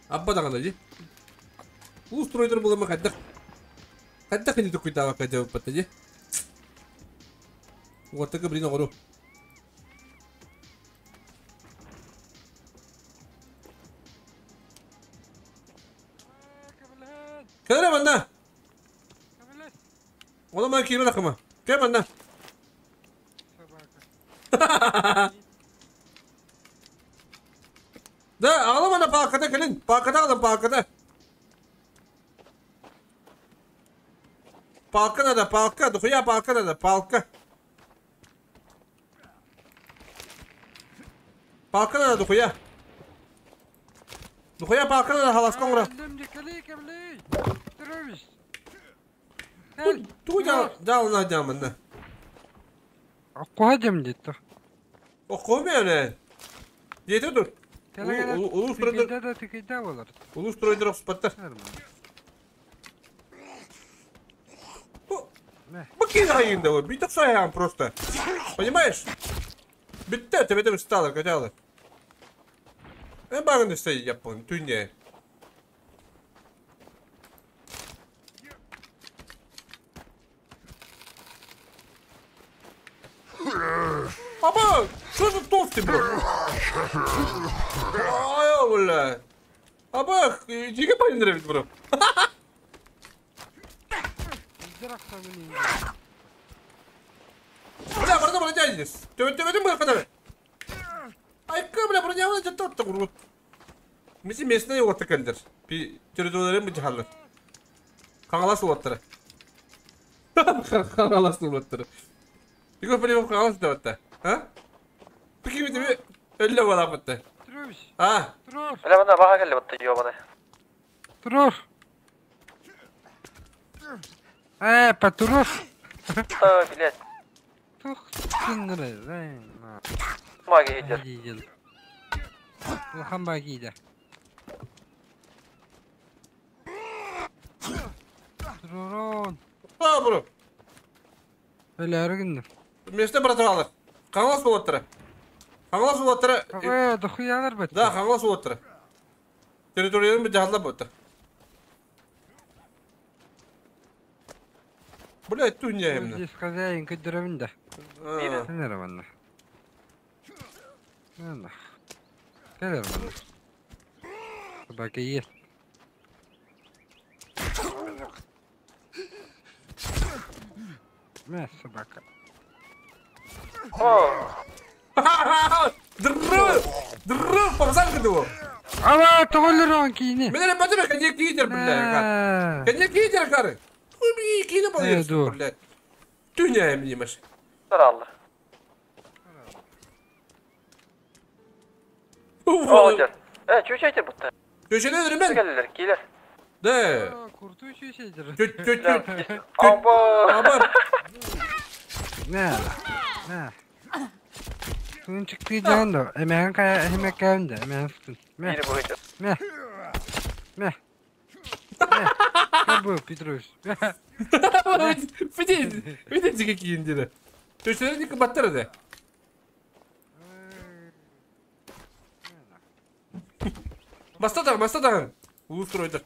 B: Абба даҕаны дии. Устройдер булама хайдах. Хайдах ини тукуйдаабакка дьабыппатта дии. Уоттака блин оҕору. Кэлэрэ манна. Ону ман киирбэт акыма. Кэл манна. Да, аҕалым ана пааката кэлин. Пааката аҕалым пааката. Палка надо, палка. Дохуя палка надо, палка. Палка надо, дохуя. Дохуя палка надо, халаска оҥоро. Тугу дьаалына дьааманна?
A: Оккуха дьам диэтэ.
B: Оккуһум эбэ. Диэтэ дур. Улуус стройдер охспаттар. Бу киһи хайыында бу. Биток сайаан просто. Понимаешь? Битте төбөтө усталар көтөалар. Эн багын өссө яппын түнне. Папа, что за толстый, бро? Ай, бля. Аба, диге пайындыр бро. Бля, барда броня здесь. Төбөтө бу кадar. Айка, бля, броня бу жаттап та куру. Миси местный отта кендер. Би территорияларын бу жахалар. Кангалас оттара. Кангалас оттара. Егор Пилипов кангалас деп атта. А? Пики бити өллө бала бытты. А?
D: Бля, мына баха келди бытты, ёбаный.
A: Турур. Патурур.
D: А, блядь.
A: Тух, тынныры,
D: Маги идет.
A: Улахан багида. Турурун.
B: А, бро.
A: Өлөрү гынным.
B: Месте браталар. Кангалас болоттара. Кангалас болоттара.
A: Дохуялар бат.
B: Да, кангалас болоттара. Территорияларын bir жахаллар боттар. Бля, түнне именно.
A: Здесь хозяин көдөрөмүн да. Сенер манна. Манна. Келер манна. Собака есть. Мә, собака.
B: Дрррр! Дрррр! Помзал кыды
A: Ава, тоғылырон кейіне.
B: Мен әлі бәтіме коньяк кийтер, бля. Коньяк кийтер, кары. Хуй, кейіне бол, бля. Түне емеш.
D: Саралды. О, чүчәйтер бұтты.
B: Чүчәйтер мен?
D: Келілер, кейлер.
B: Да.
A: Курту чүчәйтер.
B: Чү.
D: Аба.
B: Аба.
A: На. На. Тыынчыктыы да, эмэһэн кая эһимэккээн да, эмэһэн сытын. Мэ,
D: Биири быһыйда.
A: мэ, мэ, мэ. Көр Петрович.
B: Видите, видите, какие индиры. То есть это не кабаттары, да? Бастатан, бастатан. Устроить.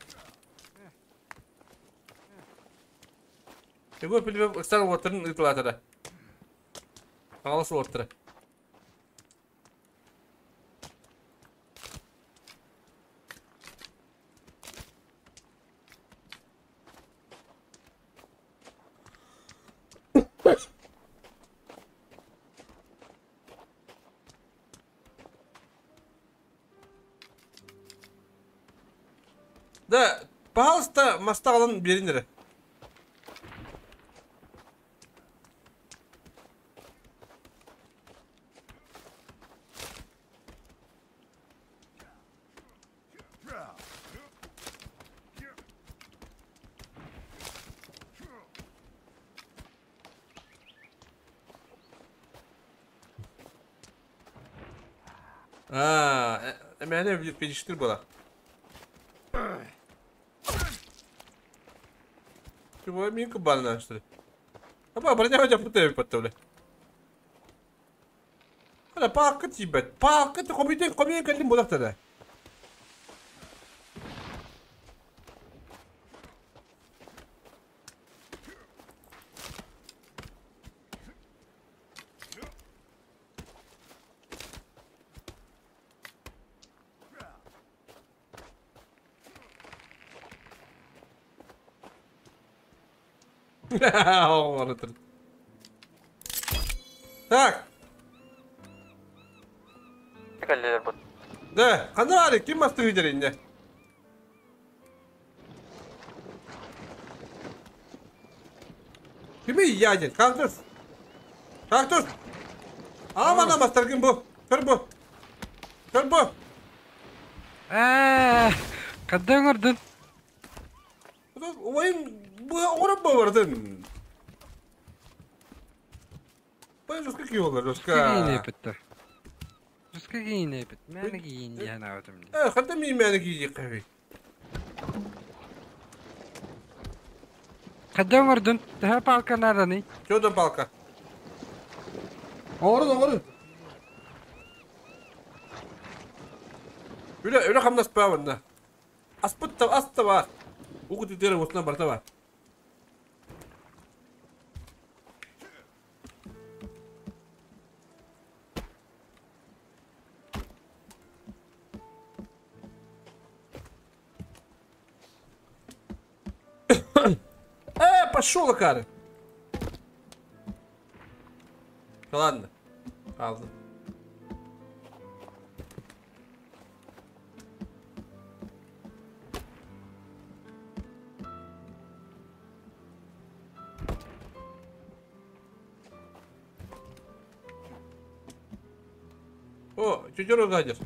B: Егор Пилипов ыксар уоттарын ыытылаатара. Хаҥалас уоттара. Да, пожалуйста, маста алан берин эрэ. А, эмэһэни педиштир була. Чего минка банана, что ли? Аба, броня хотя бы подставля. Хана паакка тиийбэт. Паакка хомуйден хомуйан кэллим буолахтара. Так.
D: Кэллилэр бут.
B: Да, ханна баар ким мастыы дэринне? Кими яден? Кактус. Кактус. Амана мастаргын бу. Көр бу. Көр бу.
A: Ээ, кадда оҥордун?
B: Ойын бу оҥорон бардын. Бай жестко киолар, жестко.
A: Киинэпит. Жестко киинэпит. Мээнэ киин диэн аатым.
B: Э, ханта мин мээнэ киийи каби.
A: Кадда оҥордун? Төһө палка нааданы?
B: Чөдөн палка. Оҥорун, оҥорун. Үлэ, үлэ хамнас баабынна. Аспыт та, ас та бар. Угут итере осына барта бар. Пошел, Акары. Ладно. Ладно. О, чуть сзади.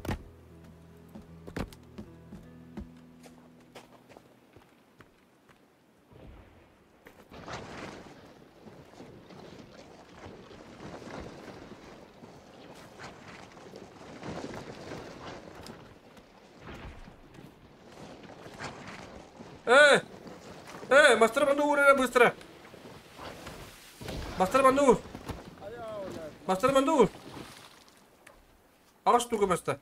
B: Эй! Эй, мастер манду быстро! Мастер манду! Мастер манду! Ага штука место.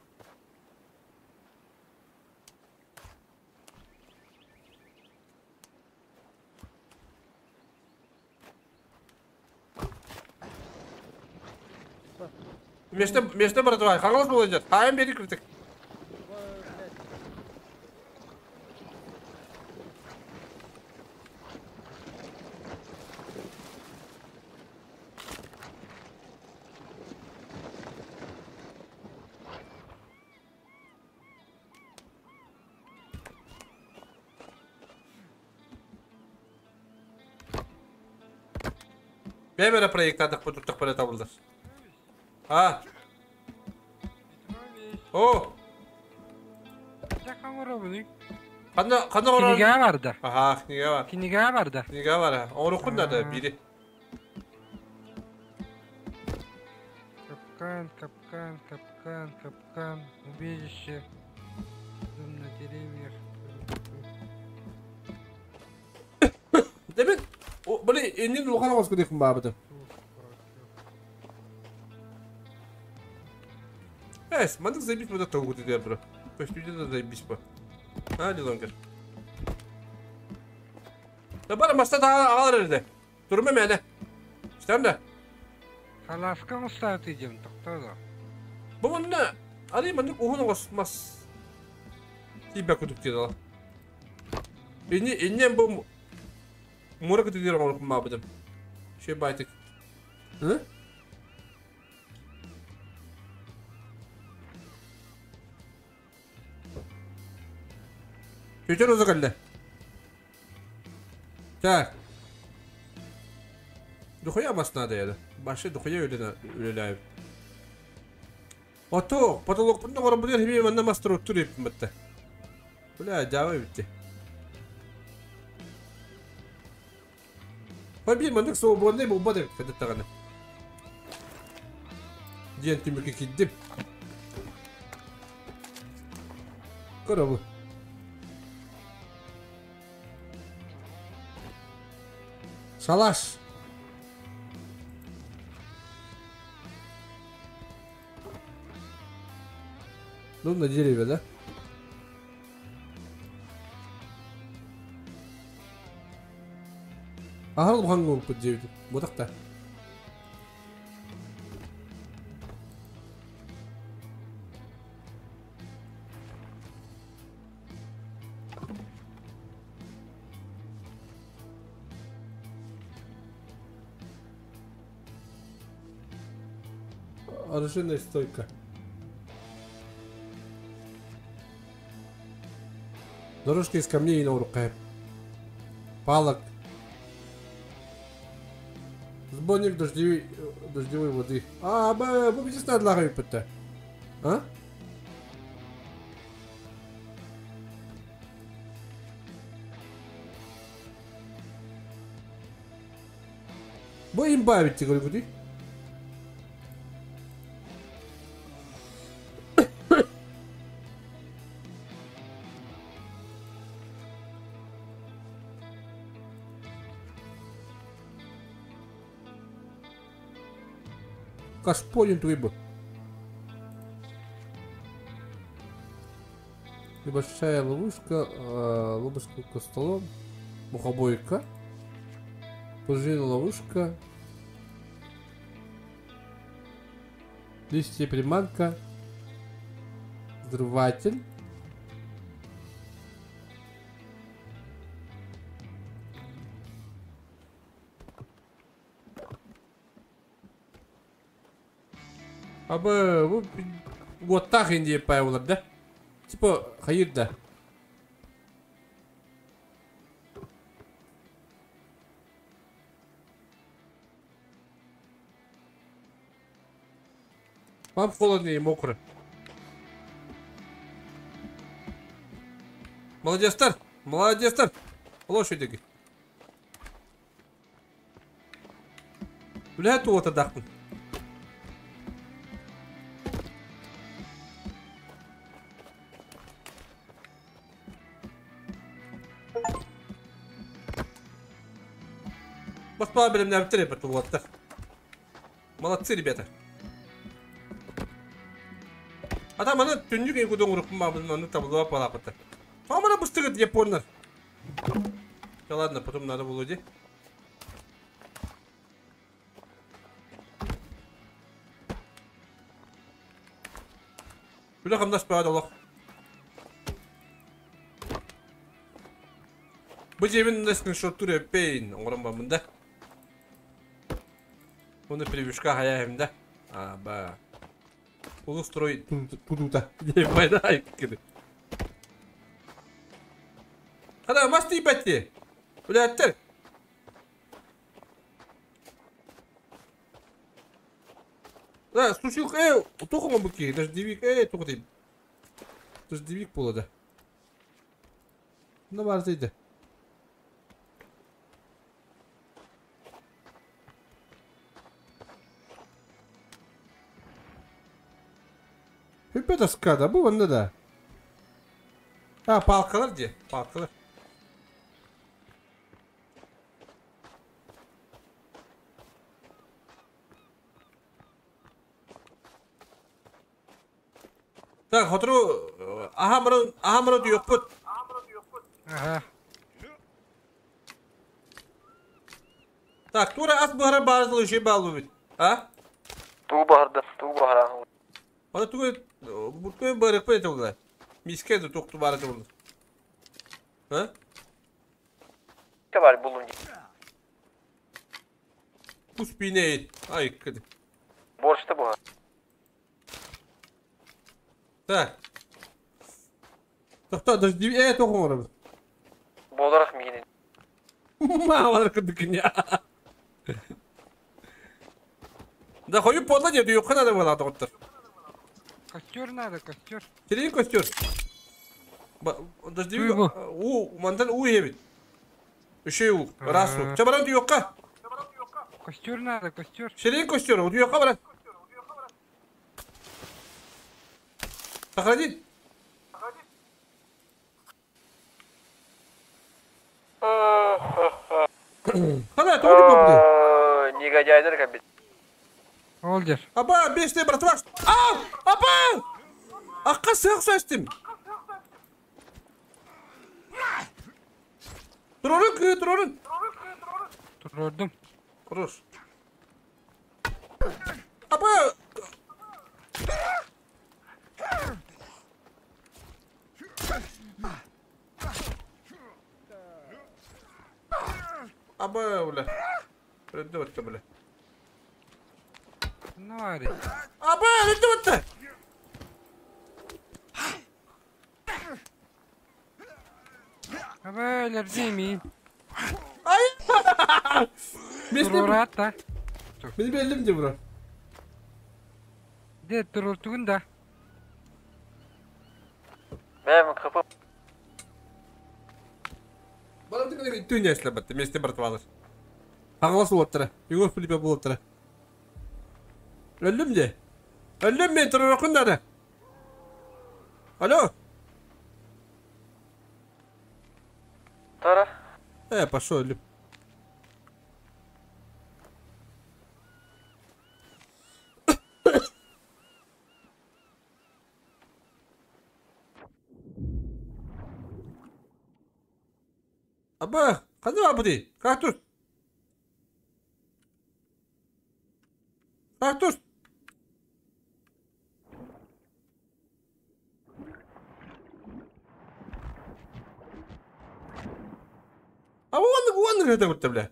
B: Место, место братва, хагалас молодец. А бери крытык. Бэбэре проектадық бұ тұрттық бір табылдар. А. О. Қанда қанда орар?
A: Кинигэ барды.
B: Аха, книга бар.
A: Кинигэ барды.
B: Книга бар. Орукун да бири.
A: Капкан, капкан, капкан, капкан, убежище, дом на деревьях.
B: Дэмин, били иннин улахан оҕус кудихпин баабытым. Эс, маннык заебись буда толгут идер бро. Көстүүдэ да заебись ба. А, дилонгер. Да бара маста да аҕалар эрдэ. Турума мээнэ. Истэм да.
A: Салааска мустааты дьон тохтоо.
B: Бу манна арый маннык уһун оҕус мас тиийбэт курдук диэн Инни иннем бу муора кытыгыр оҥорбумаабытым. Шөй байтык. Ы? Чөчөр уза кэллэ. Так. Духуя мас надо яда. Башы духуя үлэлээбит. Ото, потолокпун оҥоробутугар химия манна мас туруттур эппин батта. Бля, дьаабай битти. Хой биир маннык свободный булбат эбит кытыттаҕына. Диэн түмүккэ киирдим. Көрөбү. Шалаш. Ну, на дереве, да? Аһар улахан буолбут диэбитим. Бутах да. Оружейная стойка. Дорожка из камней на урукка. Палок. Сборник дождевой, дождевой воды. А, б, бу бизнес надлагай битте. А? Бу имба битти көргүтүй. Кашпонин туйбу. Небольшая ловушка, ловушка к столом, мухобойка, пружина ловушка, листья приманка, взрыватель. Абы, бу уоттаах индия пай да? Типа, хайыр да. Вам холодно и мокро. Молодец, Тар! Молодец, Тар! Лошади. Бля, туота дахпын. Баспа билимнээбиттэр эбит уолаттар. Молодцы, ребята. А там аны түннүк эң кудун урукпун бабын аны табылып палапыттар. Амана быстыгыт японнар. Да ладно, потом надо было иди. Бля, хамнас падалах. Бу жебин скриншот туре пейн оңорон бамында. Оны превьюшка хаяхимда. А, ба. Улустрой тудута. Ебай, да, киди. Хада, мас тиипэтти. Үлээттер. Да, сушилка, тухума буки, дождевик, туху дейм. Дождевик болады. Ну, бар дейді. Бүппэ доска да, бу онно да. А, палкалар дии, палкалар. Так, хотору аха мары дүйөкпүт.
A: Ага.
B: Так, тура ас быһара баар еще баалу бит. А?
D: Туу баһарда, туу баһара.
B: Ана тугу буркой барык это. Миске де тоқту бары болды. А?
D: Бар булун.
B: Пус пиней. Ай, кыды.
D: Борщта бу.
B: Так. Тоқта, дожди, тоқоңор.
D: Боларак мигини.
B: Мамалар кыдыкыня. Да хою подла не дүйөк надо было доктор.
A: Костер надо, костер.
B: Терен костер. Дожди, у, мандан у ебит. Үшей у, раз у. Чабаран дүйөкка.
A: Костер надо, костер.
B: Шерен костер, у дүйөкка баран. Сохранить. Хана, тоғды бабды.
D: Негодяйдар кабит.
A: Олдер.
B: Аба, беште братва. Ау! Аба! Аққа сық сөстім. Тұрорын, кы, тұрорын.
A: Тұрордым.
B: Хорош. Аба! Аба, бля. Öldü bitti бля.
A: Ne var ya?
B: Аба, öldü bitti.
A: Аба, өлерді mi?
B: Ay! Mesle
A: Tururat da.
B: Beni belli mi bura?
A: De tururtugun da.
D: Мен капы.
B: Bana bir tane dünya işle battı. Mesle bratvalar. Ağlas ottara. Yugo Filipe bu ottara. Öldüm de. Öldüm ben tururukun da. Alo.
D: Тара.
B: Пошел öldüm. Аба, қандай абыди? Кактус. Кактус. А вон это вот, бля.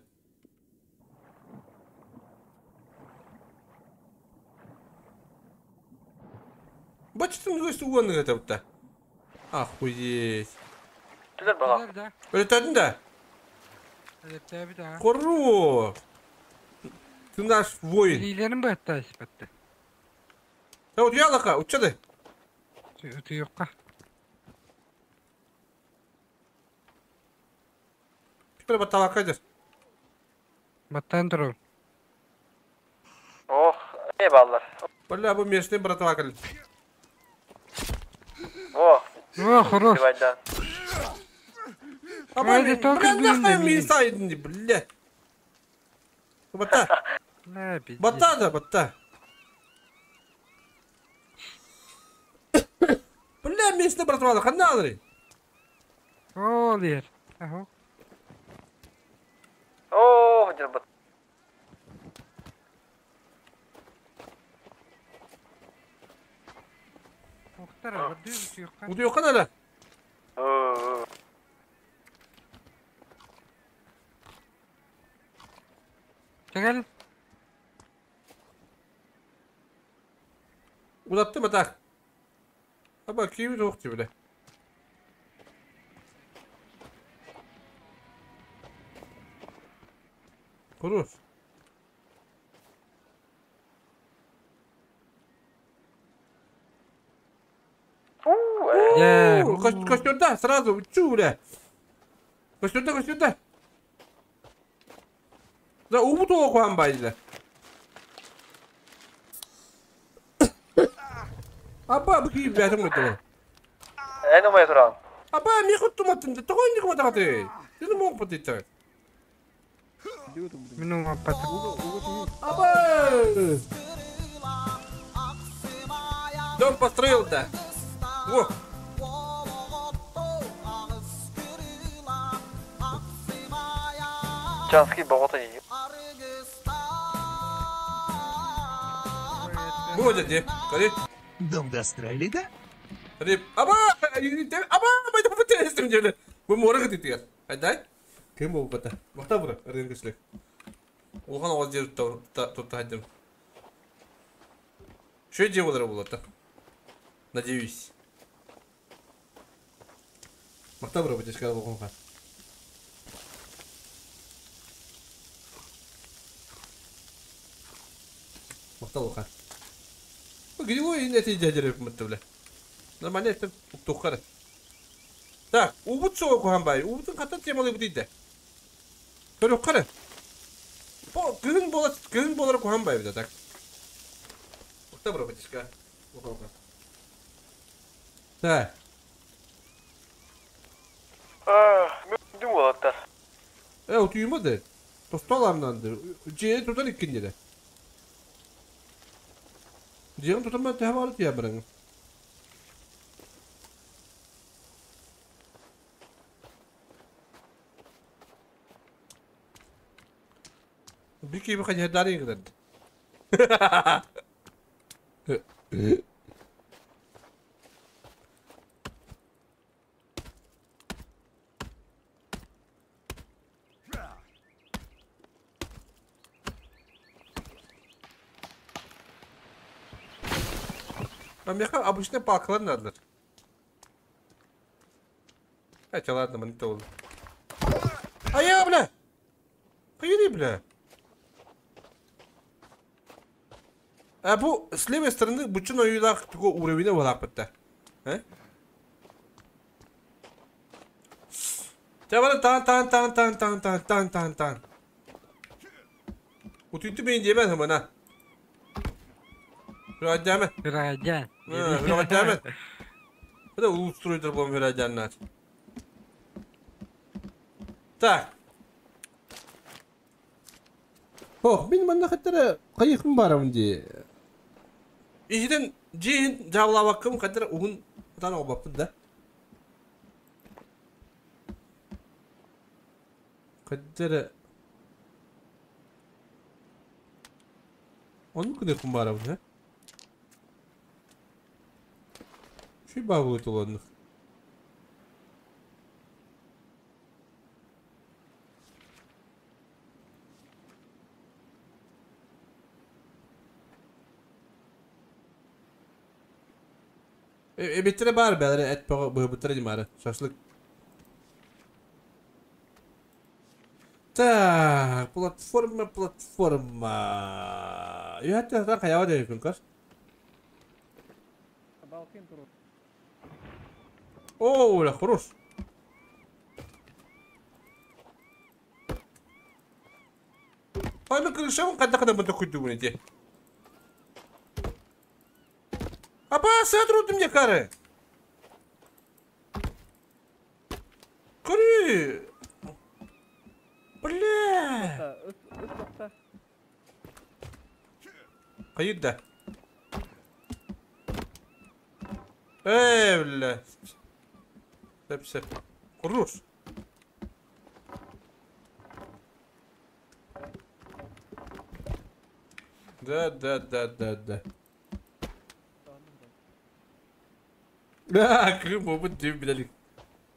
B: Бачытым өсі вон это вот. Охуеть.
D: Түлер бала.
A: Да.
B: Өлетәдің да?
A: Өлетәбі да.
B: Хорош. Ты наш воин.
A: Илерин батта испатты.
B: Да вот я лака, учады.
A: Өтү
B: Теперь баталака идешь.
A: Баттан туру.
D: Ох, не баллар.
B: Бля, bu местный братва.
D: Ох.
A: О, хорош.
B: А бля, нахуй мне сайдни, бля. Батта. Батта да, батта. Бля, местный братва, ханна
A: О, лер. Ага.
D: О, дербат.
B: Удуёкка да?
A: Чегел.
B: Удатты mı так? Аба киви тоқты бля. Хорош. Костер, сразу, чу, бля. Костер, костер. Да, убуту оқуан байдылар. Аба бу киирбээтим мытыбын.
D: Эн умайа тураҕын.
B: Аба миэхэ оттуматтын да тоҕо инник уматаҕытый? Син умуохпут иттэ.
A: Мин умаппатым.
B: Аба! Дом построил да. Во!
D: Чанский боҕото дии.
B: Бу дьэ Кали.
F: Дом достроили, да?
B: Рип. Аба! Аба! Байда бу тестим дьэ. Бу муора кытытыгар. Айдай. Ким буолбата. Махта бура, ырыын күслүк. Улахан оҕо дьиэ тутта сылдьым. Үчүгэй дьиэ буолара буолуо Надеюсь. Махта бура бытышка буолуохха. Махта буолуохха. Грилой эти дядя бля. Нормально это туктухара. Так, убут соҕу куһан баай. Убутун хаттан темалыы бутийде. Көрүөххэ эрэ. Бу кыһын буола кыһын буолара куһаҕан баайы эбит так. Укта бырабытишка. Так.
D: Мүндүм уолаттар.
B: Э, утуйума да. Тостол амнанды. Дьиэ тутан иккин дире. Дьиэҕин тутан ба төһө баҕар утуйа бараҥ. Бики хайдаары гынарды. Меха обычный палкалар надо. Хотя ладно, монитор. А я, бля! Поели, бля! А бу с левой стороны бучун ойуулаах тугу уровень буолаахпытта. Э? Чабара тан тан тан тан тан тан тан тан тан. Утуйту мен диэбэн хымына. Hürajjame.
A: Hürajjan.
B: Hürajjame. Bu da улуустуруйдар буолан Hürajjanlar. Так. Ох, мин манна хаттара хайыхым барабын дии. Иһитен дьиэһин дьаабылаабаккым хаттара уһун тутан оҕобаппыт да. Хаттара Оннук гыныахпын баарабын, э? Шүй баабылы туланнык. Эбиттэрэ баар бээлэрэ эт бөҕө быһыбыттара димаары. Шашлык. Так, платформа, платформа. Үһәттэ сатан хайаҕа дэбиппин кас.
C: Балкин турur.
B: Оо, бля, хорош. Аны крышабын хайдах гына быта куйдубун ити. Апа, садрудум мне кары. Көрү. Бля.
C: Ыт ыт
B: Хайырда. Ээ, бля. Сеп сеп. Хорош. Да, да, да, да, да. Да, Крым буолбут диэн билэлик.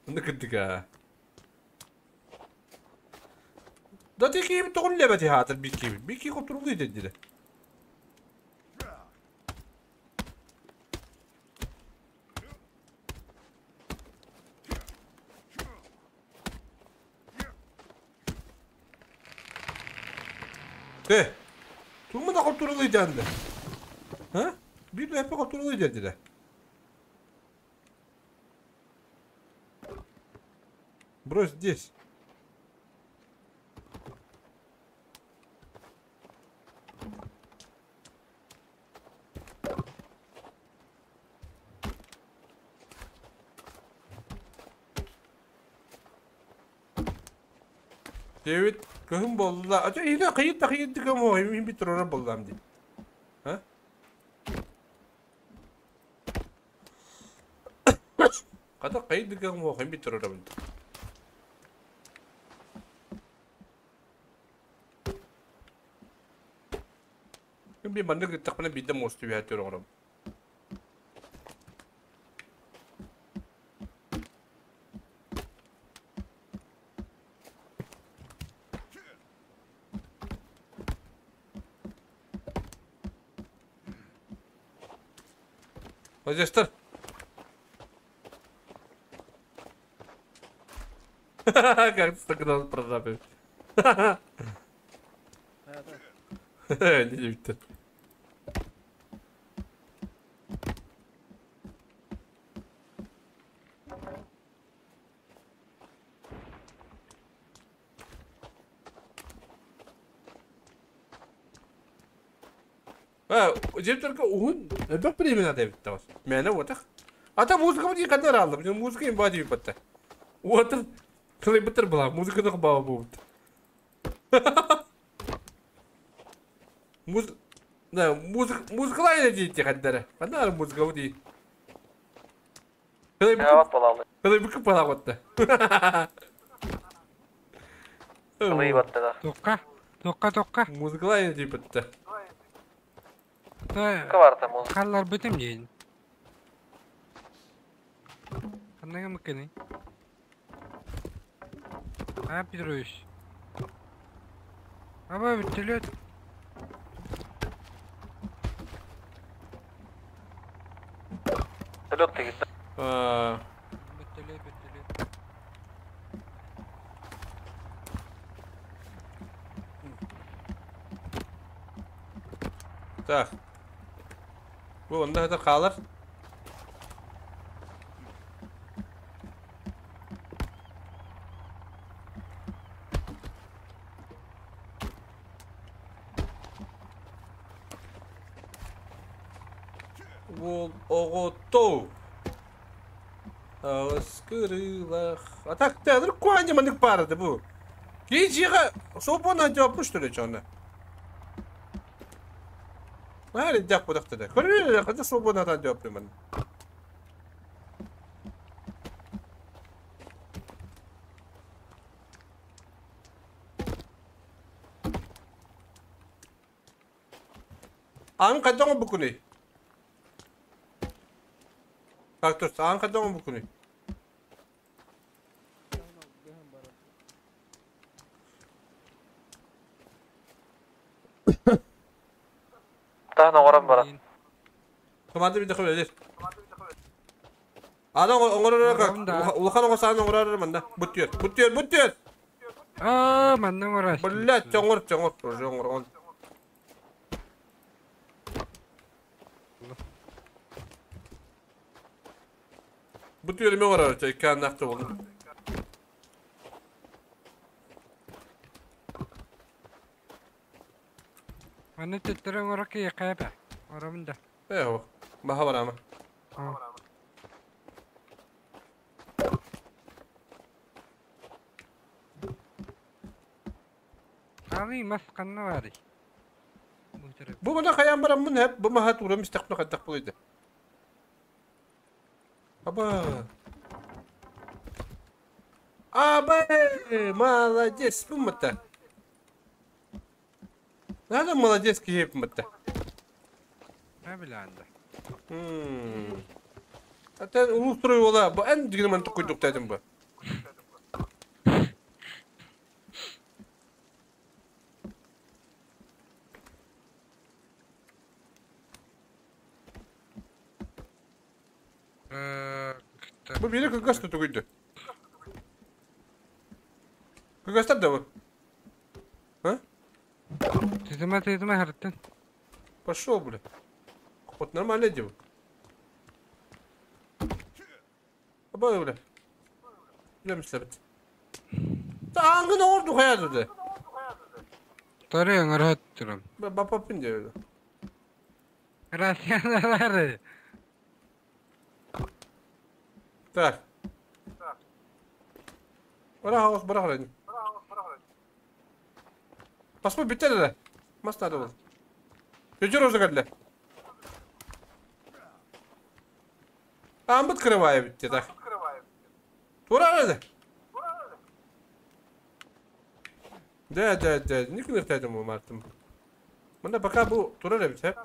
B: Онно кырдык аа. Да ти киһибит тоҕо үлэлээбэт аатыр биир киһибит. Биир киһи хотурулуу диэн Э, тугу да хотурулуу диэн А? Биир лэппэ хотурулуу диэн Брось здесь. Дэвид кыһын буолла. Ача иһинэ хайыт да хайыт дыгам о им бит турара боллам ди. А? Ката хайыт дыгам о им бит турара бит. Би маннык ыттахпына биирдэ муоста үһэ оҥором. Мадьястар. Как ты тогда прожапил? Не bitti. Жептерге уһун элбэх бириэмэ эбит табас. Мээнэ уотах. Ата музыка бу кадar алды. Музыка им бади битте. Уотыр кылай битер була. Музыканы баба бу. Муз Да, музыка музыкалай дейт каддара. Кадar музыка бу ди. Кылай
D: Яват балалы.
B: Кылай букы пала батты.
D: Кылый батты да.
A: Тоққа, тоққа, тоққа.
B: Музыкалай дейт битте.
D: Музыка бар музыка.
A: Қаллар бітім дейін. Қандай мүмкін? А, Петрович. Аба, вертолет.
D: Вертолет дегит.
A: Вертолет, вертолет.
B: Так. Bu onda da kalır. Ол оғото. Аскырылах. А так театр куаня манык парады бу. Кейжиға собона жапыш что ли чона. Мәрі дәк бұдақты да. Көрі, қада свободадан жауап бермін. Ан қайдан бұл күні? Кактус, ан қайдан бұл күні?
D: Таһын оҥорон баран.
B: Команда bir dakika verir. Adam оҥорор улахан оҥосаан оҥорор манда. Буттуер, буттуер, буттуер.
A: Аа, манна оҥорор.
B: Блять, оҥор, оҥор, оҥор, оҥор. Буттуер ми оҥорор, икки нахты болду.
A: Манна төттөрө оҥорор киһи кайба. Оромунда.
B: Э, баха барама.
A: Али мас канна бары.
B: Бу мана каян барам мын хеп, бу маха тура мистакны каттак булыйды. Аба. Аба, молодец, бу мата. Надо молодец киһи мата.
A: Биланда.
B: Ата улустрой ола, бу эн дигин мантык койдук дедим бу. Бу бiri кыгас tutuguydu. Кыгастар да бу. А?
A: Тизиме тизиме харыттын.
B: Пошел, бля. Вот нормально дело. Аба, бля. Бля, мислебет. Та аңгын орду хаяды.
A: Тары оҥорот турам.
B: Бапапын диyor.
A: Россиялары.
B: Так. Бара хаос, бара харайын. Баспа бүтэр эрэ. Мас наада буолла. Тетя Роза кэллэ. Ааммыт кырабаайа бүттэ так. Тура эрэ. Да, да, да. Не күнүртээдим бу Мартын. Мында пока бу турар эбит, хэ?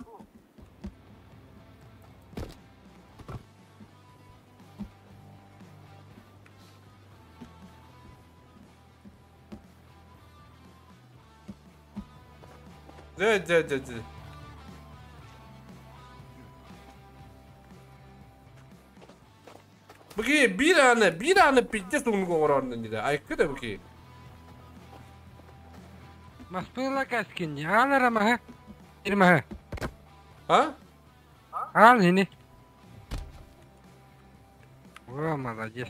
B: Дьэ, дьэ, дьэ, дьэ. Бу биир ааны, биир ааны пиздец уҥнук оҥороорун диде. Айкы да бу киһи.
A: Маспыла каскин, аал эрэ маһы. Ир маһы.
B: А?
A: Аал ини. О, молодец.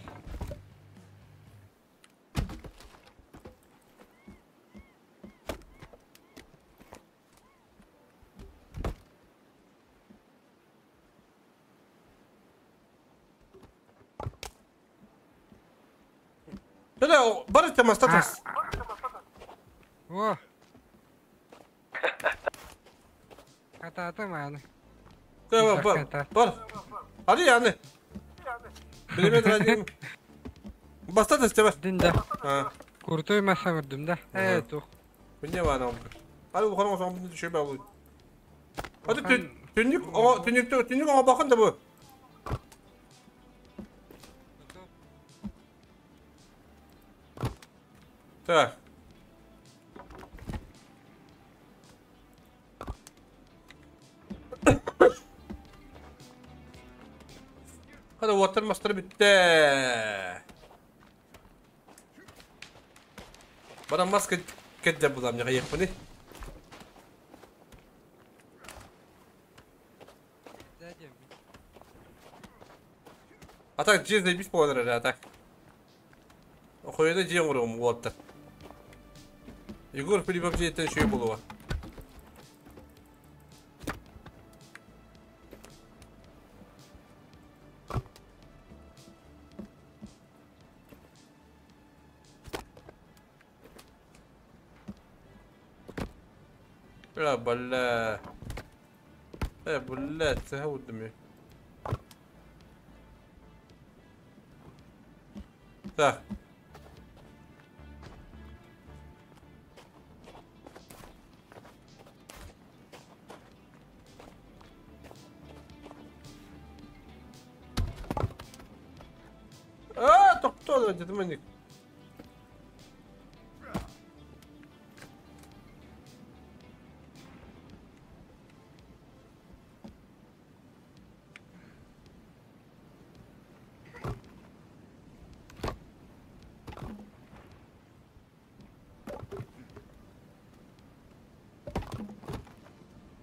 B: Да, бар это мастатас.
A: О. Хатаата мааны.
B: Да, бар, бар. Hadi yani. Bilemedim hadi. Бастатас тебе.
A: Дин да.
B: А.
A: Куртой маса көрдүм да. Э, тух.
B: Мне вана. Hadi bu kadar olsun bunu şey ben Hadi tünlük o tünlük tünlük ama bakın da bu. Так. Hadi water master bitti. Bana maske kedde bulam ya yapını. Atak cizde biz puanlar atak. Qo'yda jiyan urug'im water. Егор Филиппов жиеттен шөй болуға. يا بلا يا بلا تهود دمي Так. А, тоқтоо дедим мен.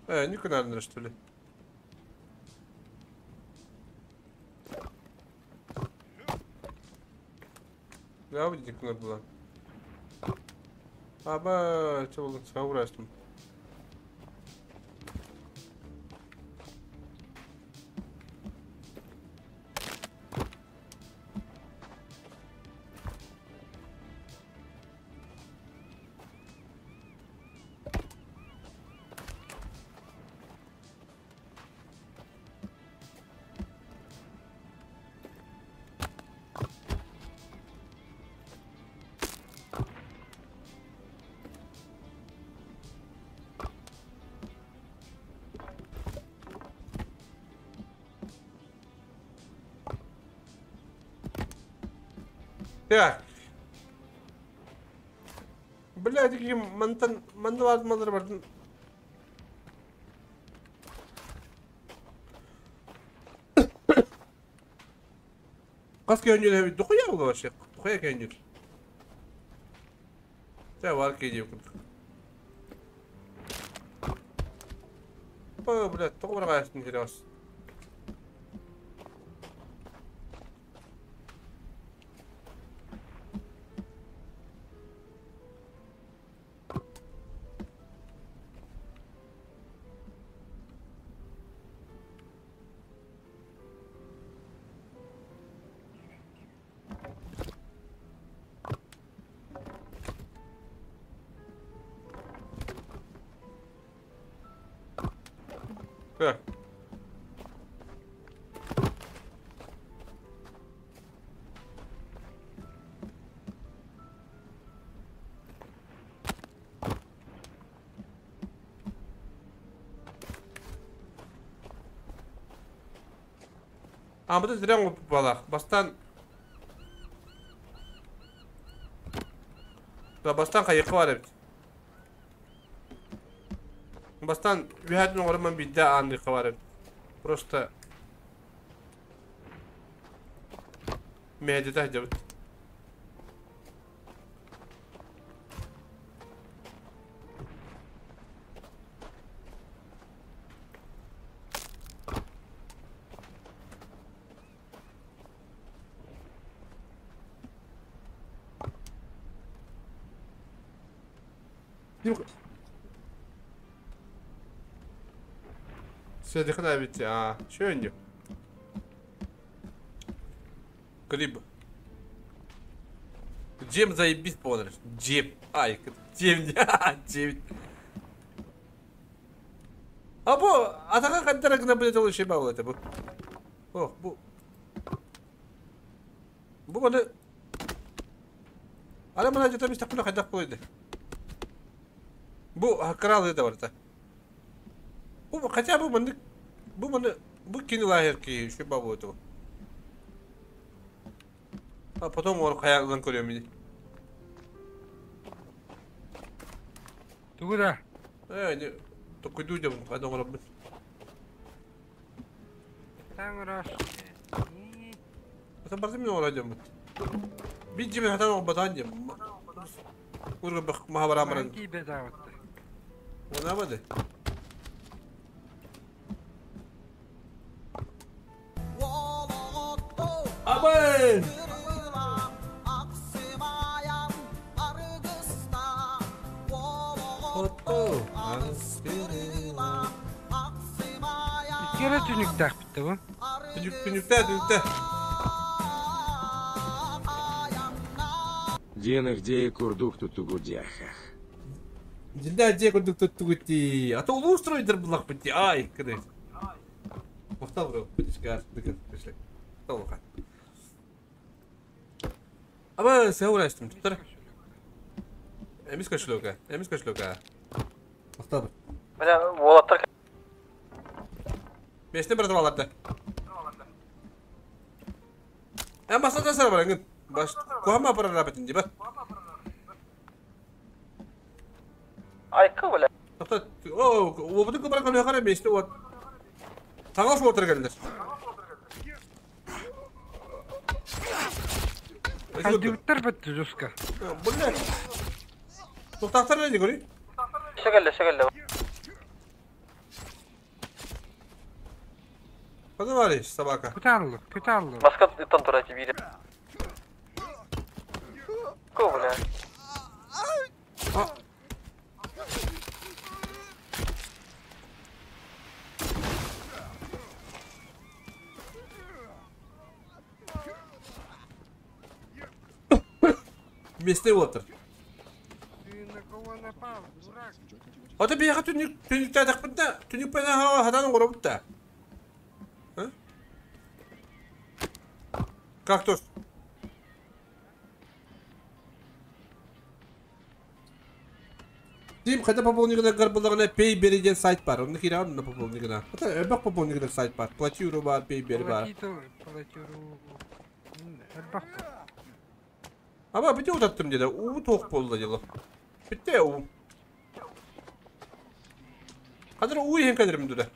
B: Э, никуда не что ли? Да, вот куда была. Аба, что было, саурастым. Так. Блядь, какие мантан мандалар мандалар бардын. Қас кәйінжер дұқия болды вообще. Дұқия кәйінжер. Та бар кейде күрдік. О, блядь, тоғы бір қаястын келе. Амыты зря балах. Бастан Да бастан кайыкы бар эбит. Бастан үһәтин оҥороммун биирдэ аанныахха бар эбит. Просто мэһэйдэтэ сылдьабыт. Сөдөхөн эбит аа шөннү. Клип. Джем заебись болар. Джем. Ай, джем. Джем. А бу атака кантара гына билет ол şey bağlı bu. Oh bu. Bu bana Ара мына жата мистакпына хайдах койду. Бу кралы да бар та. Бу хотя бы маны бу маны бу кини лагерь ки şu бабу это. А потом ол хаялдан көрөм мени.
A: Тугу да?
B: Э, не токуйду деп кайдан көрөм.
A: Таң
B: Ата бардым мен орайдым. Бир жемен хатан оңбатан дем. Урга бак махабара баран.
A: Кийбе дааватты.
B: Онабады. Абай! Отто.
A: Икки эрэ түнүктээх бүтэ бу.
B: Түнүк түнүктэ түнүктэ.
E: Динах дее курдук тутугудяхах.
B: Динда дее курдук туттугути. А то улууструйдер булах бити. Ай, кыды. Махтал бро, битишкар, дыкын, кышлек. Махтал Аба, сеурастым, туттар. Эмис кошелёка, эмис кошелёка. Махтал.
D: Бля, уолаттар
B: Бесте бір аларды. Ә баста сара бар, аңын. Баш, куама апарар рабытын, деба.
D: Айкы, бля.
B: Тоқта, о, обыдың көбірек көне қара бесте от. Таңал отыр келдер.
A: Хайдыбыттар бітті жестко.
B: Бля. Тоқтақтар не көрей?
D: Шөгелле, шөгелле.
B: Подавались, собака.
A: Күтарлы, күтарлы.
D: Маска ыттан тура бири. Ко, бля.
B: Местный отыр.
A: Ты на кого напал, дурак?
B: Ата бияға түнік түнікті атақпын да, түнік пен хатаның ұрабыт да. Кактус. Дим, хотя пополнигына гарбылығына Payberry деген сайт бар. Оны хира на пополнигына. Это эбак пополнигына сайт бар. Платиру бар, Payberry бар.
A: Платиру. Эбак.
B: Ама бите утаттым деді. У тоқ болды деді. Бітте у. Қазір у ехен кәдірім дүді.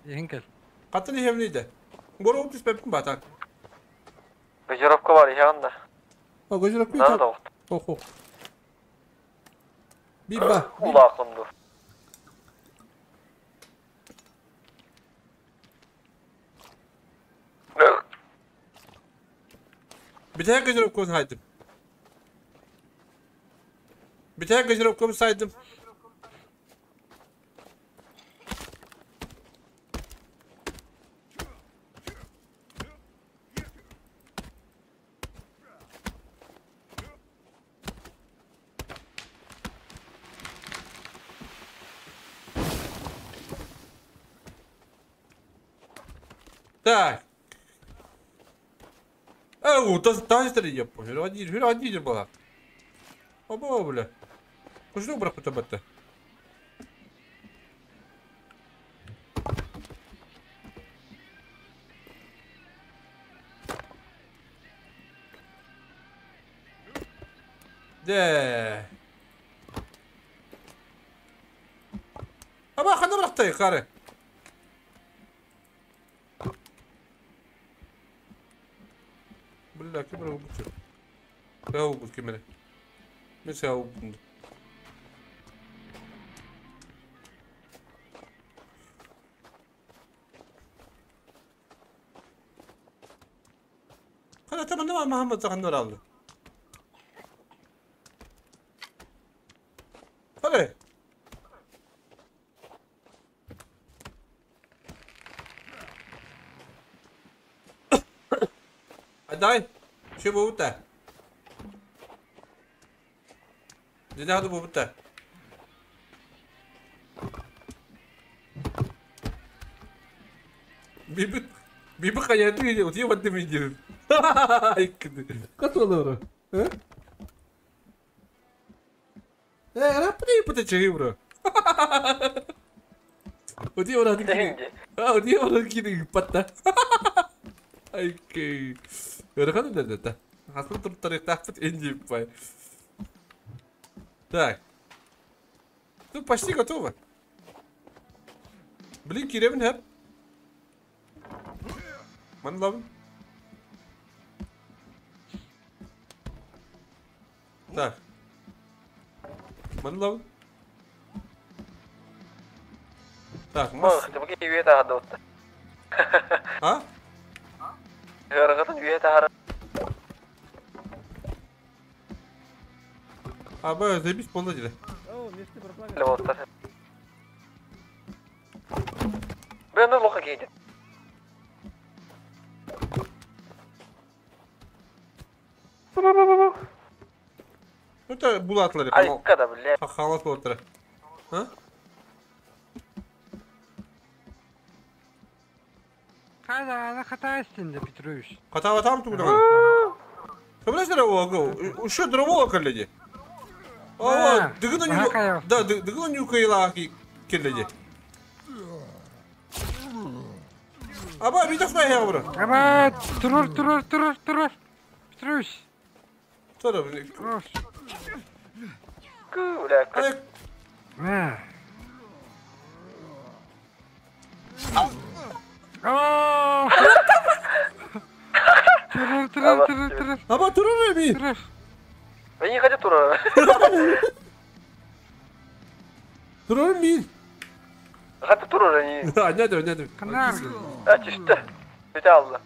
A: Ехен кәл.
B: Қатын ехемнейді. Боры оп түспәпкін батан.
D: Газировка бар, ехен да.
B: А, газировка
D: Надо да оқты.
B: Ох, ох. Биба.
D: Улақынды.
B: Бітер газировка сайдым. Бітер газировка сайдым. Так. Ау, тастар еп. Хөр один бала. Аба, бля. Кошелек бирок бітті. Дэ. Аба ханна бырахтай қары? Бля, ким эрэ убучу. Саа убут ким эрэ. Мен саа убутум. Хана таманна Махаммад ханна алды. Hadi. Дай. Şu bu da. Dedi hadi bu da. Bir bir hayatı gidiyor. Diye madde mi gidiyor? Kaç olur? He? Rapri pute bro. Odi ora di. Ah, odi ora kini patta. Ay key. Өрхан да да. Хаслан тур тахпыт энди пай. Так. Ну почти готово. Блин, киревин хеп. Ман лавын. Так. Ман лавын. Так, мас. А? А, б, заебись, полдадили. Ну это булатлары. Халат булатлары. А?
A: Хада, хата истинде, Петрович.
B: Хата там туда. Ты Еще дровола коллеги. А, дыгна не Да, дыгна не укайла келледи. Аба, видов на я бро.
A: Аба, турур, турур, турур, турур. Петрович.
B: Турур.
A: Бля. Турur, турur, турur, турur.
B: Аба, турur ми.
D: Я не хочу турur.
B: Турur ми.
D: Хата турur не.
B: Да, не, не, не.
A: Канар.
D: А, чисто. Это алла.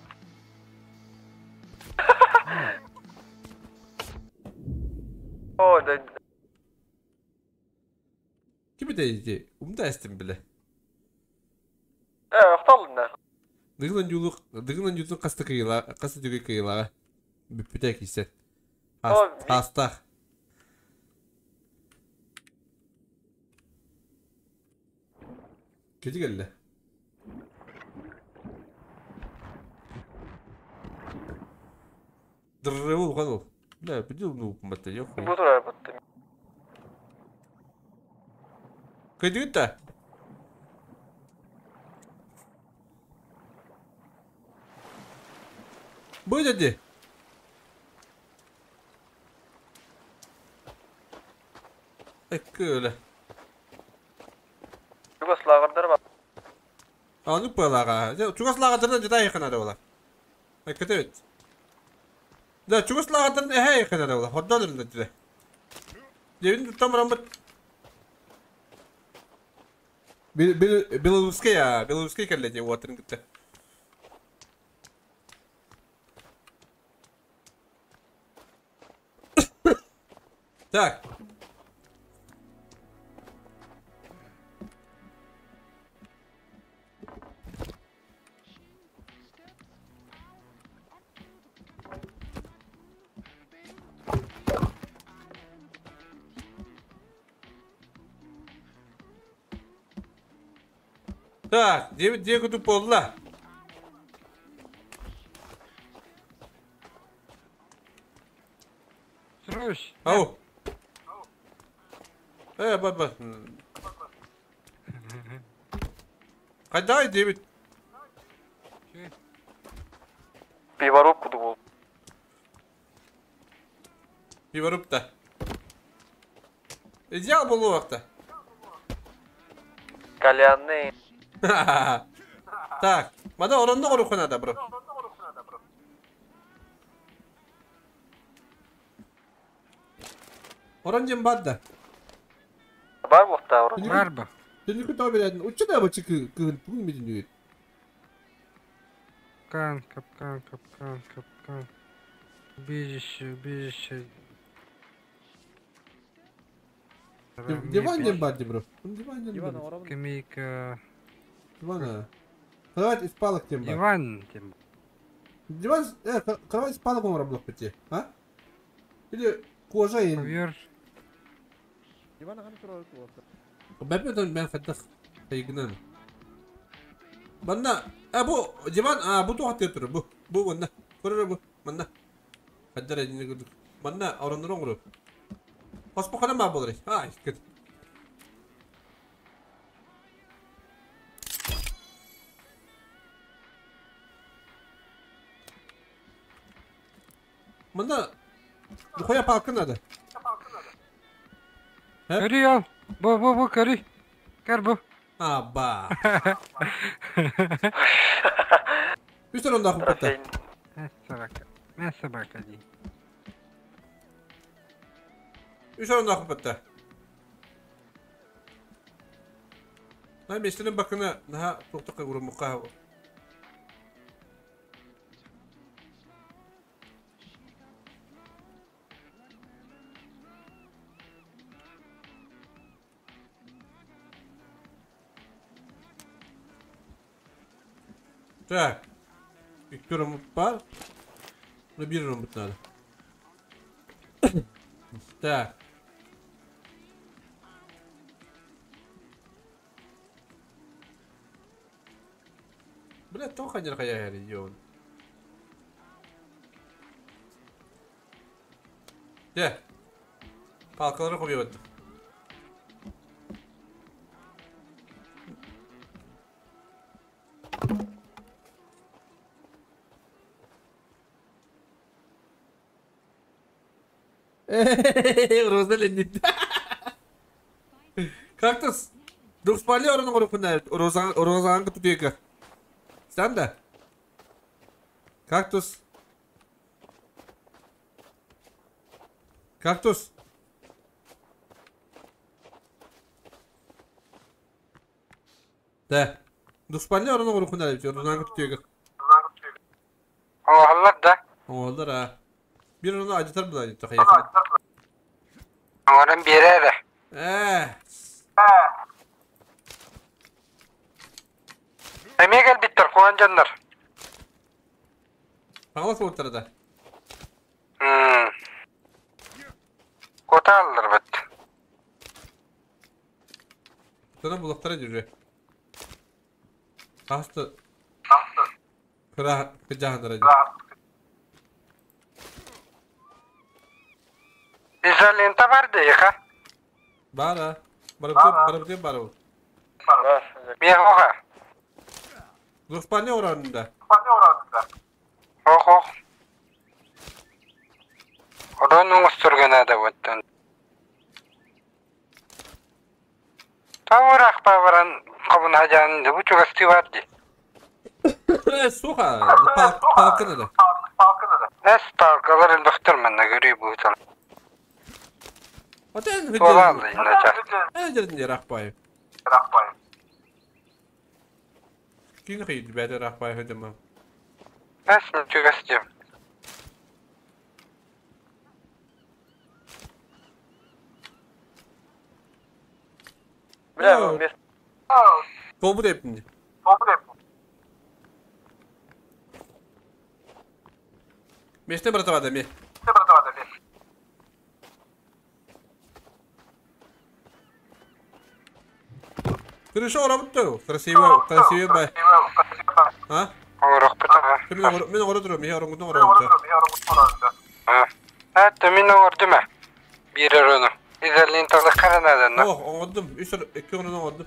D: О, да.
B: Ким это Умда эстим биле.
D: Ахталына.
B: Дыгынан юлук, дыгынан юлук касты кыйла, касты дүгө кыйла. Бүппүтэ кийсен. Астах. Кеди келле. Дырры канал. Бля, бидел ну мата я хуй.
D: Бутура бутты.
B: Кеди та? Будет де? Эккөле.
D: Чугаслагырдар бар.
B: А, ну пылага. Чугаслагырдардан жада якын ола. Эккете бит. Да, чугаслагырдардан эхе якын ола. Ходдалыр да диде. Дебин там рамбат. Белорусская, белорусская келледи уатрын гитте. Так. Так, где куду полла?
A: Петрович.
B: Ау. Баба. Кайда Дэвид?
D: Пиворуб куду бол.
B: Пиворуб-то. Идеал болуохта.
D: Кальянный.
B: Так, мада оронно оруха надо, бро. Орон дем бар да.
D: Бар буолта орон.
A: Бар бу.
B: Түнүкү тоо бередин. Учча да бачы кыһын тугун медин
A: Капкан, капкан, капкан, капкан. Убежище, убежище.
B: Диван дем бар бро. Диван дем
C: Диван
B: бар.
C: оҥоробун.
A: Скамейка.
B: Диван. а. Кровать из палок тем бар.
A: Диван тем.
B: Диван, кровать из палок оҥорор бити. А? Или кожа и...
A: Ковер.
C: Диван аҕаны турар буолта.
B: Бэппетен мен хаттах тайгынан. Манна, бу диван, бу туох турар бу. Бу манна. Көрөр бу. Манна. Хаддар эдини көрдүк. Манна ороннор оҥору. Хоспохана ма болар. Ай, кет. Манна духуя палка надо. Э?
A: Көрүй ал. Бу, бу, бу, көрүй. Көр бу.
B: Аба. Үс оронда хуппата.
A: Мэ собака. Мэ собака дии.
B: Үс оронда хуппата. На местенен бакына наха тоқтаққа урумукка. Так. Икки ромут бар. Ну bir ромут надо. Так. Бля, тоха не хая регион. Де. Палкалары koyuyor. Роза Леонид. Кактус. Двухспальный орон оҥоруохпун Роза Розаанга тутуйга. Стан да? Кактус. Кактус. Да. Двухспальный орон оҥоруохпун Розаанга тутуйга.
A: Оҥоһоллор да.
B: Оҥоһоллор а. Bir onu acıtır mı acıtır?
A: Оҥорон биэрэр. Эмиэ кэлбиттэр куһаҕан дьоннор.
B: Хаҥалас уоттара да.
A: Кутааллар быт.
B: Sana bulaklara yürü. Hasta. Kıra kıcahanlara.
A: Изолента бар дии,
B: Бара. Барабы бара.
D: Бар.
A: Миэхэ.
B: Двухспальный оранында.
A: Ох, ох. Орон оҥостургана да буттан. Тавырах паваран хобун хадьаан бу чугастыы бар дии.
B: Суха, палканы да.
A: Эс палкалар элбэхтэр манна көрүү буутан.
B: Отен
A: Туолаалла инна
B: Эдердин рахпай. Кин хейд бәдә рахпай хөдемә.
A: Эс чугастыы.
D: Бля, бу мест.
B: Тобу депин. Месте братва да ме. Хорошо, работаю. Красиво, красиво, бай. А?
A: Оҥоруохпут аҕа.
B: Мен оҥоро турам, мин ороҥҥутун оҥоробут.
A: Эт мин оҥордум ээ. Биир орону. Изоленталык харанаданна.
B: Ох, оҥордум. Үс икки орону оҥордум.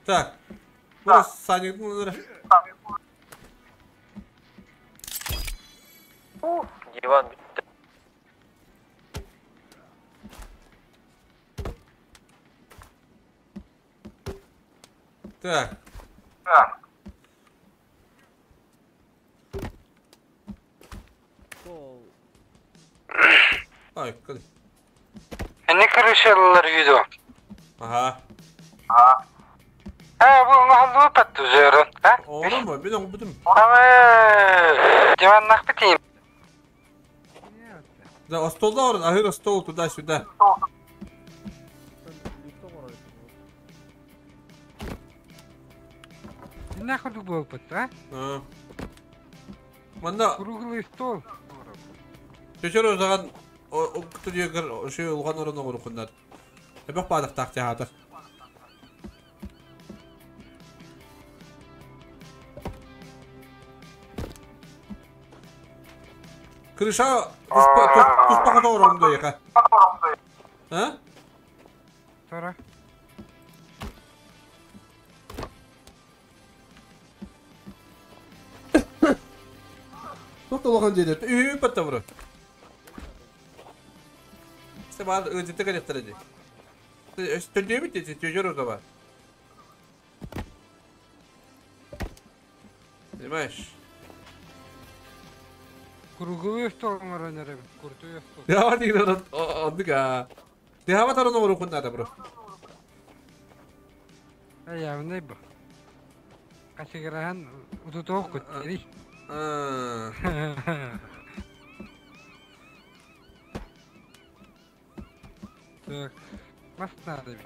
B: Так. Бу саньыктын олорор.
D: Диван бүттэ.
B: Так. Ай, кыл.
A: Эни крышалар видео.
B: Ага.
A: Ha bu mahallı pattu zörün. Ha?
B: Oğlum mu? Bir de bütün.
A: Ama диван нахпытим.
B: Да, столда орын, ахыр стол туда-сюда.
A: Нахуй был пат, а?
B: Манда
A: Круглый стол.
B: Төчөр озаган күтүрүгөр ошо улган орун оңорукундар. Эбек бадык так жаатыр. Крыша туспа кото орунду яка. А?
A: Тора.
B: Тут улган жерде. Үй паттабыр. Се бар өтөтө керектер ди. Өстөндө бит төжөр озаба. Понимаешь?
A: Круглый стол маранерем. Крутой стол.
B: Я не ондуга. Дехава тарон орукундар бро.
A: А я не б. Касыграхан утуток кут. Так, нас надо ведь.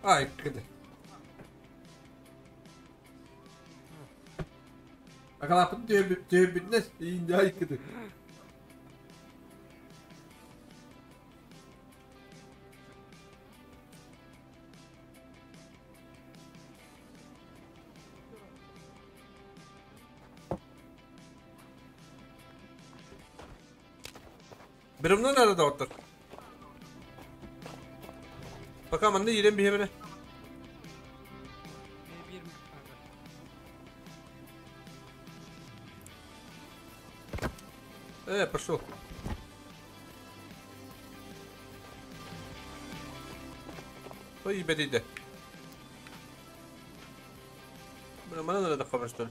B: Ай, кыды. Акалапын түйөбүтнес, ийинде ай кыды. Birimden nerede dağıttık? Bakalım anne yiyelim bir hemen. Пошел. Ой, ебать, Бля, надо хабар, что ли?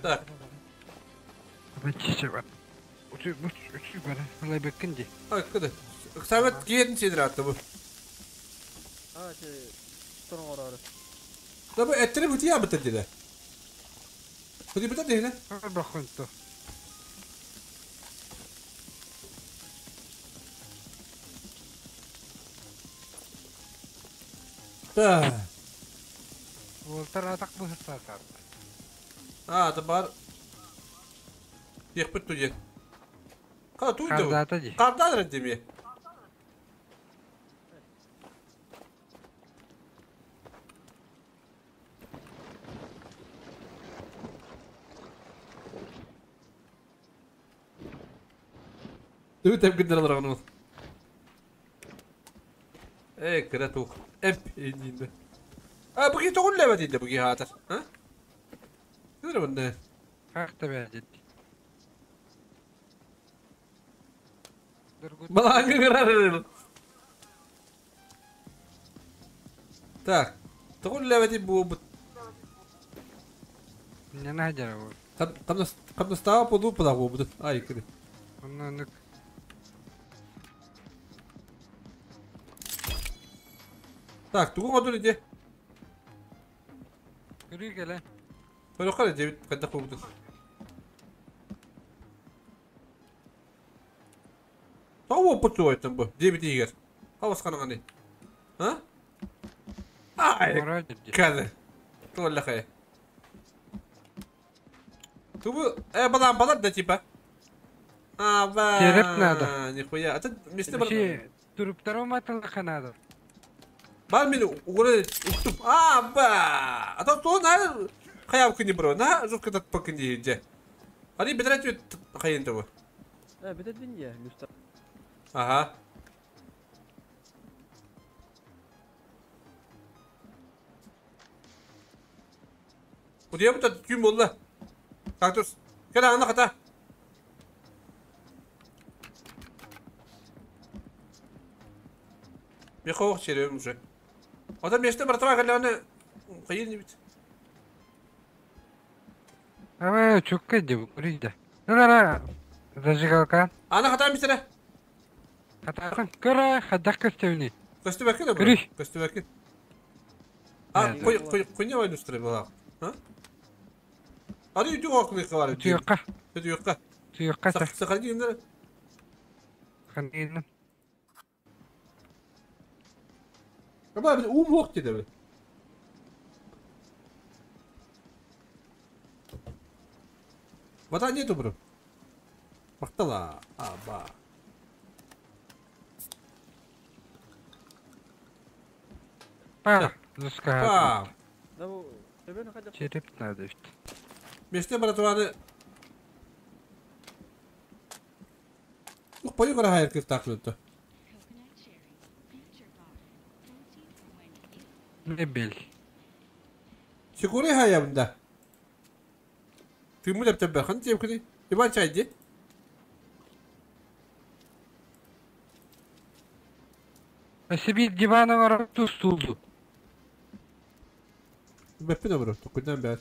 B: Так. Сабет киетін седір атты бұл. Да bu ettiri bu diye bitir dedi. Bu diye bitir değil.
A: Bakın
B: Да.
A: Волтер атак bu hırsızlar.
B: А, да бар. Yıkpıt tuye. Ka tuydu.
A: Kardata di.
B: Kardadır demi. Dur tepkiler alarak onu. Ey kratuk. Ep indinde. А буги тоғын ләбә дейді буги хатыр. А? Нere bunlar?
A: Хакта бәҗит.
B: Балаңы кырар. Так. Тоғын ләбә дейді бу.
A: Не надо бу.
B: Кам кам става поду пада бу. Ай кире.
A: Онны
B: Так, тугу одун иде.
A: Көрүү келе.
B: Көрө дебит кайда кубду. Тау опыту айтым бу. Дебит игер. Хавас канаганы. А? Ай. Кәне. Толла хай. Тубу, балам балар да типа. А, ба.
A: Тереп надо.
B: Нихуя. А ты месте бар.
A: Туруптар матылга надо.
B: Бар мен угры уктуп. А, ба. А то то на Хаяв күні бро, на жутко так покинди де. Али бедрет хайын того.
C: Бедрет бин я,
B: Ага. Удия бу тюм болду. Кактус. Кел аны ката. Меховых черевым уже. Ота место братва каляны кыйын бит.
A: Ава чукка деп үрүйді. Нара зажигалка.
B: Ана хата мистере.
A: Хатасын көрө хадак көстөбүнү.
B: Көстүбәкке да
A: Көрүй.
B: бу. Көстүбәкке. А,
A: Нет.
B: кой кой кой вайны устре була. А? Ары үтү окны калар.
A: Туюкка.
B: Үтү
A: Туюкка та.
B: Сахар дигәннәр.
A: Хандыйны.
B: Аба бит ум хок диде. Вода нету, бро. Бактала. Аба.
A: Па. Зуска.
B: Па.
C: Да бу төбөнү кайда?
A: Череп надо бит.
B: Месте братваны. Ух, пойду кара хайыр кир таклытты.
A: Мебель.
B: Сикури хаябында. Тымы деп төбе хан тепкини. Иван чайды.
A: Себе дивана бар тустулду.
B: Беппи добро, тукудан бәт.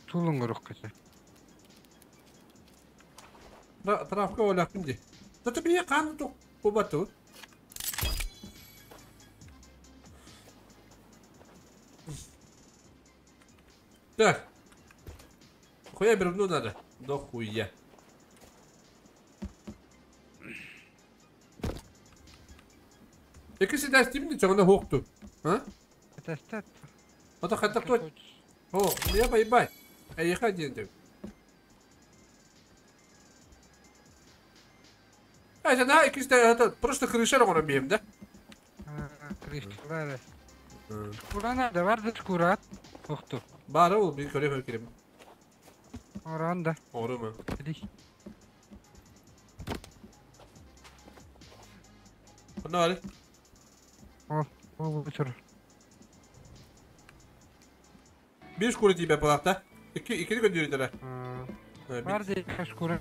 A: Тулун горох кача.
B: Трафка ола күнде. Тата бие кан тук кубату. Так. Хуя бревно надо. До хуя. Икisi ders değil mi? Çoğuna hoktu. Ha?
A: Тестет.
B: O da hatta to. О, я бай бай. А я один деп. А это на ikisi de hatta просто крыша ona biyem de.
A: Крышлары. Шкура надо, бар да шкура. Охту.
B: Бары ol bir köre köre.
A: Оранда.
B: Doğru mu?
A: Иди.
B: Ne var?
A: Ол, ол өтір.
B: Bir şkuru diye palakta. İki iki gönderiyorlar.
A: Бар да шкура.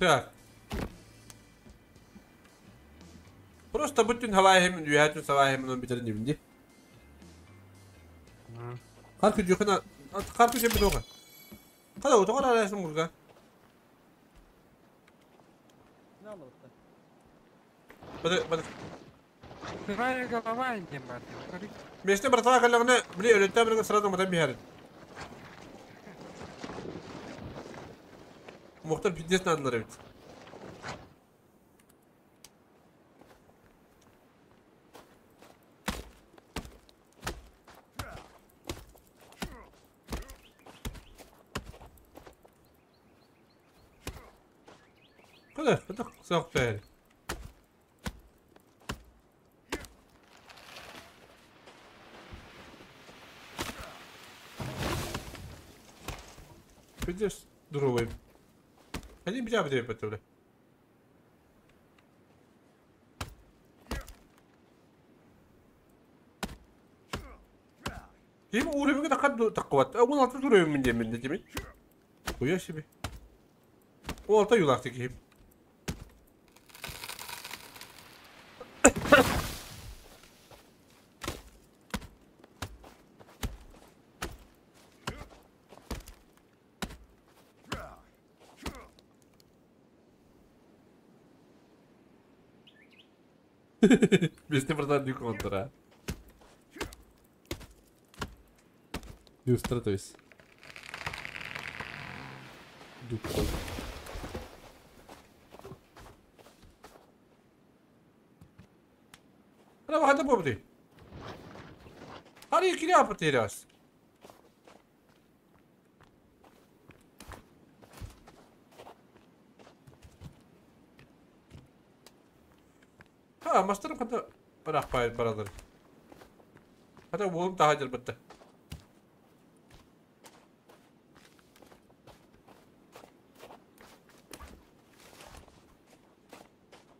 B: Так. Просто bütün havaya hemen üyetün sabah hemen onu bitirin dibindi. Kar gücü kana kar gücü bir toka. Kada o toka arasın burada.
C: Ne anladık da?
B: Bana bana
A: Сырая голова не бар.
B: Mesne bratava kalağına bile öğretten bir sırada madan bir herin. Muhtar piddes nadılar evet. Kadar, kadar soğuk değil. Пиздец, здоровый. Они меня в потом. Им уровень так такой. А он алты уровень мне мне тебе. Хуя себе. О, алты юлак такие. Вместе братан не контра. Люстра, то есть. Дупко. Ana bak hadi bu. Hadi ikili yapatıyoruz. Ha, masterım kadar bırak bayır paraları. Hadi oğlum daha bitti.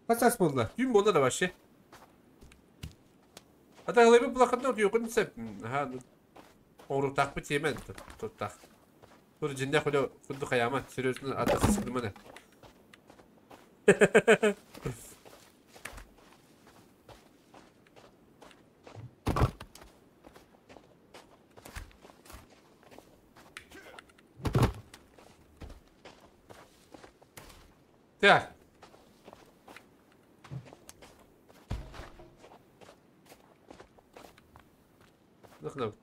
B: Kaç as buldular? Gün buldu da başı. Hatta hılayı bulakında yok. Sen. Ha. Оҥоруктаахпыт тиэмэн туттах. Тур дьиннээх үлэ курдук хайаама, серьезно атас сылдымана. Так. Нахнабыт.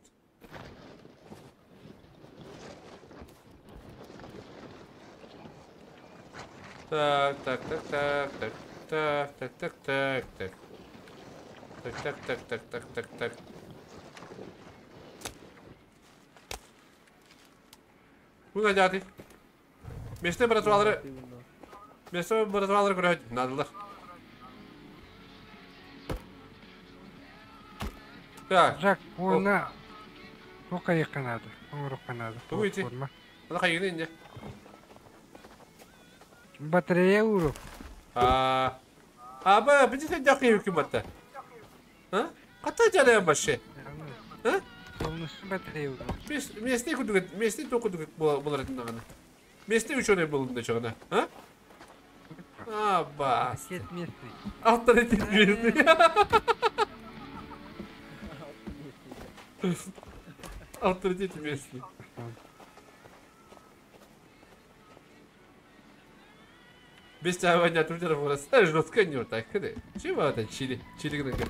B: Так, так, так, так, так, так, так, так, так, так. Так, так, так, так, так, так, так. Бу гадяты. Местный братвалары, местный братвалары көрөт, надылар. Так.
A: Жак, уонна туох хайыахха наада, оҥоруохха наада.
B: Тугу ити? Ана хайыгын инде.
A: Батарея ууру.
B: А, аба, бити дак юким батта. А? Ката жарая башы. А?
A: Полностью батарея ууру.
B: Местный кудугат, местный то кудугат болар этин Местный ученый был да чогана. А? А, бас.
A: Отец местный.
B: Авторитет местный. Авторитет местный. Без тебя ваня тут раз жестко не вот так. Чего это чили? Чили гнага.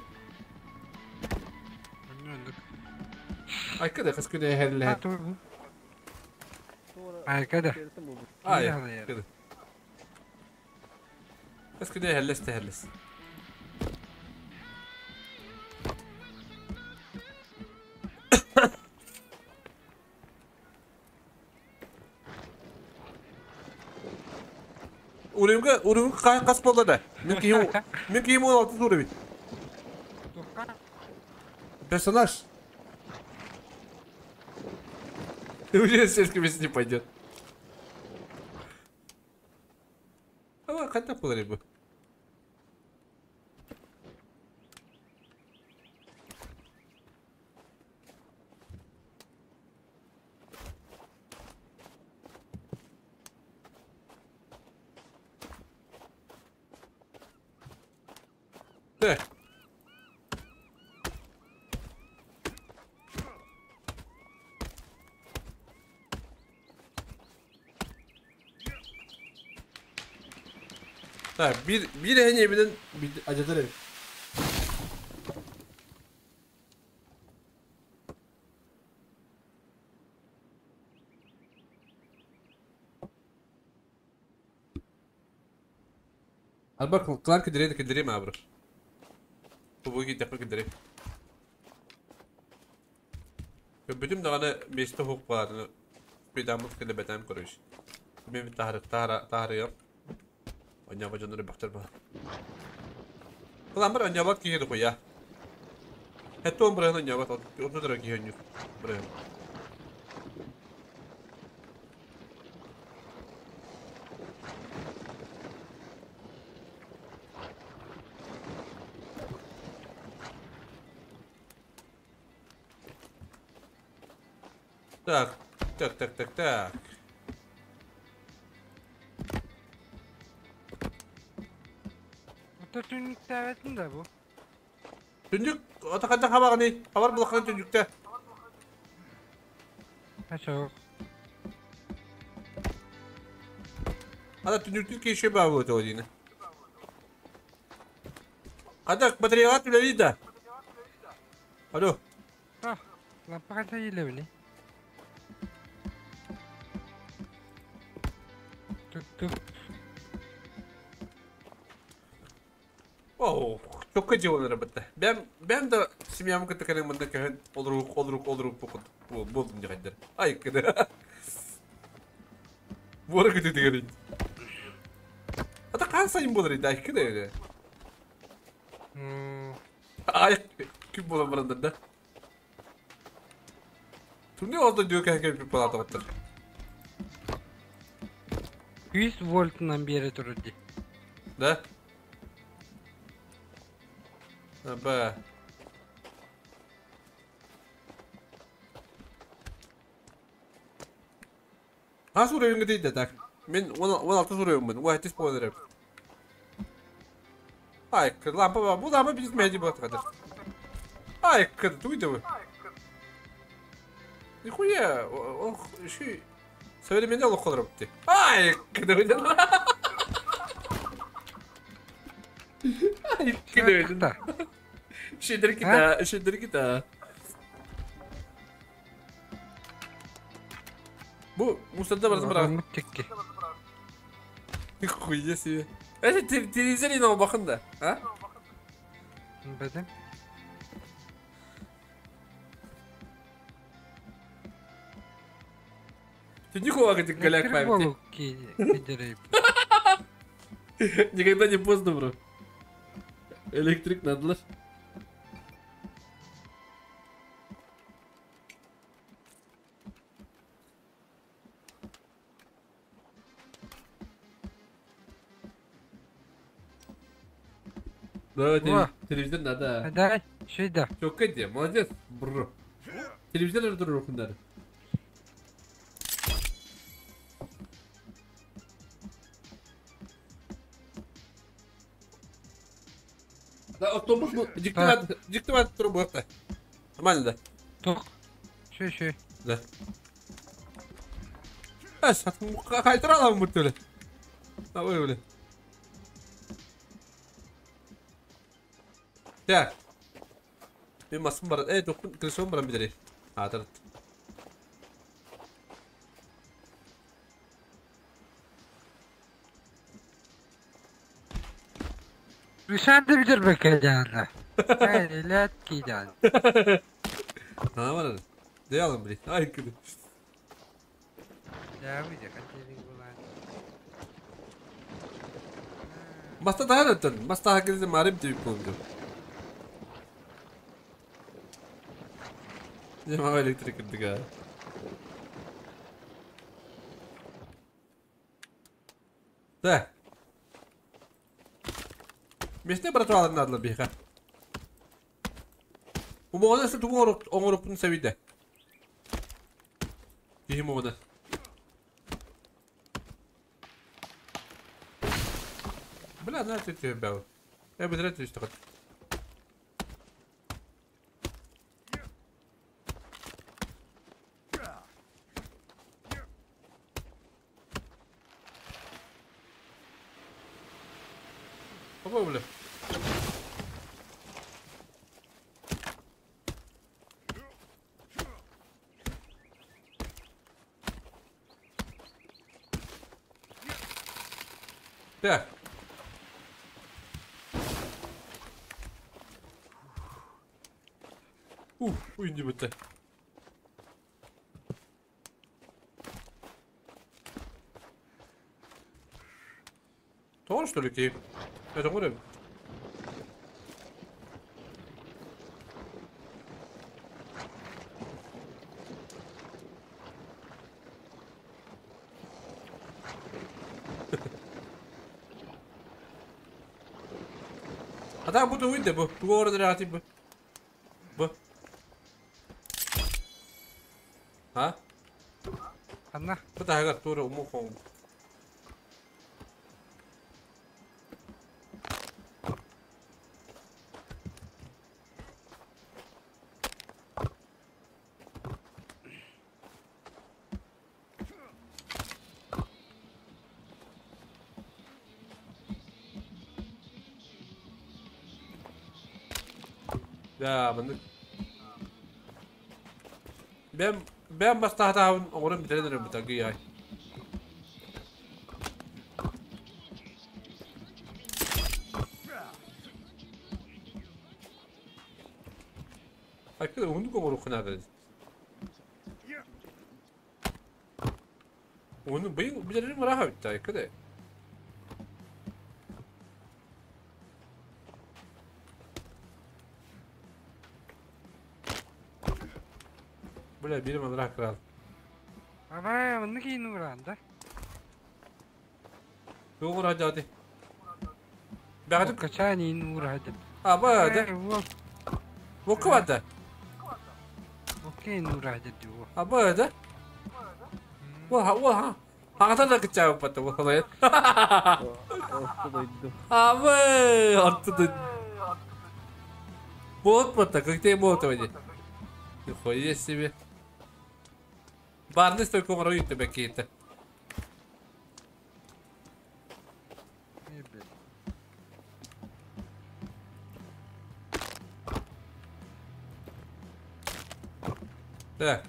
B: Ай када хас күнэ хелле.
A: Ай када.
B: Ай када. Хас күнэ хеллес тehellес. Урымга, урымга кай кас болду да. Мен кийим, мен кийим 16 уровень. Персонаж. Ты уже сельский не пойдет. А, кайда болар бу? Так. Так, bir hene birden bir acıdır ev. Alba klan kıdırı kıdırı mı abro? Bu gidip kıdırı. Bütün dağını meşte hukuk varını bir damlık kılı beden koruyor. Bir tahri tahri tahri Oynama canları baktır bana. Ulan bir oynama ki yedi koy ya. Hatta on buraya oynama 30 lira ki oynuyor. Buraya. Так, так, так, так, так.
A: Ата түннүк тәбәтин да бу.
B: Түннүк, ата кайда хабагы не? Хабар булакан түннүктә.
A: Ачок.
B: Ата түннүктүн кеши бар болот одины. Кайда батареяга түләли да. Алло.
A: А, лампа кайда елебини? Тук-тук.
B: Оу, çok acı olur elbette. Ben de simyamı kötü kaleminde köhün oluruk oluruk oluruk bu buldum diye. Ay kıdı. Bu ara kötü diye. Hatta kan sayın bulur idi ay kıdı öyle. Ay kim bulan barında da. Tüm orada diyor ki herkes bir palata attır.
A: 100 volt'dan bir yere durdu.
B: Da? Be. Хас уровеньга тиийдэ так? Мин 16 уровеньмын, 17 буолан эрэр. Ай, лампа бу лампа биир меди буолат хадыр. Ай, туй да бу. Нихуя, ох, ши современный олох олорор битти. Ай, кыдыбын. Ай, кыдыбын. Шидер кита, шидер кита. Бу мусорда барытын быраҕын.
A: Тикки.
B: Нихуя себе. Это телевизор ине бакын да, а?
A: Бедем.
B: Ты нихуя как голяк памяти. Никогда не поздно, бро. Электрик надо. Да, телевизор надо.
A: Да, сюда.
B: Чё, где? Молодец, бро. Телевизор друг надо. Да, автобус, диктовать трубу. Нормально, да?
A: Тук. Шү, шү.
B: Да. Кайтара аламын бу төле. Ой, бля. Так. Мен басым бар. Токун крышом бар бидери. А, тарат.
A: Sen de bilir bakacağını. Hayır, ki
B: Ha var. Ne alın bile. Ay kıdı.
A: Ya bir de kaçırın ulan.
B: Basta daha da Basta herkese marip deyip oldu. Ne elektrik kırdık ha. Да. Месте братвалар надо беха. Умоғана сі туғы оңырықпын сәуейді. Дейім оғана. Бля, на ты бәу. Я бідірет үсті қат. Опа, бля. Так. Ух, уйди бітті. Тоғыр что ли кейіп? Это көрем. А там буду выйти, бу. Тугоры дряти, бу. Бу. А?
A: Анна.
B: Bu da hagat тура уму хоң. Ya ben ben basta оҥорон бүтэрэн эрэ бутагы яй. Айкы ундук оҥору хынады. Оны быйыл билерим раха битти айкы да. Бля, бирим анрах крал.
A: Aba, bunu ki nuranda.
B: Тугур хажады. Бәгәтеп
A: Kaçani nurhadi.
B: Аба, да. Боку бата.
A: Okey nurhadi diyor.
B: Аба, да. Уа, хаҥатан да кыччаабыппат буолайын.
C: Орто дойду.
B: Абы, орто дойду. Болот батта, коктейль Молотова дии. Нихуя себе. Барный стойку оҥоро үүттэ бэккиитэ. Так.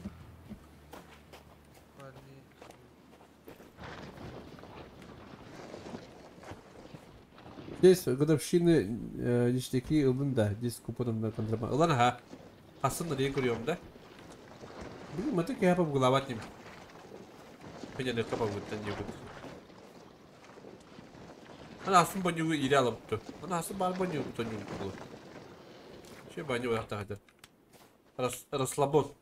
B: Здесь годовщины ништяки ыллын да, здесь купоном на контрабанд. Ылан аха. Хасын да көрüyorum да. Блин, мы так я голова ним. Меня не капа вот не будет. Ана асын банюгу ире алыпты. Ана асын бар банюгу то не было. Че баню яктагы. Расслабон.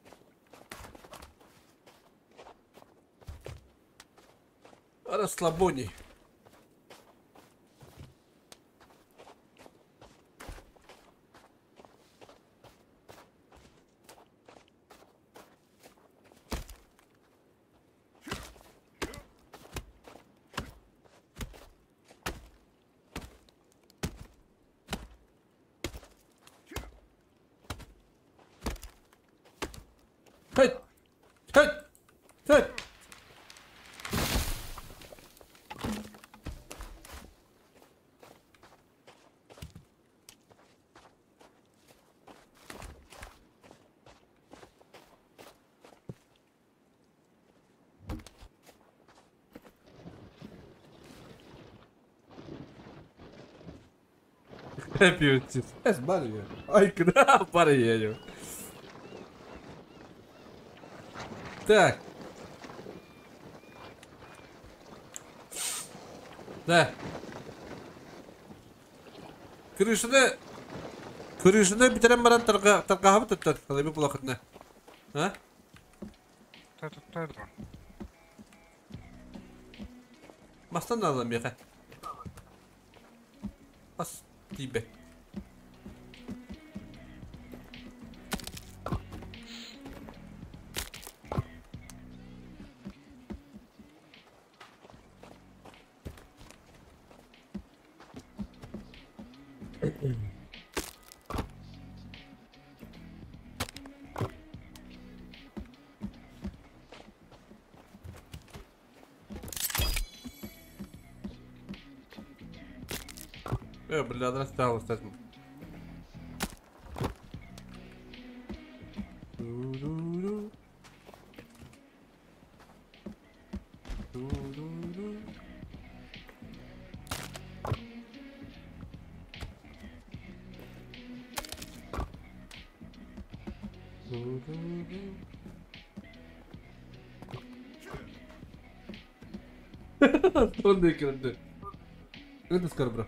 B: Расслабони. Hey! Hey! Hey! Эс барья. Ай, куда барья? Так. Да. Крышаны битерен баран тарга туттар. Калайбы булакытны. А?
A: Туттар.
B: Мастан алам яка. Бас тибе. Бля, стало, кстати. Это скоро, бро.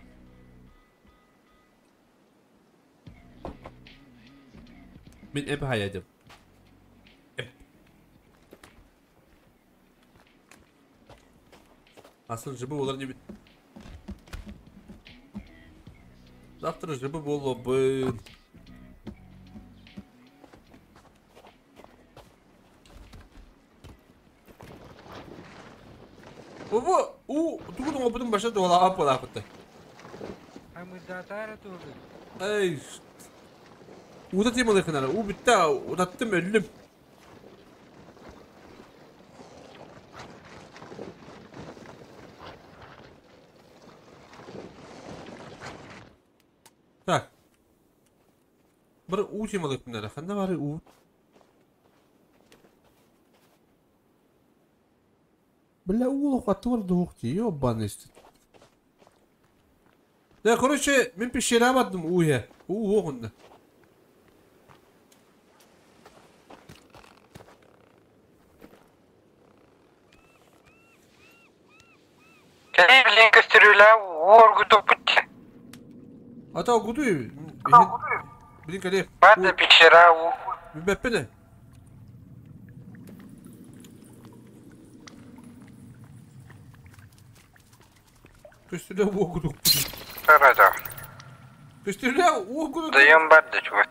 B: Мин эп хаядым. Эп. Asıl жыбы олар не бит. Завтра жыбы болобын. Оба, у, тугун опытын баша дола ап бола апытты.
A: А мы датара тоже.
B: Эй. Уда темалыхынара, у битте, удаттым өллүм. Так. Bir u темалыхынара, ханда бары у. Бля, у лохатор духти, ёбаный. Да, короче, мен пещера бардым уя. У оғынды. Ата гуду. Блин, кале.
A: Бада пещера у.
B: Беппене. Көстүлө огуду.
A: Тарада.
B: Көстүлө огуду.
A: Даем бада чего.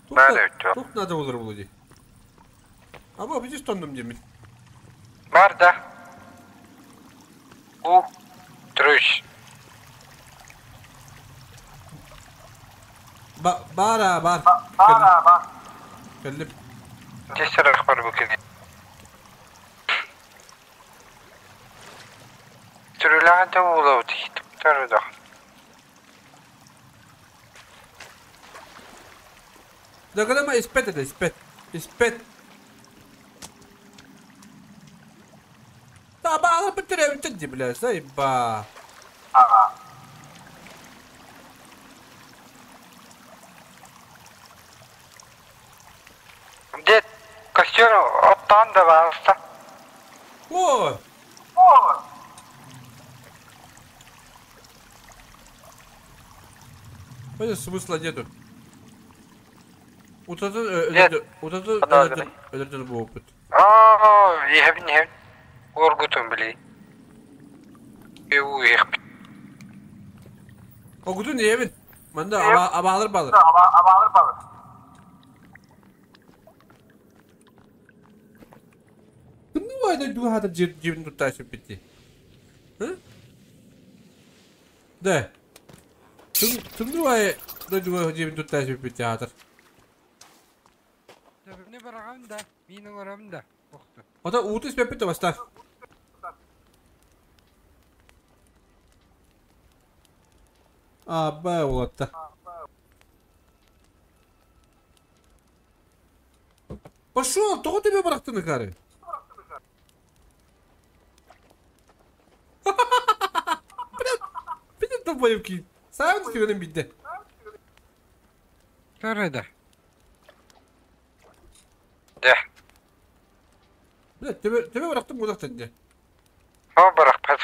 A: Бада чего.
B: Тут надо было вроде. А вы видишь, что он мне?
A: Бада. Бар да. У. Трүс.
B: Ба бар бар. Бар бар. Кэллим.
A: Тестерах бар бу кини. Түрүлэҕин да уулабыт тутар
B: Дагадама испэт это испэт. Испэт. Да баалар биттеребиттен ди бля, заеба.
A: Дед, костер оттан да баалыста.
B: О! Понятно, смысла нету. Вот это,
A: Нет.
B: вот это,
D: Подожди.
B: это был опыт.
A: Аа, иһэбин иһэбин. Оргутун били. Уу иһэбин.
B: Огутун иһэбин. Манда абаалар балыр.
D: Абаалар балыр.
B: Кымны вайда духата жибин тутташы битти. Hı? Да. Тымны вай да духа жибин тутташы битти хатыр.
A: Не барагам да, мин оҥором да. Охту.
B: Ата ууту испеппит баста. Аба улатта. Пошел, тоҕо тебе бырахтыны кары? Блядь, блядь, долбоебки. Сам кигенем бидде.
A: Төрөдө. Да.
B: Блядь, тебе тебе бырахтым кудахтан де.
A: О барахпат.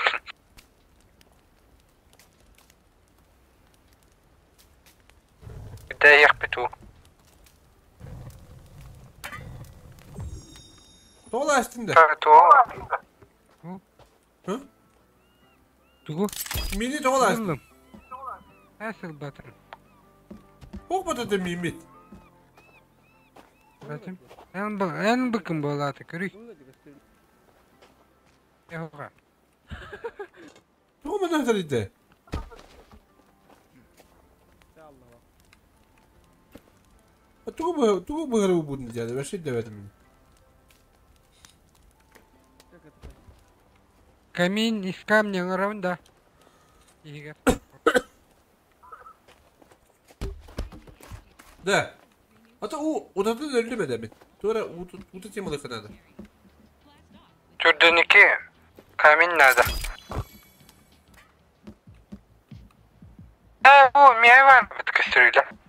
A: Да иһэхпит уу.
B: Тола астында.
A: Тоо.
B: Hı?
A: Тугу?
B: Мини тола астын.
A: Ыллым. Асыл батыр.
B: Ох бата мимит.
A: Батым. Эн бу эн быкын болаты көрүй. Яха.
B: Тоҕо манна иде. Тугу тугу быгыры будун дияды. Вообще дебетим.
A: Камин из камня оҥоробун да. Иһигэр.
B: Да. Ата у удатын өлдүм эдемин. Тура уту темалы надо.
A: Түрдүнүки камин надо. Э, бу миэ бар бит көстүрүлэ.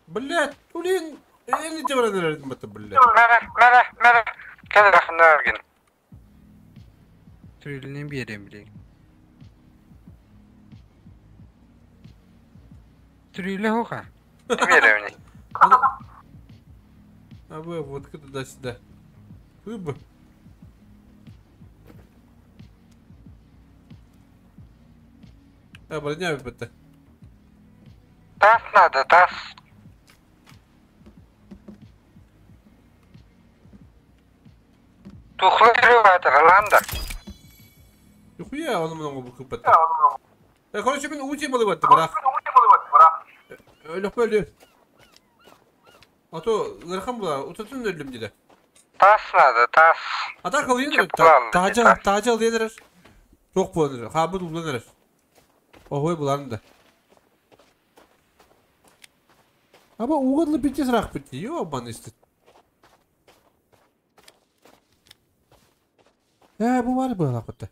B: Блядь, блин, элли тебран эрдим бата, блядь.
A: Мара, мара, мара. Кэл рахнаргин. Түрүлүнен биэрем билигин. Түрүлэ хоха. Биэремни.
B: А вы водка туда-сюда. Вы бы. А, броня бата.
A: Тас надо, тас. Тухлы крылатыр, ланда.
B: Нихуя он много букв бата. Короче, мен ути было бата, брах. Өлөк бөлү. А то ырхан була, утатын өлүм диде.
A: Тас надо, тас.
B: Ата кылыйын
A: Чыплал,
B: тажа тажа алыйын Ток болыр. Хабы дуланыр. Охой буларын да. Аба угыдлы битте сырақ битте. Ёбан истит. Э, бу бар бу лакытты.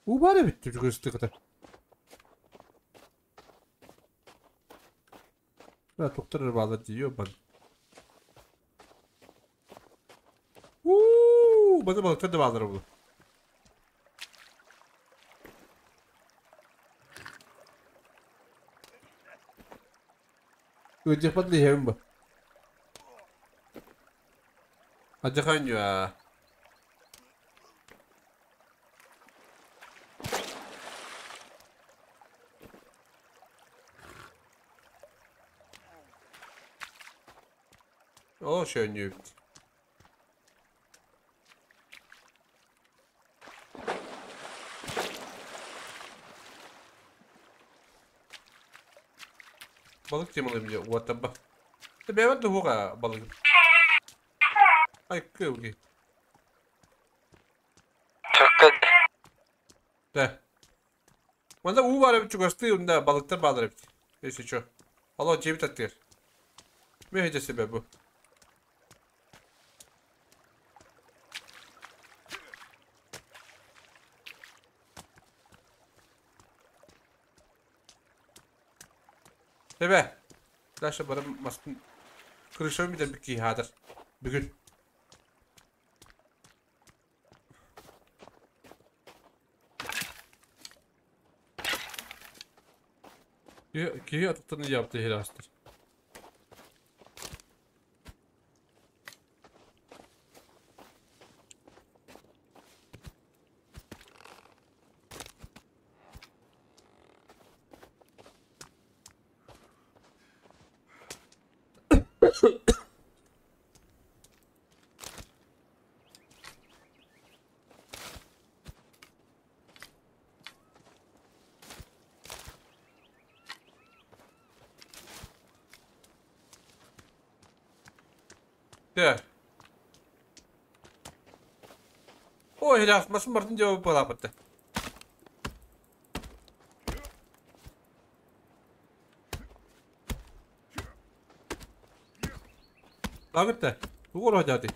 B: У бар битте жүгүрүстү кыта. Да, токтор бала ёбан. Ууу, бана балыктар да балдар бу. Өтек бадлы хем бу. Ажахан я. О, шönüyüp. Balık yem diyor. What the fuck? Ben de hoğa balık. Ay kıvgi.
A: Çok
B: De. Manda u var bir çugasты onda balıklar bağlar hep. Neyse çok. Allah cebi tatlıyor. Ne hecesi be bu? Bebe. Daşa barım maskın. Kırışım bir de bir ki hadır. Bugün. Ki atıktığını yaptı helastır. De. O helaf masın martın cevabı balapattı. Lagıttı. Bu kadar hadi.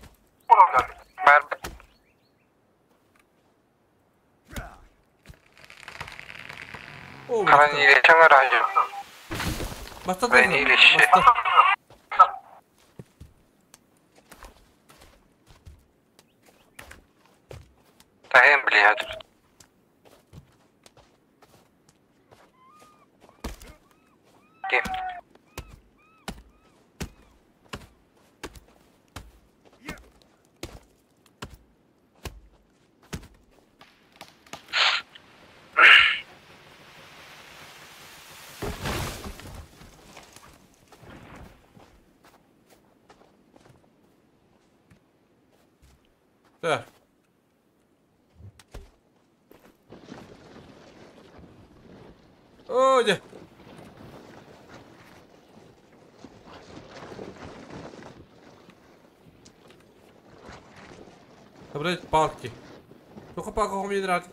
B: O Basta. Да. О, где? Собрать палки. Только палку мне нравится.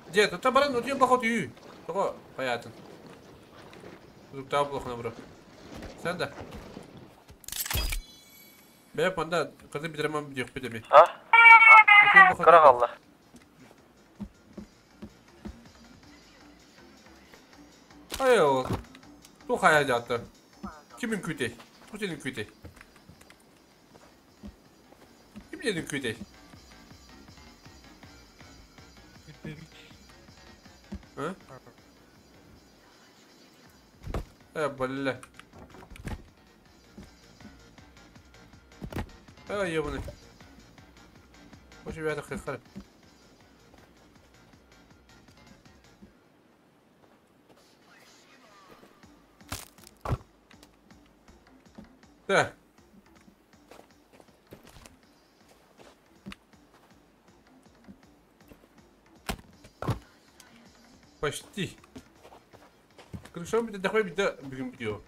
B: Дед, это баран, ну тебе плохо ты. Только понятно. Тут там плохо набрал. Sen de. Ben panda kadın bir dramam diyor bir de mi?
D: Ha? Kara
B: Ay o. Çok hayal attı. Kimin küte? Bu senin küte. Kim dedin küte? Ha? Ha balle. Ay yabını. Hoş bir dakika. Да. Почти. Крышом bir de bir de bugün gidiyor.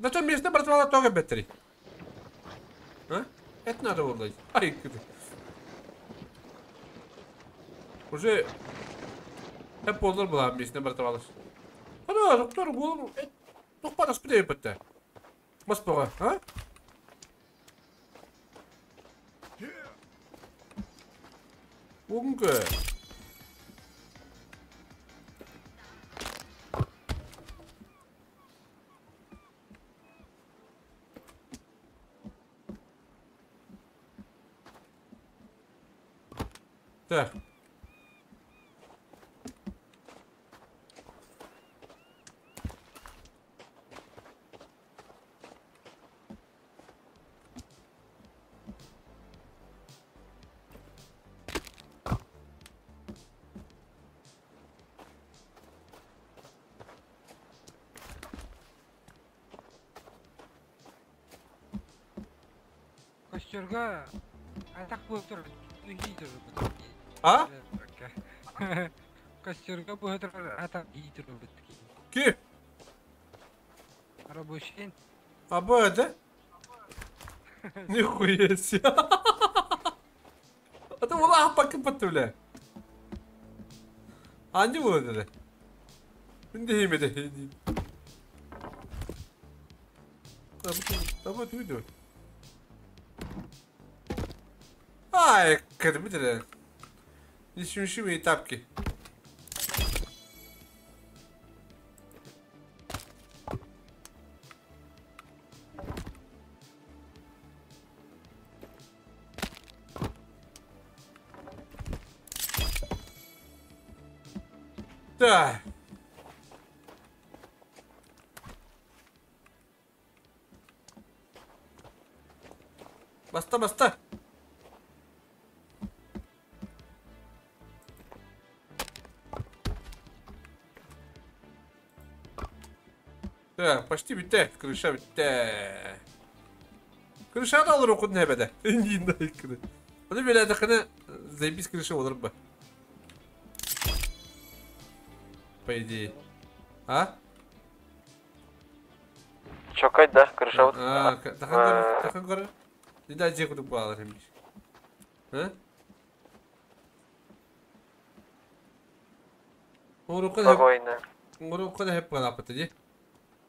B: На том месте братвала тоже бетери. А? Это надо было. Ай, уже hep olur bu lan birisine bırakmalar. Ana doktor oğlum doktor nasıl bir bitti. Mas bana ha? Bugünkü. Так.
A: Костерга атах буолтур
B: А?
A: Костерга буһа атах иитир
B: Ки?
A: Рабочий.
B: А б, да? Нихуя себе. А ты была пока бля. А не было да? Не имеет. Давай ты уйду. Ай, кадмитре. Не смеши мои тапки. Да. Баста, баста. Так, почти bitti. Крыша bitti. Крыша da alır okudun hebede. Bunu böyle takını заебись крыша olur bu. По идее. А?
D: Чокай, да, крыша вот.
B: А, такын көрі. Не да же кудук балар хемиш. А?
D: Спокойно.
B: Орука да хеп калапаты ди.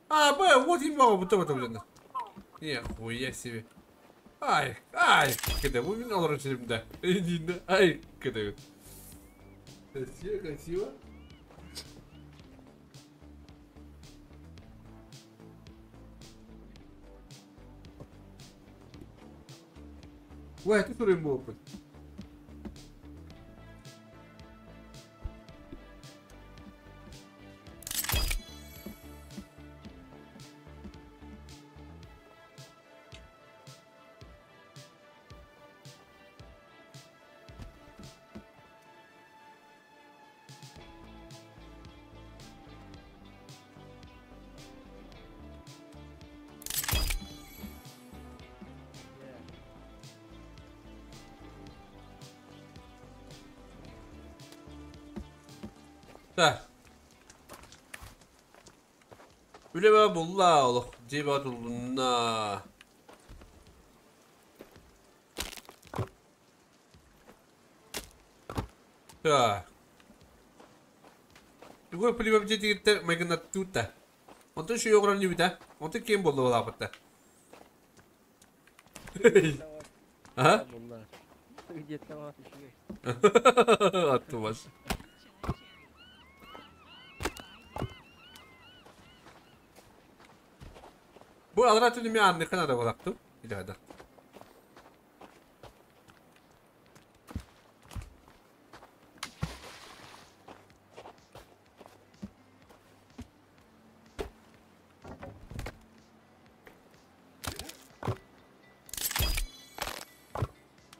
B: А, б, вот им могу, будто бы там Нихуя себе. Ай, ай, когда вы меня алырым да. Иди, ай, когда. Красиво, красиво. Ой, ты сурым опыт. Да. Үлеме булла олох жеба тулунна. Так. Другой полибап жетигитте майгына тута. Онтон şu yoğuran nübüde. Онтон кем болду болапытта. А?
C: Где-то
B: Аттымас. Bu alra tünü mi anne kadar bıraktım. İleride.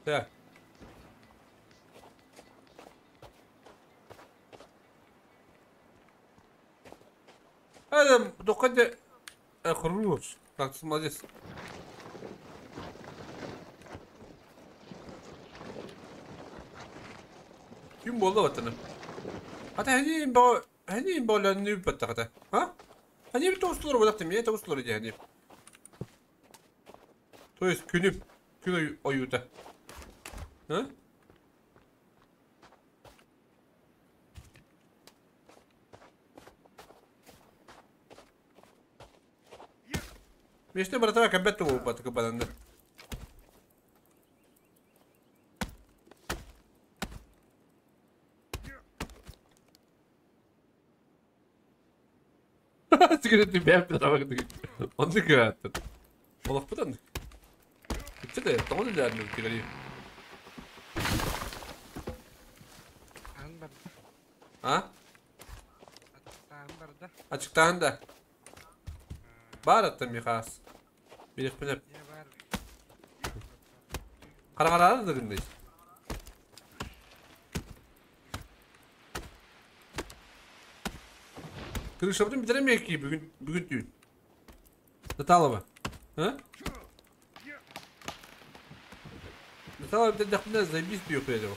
B: Да. هذا دقد خروج. Так, молодец. Ким болду ватаны? Ата хани бо хани бола нүп баттагата. А? Хани бит устулар бодактым, я устулар иди хани. То есть күнүп күн оюта. А? Меште братва кабету батык баданды. Сигареты бәп Онды кыраттыр. Олақ бұдан. Бітті де, тоғын үләрін тигәли. А? Açıktağın da. Бар аттым Михас. Билек Қарағарары дігіндей. Kırışabını bitiremeyek ki bugün bugün düğün. Наталова. А? Tamam bir de заебись бьют этого.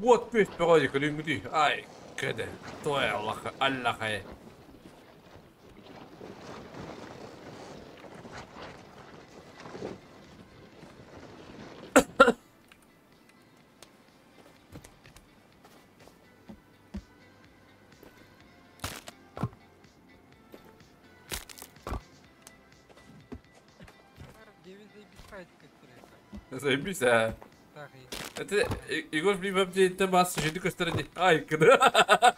B: Вот пусть погоди, калингуди. Ай, кеде. Твоя Аллаха, Аллаха. Заебись, а. Это Егор блин, там бас, жили стороне. Ай, когда.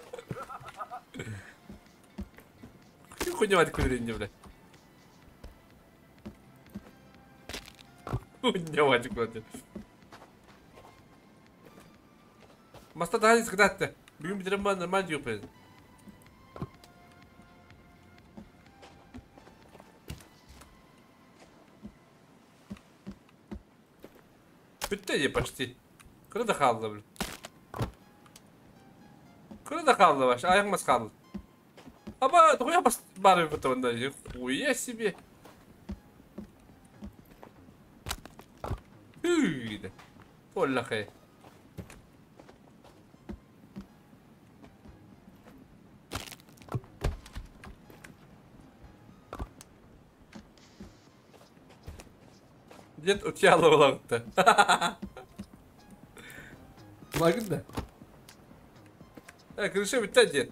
B: Хуйня мать кудринья, бля. Хуйня мать кудринья. Маста daha когда-то. Бүгін бітірім ба нормально деп Bitti ya почти. Kırı da kaldı bile. Kırı da kaldı baş. Ayağımız kaldı. Ama хуя бас бары потом да. Хуя себе. Хүйді. Оллахе. Дед утялы булагытты. Булагын да. Крыша бітті дед.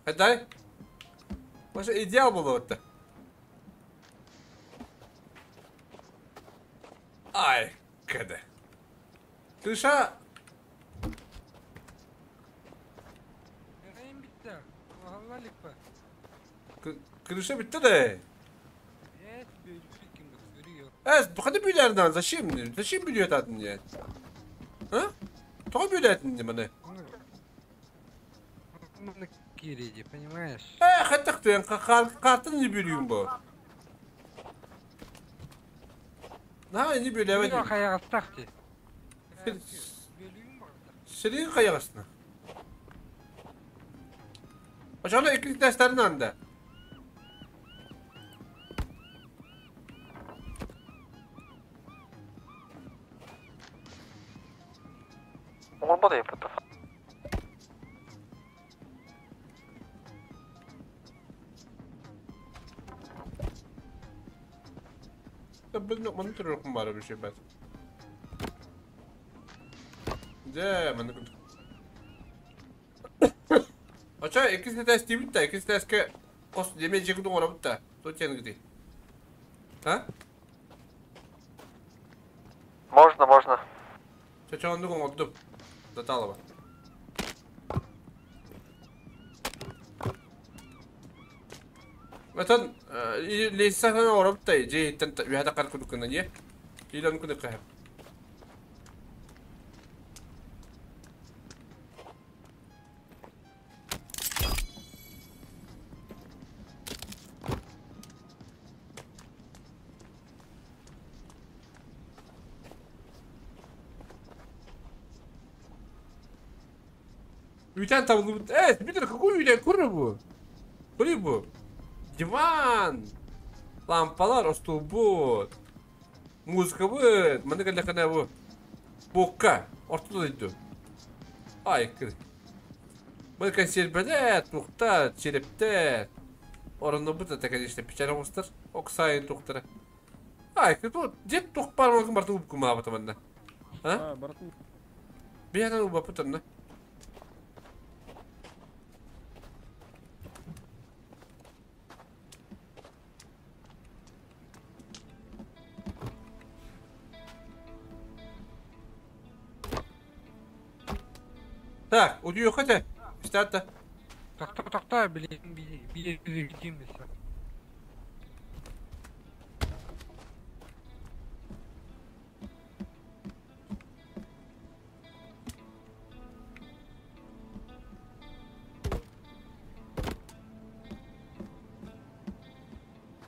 B: Хадай. Маша идеал было вот. Ай, кеде. Крыша. Крыша bitti de. Evet, bu kadar büyülerden зачем? Зачем büyüyor adın ya? Ha? Тоҕо büyülerden diye bana.
A: Кириди, понимаешь?
B: Хаттак картын не büyüyüm bu. На, не büyülemedi.
A: Хайагаттахти.
B: Senin kayağısına. Aşağıda ikili derslerin anda.
D: Olmadı da yapıldı.
B: Ben manı bari bir şey ben. De manı Aça ikisi test değil bitti. İkisi test ke kos yemeyecek kudun ora bitti. Точно где? Ha?
D: Можно, можно.
B: Чачанды оңордум. Заталова. مثلا ليس وربط جي تنت بهذا قال كل كنا يه إلى نكون قهر Üyten tablo. Evet, bir dakika koy üyten kuru bu. Kuru bu. Диван. Лампалар, остолбут. Музыка bu. Маны кэллэххинэ bu. Бокка. Ортода дойду. Ай, кыр. Мы консервелер, тухта, черепте. Орынны бу это, конечно, печаль оңустар. Оксайын тухтара. Ай, тут дед тух пармагын бартын уб кумаа батаманна. А? Бияна уба путанна. Так, удью хотя, штата.
A: Тохто, блин, били,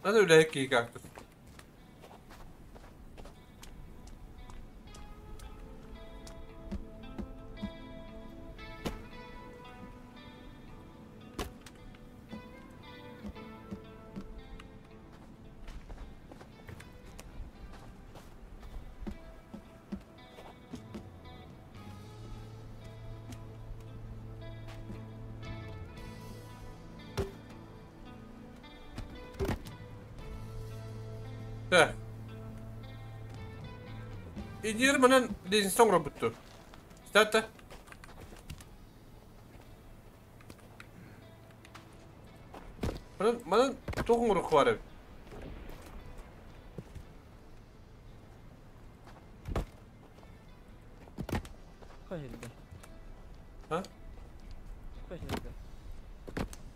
B: Надо үлэһит киһи кактус. Так. Инженер манан лестница оҥорбутту. Стата. Манан манан туох оҥоруох баар эбит?
C: Хайырда.
B: А?
C: Хайырда.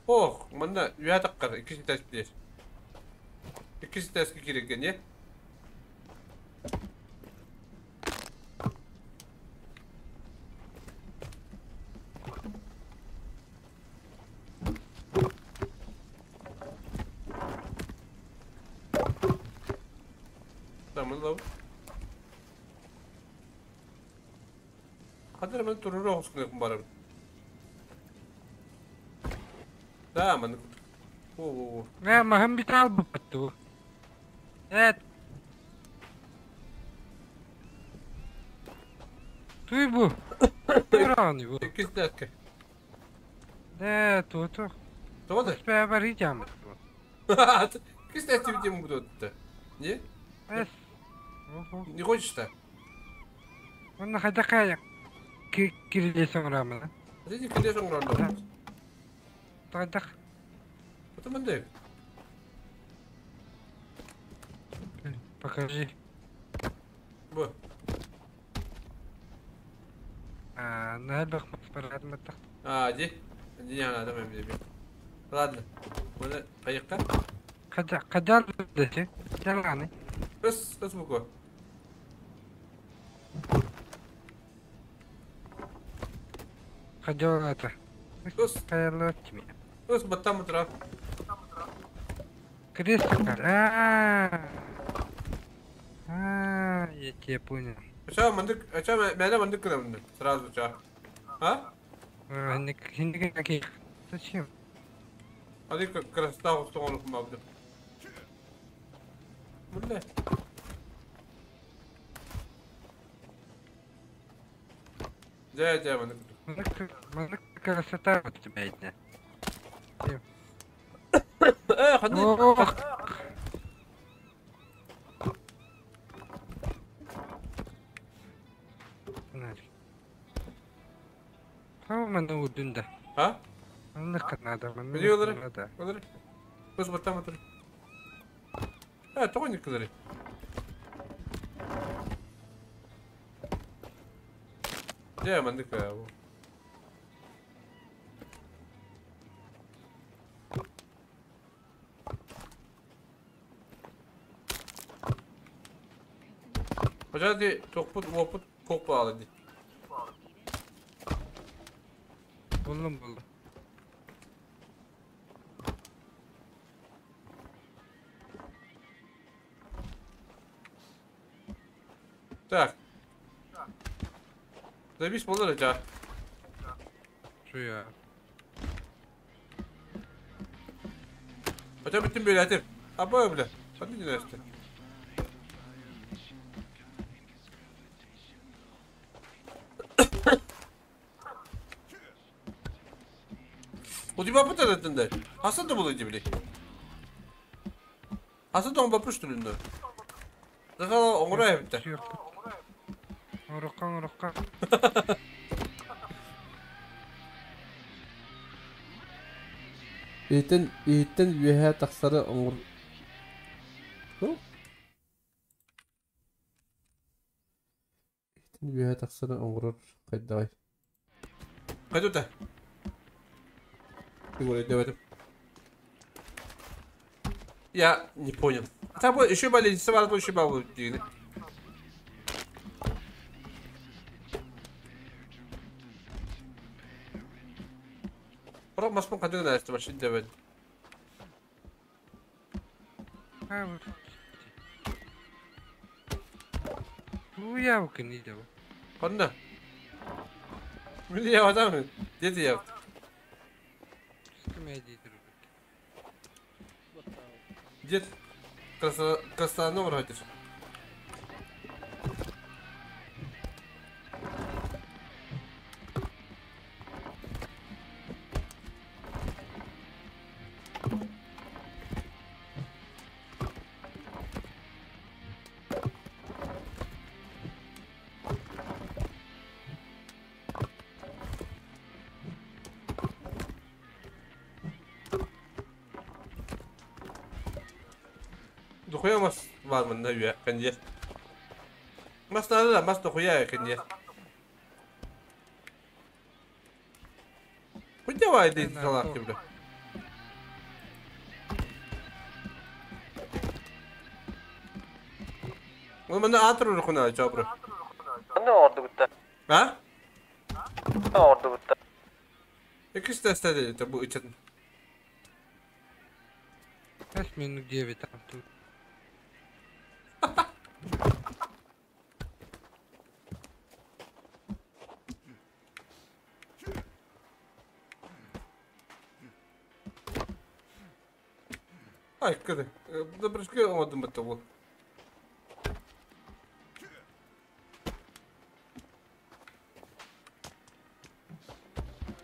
B: Ох, манна үөһэ таххар иккис этээс биэр. Иккис этээскэ киирэргэ не? Tamam lan. Хадыр мен туруру оҕускун барабын. Да, маннык. О,
A: Ээ, маһым бүтэ албыппыт дуу. Ээ. Туй бу. Турааны бу.
B: Иккис этээскэ.
A: Ээ, туоту.
B: Тоҕо да?
A: Успея барыйдьааммыт бу.
B: Иккис этээскэ бүтүм бу Не?
A: Эс. Охо.
B: Не хочешь-то?
A: Онно хайдах кирилиэс оҥороммун.
B: Ты не кирилиэс оҥорордо.
A: Хайдах?
B: Это мандек.
A: Покажи.
B: Бу.
A: А, на элбэх бараат
B: А, ди. Не надо, мы Ладно. Оны кайыкка?
A: Қада қадан десе. Жалғаны.
B: Өс, өс буква.
A: Қадалата.
B: Өс.
A: Қаялы тиме.
B: Өс баттам утра.
A: Крест А. А, я тебя понял.
B: Ача мандык, ача мәле мандык кына сразу ча. А?
A: Хиндик какие? Зачем?
B: Hadi красота остоҕон кумабды. Бу не? Дьэ, дьэ, мандык.
A: Мандык красота у тебя идет.
B: Э, ханны.
A: Хау маны удунда.
B: А?
A: Маннык надо,
B: Били олары.
A: маннык надо.
B: Олары. Өс баттам отыр. Э, тоҕо не кылары. Дьэ, мандык бу. Hocam тохпут уопут кок баалы ди.
A: Булдум булдум.
B: Так. Забись болар жа.
A: Şu ya.
B: Hocam bütün böyle atım. Aba öyle. Hadi dinle işte. Удиба бу да. Хасан да булды били. Хасан да бапыш түлүндө. Захала оңора эбитте.
A: Оңорокка, оңорокка.
B: Иттен иттен үһэ тахсары оңор. Иттен үһэ тахсары оңорор кайдай. Кайдута. Ты Я не понял. Там еще болезнь, сама еще бабу. Про маспон кадыр на это вообще давай.
A: Туяв кини дав.
B: Ханна? Мин адам. Деди яв. Дед Краснодар хотишь? Дохуя мас var mı ne кенде. Мас надо, мас дохуя кенде. Хоть давай, иди, салатки, бля. Ну, мен атыр рухуна жабры.
D: Ne oldu bitti?
B: Ha?
D: Ne oldu bitti?
B: İkisi de istedi bu için.
A: 5 минут 9 там тут.
B: Ay kıdı. Добрышка olmadım bu.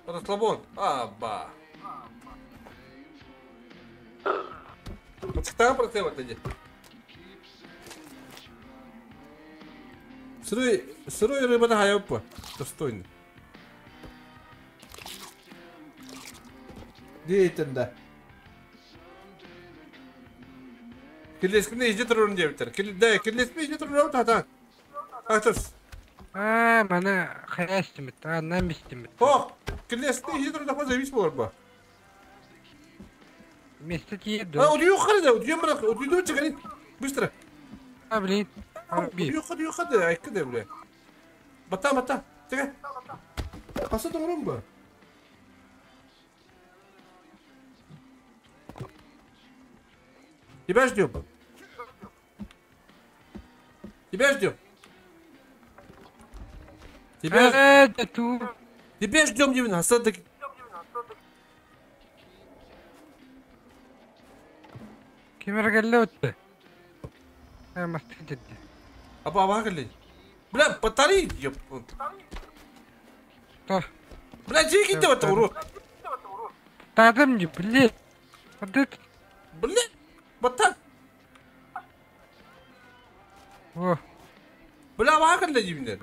B: Расслабон. Аба. Там процент иди. Сырой, сырой рыба да хайопа. Достойно. Дейтен да. Кирилескini iyice turun diye biter. Kiril de kirlesini iyice turun ta ta. Atır.
A: А, мана хаястымыт, а намистимыт.
B: О, kirlesini iyice turun da zemiş olur bu.
A: Вместо еду.
B: А, удью хады, удью мрак, удью чекай. Быстро.
A: А, блин.
B: Удью хады, хады, айкы de бля. Бата, бата. Чекай. Аса doğru mu? Тебя ждем. Тебя ждем. Тебя, тебя ждем, Дивин, Хасан так.
A: Кемер келле өтті.
B: Аба, аба келле. Бля, батареи, ёп. Бля, деньги ты в это, урод.
A: Тадым не, блядь. Вот это.
B: Бля, батар.
A: О.
B: Бля, аба келле, Дивин.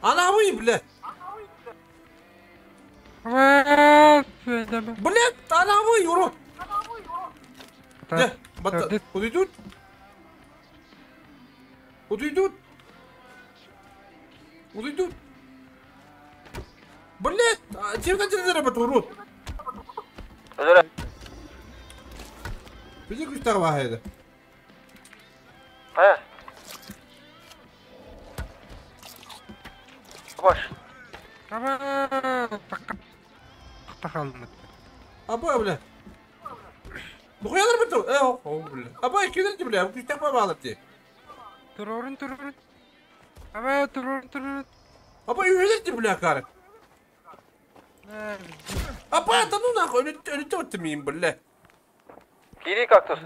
B: Она вы, бля. Блядь, она вы, урод. Да, бата, уйдут? Уйдут? Уйдут? Блядь, а чем хотели заработать, урод? Bizi güç var
D: He. Boş.
A: Tamam. Takalım.
B: Aba bile. Bu kadar mı? Eh, bile. Aba iki lira bile. Bu güç takma bağlı diye.
A: Tururun tururun. Aba tururun tururun.
B: Aba üyeler bile karı. Aba da ну нахуй, öyle öyle tutmayayım bile.
D: Geri kaktüs.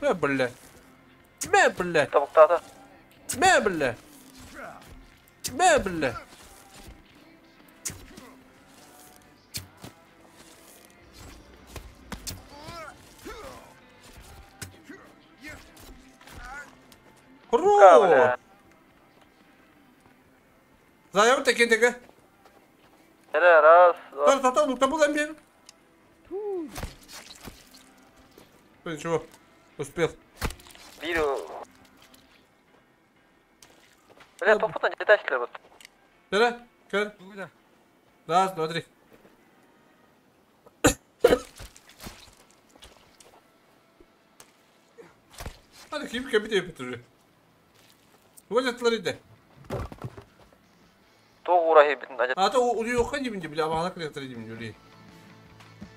B: Ne bile? Ne bile?
D: Tavukta
B: Ne bile? Ne bile? Ро! Заем таки теге.
D: Раз,
B: два. Та та ну там было мне. Ничего, успел.
D: Бирю. Бля, топотан жетесилер вот.
B: Да, көр. Раз, два, три. Hadi kim kemi diye bitirdi. Bu acıtlar indi.
D: Ура
B: А то у нее ходи, бля, мала клетка дим,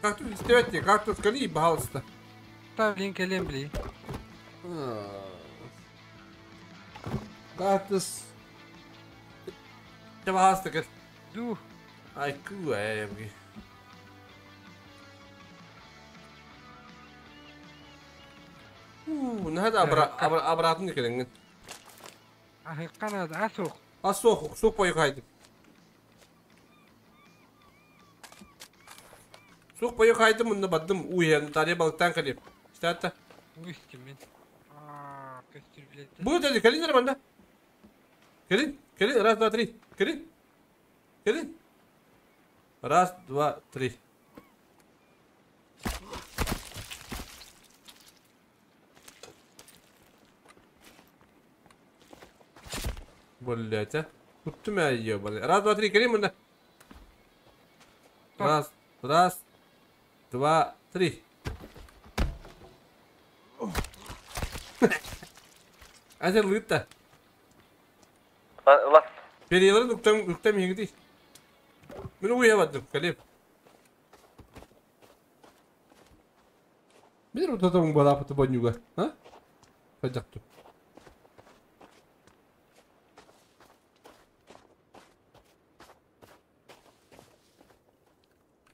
B: Кактус истевать, кактус кали, пожалуйста.
A: Та блин кэлэн били.
B: Кактус. Te пожалуйста, кэл.
A: Ду.
B: Ай, куэ, бги. Нахад обратно кэлэҥҥин.
A: Аһыкканад асух.
B: А суох, суох пойу хайдым. Суох пойу хайдым, мунна баддым, уйан, таре балыктан кэлип. Стата.
A: Уистим мен. Аа, көстүр билет.
B: Бу dedi, кэлин эрэ Кэлин, кэлин, раз, два, три. Кэлин. Кэлин. Раз, два, три. Блять, а. Туттум я ебаный. Раз, два, три, кэлин мында. Раз, раз, два, три. Азер лытта.
D: Ла.
B: Переларын үктем үктем еңди. Мен уябадым, калеп. Мен утатам балапы банюга, а? Хадякту.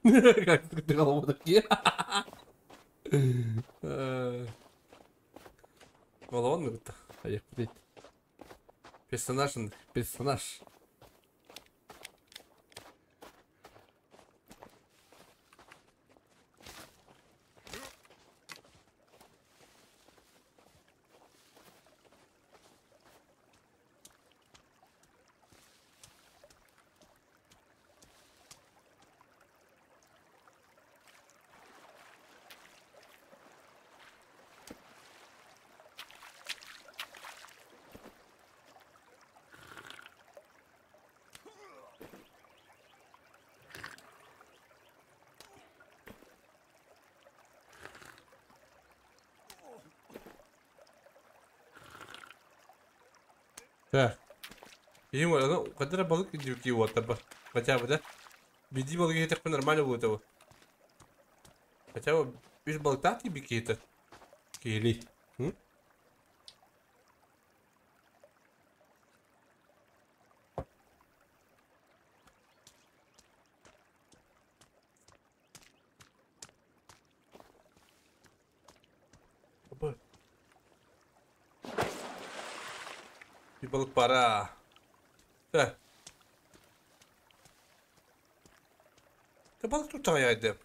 B: Как ты голову такие? Головон это. Персонаж, персонаж. Так. Ему, когда балык идет, вот, хотя бы, да? Беди балык это нормально будет его. Хотя бы без балыктати бики это. Кили. Bir balık var ha. Heh. De balık tutan yaydı.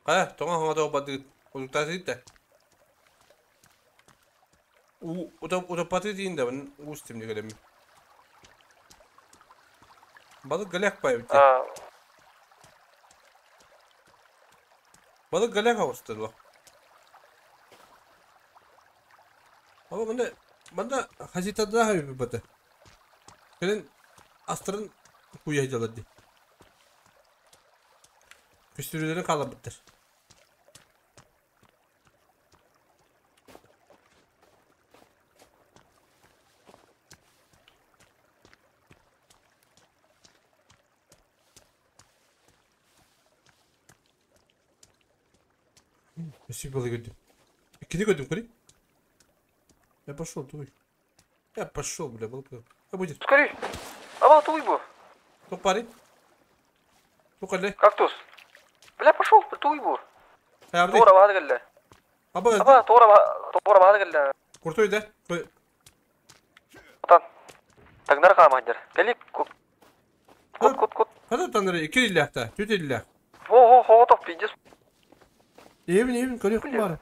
B: Ha, тоңа хаңа бады. Ултазыйда. У у паты дейін мен устим дегенем. Balık galak pay bitti. Balık galak havasıdır bu. Ama bende hazita daha bir batı. Senin astırın kuyuya hacaladı. Küstürülerin kalabıttır. Спасибо, gördüm. İkini gördüm kuri. Я пошел, туй. Я пошел, бля, был. А будет.
D: Скорей. Ава, туй бу.
B: Тук пари. Тук але.
D: Кактус. Бля, пошел, туй бу. Тора бахады келді.
B: Аба,
D: Аба, тора бахады келді.
B: Куртой да.
D: Отан. Тагнар камадыр. Кели, кут. Кут, кут, кут.
B: Хада таныры, iki illah da, түт illah.
D: Хо, хо, хо, топ, пиздец.
B: Evin evin görüyor var.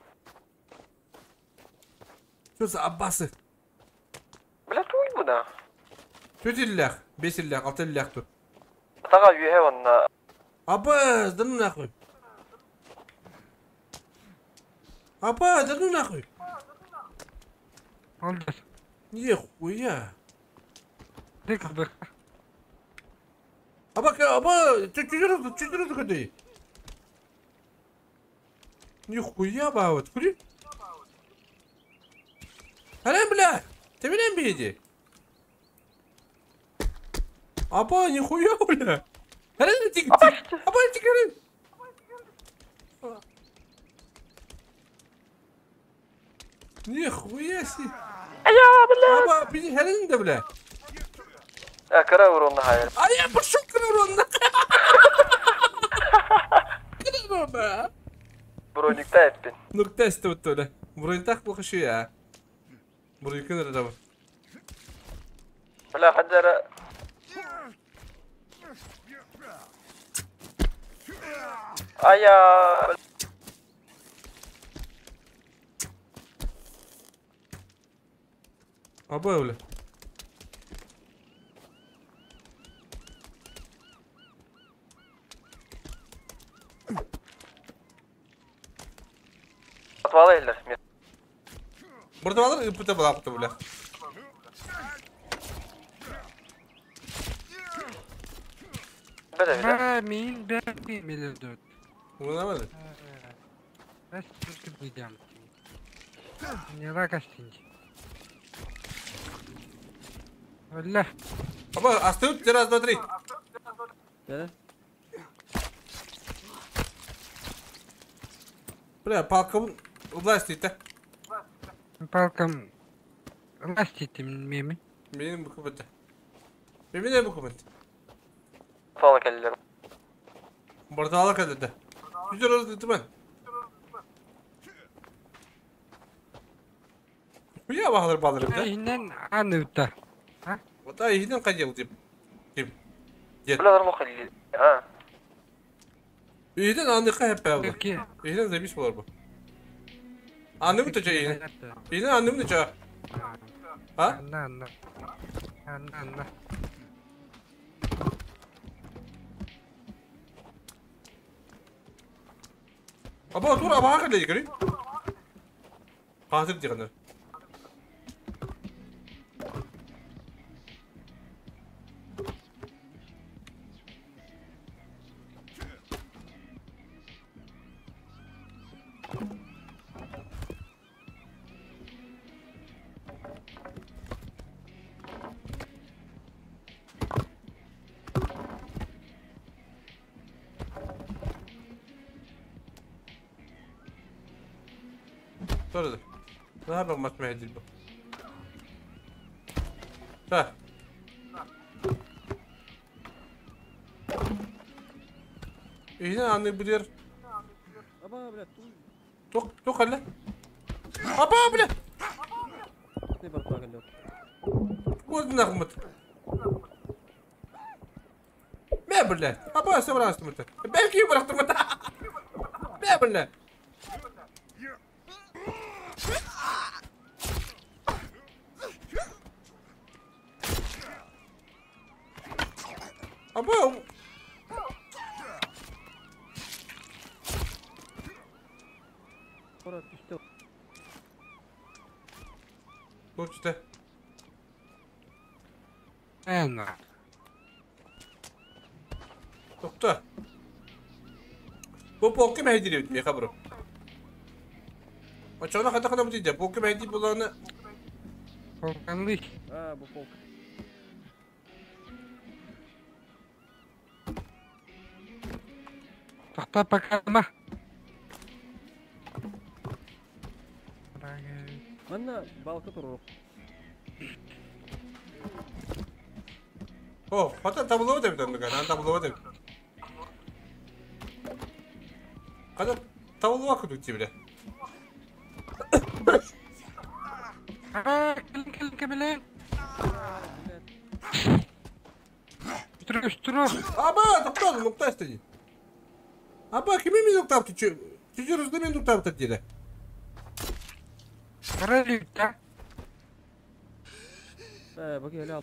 B: Что за аббасы?
D: Бля, туй бу да.
B: Түт illah, бес illah, алты illah тут.
D: Тага үйе онна.
B: Аббас, да ну нахуй. Абба, да ну нахуй.
A: Oldu.
B: Нихуя.
A: Дик бик.
B: Аба, аба, чуть-чуть көтөй. Нихуя баавыт, кури. Хара, бля, ты меня беди. Аба, нихуя, бля. Хара, тик, аба, тик, Нихуя себе.
D: Бля.
B: Аба, хара, да, бля.
D: Кыра урунна хайыр.
B: А я пошел кыра урунна. Кыра урунна.
D: Броникта эппин.
B: Нукта эстебит бля. Бронитах бу я. Броникын да бар.
D: Бля, хаджара. Ая.
B: Аба, бля.
D: Отвала eller.
B: Burada alır, ıpıta bıraktı bile.
D: Bile bile.
A: Min ben milyon.
B: Bunu ne
A: Ben sıkıntı Ne var kaçtın? Allah.
B: Ama astı раз, два, три.
C: Да?
B: Бля, палкам власти та.
A: Палкам власти меми.
B: Benim bu kapattı. Benim de bu kapattı.
D: Отвала келлер.
B: Burada alak edildi. Güzel oldu değil mi? Ya bahadır bahadır da.
A: Ihinden anıtta.
B: Ha? Vata ihinden kaç dip. Dip.
D: Бля, нормально келлер. Ha.
B: İyidən anlıqa hep beraber. İyidən demiş olar bu. Anlamı da iyidən. İyidən anlamı da Ha?
A: Anla anla. Anla anla.
B: Aba dur aba hakikaten yıkırı. Hazır diyor. Doğrudur. Ne yapalım matmaya değil bu. Ha. İyi anlayabilir.
C: Aba бля,
B: Tok tok hele. Aba бля.
C: Ne bak bak yok.
B: Gördün akımıt. Ne bile? Aba sen bıraktın. Belki bıraktım. Ne bile? Aba.
C: Orası işte.
B: Dur işte.
A: Anla.
B: Doktor. Bu polku mehdi diyor kabro. Açana kadar kadar bu diyeceğim. Polku mehdi bulanı.
A: Polkanlı.
C: Ha bu polk.
A: Tahta bakalım.
C: Manna balka turur.
B: Oh, hatta tablo da bir tane kan, tablo da. Kadar tablo akıdı bile.
A: Ha, kelin kelin kelin. Üstürü.
B: Aba, doktor nokta istedi. Aba, kimi mi nokta yaptı? Çocuğunuz da mi nokta yaptı diye.
A: Karalükte.
C: Bak öyle al.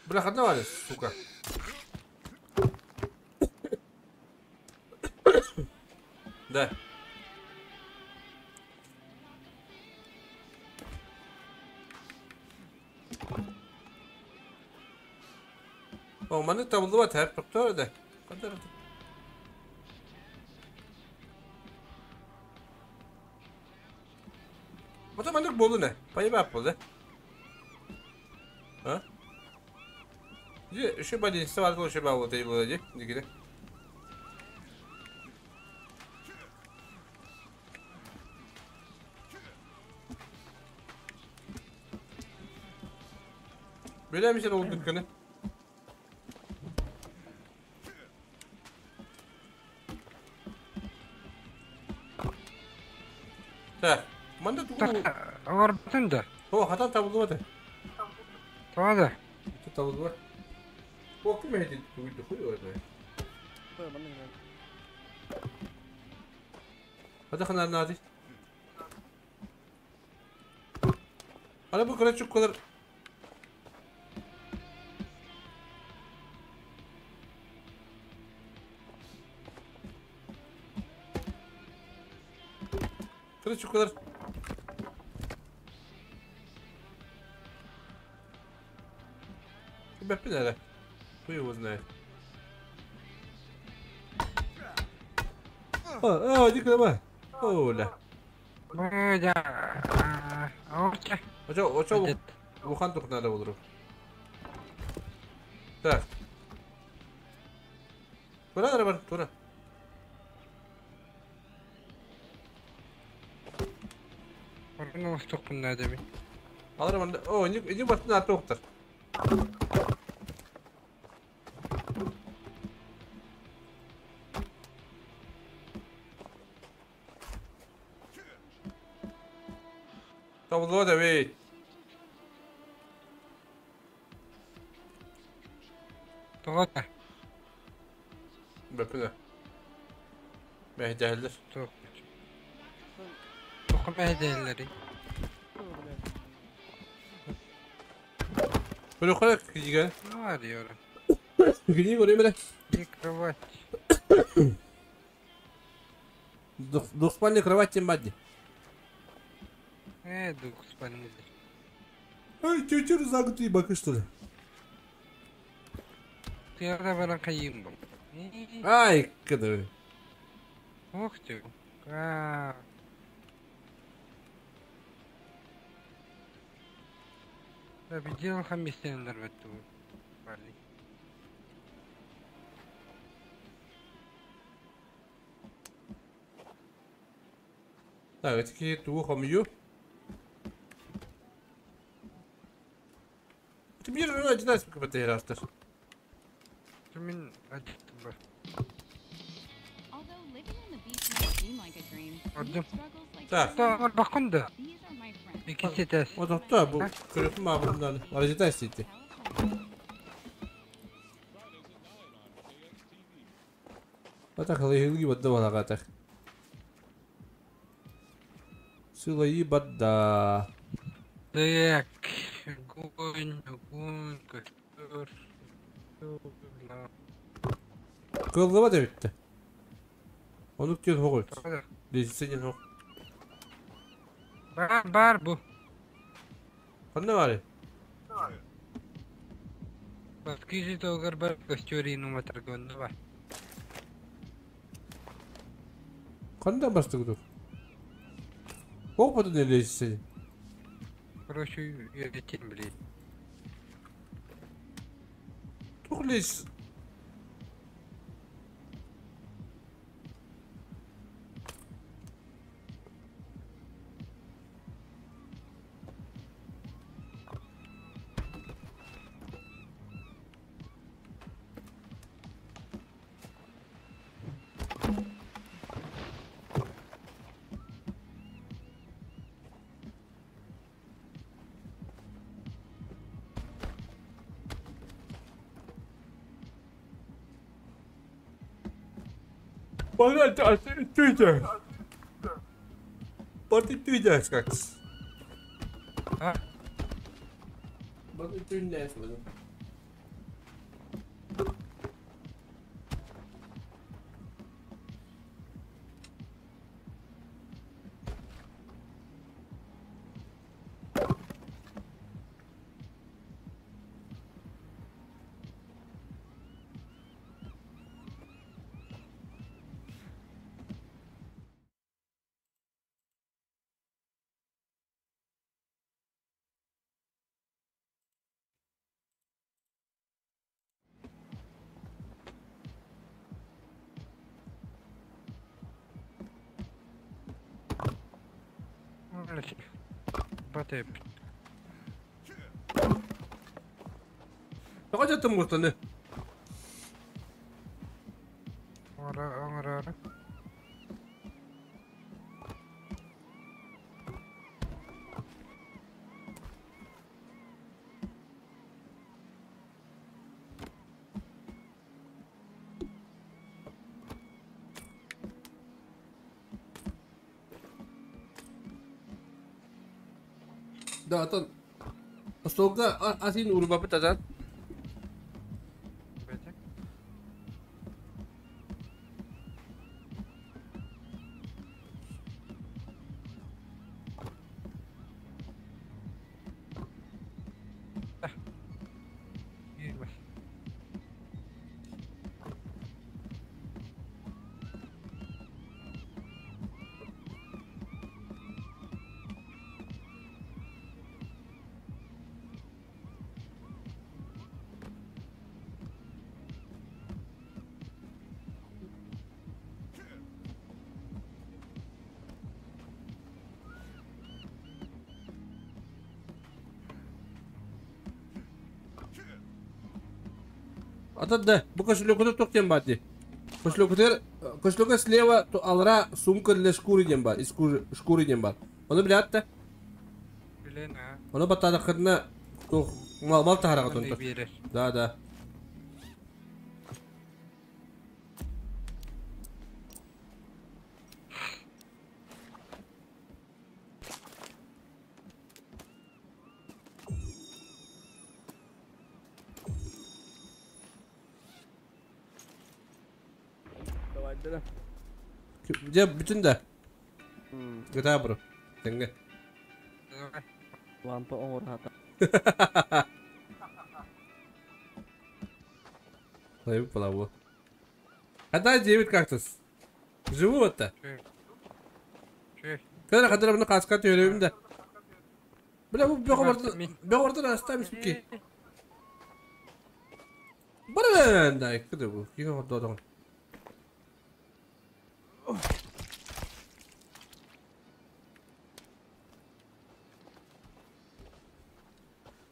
B: Бляха, давай, сука. Да. О, маны табыллыбат һэр, тоқтор да. Қадар. Ото маннык буолу не? Пайбап болды. А? Же, еще больница бар, еще бар вот было, же, дигире. Böyle bir şey oldu dükkanı. Так, манда тугу.
A: Оҕорбутун да.
B: О, хатан табыллыбат.
A: Тоҕо да.
B: Табыллыбат. О, ким эти тугу хуй его знает. Hadi kadar nadir. Ana bu kadar çok kadar. Kadar çok kadar. Бэппин эрэ. Хуй его знает. О, о, иди давай. Оля.
A: Бля. Орча.
B: Очо, очо, улахан тухнада болору. Так. Тура бар, тура.
A: Орын олохтохпун наада мин.
B: Алар манда. О, иди, иди бартын аты оқтар. Табылды да бей.
A: Тоҕо да.
B: Бөпүнө. Мәһдәһеллер.
A: Туох. Туох мэһдээллэри.
B: Böyle kadar киге.
A: Ну, диyorum.
B: Киге көрейм эле.
A: И кровать.
B: Двухспальный кровать тем бадди.
A: Двухспальный.
B: Ай, чё загнутые бака, что ли?
A: Тыяда баран кайым был.
B: Ай, кадыр.
A: Ух ты. А. Да, видел хамистенлер в эту. Вали.
B: Так, эти тугу хомью. Ты мне же один раз потерял,
A: Мин ачтым.
G: Although living on the beach might seem like a dream,
A: Ордум.
G: struggles like
B: Так.
A: Та, бакын да.
G: these are my friends.
A: Икки этээс.
B: Вот да, бу көрөтүм абырынан. Арыжыта истейти. Атак лыгы бадда балагатак. Сылайы бадда.
A: Так. Огонь, огонь, костер.
B: Кыллыба да битти. Оны күн хоғой. Десенен хоқ.
A: Бар, бар бу.
B: Қандай бар?
A: Баскижи тогар бар костерину матаргонда бар.
B: Қандай басты күдік? Оқ бады не лесен?
A: Короче, я тем, блин.
B: Туқ лес. Бана түйді. Барды түйді какс.
A: А?
B: Барды түйді
A: Батып.
B: Тоҕо дьаттым куртаны?
A: Ора оҥорор.
B: Да, атын остуолга атын уурбаппыт атан. Ата да, бу кошелекута туох диэн баар дии. Кошелекутугар кошелека слева алра сумка для шкуры диэн баар, из шкуры, шкуры диэн баар. Ону билээт да?
A: Билэн аа.
B: Ону баттаатаххытына туох мал мал таһараҕыт
A: Ону
B: онтон.
A: биэрэр.
B: Да, да.
C: Давай,
B: Дьэ, бүтүн да. Гытаа бро. Тэҥҥэ.
A: Давай.
C: Лампа оҥор хата.
B: Лайып балабу. Хата 9 кактус. Живу вот-то.
A: Чү.
B: Кадра кадра bunu kaska tüyörüm de. Бля, bu бөҕө барда
A: Мин.
B: бөҕө барда астам ki. Бара да кыды бу. Киң ордодон.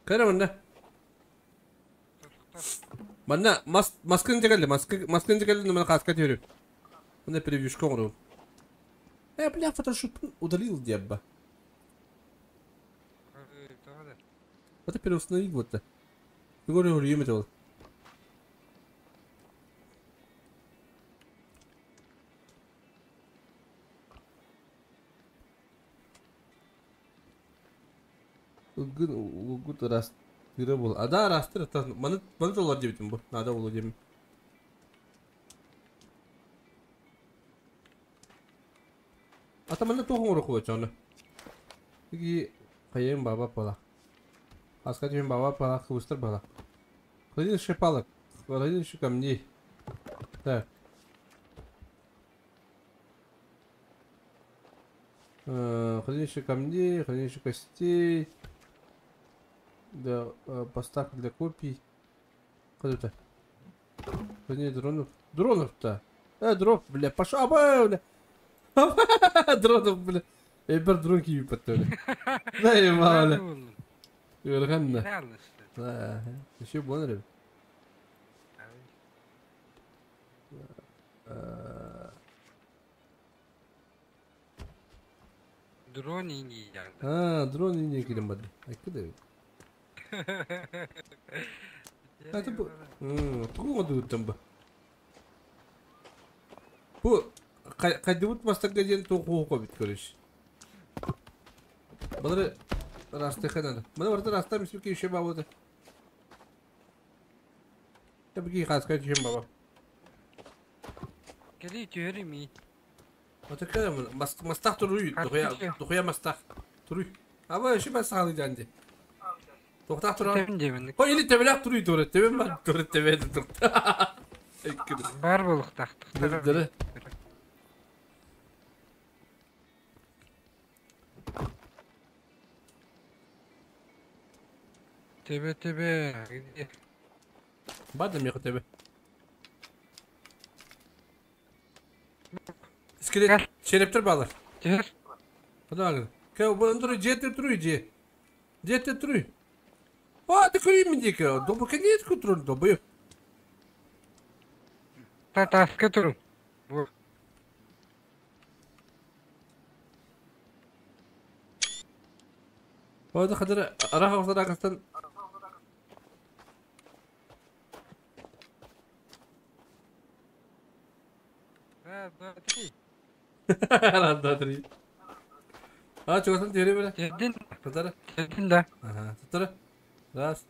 B: Кара мында. Манна мас маскын дегелли, маскы маскын дегелли мен каска түйөрүм. Мында превьюшка оңорум. Бля, фотошоп удалил дебба. Вот переустановил вот-то. Говорю, говорю, это вот. Гын угут раз тыра бол. А да, раз тыра маны маны толар дебитим бу. Надо болу дем. Ата маны тоғын оры қуа чоны. Иги қайын баба пала. Аска түйін баба пала, қыбыстыр бала. Хранилище палок, хранилище камней. Так. Хранилище камней, хранилище костей. Да, поставка для копий. Куда это? Хранилище дронов. Дронов-то! Дроп, бля, пошел, аба, бля. Дронов, бля. Бер дрон киви подтоли. Да, и мало, бля. Өргәнне. Да, еще болар.
A: Дрон инги yani.
B: А, дрон инги кирем бады. Айкы Это бу. Тугу дуттан бу. Бу кайдыбыт мастакка диэн тугу бит көрүш. Балары растыха надо. Мына барда раста мисүке еще бабы. Табги хаска чем баба.
A: Кели түйөрү ми.
B: Вот такая мастах туруй, духуя, духуя мастах туруй. Аба еще бас салы жанды. Тоқтақ тұра. Қой, или тебелек туруй тура, тебен бар, тура тебен тур.
A: Бар болуқтақ.
B: Дыры.
A: Тебе тебе.
B: Бар да меха тебе. Скелет, черептер балар.
A: Тер.
B: Куда агыр? Дьиэтэ туруй дьиэ. Дьиэтэ туруй. А, ты көреймін диэки. Добу кэнниэт кутурун добу.
A: Татаска турун. Бу.
B: Ода хадыр араха осара кастан.
A: Раз, два, три.
B: Раз, два, три. А, чугасан тире бere.
A: Тедин.
B: Tutara.
A: Тедин да.
B: Ага, tutara. Раз.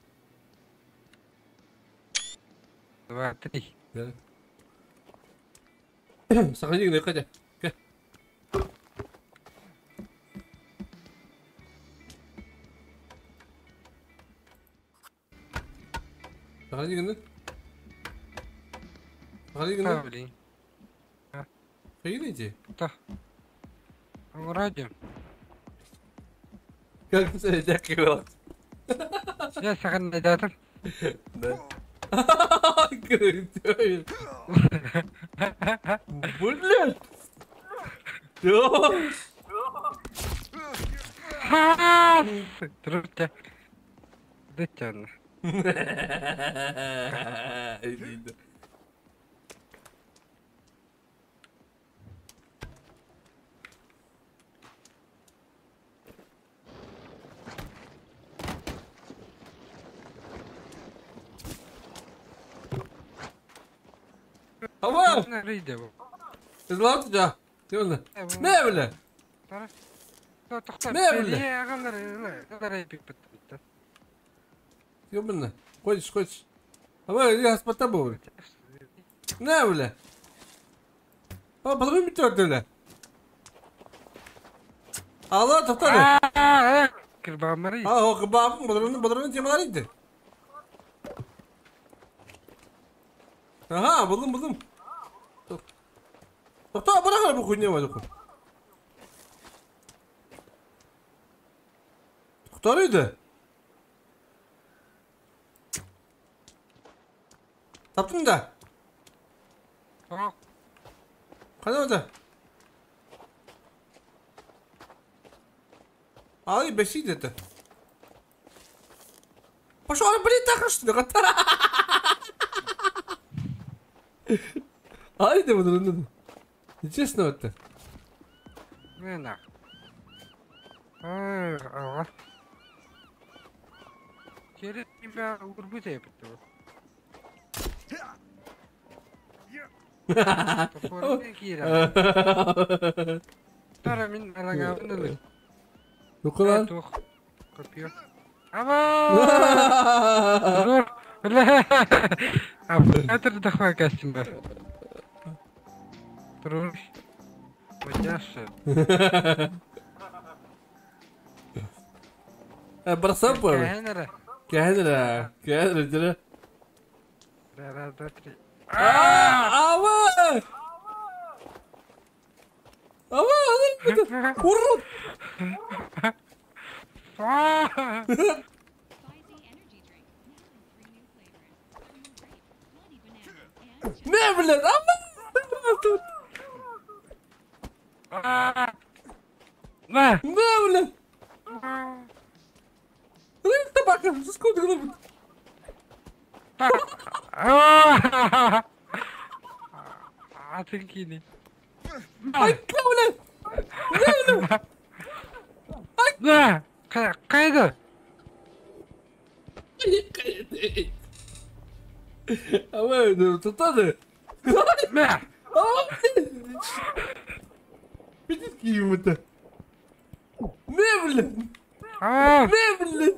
A: Два, три.
B: Сохрани где хотя. Сохрани где? Сохрани где?
A: Блин.
B: Иди.
A: Да. Вроде.
B: Как ты дякивал?
A: Я сохраняю дату.
B: Да. Блядь!
A: Трутя. Дытяна.
B: Ава! Излав тебя. Не, бля! Не, бля! Ёбана. Хочешь, хочешь. Ава, я спотобой. Не, бля! А, потом метёр, бля. Алла, тоқтады.
A: Кырбамары.
B: А, о, кырбам, бадрын темалар иди. Ага, булдым, булдым. Тоқта, бара бу хуйня бар. Тоқтар иди. Таптың да?
A: Жоқ.
B: Қайда ода? Ай, бесит это. Пошел, блин, так что Ай, да вот, Честно это.
A: Не на. Ага. Через тебя урбуте я пытал. Тара мин алаңабын
B: Юкулан.
A: Копье. Ама! Зор. Бля. Аппаратор дахва костюм бар. Труш. Мадяша.
B: Бросал
A: Кахенера.
B: Кахенера. Кахенера.
A: Раз, два, три.
B: Ава! Ава! Урод! Не, блядь, ама!
A: На!
B: На, блядь! Собака, сколько глупо?
A: Атын кини.
B: Ай, блядь!
A: На! Кайда?
B: Ава, ну тут
A: На!
B: Иди ему-то. Не, блядь! Не, блядь!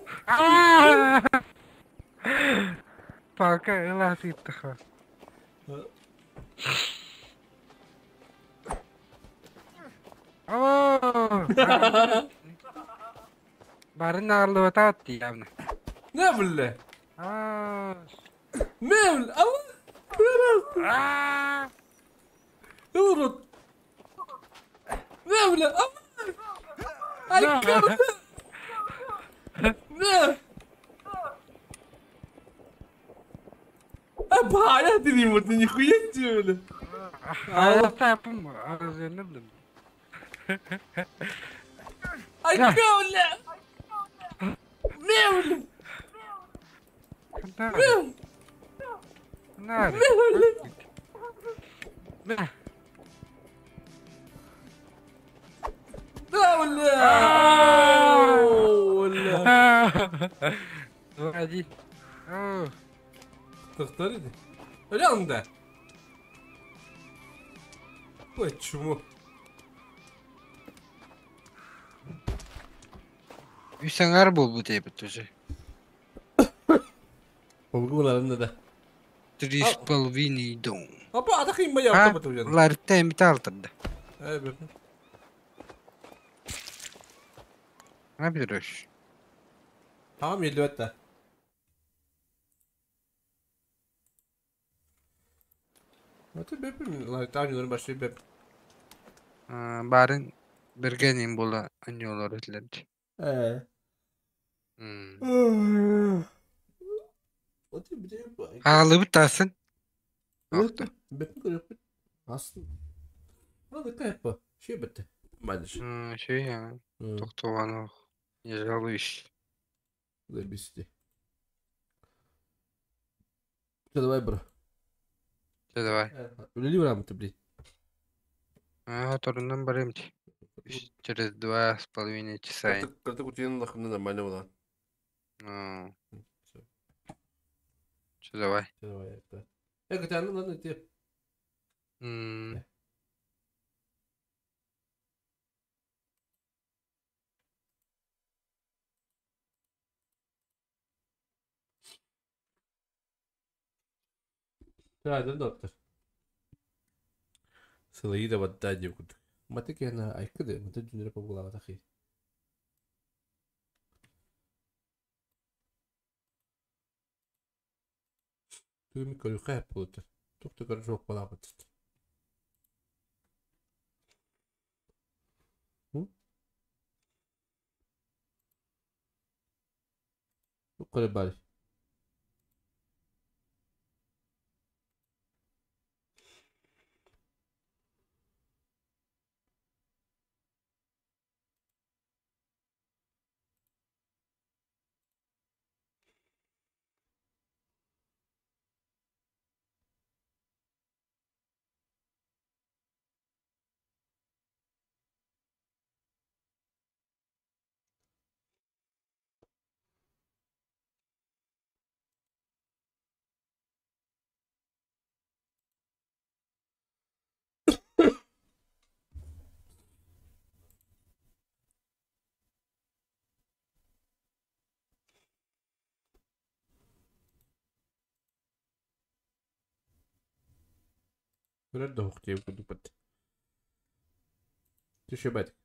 A: Пока ла ситтаха. Барын арлыбата явно.
B: Не, бля! Не, бля! Ава! Урод! Не, бля! Ай, как! Не! А бая ты не вот нихуя себе, бля!
A: А я тапым, а я не.
B: Айка, бля! Мевлю!
A: Нари. Нари. Мэ.
B: Да, бля! Бля!
A: Hadi. Oh.
B: Тохтор иди. Өлөҥ да. Почему?
A: Үс аҥаар буолбут эбит уже.
B: Olgu да.
A: 3,5 дом.
B: Апа, ата кыйын ба
A: А,
B: yaptı bu canım.
A: Ларта эмит алтырды.
B: Evet.
A: Ne biliyorsun?
B: Tamam 54 da. Ата бепим, ларта oyunların başlayıp bep.
A: Барын бергенин була аньолор этилерди.
B: Ee.
A: Hmm.
B: Ата bir de
A: Ağlı tasın.
B: Yok. Бепим көрөп. Aslında. Hadi kayıp. Şey bitti. Maalesef.
A: Şey ya. Токтоган не жалуюсь.
B: Заебись. Все, давай, бро.
A: Все, давай.
B: Үлели барамын блин.
A: А, торунан барым. Через 2,5 часа.
B: Карта кутиянын лахымда нормально была.
A: Ну,
B: Все,
A: все, давай.
B: давай. Это. Э, ладно, ты. Günaydın doktor. Сылайы да бадда деп курдук. Маты кена айкыды, маты жүнүрө побулава тахи. Түгүмү көрү кайып болот. Токту көрү жок балабыт. Көрө бар. Көрөр да хук деп курдук бат. Түшө бат.